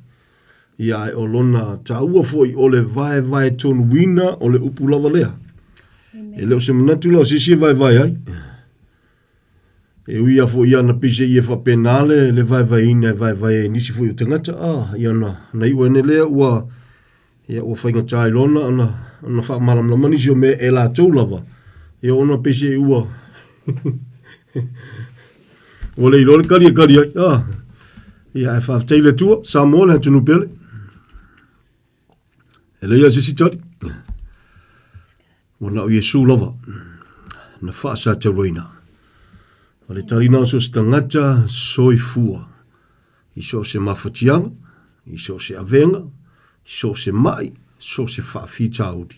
Ia, ae o lona taua foi o le vaevae tonuina o le upu lava lea. E le o se manatu la o se isi e vaevae ai. E ui lava foi ia na peiseai e faapena le, le vaevaeina e vaevae ai nisi foi o tagata, a, ia na, na iu ane lea ua, ia ua faigata ai loa ona, ona, ona faamalamalama nisi o mea e latou lava, ia ona peiseai ua, ua le iloa le kali e kali ai, a. Ia ae faafetai i le Atua, Samoa le atunuu pele. E leai lava se isi tali. Ua na o Iesu lava na faasatauraina. O le tali na o so o se tagata soifua i so o se mafatiaga, i so o se avega, i so o se mai, so o se faafitauli.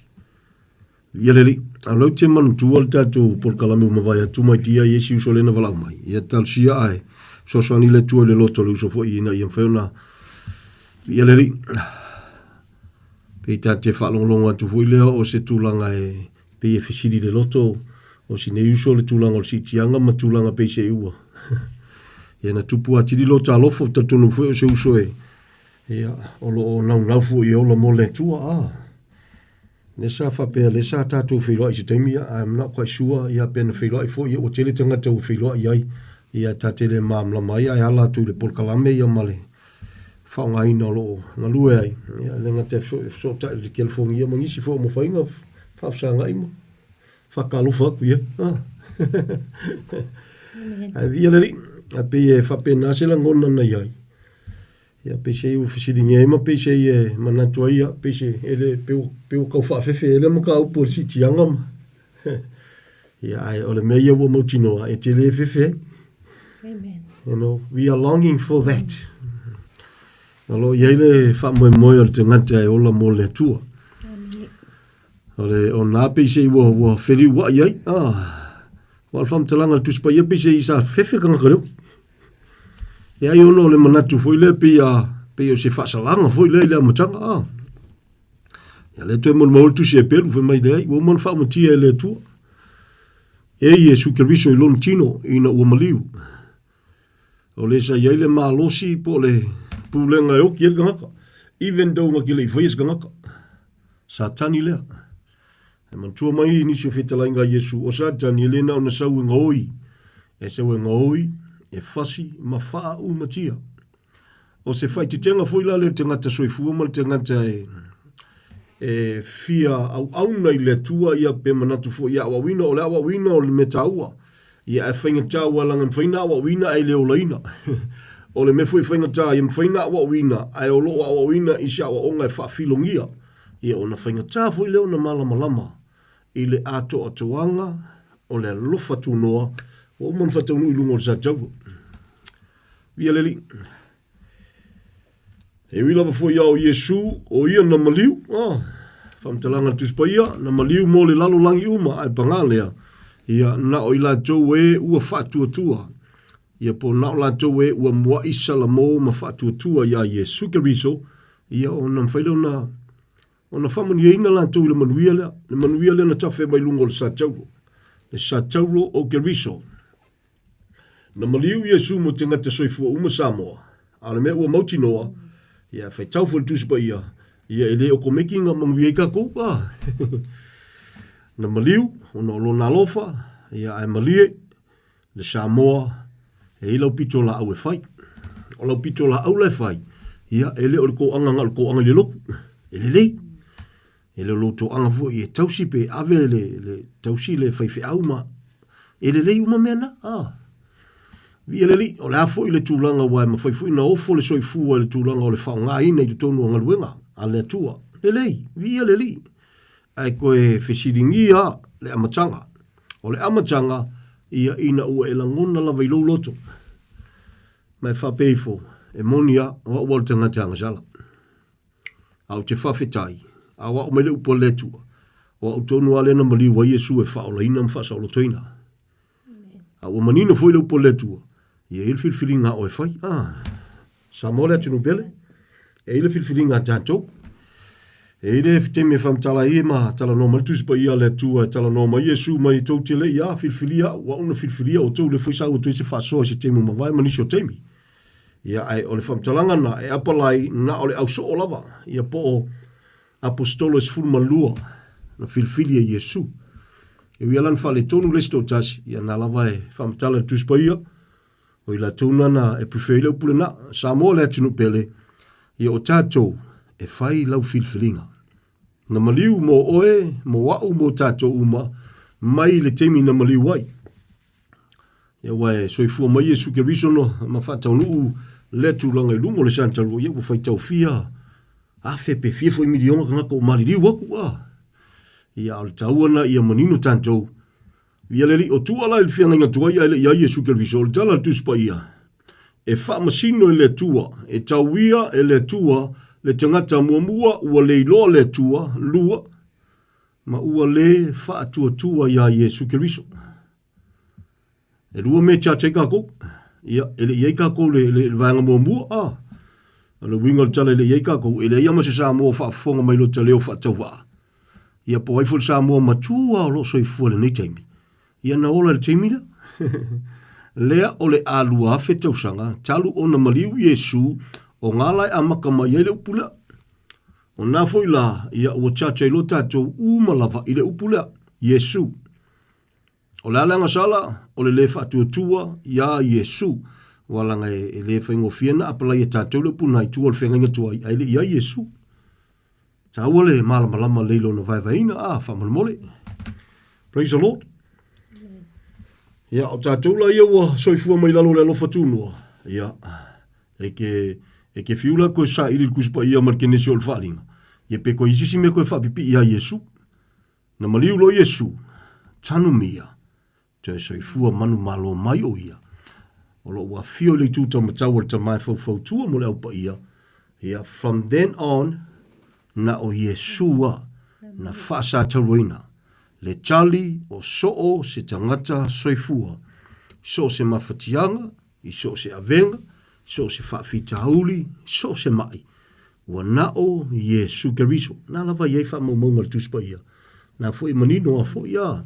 Ia le Alii, a o lea ou te manatua le tatou polokalame ua mavae atu mai tia i isi uso lea na valaau mai. Ia talosia ae fesoasoani le Atua i le loto o le uso foi ina ia mafai ona Ia le Alii, pei ta te faalogologo atu foi lea o se tulaga e pei e fesili le loto o si nei uso le tulaga o le siitiaga ma tulaga pei se ua. Ia na tupu atili lo talofa, talitonu foi o se uso e ia, o lo o naunau foi e ola mo le Atua. Ah. Lea sa faapea, lea sa tatou feiloai i se taimi, ia, I'm not quite sure, ia, pe na feiloai foi, ia, ua tele tagata ua feiloai ai, ia, ta te le malamalama ai, ae ala atu i le polokalame, ia, ma le faaaogaina o lo o galue ai, ia, e le gata e fesootai i le telefoni, ia, ma nisi foi o mafaiga faafesagai ma faatalofa atu i ai. Ah. Ae viia le Alii, ae pei e faapena se lagona na i ai. Ia, peiseai ua fesiligia ai ma peiseai e manatu ai, ia, peise, e le, pe ua, pe ua tau faafefe ai le mataupu o le siitiaga ma. Ia, ae o le mea ia ua mautinoa, e te le fefe ai. Amen. You know, we are longing for that. O lo o i ai le faamoemoe o le tagata e ola mo le Atua. Amen. O le, o nā peiseai ua, ua feliuai ai. Ah, ua o le faamatalaga a le Tusi Paia peiseai sa fefe tagata i le oki. E ai ona o le manatu foi lea pei a, pei o se faasalaga foi lea i le amataga, a. Ia lea toe molimau le tusi e pelu fai mai leai, ua uma ona faamatia e le Atua. E Iesu Keriso i lona tino ina ua maliu. O le sa i ai le malosi po o le pulega e oki ai le tagata, even though na te le i faia se tagata. Satani lea. E manatua mai nisi o fetalaiga a Iesu, o Satani e le na ona sau e gaoi, e sau e gaoi, e fasi ma faaumatia. O se faaeteetega foi la lea i le tagata soifua ma le tagata e, e fia auauna i le Atua, ia pe manatu foi ia aoaoina, o le aoaoina o le mea taua. Ia ae faigata aua leaga e mafai ona aoaoina ae le olaina. O le mea foi e faigata, ia mafai ona aoaoina ae o lo o aoaoina i se aoaoga e faafilogia. Ia ona faigata foi lea ona malamalama i le atoatoaga o le alofa tunoa ua uma ona faataunuu i luga o le Sataua. Viia le Alii. E ui lava foi ia o Iesu, o ia na maliu, ah, faamatalaga a le Tusi Paia, na maliu mo le lalolagi uma, ae pagā lea, ia, na o i latou e ua faatuatua, ia po na o latou e ua mua'i salamo ma faatuatua iā Iesu Keriso, ia ona mafai lea ona, ona faamanuiaina latou i le manuia lea, le manuia lea na tafe mai luga o le Satauro, le Satauro o Keriso. Na maliu Iesu mo tagata soifua uma Samoa, a o le mea ua mautinoa, ia e faitau foi le Tusi Paia, ia e le okomeki na manuia ai tatou. Ah. Na maliu ona o lona alofa, ia ae malie le Samoa e i ai lau pito laau e fai. O lau pito laau la e fai, ia e le o le toaga na o le toaga i le lotu. E lelei. E le o lou toaga foi e tausi pe ave le, le tausi le faifeau ma e lelei uma mea na. Ah. Viia le Alii, o le a foi le tulaga aua e mafai foi ona ofo le soifua i le tulaga o le faaaogaina i totonu o galuega a le Atua. Lelei, viia le Alii. Ae toe fesiligia le amataga. O le amataga, ia ina ua e lagona lava i lou loto. Ma e faapea ifo, e moni a, o au o le tagata agasala. A ou te faafetai, a o au mai le upu a le Atua, o au tonu lava lea na maliu ai Iesu e faaolaina ma faasaolotoina. A ua manino foi le upu a le Atua, ia e i ai le filifiliga a oe e fai. Ah, Samoa le atunuu pele, e i ai le filifiliga a tatou. E i ai le taimi e faamatala ai ma talanoa mai le Tusi Paia a le Atua e talanoa mai Iesu mai tou te le i a filifilia au, o au na filifilia outou, lea foi sa ua toe se faasoa i se taimi ua mavae ma nisi o taimi. Ia, ae o le faamatalaga na e apalai na o le au soo lava, ia po o aposetolo e 12 na filifili e Iesu. E ui lava na faaletonu le isi toatasi, ia na lava e faamatala i le Tusi Paia, o i latou na na e prefer ai le upu lena. Samoa le atunuu pele, ia o tatou e fai lau filifiliga. Na maliu mo oe, mo a'u, mo tatou uma, mai le taimi na maliu ai. Ia ua e soifua mai Iesu Keriso no ma faataunuu lea tulaga i luga o le sanitalua, ia ua faitau fia afe pe fia foi miliona tagata ua maliliu aku a. Ia a o le taua na ia manino tatou. Ia le Alii, o tua la i le feagaiga tuai ae le i ai Iesu Keriso, o le tala a le Tusi Paia, e faamasino e le Atua, e tauia e le Atua le tagata muamua ua le iloa le Atua, lua, ma ua le faatuatua iā Iesu Keriso. E lua mea e charge ai tatou. Ia, e le i ai tatou le, le, le vaega muamua, a. O le uiga o le tala e le i ai tatou, e leai lava ma se Samoa o faafofoga mai lota leo faatauvaa. Ia, po o ai foi le Samoa matua o lo o soifua i lenei taimi. Ia, na ola i le taimi lea. Lea o le a 2000 tausaga talu ona maliu Iesu, o gā la e amata mai ai le upu lea. O na foi la, ia ua charge ai loa tatou uma lava i le upu lea, Iesu. O le a le agasala? O le lē faatuatua iā Iesu. Ua laga e, e lē faigofie na apalai e tatou le upu nai tua o le feagaiga tuai, ae le i ai Iesu. Taua le malamalama lelei lona vaevaeina, a, faamolemole. Praise the Lord. Ia, o tatou la ia ua soifua mai lalo o le alofa tunoa, ia, e ke, e ke fiu la koe saili le Tusi Paia ma le Kenesi o le Faaaliga, ia pe koe i se isi mea koe faapipii iā Iesu. Na maliu loa Iesu, Tanumia, toe soifua manumalo mai o ia. O lo o afio i le itu taumatau o le Tama e faufautua mo le Au Paia, ia, from then on, na o Iesu a na faasatauaina le tali o soo se tagata soifua, so o se mafatiaga, i so o se avega, so o se faafitauli, so o se maʻi, ua na o Iesu Keriso. Na lava i ai faamaumauga a le Tusi Paia. Na foi manino a foi a.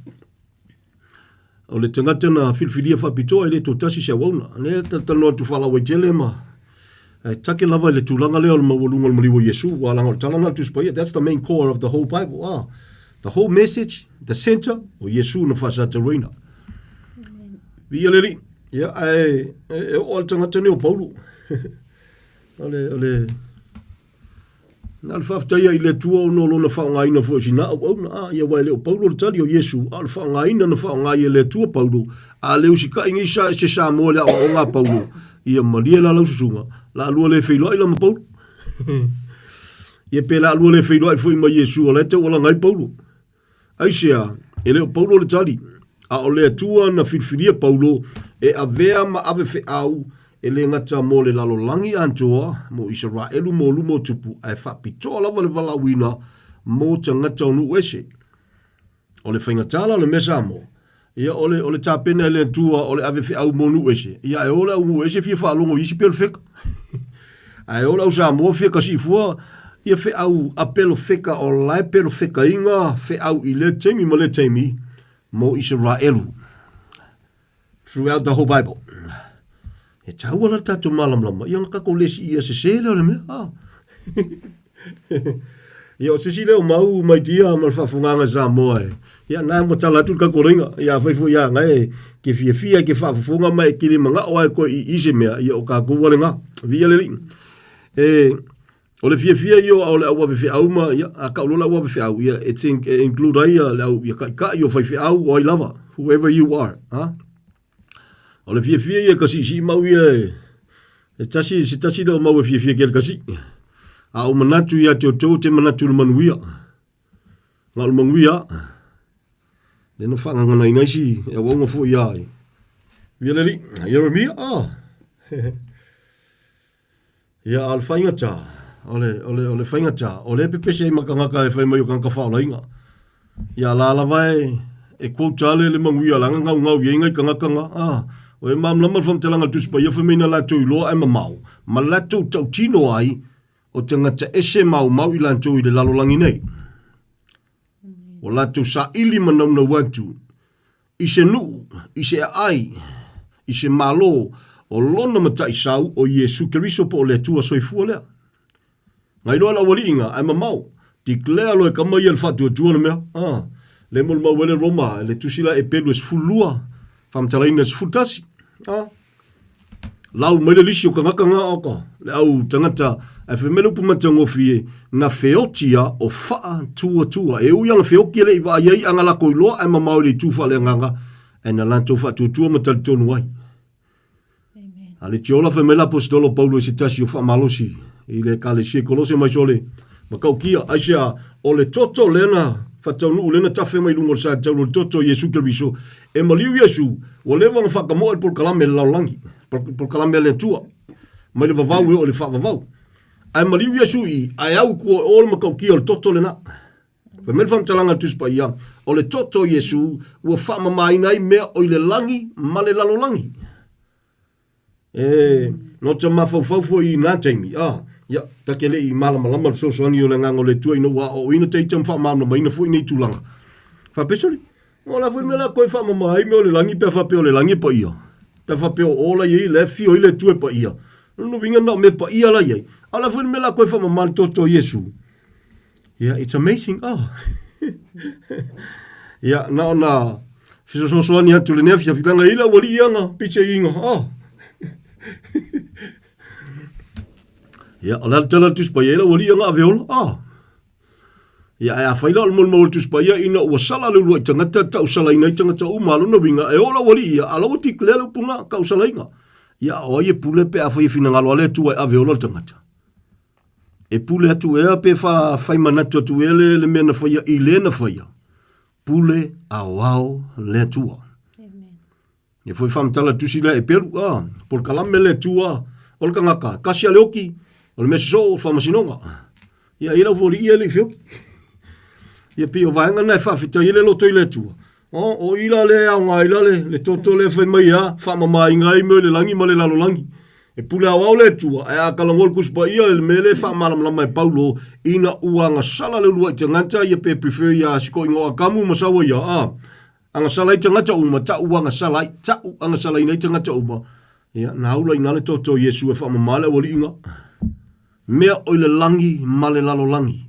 O le tagata na filifilia faapitoa e le toatasi se auauna. Ne talanoa atu faalauaitele ma ae take lava i le tulaga lea o le maualuga o le maliu o Iesu, ua laga o le tala lena a le Tusi Paia. That's the main core of the whole Bible. Ah, the whole message, the center, o Iesu na faasataluaina. Viia le Alii. Ia, ae e oo lava le tagata nei o Paulo. O le, o le, na o le faafetaia i le Atua ona o lona faaaogaina foi o sina auauna. A, ia aua e le o Paulo le tali o Iesu, a o le faaaogaina na faaaoga ai e le Atua Paulo, a le usitai nei sa, se Samoa i le aoaoga a Paulo, ia malie la lau susuga, la lua le feiloai la ma Paulo. Ia pe la lua le feiloai foi ma Iesu, o la e taualaga ai Paulo. Aisea, e le o Paulo le tali, a o le Atua na filifilia Paulo e avea ma ave feau e le gata mo le lalolagi atoa, mo Isaraelu mo luma o tupu, ae faapitoa lava le valaauina mo tagata o nuu ese. O le faigata la o le mea Samoa, Ia, o le, o le tapena e le Atua o le ave feau mo nuu ese. Ia, ae o le au nuu ese fia faalogo i isi pelo feka. Ae o le au Samoa fia kasii fua ia feau a pelo feka o lae pelo fekaina feau i lea taimi ma lea taimi mo Isaraelu. Throughout the whole Bible. E taua la le tatou malamalama, ia ona tatou le siia sese lea o le mea. Ah. Ia, o se isi lea o mau mai dia ma le faafofogaaga i Samoa e. Ia, na ua tala atu le tatou Ia, afai foi ia na e ke fiafia ke faafofoga ma e kili manao ai koe i i se mea, ia o tatou ua lena. Viia le Alii. E, o le fiafia ia o le au ave feau ma, ia, a tau loa le au ave feau, ia, it's in, e include ai ia le au, ia taitai o faifeau o ai lava, whoever you are, ha? O le fiafia ia ka siisii mau ia e, e tasi, se tasi lea o mau e fiafia kele kasii. A o manatu ia te outou te manatu le manuia. Na o le manuia. Le no whaangangana isi e auaunga foi ia ai. Via le li, Jeremia, ah. Ia, a o le faigata, o le, o le, o le faigata, o lea e pepesi ai ma tagata e fai mai o tagata faaolaina. Ia, la lava e, e quote a le, le manuia la na gaugau i ai nai tagata na, a, o e malamalama le faamatalaga a le Tusi Paia fai mai na latou iloa ae mamao, ma latou tautino ai o tagata ese maumau i latou i le lalolagi nei. Ua latou saili ma naunau atu i se nuu, i se aai, i se Malo o lona mataisau o Iesu Keriso po o le Atua soifua lea. Ngai loa le aualiiga, ae mamao, declare loa e kama ia le faatuatua le mea. Ah. Le molimau ai le Roma, le tusi la Epelu e 12, faamatalaina e 11. A. Lau mai le lisi o kangaka ngā o ka, le au tangata, ae fai mai le upu matagofie, na feotia o faa tua tua. E ui ana feoki e le i vaai ai anga lako iloa ae mamao i le itu faaleagaga, ae na latou faatuatua ma talitonu ai. A le tiola fai mai le aposetolo o Paulo i se tasi o faamalosi i le ekalesia i Kolose mai sole, matautia, aisea, o le toto lea na faataunuu lea na tafe mai luga o le sa taulu o le toto o Iesu Keriso, e maliu Iesu, ua leva ona faatamoe le polokalame a le lalolagi, polokalame a le Atua, mai le vavau e oo i le faavavau. Ae maliu Iesu i, ae au i tua o o le matautia o le toto lena. Fai mai le faamatalaga a le Tusi Paia, o le toto o Iesu ua faamamaina ai mea o i le lagi ma le lalolagi. E, no te mafaufau foi i nā taimi, a, ia, ta te le i malamalama le fesoasoani o le Agaga o le Atua ina ua aoaoina taita ma faamalamalamaina foi nei tulaga. Faapea sole, o le a foi le mea o le a toe faamama ai mea o le lagi pe a faapea o le lagi e paia? Pe a faapea o o la i ai, la e afio ai le Atua e paia. O lona uiga na o mea paia la i ai. A o le a foi le mea o le a toe faamama le toto o Iesu? Yeah, it's amazing. Oh. yeah, na ona fesoasoani atu lenei afiafi leaga e i ai le aualii ia na pise iga. Oh. yeah, o le a le tala a le Tusi Paia, e i ai le aualii ia na ave ola. Oh. Yeah, ae afai la o le molimau a le Tusi Paia ina ua sala le uluai tagata tausalaina ai tagata uma, a lona uiga, e oo le aualii ia, a o la ua declare le upu na, tausalaina. Yeah, o ai e pule pe afai e finagalo a le Atua e ave ola le tagata. E pule atu ea pe wha whai manatu atu ea le, le mea na whaia i le na whaia. Pule aoao le Atua. Amen. E foi whamtala tusi lea e peru, ah, pol kalame le Atua, o le kangaka, kasi a le oki, o le mea sosoo, whamasinoga. Ia, i lau foli ia le i whioki. Ia pei o vaega na e whaawhitai e le loto i le Atua. O, o i la le aoga ai la le, le toto lea fai mai a, faamamaina ai mea i le lagi ma le lalolagi. E pule aoao le Atua, ae a talanoa le Tusi Paia i le mea lea e faamalamalama e Paulo, ina ua agasala le uluai tagata ia pe prefer ia sikoiga o Atamu ma Saua ia, a, agasala ai tagata uma, ta'u agasala ai, ta'u agasalaina ai tagata uma, ia, na aula ina le toto o Iesu e faamama le aualiiga, mea o i le lagi ma le lalolagi.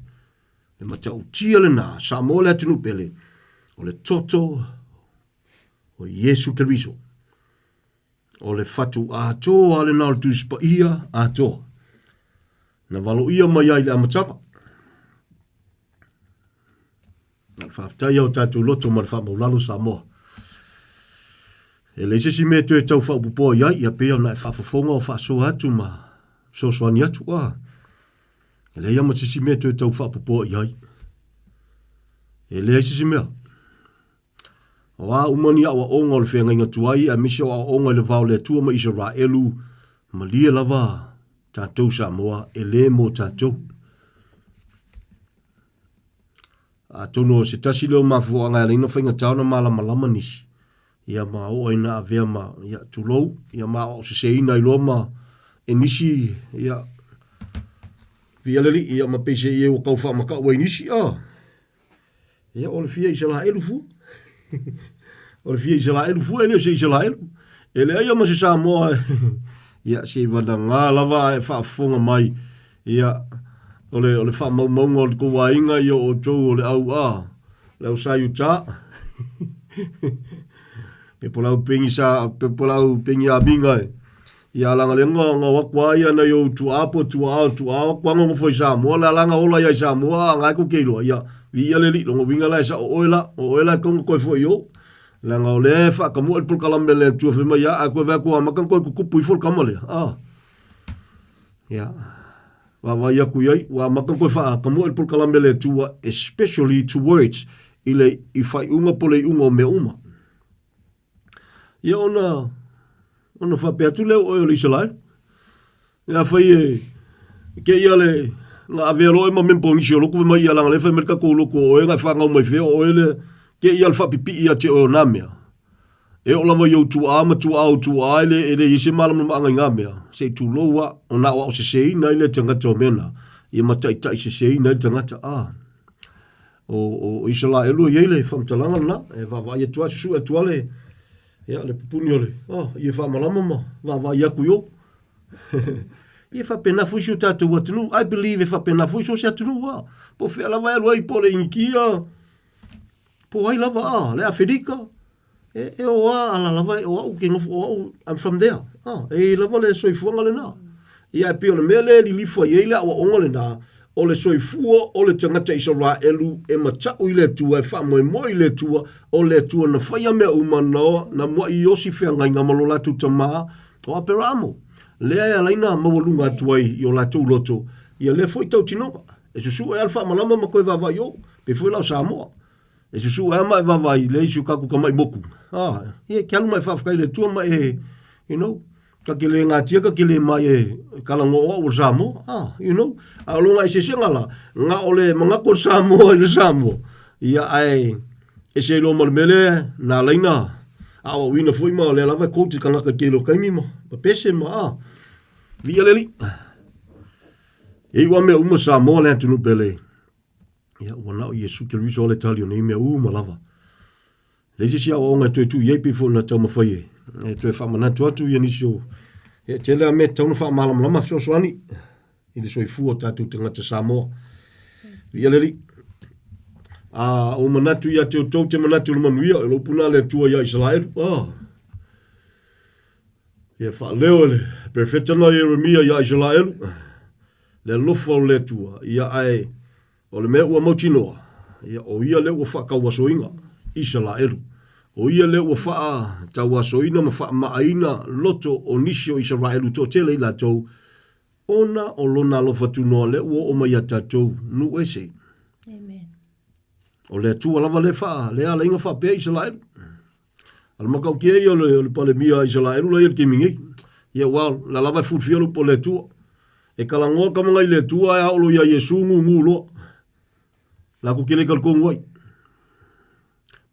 Le matautia lena, Samoa le atunuu pele, o le toto o Iesu Keriso. O le fatu atoa lena o le Tusi Paia atoa. Na valoia mai ai le amataga. Na le faafetai au tātou loto ma le faamaulalo Samoa. E leai se isi mea toe tau faaopoopoa i ai, ia pei ona e faafofoga o faasoa atu ma fesoasoani atu. Ah, E leai lava ma se isi mea toe tau faapopoa i ai. E leai se isi mea. O a uma ni aoaoga o le feagaiga tuai aemaise o aoaoga i le va o le Atua ma Isaraelu, malie lava tatou Samoa, e le mo tatou. Atonu o se tasi lea o mafuaaga e ala ai ona faigata ona malamalama nisi, ia ma oo ai ina avea ma, ia, tulou, ia ma aoaoseseina ai loa ma e nisi, ia, viia le Alii, ia ma peiseai ua tau faamatau ai nisi, a, ia, o le fia Isaraelu fua. O le fia Isaraelu fua, e le o se Isaraelu. E leai lava ma se Samoa, ia, se i vanaga lava a e faafofoga mai, ia, o le, o le faamaumauga o le tou aiga, ia o outou o le au, a, le au sa Iuta. Pe po lau pengi sa, pe po lau pengi amiga e. Ia alanga le nga nga wa kwa ia na yo tu apo tu ao tu ao kwa ngo foi Samoa la langa ola ia Samoa nga ko ke loa ia vi ia le li longo winga la sa o oela o oela ko ko foi yo langa o le fa ka mo el pol le tu fe mai a ko va ko ma kan ko ku pu ifo kama le ah ia vaavaai aku i ai, ua amata koe whaakamoe i le polokalame a le Atua, especially towards i le i whaiunga po le iuga o mea uma. Ia ona, ona whapea atu lea o oe o le Isaraelu. Ia whai e, ke ia le, nga avea loa e ma mempo nisi o loku fe mai ia langa le whai mai le kakou loku o oe, nga e whangau mai fea o oe le, ke ia le whapipi ia te oe o nā mea. E oo lava i ou tuaa ma tuaa o tuaa e le, e leai se malamalamaga i ngā mea, se i tulou a, ona aoao seseina ai lea tagata o mea na, ia mataitai seseina ai le tagata, a. O, o, o Isalaelu e i ai le faamatalaga lena, e vaavaai atu lava, susue atu lava le, ia, le pupuni o le, oh, ia faamalama ma vaavaai atu i o. Ia faapena foi si o tatou atunuu. I believe e faapena foi so o se atunuu, a. Po o fea lava e alu ai, po o le Inikia, Po ai lava a, le Afelika, e, e o a ala lava e o au ke nofo o au, I'm from there. Ah, e i lava le soifuaga lena. Ia e pei o le mea lea e lilifa i ai le aoaoga lena, o le soifua o le tagata Isaraelu e mata'u i le Atua, e faamoemoe i le Atua, o le Atua na faia mea uma na, na mua'i osi feagaiga ma lo latou tamā o Aperaamo. Lea e ala ai na maualuga atu ai i o latou loto ia lea foi tautinoga. E susu'e lava le faamalama ma toe vaavaai i o, pei foi la o Samoa. E susu'e lava ma e vaavaai i le isi o kaku tama'i moku, a, ia e te alu ma e faafetai i le Atua ma e, you know, Ta te le gatia ta te le mai e talanoa o au o le Samoa, ah, you know. A o lona eseesega la, na o le manatu o le Samoa i le Samoa, ia ae ese ai loa ma le mea lea na ala ai na aoaoina foi ma o lea lava e coach le tagata i le tele o taimi ma, ma pese ma, ah. Viia le Alii. E iu lava mea uma Samoa le atunuu pele. Ia, ua na o Iesu Keriso le tali o nei mea uma lava. Leai se isi aoaoga e toe tuu i ai pei foi ona taumafai e, e toe faamanatu atu ia nisi o e tele a mea e tatau ona faamalamalama fesoasoani i le soifua o tatou tagata Samoa. Viia le Alii. A o manatu ia te outou te manatu i le manuia, o le upu lena a le Atua ia Isaraelu. Ah. Ia faaleo e le perofeta na Ieremia ia Isaraelu le alofa o le Atua, ia ae O le mea ua mautinoa, ia, o ia lea ua faatauasoina Isalaelu. O ia lea ua faatauasoina ma faamaaina loto o nisi o Isaraelu toatele i latou, ona o lona alofa tunoa lea ua oo mai ia tatou nuu ese. Amen. O le Atua lava lea faa, lea ala ai na faapea Isalaelu. A o le matautia ia o le, o le Palemia a Isaraelu la ia i le taimi nei. Ia ua la lava e fulufia le upu a le Atua. E talanoa tama na i le Atua ae a oo loa ia Iesu gugu loa. Latou te le talitonu ai.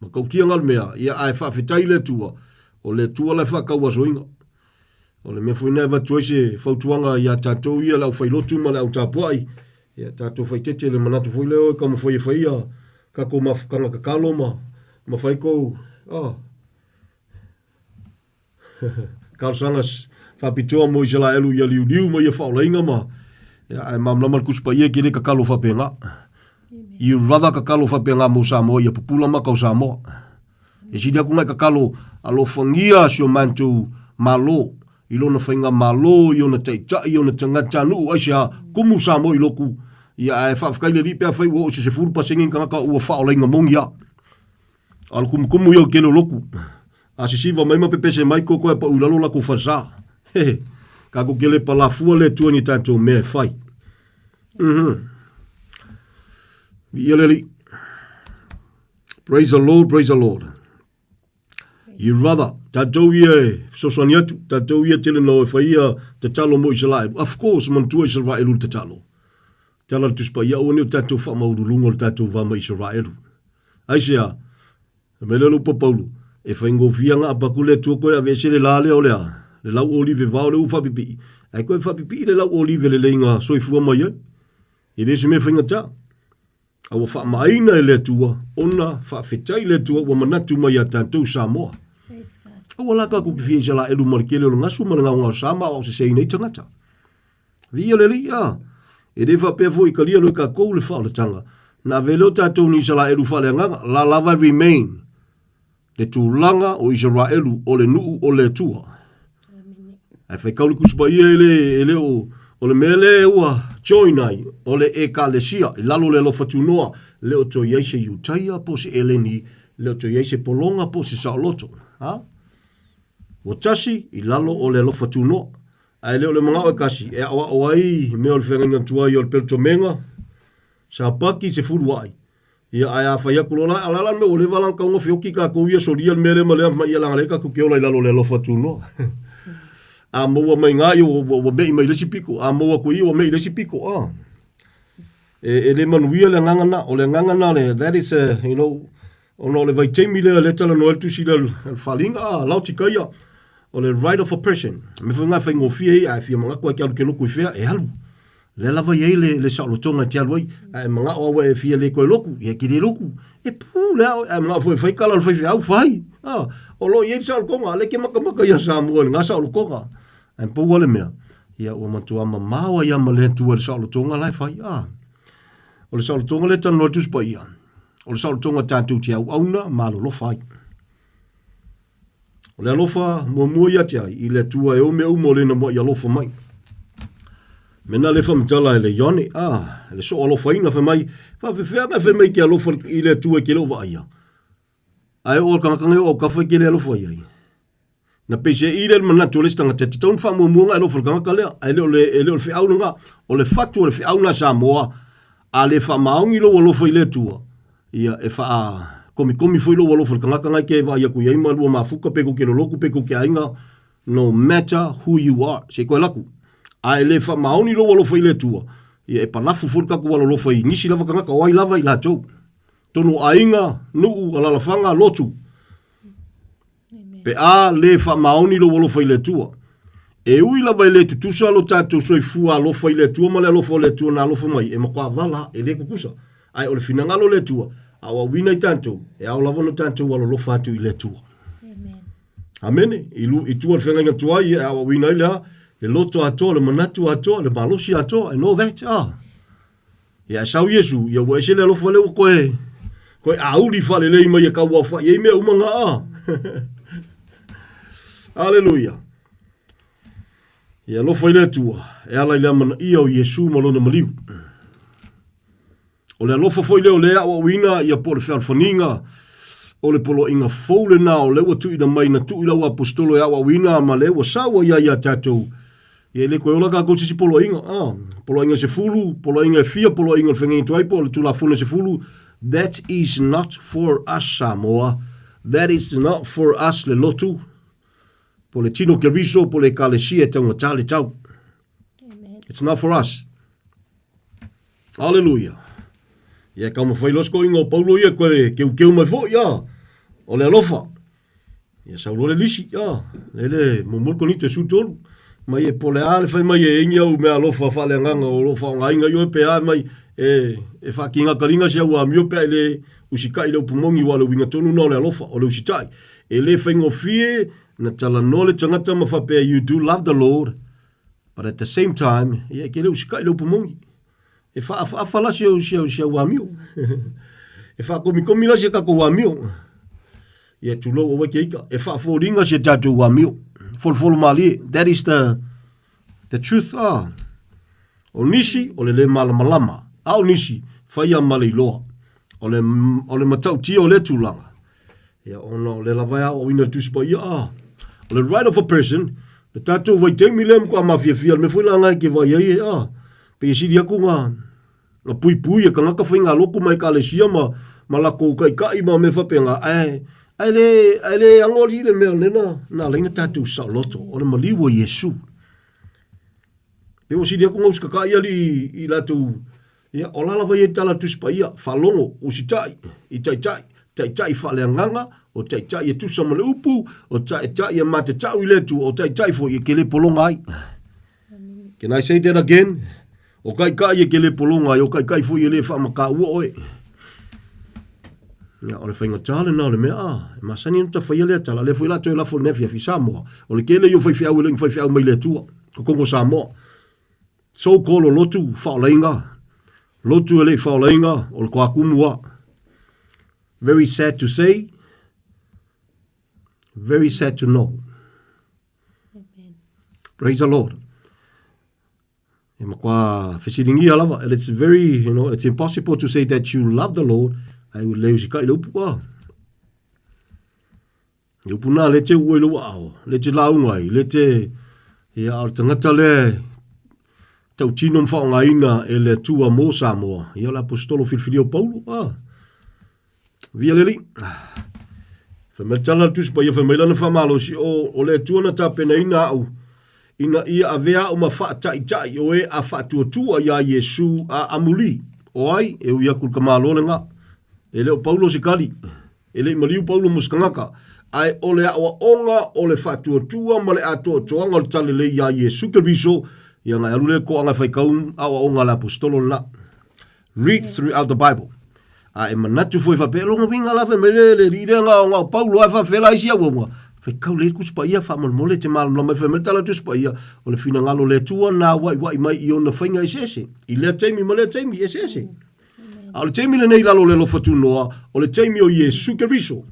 Matautia na le mea, ia ae faafetai i le Atua, o le Atua la e faatauasoina. O le mea foi lena e avatu ai se fautuaga ia tatou ia le aufailotu ma le autapuai, ia tatou faitete le manatu foi lea o e taumafai e fai ia tatou mafutaga tatalo ma ma fai tou oh talosaga faapitoa mo Isaraelu ia liuliu ma ia faaolaina ma ia, ae malamalama le Tusi Paia e te le tatalo faapena. You rather tatalo faapena mo Samoa ia pupula maka o Samoa. E sili atu na e tatalo alofagia si o matou Malo i lona faigamalo, i ona taitai, i ona tagatanuu, aisea, kumu Samoa i loku, ia ae faafetai le Alii pe afai ua oo i se 10% ni tagata ua faaolaina moni a. A o le kumukumu ia o le tele o loku. A sisiva mai ma pepese mai ko koe pau i lalo lakou falesa. Hehe. Kakou ke le palafua le Atua ni tatou mea e fai. Mhm. Viia le Alii. Praise the Lord, praise the Lord. You rather, tatou ia e fesoasoani atu, tatou ia tele na o e fai ia tatalo mo Isaraelu. Of course, manatua Isaraelu le tatalo. Tala le Tusi Paia, aua ne i o tatou faamaualuluga o le tatou va ma Isaraelu. Aisea? Fai mai lea o le upu a Paulo, e faigofie na apaku le Atua koe aveese le la lea o le a? Le lau olive vao lea ua faapipii, ae toe faapipii le lau olive lelei na soifua mai ai. E le o se mea faigata. A ua faamaaina e le Atua ona faafetai le Atua ua manatu mai ia tatou Samoa. Aua la tatou te fia Isalaelu ma le tele o le gasu ma le gaogaosa ma aoaoseseina ai tagata. Viia le Alii, a! E le faapea foi i talia loa e tatou le faaolataga, na ave lea o tatou ni Isalaelu faaleagaga, la lava e remain. le tulaga o Isaraelu o le nuu o le Atua. Ae faitau le Tusi Paia e le, e le o, o le mea lea ua join ai, o le Ekalesia, i lalo o le alofa tunoa, le o toe i ai se Iutaia po o se Eleni, le o toe i ai se pologa po o se saoloto. Ha? Ua tasi i lalo o le alofa tunoa. Ae le o le manao e kasi, e aoao ai mea o le feagaiga tuai o le pelotomega, sapaki se fuluai, Ia, ae a fai atu loa la, a o le a la le mea ua leva la ona tatau ona feoti tatou ia solia le mea lea ma lea ma ia leaga lea tatou te ola i lalo o le alofa tunoa. A maua mai ina ia ua, ua, ua me'i mai i le isi pito, a maua atu i i ua me'i i le isi pito, ah. E, e le manuia le agaga na, o le agaga na le, that is a, you know, ona o le vaitaimi lea lea talanoa ai le tusi lea le Faaaliga, ah, Laotikaia, o le right of oppression. O le mea foi lena e faigofie ai, a e fia manatu lava e te alu e te lotu i fea, e alu. Lea lava e i ai le, le saolotoga e te alu ai, a e manao au e fia le toe lotu, ia e te le lotu. E pule lava oe, a e manao foi e fai tala a le faifeau, fai. A, o lo o i ai le saolotoga, lea e te matamata ia Samoa i lena saolotoga. Ae pau lava le mea, ia ua matua mamao ai lava ma le Atua i le saolotoga la e fai. A, o le saolotoga lea e talanoa ai le Tusi Paia. O le saolotoga tatou te auauna ma alolofa ai. O le alofa muamua ia te ai i le Atua e ou mea uma o lena muaʻi alofa mai. Mena le faamatala e le Ioane, a, le soo alofaina fai mai, faafefea mea fai mai ke alofa i le Atua e ke le o vaaia. Ae oo le tagata nei o autafa e ke le alofa i ai. Na peiseai lea le manatu o le isi tagata, e tatau ona faamuamua ona e alofa i le tagata lea, ae le o le, e le o le feau lena. O le fatu o le feau lena a Samoa, a le faamaoni lou alofa i le Atua, ia, e faakomikomi foi lou alofa i le tagata lena e te vaai atu i ai ma lua mafuta pe tou te lolotu pe tou te aiga, no matter who you are. Se i toe alu atu. A e le faamaoni lou alofa i le Atua, ia e palafu foi le tatou alolofa i nisi lava tagata, o ai lava i latou. Tonu o aiga, nuu, alalafaga, lotu. Pe a le faamaoni lou alofa i le Atua. E ui lava e le tutusa lo tatou soifua alofa i le Atua ma le alofa o le Atua na alofa mai, e matua vala, e le tutusa. Ae o le finagalo o le Atua, a aoaoina i tatou, e ao lava ona tatou alolofa atu i le Atua. Amene. I, lu, i tua o le feagaiga tuai, e aoaoina ai le a? Le loto atoa, le manatu atoa, le malosi atoa, and all that. Ah. Ia, e sau Iesu, ia ua ese le alofa lea ua koe, koe auli faalelei mai e kauaofa'i ai mea uma nga a. Aleluia. Ia alofa i le Atua, e ala i le amanaia o Iesu ma lona maliu. O le alofa foi lea o lea e aoaoina ia po o le fealofaniga, o le poloaiga fou lena o lea ua tuuina mai na tuu i lau aposetolo e aoaoina ma lea ua sau ai ia tatou. Ia e le toe ola tatou i se isi poloaiga. Ah, poloaiga e 10, poloaiga e fia, poloaiga o le feagaiga tuai po o le Tulafono e 10. That is not for us Samoa. That is not for us le lotu, po le tino Keriso, po le ekalesia e taugata le tau. It's not for us. Aleluia. Ia e taumafai loa se toeaina o Paulo ia koe keukeu mai foi, ah, o le alofa. Ia sau loa le lisi, ah, lele muamua le Korinito e 13. Mai e po le a le fai mai e ingi au mea alofa faaleagaga o lo o faaaogaina i oe pe a mai e, e faakigakaliga si au amio pe a e le usitai i le upu moni aua o le uiga tonu lena o le alofa, o le usitai. E le faigofie na talanoa le tagata ma faapea you do love the Lord, but at the same time, ia e te le usitai i le upu moni. E faaafaafa la si au, si au, si au amio. e faakomikomi la si a tatou amio. Ia tulou aua ke ika. E faafoliga si a tatou amio. Folofolo malie. That is the, the truth. Ah. O nisi, o le le malamalama. A o nisi, whai a ma le iloa. O le, o le matautia o le tulaga. Ia, ona o le lava e aoaoina le Tusi Paia, ah. O le right of a person, le tatou vaitaimi lea matua mafiafia, le mea foi la nga e ke vai ai e, ah, pei e sili atu nga, nga puipui e kangaka faigalotu ma ekalesia ma, ma lakou taitai ma mea faapena, ae, ae le, ae le ago alii le mea lena, na ala ai na tatou saoloto, o le maliu o Iesu. Pei ua sili atu nga usitatai alii i latou Ia, o la lava ia i tala Tusi Paia, faalogo, usitai, i taitai, taitai faaleagaga, o taitai e tusa ma le upu, o taitai e matatau i le Atua, o taitai foi e kele pologa ai. Can I say that again? O taitai e kele pologa ai, o taitai foi e le faamataua oe. Ia, o le faigata lena o le mea, ah, e masani ona tafaia lea tala, lea foi la toe lafo i lenei afiafi Samoa. O le tele ia o faifeau e le i faifeau mai i le Atua, totonu o Samoa. So called o lotu faolainga, lotu e le i faolainga, o le toakumu a. Very sad to say, very sad to know. Amen. Praise the Lord. E matua fesiligia lava, and it's very, you know, it's impossible to say that you love the Lord, ai ua le usikai le upu a. E upu nā, le te ua i lou aao, le te lauga ai, le te, ia, a o le tagata lea e tautino ma faaaogaina e le Atua mo Samoa, ia o le aposetolo filifilia o Paulo, a. Via le Alii. Fai mai le tala a le Tusi Paia, fai mai lana faamalosi, o, o le Atua na tapenaina au, ina ia avea au ma faataitai o e a faatuatua iā Iesu a amuli. O ai? E ui atu i le tamaloa lena. E le o Paulo se kali. E le i maliu Paulo mo se tagata, ae o le aoaoga o le faatuatua ma le atoatoaga o le talalelei iā Iesu Keriso, ia na e alu lea koaga e faitau aoaoga a le Aposetolo lena. Read throughout the Bible. A e manatu foi faapea, longa uiga la fai mai le, le alii lea na o, na o Paulo ae faafefea la isi auauna. Faitau lelei le Tusi Paia faamolemole e te malamalama ai fai mai le tala a le Tusi Paia, o le finagalo o le Atua na auaiuai mai i ona faiga eseese, i lea taimi ma lea taimi eseese. A o le taimi lenei i lalo o le alofa tunoa, o le taimi o Iesu Keriso.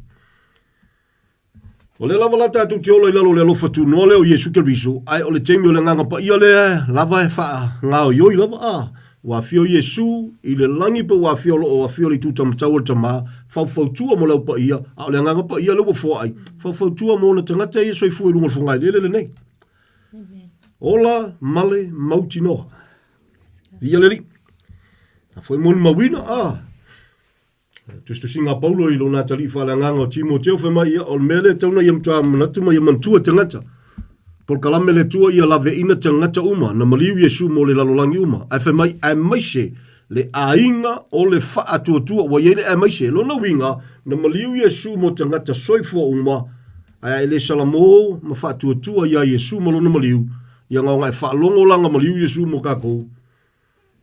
O lea lava la tatou te ola i lalo o le alofa tunoa lea o Iesu Keriso, ae o le taimi o le Agaga Paia lea lava e faagaoioi lava, a, ua afio Iesu i le lagi pe ua afio o lo o afio i le itu taumatau o le Tama, faufautua mo le Au Paia, a o le Agaga Paia lea ua foai, faufautua mo ona tagata ia e soifua i luga o le fogaeleele lenei. Ola male mautinoa. Viia le Alii. A foi molimauina, a, Tusitusiga a Paulo i lona atalii faaleagaga o Timoteo fai mai ia, o le mea lea e tatau ona ia matua manatu ma ia manatua tagata. Polokalame le Atua ia laveina tagata uma, na maliu Iesu mo le lalolagi uma. Ae fai mai, aemaise le aiga o le faatuatua. Ua i ai le aemaise. Lona uiga, na maliu Iesu mo tagata soifua uma, ae a e le salamo ma faatuatua ia Iesu ma lona maliu, ia gaogae faalogo lana maliu Iesu mo kakou.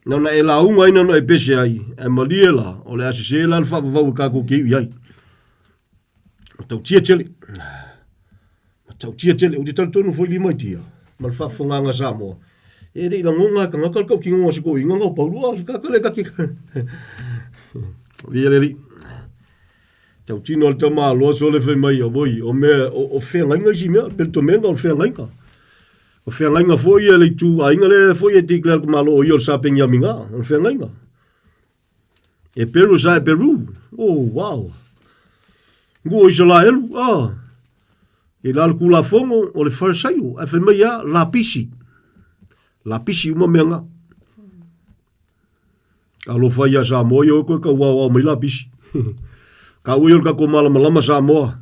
Na ona e lauga ai na ona e pese ai, ae malie la, o le a sese la le faavavau e kākou te iu i ai. Matautia tele. Matautia tele. Ou te talitonu foi lima i tia, ma le faafofogaaga a Samoa. E le i lagona e tagata le tautinoga o se toeaina na o Paulo, a o se tagata le kati. Viia le Alii. Tautino le tamaloa sole fai mai, auoi, o mea, o, o feagaiga isi mea, peletomega o le feagaiga. O feagaiga foi ia le itu aiga lea foi e declare le malo o ia o le Sa Peniamina, o le feagaiga. E Peru sa e Peru. Oh, wow. Ngu o Isalaelu, ah. E la le kulafono o le Farisaio, ae fai mai ia lapisi. Lapisi uma mea nga. Talofa ia Samoa ia oe koe kau aoao mai lapisi. Taua ia o le tatou malamalama Samoa.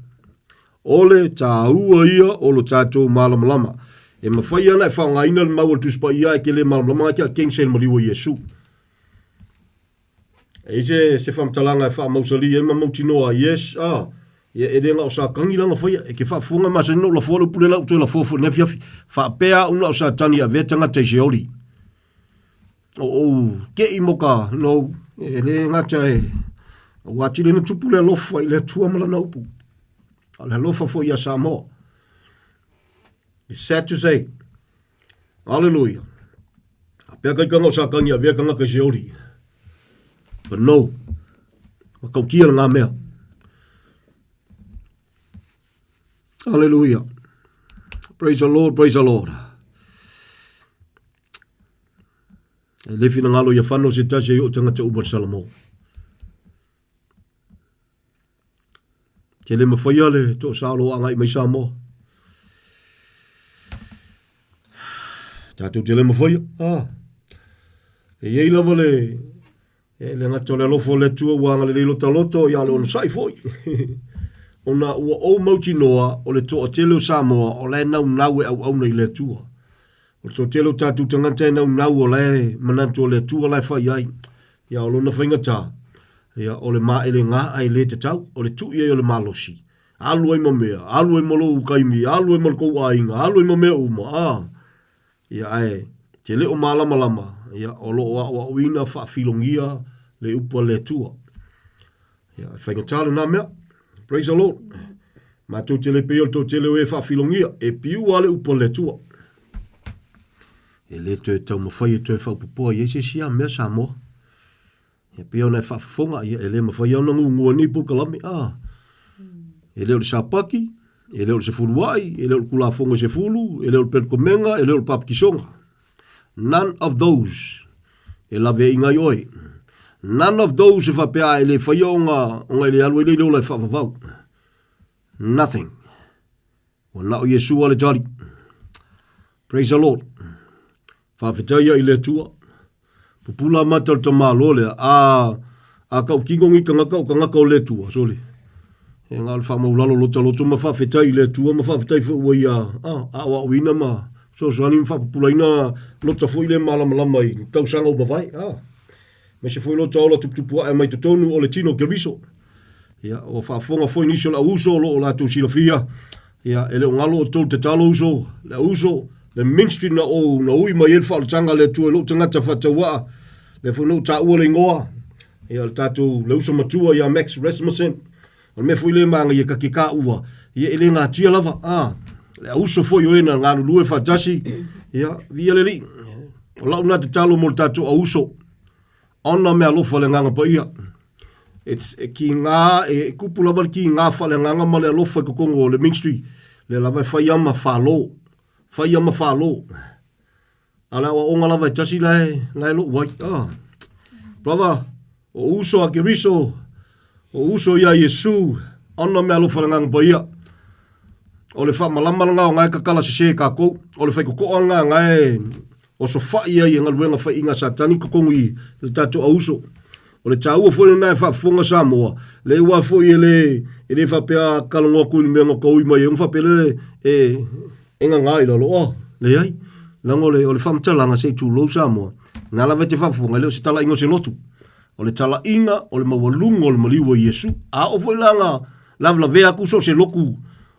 O le taua ia o lo tatou malamalama. E mafai ana e faaaogaina le mau o le Tusi Paia e te le malamalama na te a keng se le maliu o Iesu. E i se, se faamatalaga e faamausali ai ma mautinoa ai, yes, ah, ia e le na o Satani lana faia, e ke faafofoga masani na ou lafoa le upu lea la ou toe lafoa foi i lenei afiafi. Faapea au na o Satani e avea tagata i Seoli. O ou keʻi mo ka no, e le gata e ua atili na tupu le alofa i le Atua ma lana upu. A o le alofa foi ia Samoa. It's sad to say. Hallelujah. A pea kai kanga o Satani avea kangaka i Seoli. But no. Matautia le ngā mea. Hallelujah. Praise the Lord, praise the Lord. E le finagalo ia whano se tasi ai o tangata uma le Salamo. Te le mawhaia le to sa lo angai mai Samoa. Tātou te le mawhaia. Ah. E iei lava le, E le gata o le alofa o le Atua ua agalelei lota loto, ia le onosai foi. Ona ua ou mautinoa o le toatele o Samoa o la e naunau e auauna i le Atua. O le toatele o tatou tagata e naunau o la e manatu o le Atua la e fai ai. Ia o lona faigata, ia o le maelegā e le tatau, o le tui ai o le malosi. Alu ai ma mea, alu ai ma lou taimi, alu ai ma le tou aiga, alu ai ma mea uma, a. Ia, ae te le o malamalama, ia, o lo o aʻoaʻoina faafilogia le upu a le Atua. Ia, e faigata lena mea. Praise the Lord. Matou te le pei o le toatele o e faafilogia, e piua le upu a le Atua. E le toe taumafai e toe faaopoopoa i ai se isi a mea Samoa. E pei ona e faafofoga, ia, e le mafai lava ona gugua nei polokalame, a. E le o le Sapati, e le o le Sefuluai, e le o le Tulafono e Sefulu, e le o le Pelekomega, e le o le Papatisoga. None of those e laveaiina ai oe. None of those e faapea a e le faia ona, ona e le alu ai lea i le ola e faavavau. Nothing. Ua na o Iesu a le tali. Praise the Lord. Faafetai ia i le Atua. Pupula mata o le tamaloa lea. A, a tautino ni tagata o tagata o le Atua, sole. E na o le faamaulalo lota loto ma faafetai i le Atua ma faafetai foi ua ia a, aoaoina ma fesoasoani ma faapupulaina lota foi le malamalama i tausaga ua mavae. A, aemaise foi lota ola tuputupu ae mai totonu o le tino o Keriso. Ia, ua faafofoga foi nisi o le au uso o lo o latou silafia, ia, e le o galo outou tatalo uso, le au uso, le ministry na ou, na ui mai ai le faaolataga a le Atua i lou tagata faatauaa, lea foi na ou taua le igoa, ia, le tatou, le uso matua ia Max Rasmussen, o le mea foi lea e manaia ka ke kāua, ia, e le natia lava, a, le au uso foi o e na galulue faatasi, ia, viia le Alii. O lau na tatalo mo le tatou au uso. Ona mealofa le Agaga Paia. It's e kīgā, e kupu lava le kīgā faaleagaga ma le alofa i totonu o le ministry. Lea lava e fai a ma falo. Fai a ma falo. A o le aoaoga lava e tasi la e, la e lo'u ai. Ah. Brother, o uso a Keriso, o uso ia Iesu, ona mealofa le Agaga Paia. O le faamalama lena o na e tatala sese e tatou. O le faitotoa lena na e osofa'i ai e galuega fai'iga a Satani i totonu i le tatou auuso. O le taua foi lena e faafofoga Samoa, le aua foi e le, e le faapea a talanoa atu i le mea na taui mai ai ona faapea lea e, e gagā i lalo. Oh, leai. Leaga o le, o le faamatalaga se i tulou Samoa, na lava e te faafofoga, e le o se talaiga o se lotu. O le talaiga o le maualuga o le maliu o Iesu. A oo foi la na lavelavea atu so o se lotu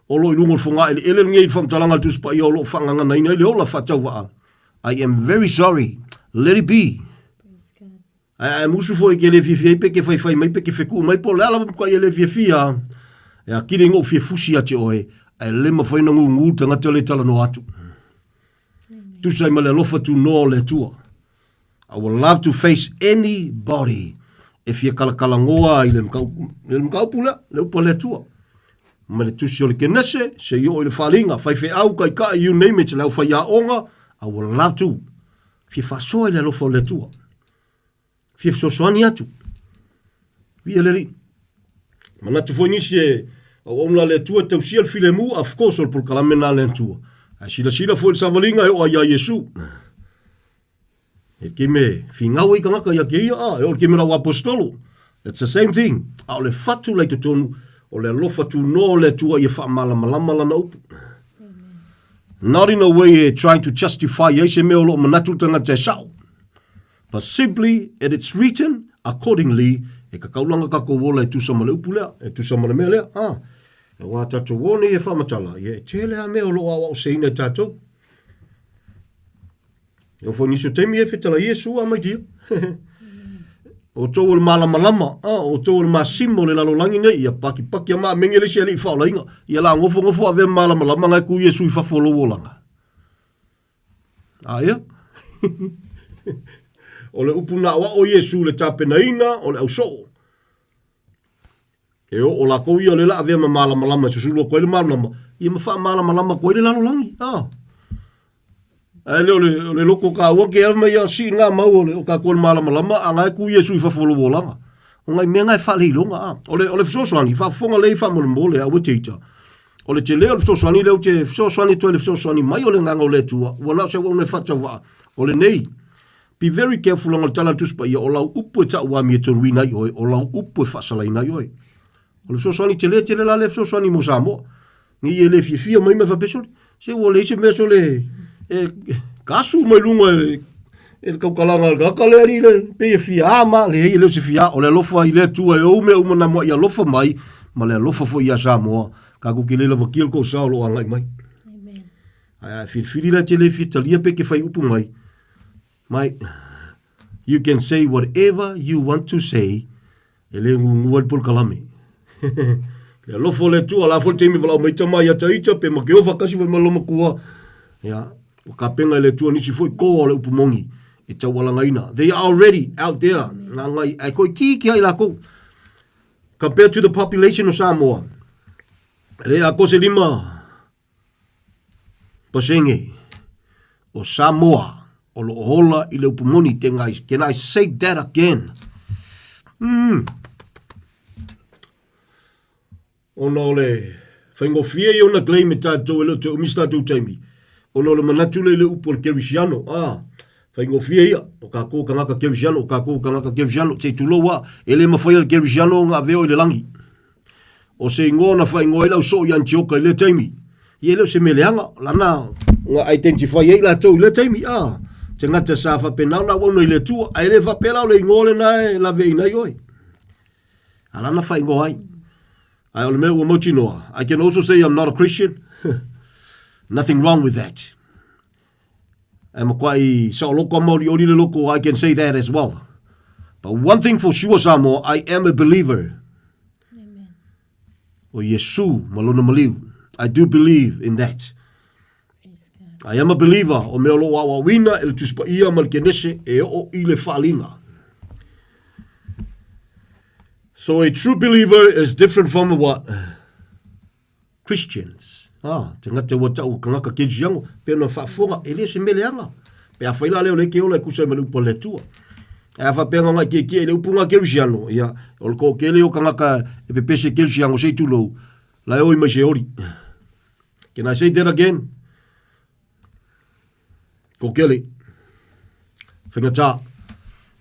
o lo o i luga o le fogaeleele lenei i le faamatalaga a le Tusi Paia o lo o faagaganaina ai le ola faatauvaa, I am very sorry, let it be. Ae a e musu foi e te le fiafia ai pe te faifai mai pe te fetuu mai po o le a lava matuai e le fiafia, e atili ai na ou fia fusi ia te oe, ae le mafai ona gugu le tagata le talanoa atu. Tusa ai ma le alofa tunoa o le Atua. I would love to face anybody e fia kalakalanoa i le mataupu, le mataupu lea, le upu a le Atua. Mai le tusi o le Kenese, se i oo i le Faaliga, faifeau, taitai, you name it, le aufaiaoga, I would love to fia faasoa i le alofa o le Atua. Fia fesoasoani atu. Viia le Alii. Manatu foi nisi e auauna a le Atua e tausia le filemu, of course o le polokalame lena a le Atua. Ae silasila foi i le savaliga e oo ai ia Iesu. E kime figau ai tagata ia te ia, a, e oo i le kime lau aposetolo. It's the same thing. A o le fatu la i totonu, o le alofa tunoa o le Atua ia faamalamalama lana upu. Not in a way e trying to justify ai se mea o lo o manatu le tagata e sao. But simply it it's written accordingly e kakaulanga kakou ola e tusa ma le upu lea, e tusa ma le mea lea. A, aua tatou o nei e faamatala, ia e tele a mea o lo o aoaoseina e tatou. E oo foi nisi o taimi e fetalai Iesu a mai dia. O tou o le malamalama, a, o tou o le masima o le lalolagi nei, ia pakipaki a maamenge le isi alii faaolaina. Ia la gofogofoa avea ma malamalama ngai ku Iesu i fafo o lou olaga. A ia. o le upu na aoao Iesu le tapenaina o le ausoo. E oo lakou ia o lea la avea ma malamalama e susulu atu ai le malamalama, ia ma faamalamalama atu ai le lalolagi. Ah. Ae le o le, o le loko kaua ke ala mai ia sii ngā mau o le o kākou le malamalama a ngā e ku Iesu i fafo o lou olaga. O ngai mea ngā e faaleiloga. Ah. O le, o le fesoasoani, faafofoga lei faamolemole a ua te ita. O le tele o le fesoasoani lea ou te fesoasoani atu ai i le fesoasoani mai o le Agaga o le Atua, ua na o se auauna e faatauvaa. O lenei, Be very careful leaga o le tala a le Tusi Paia, o lau upu e tau amiotonu ai oe, o lau upu e faasalaina ai oe. O le fesoasoani tele tele la lea fesoasoani mo Samoa. Nei e le fiafia mai mai faapea sole, se ua leai se mea sole e kasu mai luga e, e le tautalaga a le tagata lea alii le pei e fia ma leai e le o se fia o le alofa i le Atua e ou mea uma na mua'i alofa mai ma le alofa foi ia Samoa tatou te le lavakia le tou sao o lo o agai mai. Ae a filifili la te le fia talia pe ke fai upu mai, mai, you can say whatever you want to say, e le gugua le polokalame. Le alofa o le Atua, la foi le taimi valaau mai tama ia Taita, pe ma Keofa kasi foi ma lona matua. Ia, ua kapenga e le Atua nisi foi koa o le upu moni e taualagaina. They are already out there. Nga ngai, ai koi ki ki ai lakou. Compared to the population of Samoa, le a kose lima Pasenge o Samoa o lo o hola i le upu moni te ngai. Can I say that again? Mm. Ona o le faigofie ia ona claim e tatou e le o toe umi se tatou taimi. Ona o le manatu lea i le upu o le Kerisiano. Ah, faigofie ia, o kākou tagata Kerisiano, o kākou tagata Kerisiano, se i tulou a, e le mafai e le Kerisiano ona avea oe i le lagi. O se igoa na faaigoa ai lau soo i Anitioka i lea taimi. Ia e le o se mea leaga, lana na identify ai latou i lea taimi, a, tagata sa faapena ona auauna i le Atua, ae le faapea la o le igoa lena e laveaiina ai oe. A lana faaigoa ai. Ae o le mea ua mautinoa, I can also say I'm not a Christian. Nothing wrong with that. Ae matuai saoloko a maolioli le loko, I can say that as well. But one thing for sure Samoa, I am a believer. Amen. O Iesu ma lona maliu. I do believe in that. I am a believer o mea o lo o aoaoina e le Tusi Paia ma le Kenese e oo i le faaliga. So a true believer is different from a what? Christians. Ah, te ngata ua tau kangaka kerisiano, pe ona faafofoga, e le o se mea leaga. Pe afai la lea o lea e ke ola e tusa ai ma le upu a le Atua. Ae a faapea nga ngai kiekie i le upu nga kerisiano, ia, o le toatele o kangaka e pepese kerisiano se i tulou, la e oi mai se oli. Can I say that again? Kokele. Faigata.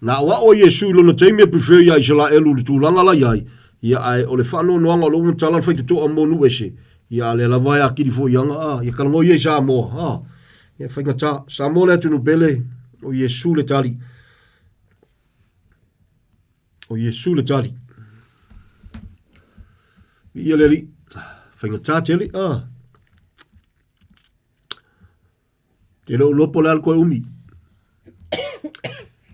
Na aoao Iesu i lona taimi e prefer iā Isalaelu i le tulaga la i ai, ia ae o le faanoanoaga o lou matala le faitotoa mo nuu ese, ia a lea lava e akili foi ianga, a, ia talanoa ia i Samoa, a, ia faigata. Samoa le atunuu pele, o Iesu le tali. O Iesu le tali. Viia le Alii. Faigata tele, a. Ke le o iloa po o le a le toe umi.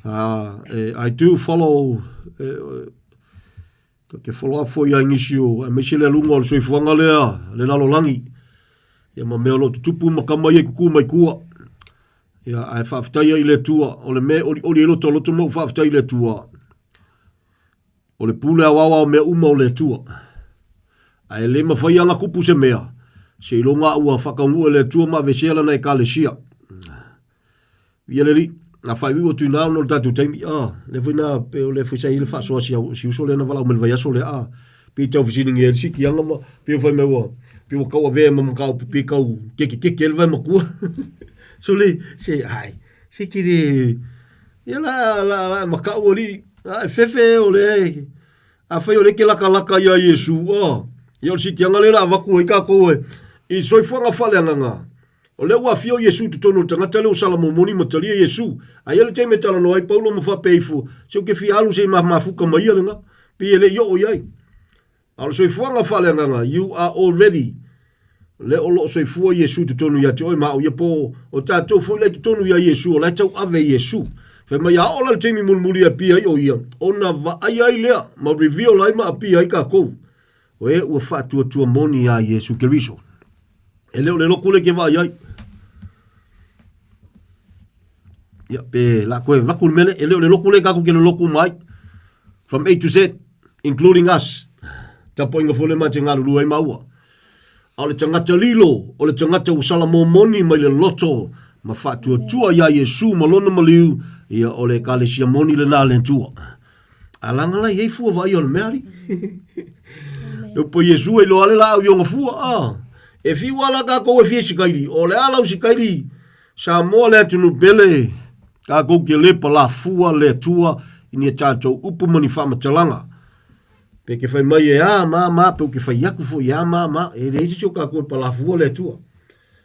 Uh, I do follow, eh, ke follow up foi ai nisi o, aemaise le aluga o le soifuaga lea, le lalolagi. Ia ma mea o lo o tutupu ma kama ia i kukū mai tua. Ia, ae faafetai ai i le Atua, o le mea e olioli ai lota loto ma ou faafetai i le Atua. O le pule aoao o mea uma o le Atua. Ae le mafai ana kupu se mea, seiloga ua faataunuu e le Atua ma aveesea lana Ekalesia. Ia le Alii, na faaiuiu atu i ina ona o le tatou taimi, a, lea foi na, pe o lea foi sa i ai le faasoa si, au, si uso lea na valaau mai le vaiaso lea, a, pei tau fesiligia ai le sikiaga ma, pei ua fai mai ua, pei ua tauavea ma mataupu pei tau kekekeke ai le vae matua. So le, se, ai, se ke le, ia la, la, la makau alii, la e fefe o le, afai o lea e te latalata iā Iesu, a, ia o le sikiaga lea o le a avatu ai tatou e, i soifuaga faaleagaga. O lea ua afio Iesu i totonu o le tagata lea ua salamomoni ma talia Iesu. A i ai le taimi e talanoa ai Paulo ma faapea ifo, se ou te fia alu se i mafuta ma ia lena, pei e le i oo i ai. A o le soifuaga faaleagaga, you are already, lea o lo o soifua Iesu i totonu ia te oe ma au ia po o tatou foi la i totonu ia Iesu, o la e tauave Iesu. Fai mai a oo la le taimi mulimuli e apia ai o ia, ona vaaia ai lea ma reveal ai ma apia ai tatou. O e ua faatuatua moni iā Iesu Keriso. E le o le lotu lea e te vaai ai. Ia, pe la koe vaku le mele, e le o le lotu lea tatou te lolotu uma ai. From A to Z, including us. Tapuaiga foi le ma te galulue ai maua. A o le tagata lilo, o le tagata ua salamomoni mai le loto ma faatuatua iā Iesu ma lona maliu, ia o le ekalesia moni lena a le Atua. A laga la i ai fua vaaia o le mea alii. Le upu a Iesu e iloa le laau i ona fua. Ah, e fiu a la tatou e fia sikaili, o le a lau sikaili, Samoa le atunuu pele, tatou te le palafua le Atua i ni a tatou upu ma ni faamatalaga. Pe ke fai mai e a ma ma, pe ou ke fai atu foi e a ma ma, e leai se isi o tatou e palafua le Atua.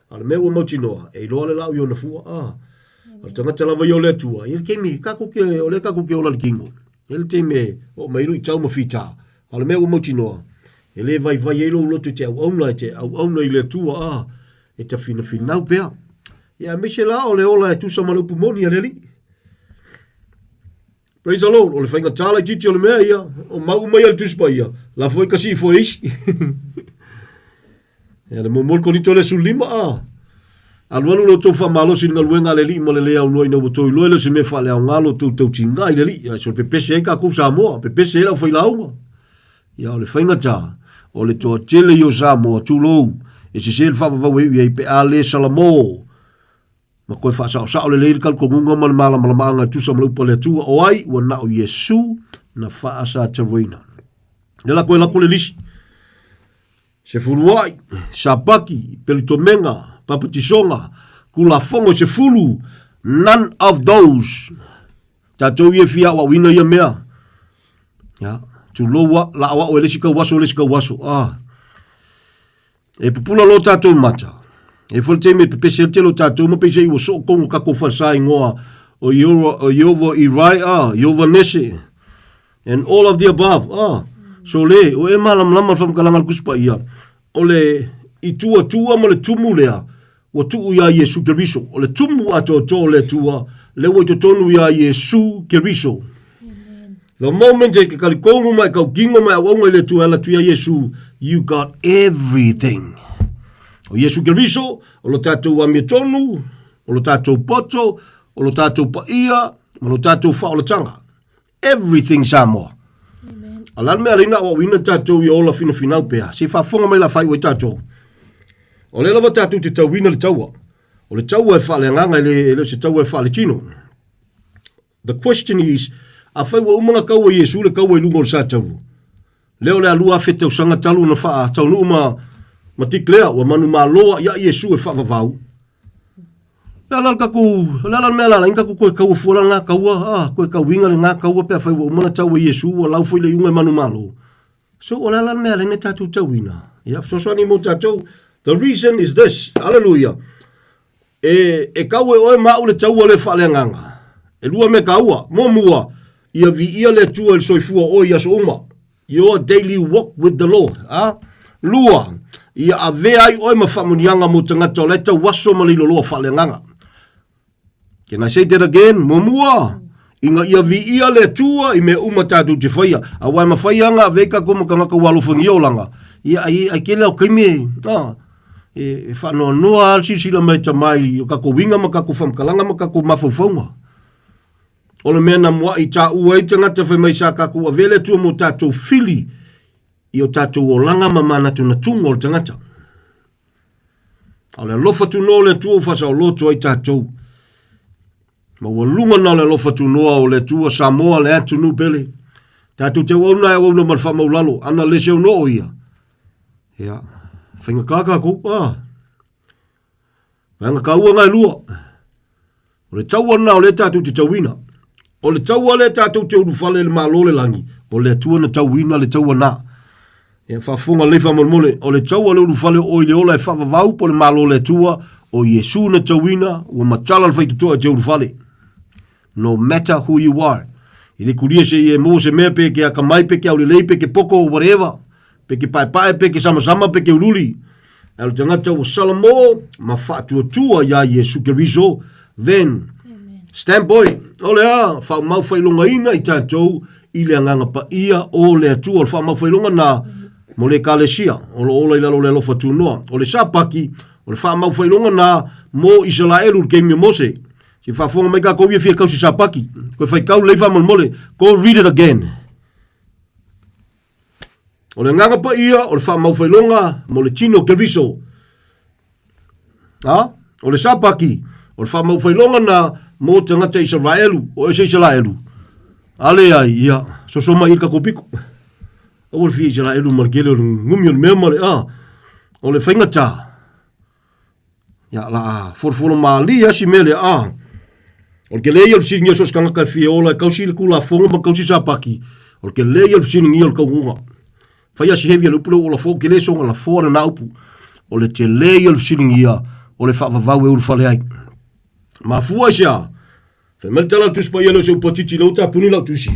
A o le mea ua mautinoa, e iloa le laau i ona fua. Ah, o le tagata lava ia o le Atua, i le taimi, tatou te, o lea tatou te ola i le kino. E i ai le taimi e oo mai ai luitau ma fita. A o le mea ua mautinoa, e le vaivai ai lou loto i te auauna, e te auauna i le Atua, ah, e te finafinau pea. Ia, aemaise la o le ola e tusa ma le upu moni a le Alii. Praise the Lord, o le faigata laitiiti o le mea ia, o mau uma ia le Tusi Paia, la foi ka sii foi e isi. Ia le muamua le Korinto le 15, a. Alualu lo tou faamalosi i le galuega a le Alii ma le le aunoa ina ua outou iloa e le o se mea faaleaoga lo outou tautiga i le Alii. Ia, so pepese ai tatou Samoa, pepese ai le aufailauga. Ia, o le faigata, o le toatele ia o Samoa, tulou, e sese le faavavau e iu i ai pe a le salamo. Ma toe faasaosao lelei le talitonuga ma le malamalamaaga e tusa ma le upu a le Atua, o ai ua na o Iesu na faasataroina. Lea la toe lako le lisi. Sefuluai, Sapaki, Pelitomega, Papatisoga, Tulafono e sefulu, none of those. Tatou ia e fia aoaoina ia mea. Ya, tulou a, la aoao e le isi tauaso le isi tauaso. Ah. E pupula loa tatou mata. E foi le taimi e pepese ai le tele o tatou ma peiseai ua soo tonu o tatou falesa igoa o Iova, o Iova Irai, ah, Iova Nese, and all of the above, ah. So le, o e malamalama le faamatalaga a le Tusi Paia, o le ituatua ma le tumu lea, ua tuu iā Iesu Keriso. O le tumu atoatoa o le Atua, lea ua i totonu iā Iesu Keriso. The moment e ke talitonu ma e tautino ma e auauna i le Atua e ala atu iā Iesu, you got everything. O Iesu Keriso, o lo tatou amiotonu, o lo tatou poto, o lo tatou paia, ma lo tatou faaolataga. Everything Samoa. Amen. A o le a le mea e ala ai ona aoaoina tatou ia ola finafinau pea? Se i faafofoga mai la faaiu ai tatou. O lea lava tatou te tauina le taua. O le taua e faaleagaga e le, e le o se taua e faaletino. The question is, afai ua uma ona taua e Iesu le taua i luga o le sa taua, lea o le a 2000 tausaga talu ona faataunuu ma, ma declare ua manumalo ia Iesu e faavavau, le a la le tatou, le a la le mea la ala ai ona tatou toe taua fua la lena taua, ah, toe tauiga lena taua pe afai ua uma ona taua e Iesu ua lau foi le iuga e manumalo. So o le a la le mea ala ai ona tatou tauina? Ia, fesoasoani mo tatou. The reason is this, hallelujah, E, e kau e oe ma au le taua lea faaleagaga. E lua mea taua. Muamua, ia viia le Atua i le soifua o oe i aso uma. Your daily walk with the Lord. A? Lua, ia avea ai oe ma faamanuiaga mo tagata o la e tauaso ma le iloloa faaleagaga. Can I say that again? Muamua, ina ia viia le Atua i mea uma tatou te faia. Aua e mafai lava ona ave ai tatou ma tagata ua alofagia olaga. Ia, ai, ai tele o taimi e, a, e, e faanoanoa lava le silasila mai e Tama i o tatou uiga ma tatou faamatalaga ma tatou mafaufauga. O le mea na muai taua ai tagata fai mai sa tatou avea le Atua mo tatou fili i o tatou olaga ma manatunatuga o le tagata. A o le alofa tunoa o le Atua ua faasaoloto ai tatou. Ma ua luga na o le alofa tunoa o le Atua Samoa le atunuu pele. Tatou te auauna e auauna ma le faamaulalo, ana le se o ia. Ia, faigata tatou, ah. Vaega taua na e lua. O le taua lena o lea tatou te tauina. O le taua lea tatou te ulufale i le Malo o le lagi, o le Atua na tauina le taua na. Ia faafofoga lelei faamolemole, o le taua le ulufale o oe i le ola e faavavau po o le Malo o le Atua, o Iesu na tauina, ua matala le faitotoa e te ulufale. No matter who you are. I le kulia se i e maua se mea pe ke akamai, pe ke aulelei, pe ke poko, whatever. Pe ke paepae, pe ke samasama, pe ke uliuli. Ae o le tagata ua salamo ma faatuatua iā Iesu Keriso, then stand boy, o le a, faaumau faailogaina i tatou i le Agaga Paia o le Atua. O le faamau faailoga na mo le Ekalesia o lo o ola i lalo o le alofa tunoa. O le Sapaki, o le faamau faailoga na mo Isalaelu i le taimi o Mose. Se faafofoga mai tatou ia fia kausi Sapaki. Koe faitau lelei faamolemole. Go read it again. O le Agaga Paia o le faamaufailoga mo le tino o Keriso. A? O le Sapaki, o le faamaufailoga na mo tagata Isaraelu, o ese Isaraelu. A leai, ia, soso mai i le tatou piko. Aua le fia Isaraelu ma le tele o le gumi o le mea ma le, a, o le faigata. Ia, la a folofolo malie lava si mea lea, a. O le tele ia o le fesiligia o so o se tagata e fia ola e tausi le Tulafono ma tausi Sapati, o le tele ia o le fesiligia o le taunuuga. Fai lava si heavy a le upu lea ua lafo, ou te le soona lafoa lena upu. O le tele ia o le fesiligia o le faavavau e ulufale ai. Mafua i se a? Fai mai le tala a le Tusi Paia lea o se upu a Titi lea ua tapuni lau tusi.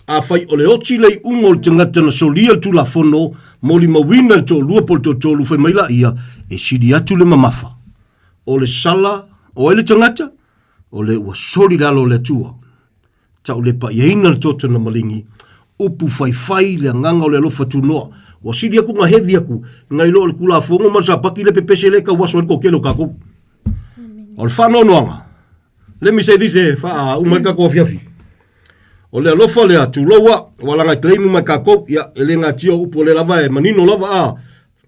Afai o le oti le iuga o le tagata na solia le Tulafono, molimauina le toalua po o le toatolu, fai mai laia, e sili atu le mamafa. O le sala o ai le tagata? O le ua soli le alo o le Atua. Taulepaiaina le toto na maligi, upu faifai le agaga o le alofa tunoa. Ua sili atu na heavy atu nai lo o le Tulafono ma le Sapati le pepese lea e tauaso ai le toatele o tatou. O le faanoanoaga, Let me say this e faauma ai le tatou afiafi. O le alofa lea, tulou a, ua laga e claim uma e tatou, ia, e le natia o upu o lea lava e manino lava a,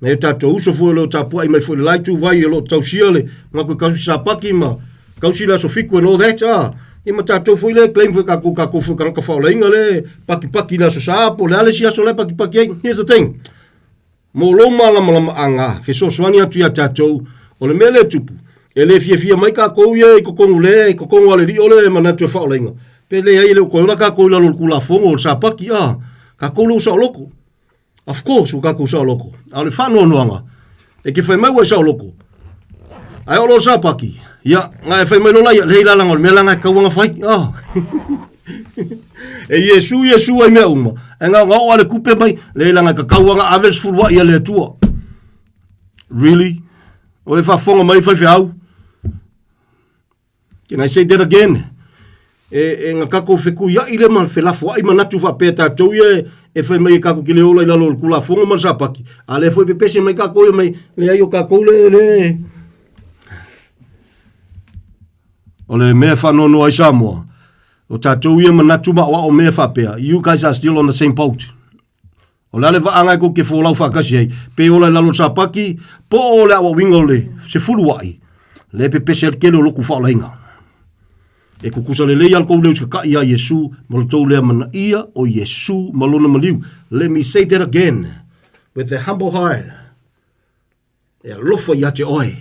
nai o tatou uso foi o lo o tapuai mai foi i le la ituvai o lo o tausia le manatu e kausi Sapati ma kausi le aso Fitu and all that, a, ia ma tatou foi lea e claim foi tatou, tatou foi tagata faaolaina lea e pakipaki i le aso Sa po o le a le isi aso la e pakipaki ai. Here's the thing. Mo lou malamalamaaga fesoasoani atu iā tatou, o le mea lea e tupu, e le fiafia mai tatou ia i totonu le, i totonu a le Alii o le manatu e faaolaina, pe leai e le o toe ola tatou i lalo o le Tulafono o le Sapati, a, tatou lea ua saoloto. Of course ua tatou saoloto. A o le faanoanoaga, e te fai mai ua e saoloto, ae oo loa i le Sapati, ia, na e fai mai loa laia, leai la leaga o le mea la na e tatau ona fai, a. E Iesu, Iesu ai mea uma. E ngā ngā o ale kupe mai, le langa ka kau anga ave le sefulu ai a le Atua. Really? O e whafonga mai whai whiau. Can I say that again? E, e ngā kako whekui ai le ma whelafo ai manatu whapea tātou ia e, e whai mai e kako ki le ola i lalo o le kulafonga ma le sapaki. A le fwe pepese mai kako ia mai, le ai o kako le, le. O le mea e faanoanoa ai Samoa, o tatou ia manatu ma aoao mea faapea, you guys are still on the same boat. O le a le vaaga e kou te folau faatasi ai, pe ola i lalo o le sapaki, po o le aoaoina o le sefuluai, lea e pepese ai le tele o lotu faaolaina. E tutusa lelei lava le tou le usitatai ia Iesu ma lo tou le amanaia o Iesu ma lona maliu. Let me say that again with a humble heart. E alofa ia te oe.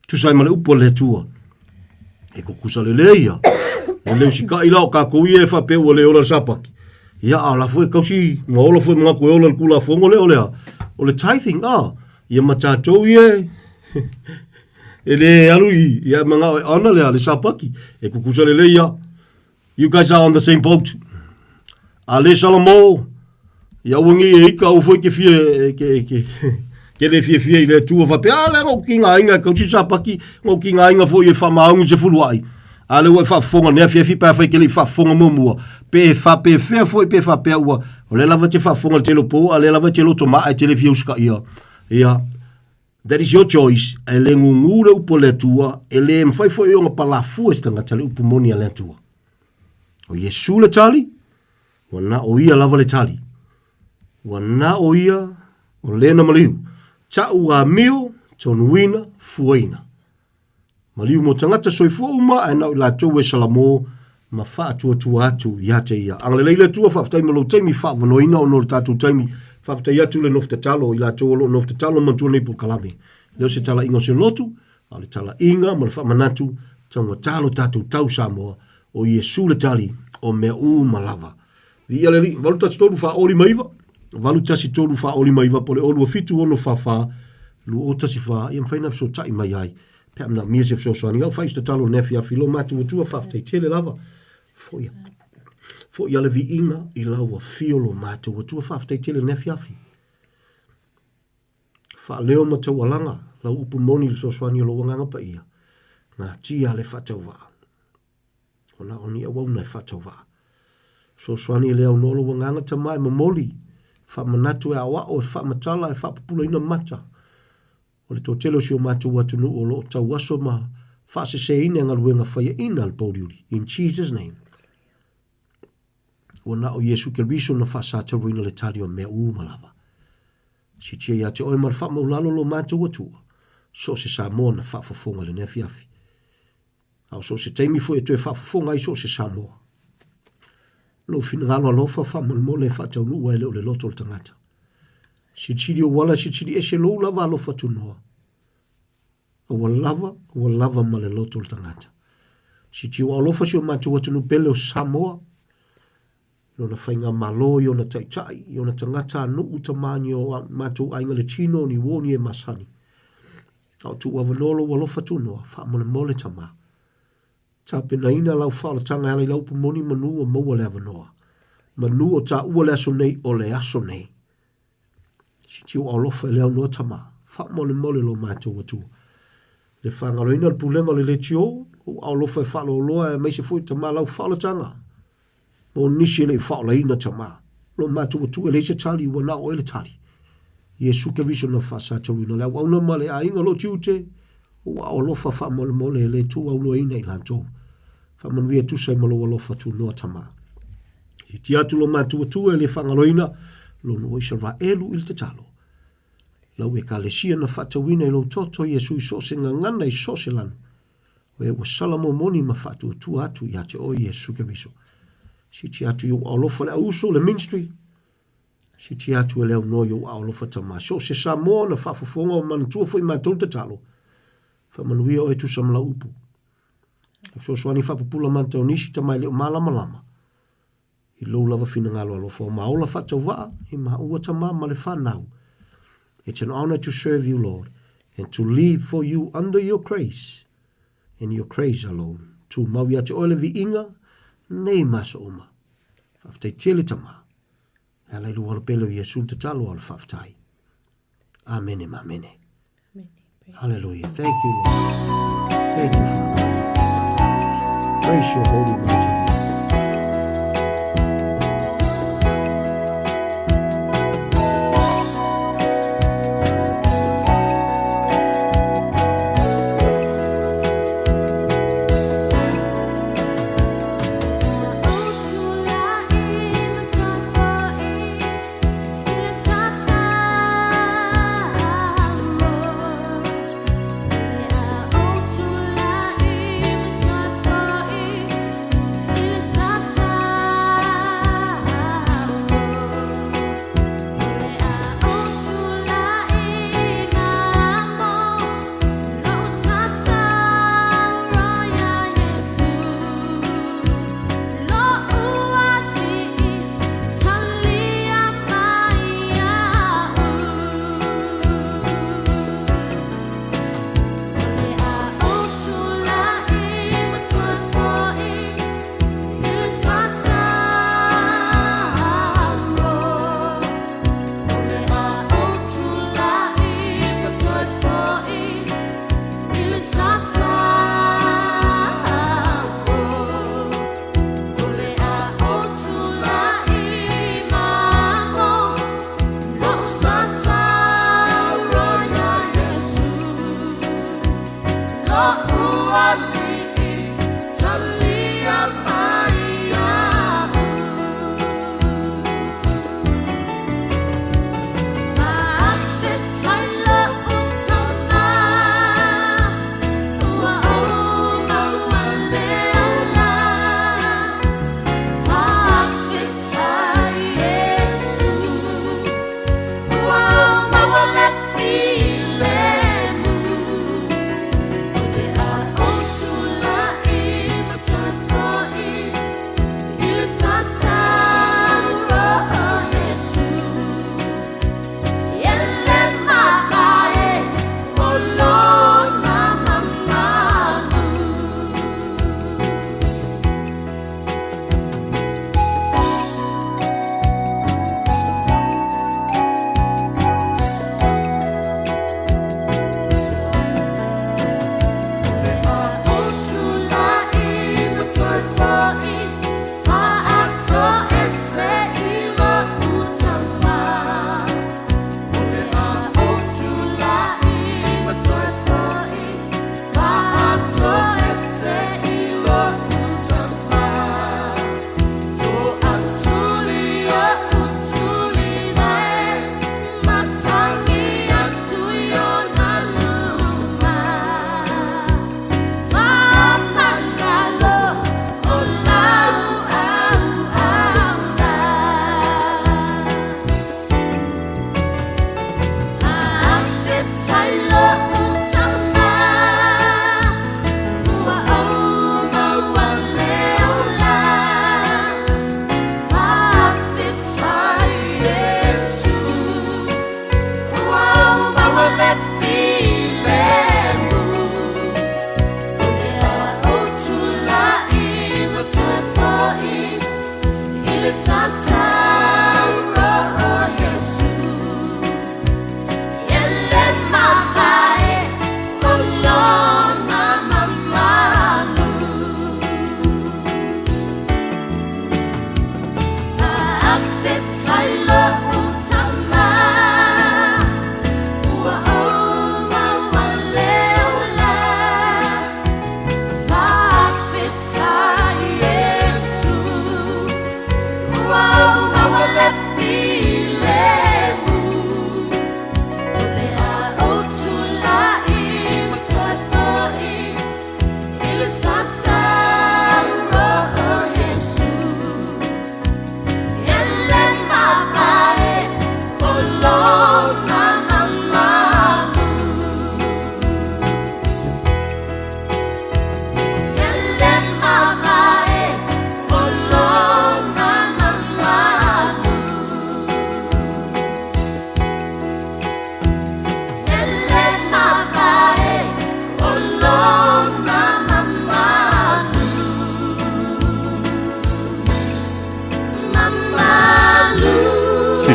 Tusa ai ma le upu a le Atua. E tutusa lelei ia. Le le usitai la o tatou ia e faapea ua le ola le sapaki. Ia a o la foi e tausi ma ola foi manatu e ola le Tulafono lea o le a? O le tithing, a. Ia ma tatou ia e e le alu i, ia manao e honor le a, le sapaki. E tutusa lelei ia. You guys are on the same boat. A le Salamo, ia aua nei e ika, aua foi ke fia, e, ke, ke, ke le fiafia i le Atua faapea, a lea na ou kiga aiga e tausi sapaki, na ou kiga aiga foi e faamaoni se fuluai. A lea ua e faafofoga nei afiafi pe afai e te le i faafofoga muamua, pe faapefea foi pe faapea ua, o lea lava e te faafofoga i le tele o pou, a o lea lava e te loto maa e te le fia usitaia. Ia, That is your choice, e le gugū le upu a le Atua, e le mafai foi ona palafua e se tagata le upu moni a le Atua. O Iesu le tali, ua na o ia lava le tali. Ua na o ia o lena maliu. Ta'u amio, tonuina, fuaina. Maliu mo tagata soifua uma ae na o i latou e salamo ma faatuatua atu ia te ia. Agalelei le Atua, faafetai mo lou taimi faavanoaina ona o le tatou taimi. Faafetai atu le nofo tatalo i latou o lo o nofo tatalo manatua lenei polokalame. Le o se talaiga o se lotu, a o le talaiga ma le faamanatu taugata lo tatou tau Samoa, o Iesu le tali o mea uma lava. Viia le Alii, 813 459, 813 459 po o le 27 644 2014, ia mafai ona fesootai mai ai pe a manaomia se fesoasoani. Lau fai se tatalo i lenei afiafi, lo matou Atua, faafetai tele lava. Foi, foi a le viiga i lau afio lo matou Atua, faafetai tele i lenei afiafi. Faaleo ma taualaga lau upu moni i le fesoasoani o lou Agaga Paia, natia le faatauvaa. O na o ni auauna e faatauvaa. Fesoasoani e le aunoa lou agaga tama e momoli, faamanatu e aoao, e faamatala, e faapupulaina mata. O le toatele o si o matou atunuu o lo o tauaso ma faaseseina i galuega faiaina a le pouliuli. In Jesus name. Ua na o Iesu Keriso na faasataruina le tali o mea uma lava. Sitia ia te oe ma le faamaulalo lo matou Atua, so o se Samoa na faafofoga i lenei afiafi. A o so o se taimi foi e toe faafofoga ai so o se Samoa. Lou finagalo alofa faamolemole e faataunuu ai le o le loto o le tagata. Silisili ou ala, silisili ese lou lava alofa tunoa. A ua lava, ua lava ma le loto o le tagata. Siti ou alofa si o matou atunuu pele o Samoa, i lona faigamalo, i ona taitai, i ona tagata-a-nuu, tama ni o matou aiga le tino, ni uo, ni e masani. A o tuuavanoa lou alofa tunoa, faamolemole tama. Tapenaina lau faaolataga e ala i lau upu moni manu ua maua le avanoa. Manu o taua le aso nei, o le aso nei. Siti ou alofa e le aunoa tama, faamolemole lo matou Atua. Le faagaloina le pulega o le leitio, ou alofa e faaloloa aemaise foi tama lau faaolataga. Mo nisi e le i faaolaina tama. Lo matou Atua e leai se tali, ua na o oe le tali. Iesu Keriso na faasataluina le auauna ma le aiga o lou tiute, ou alofa faamolemole e le tuuaunoaina i latou. Faamanuia e tusa ai ma lou alofa tunoa tama. Hiti atu lo matou Atua e le faagaloina lou nuu o Isaraelu i le tatalo. Lau Ekalesia na faatauina i lou toto Iesu i so o se gagana i so o se lanu. O e ua sala momoni ma faatuatua atu ia te oe Iesu Keriso. Siti atu i ou alofa le auuso le ministry. Siti atu e le aunoa i ou alofa tama. So o se Samoa na faafofoga o manatua foi matou le tatalo. Faamanuia oe tusa ma lau upu. E fesoasoani faapupula mata o nisi tama e le o malamalama i lou lava finagalo alofa o maola faatauvaa i maua tama ma le fanau. It's an honor to serve you, Lord, and to live for you under your grace and your grace alone. Tumau ia te oe le viiga nei ma aso uma. Faafetai tele tama. E ala i lou alo pele o Iesu le tatalo a o le faafetai. Amene ma amene. Hallelujah. Thank you, Lord. Thank you, Father. Praise your holy mighty name.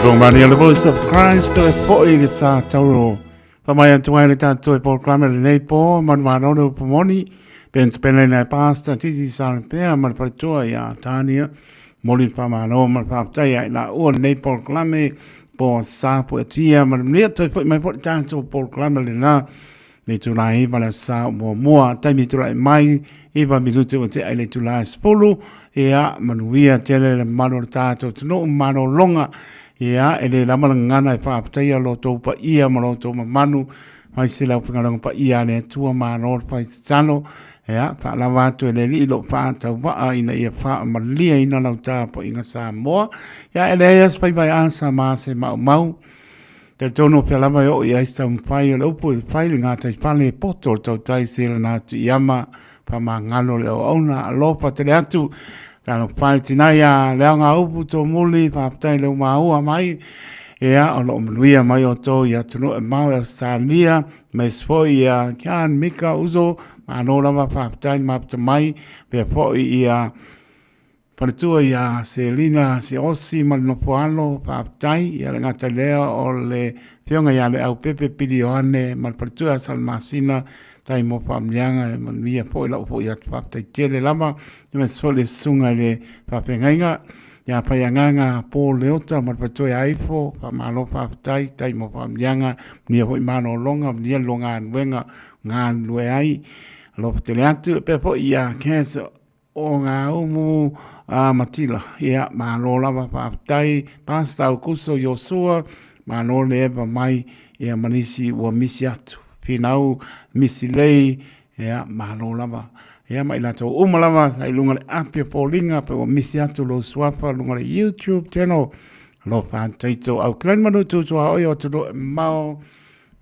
Pongmani o le Voice of Christ e fo'i le sa tauro. Whamai atu ai le tātou e polokalame lenei pō, manumalo le upu moni, Ben Spele nei Pastor Titi Sarapea ma le faletua ia Tania, moli le whamalo ma le whaapatai ai la ua lenei polokalame, po sa po e tia ma le manuia toe fo'i mai po le tātou polokalame lena. Le itula e 9 le aso sa o muamua, taimi e tulai mai, 9 minute ua tea i le itula e 10, ia, manuia tele le mamalu o le tatou atunuu ma malologa, ia, e le lava le gagana e faafetaia lo outou paia ma lo outou mamalu, mai se le aufaigaluega paia a le Atua, malo le fai tatalo, ia, faalava atu e le Alii lou faatauvaa ina ia faamalieina lau tapuaiga Samoa, ia, e leai lava se faiva e asa ma se maumau. Talitonu o fea lava e oo i ai se taumafai o le upu e fai le gataifale e poto o le tautai selana atu i ama faamagalo le auauna alofa tele atu talofa le tina ia le aoga upu tomuli faafetai le maua mai ia o loo manuia mai outou i atunuu e mao e Australia aemaise foi ia Kian Mika Uso malo lava faafetai le mafuta mai pea foi ia Faletua ia Selina Siaosi ma le Nofoalo, faafetai. Ia le gata i lea o le Afioga ia Leaupepe Pili Ioane ma le Faletua ia Salamasina, tai mo faamanuiaga e manuia foi lau foi atu faafetai tele lava. Aemaise foi le susuga i le faafeagaiga ia Faiagaga Paul Leota ma le Faletua ia Ifo, faamalo faafetai, tai mo faamanuiaga, manuia foi malologa, manuia le lua galuega galulue ai. Alofa tele atu, e pea foi ia Cass O ngā umu a Matila, ia, malo lava faafetai, Pastor Aukuso Iosua, malo le eva mai, ia ma nisi ua misi atu, Finau Misi Lei, ia, malo lava. Ia ma i latou uma lava sa i luga le api o foliga pe ua misi atu lou suafa luga le YouTube channel. Alofa atu taito au Glen Manu tutua oi o atunuu e mamao.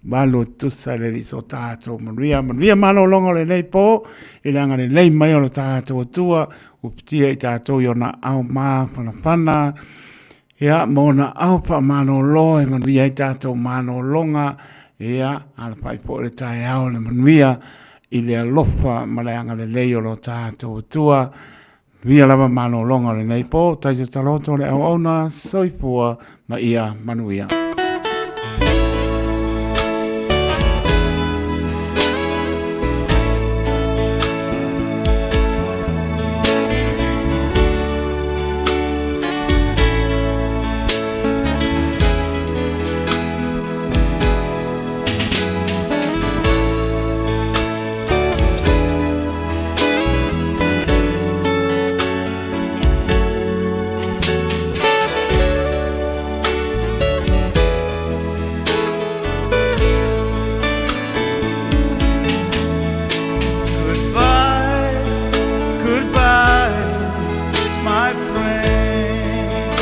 Malo tusa le Alii so tatou manuia, manuia malologa o lenei po, i le agalelei mai o lo tatou Atua, ua pitia i tatou i ona ao mafanafana, ia, ma ona ao faamalolo e manuia ai tatou malologa, ia, alafai foi le taeao le manuia i le alofa ma le agalelei o lo tatou Atua. Manuia lava malologa o lenei po, taito taloto le auauna, soifua ma ia manuia.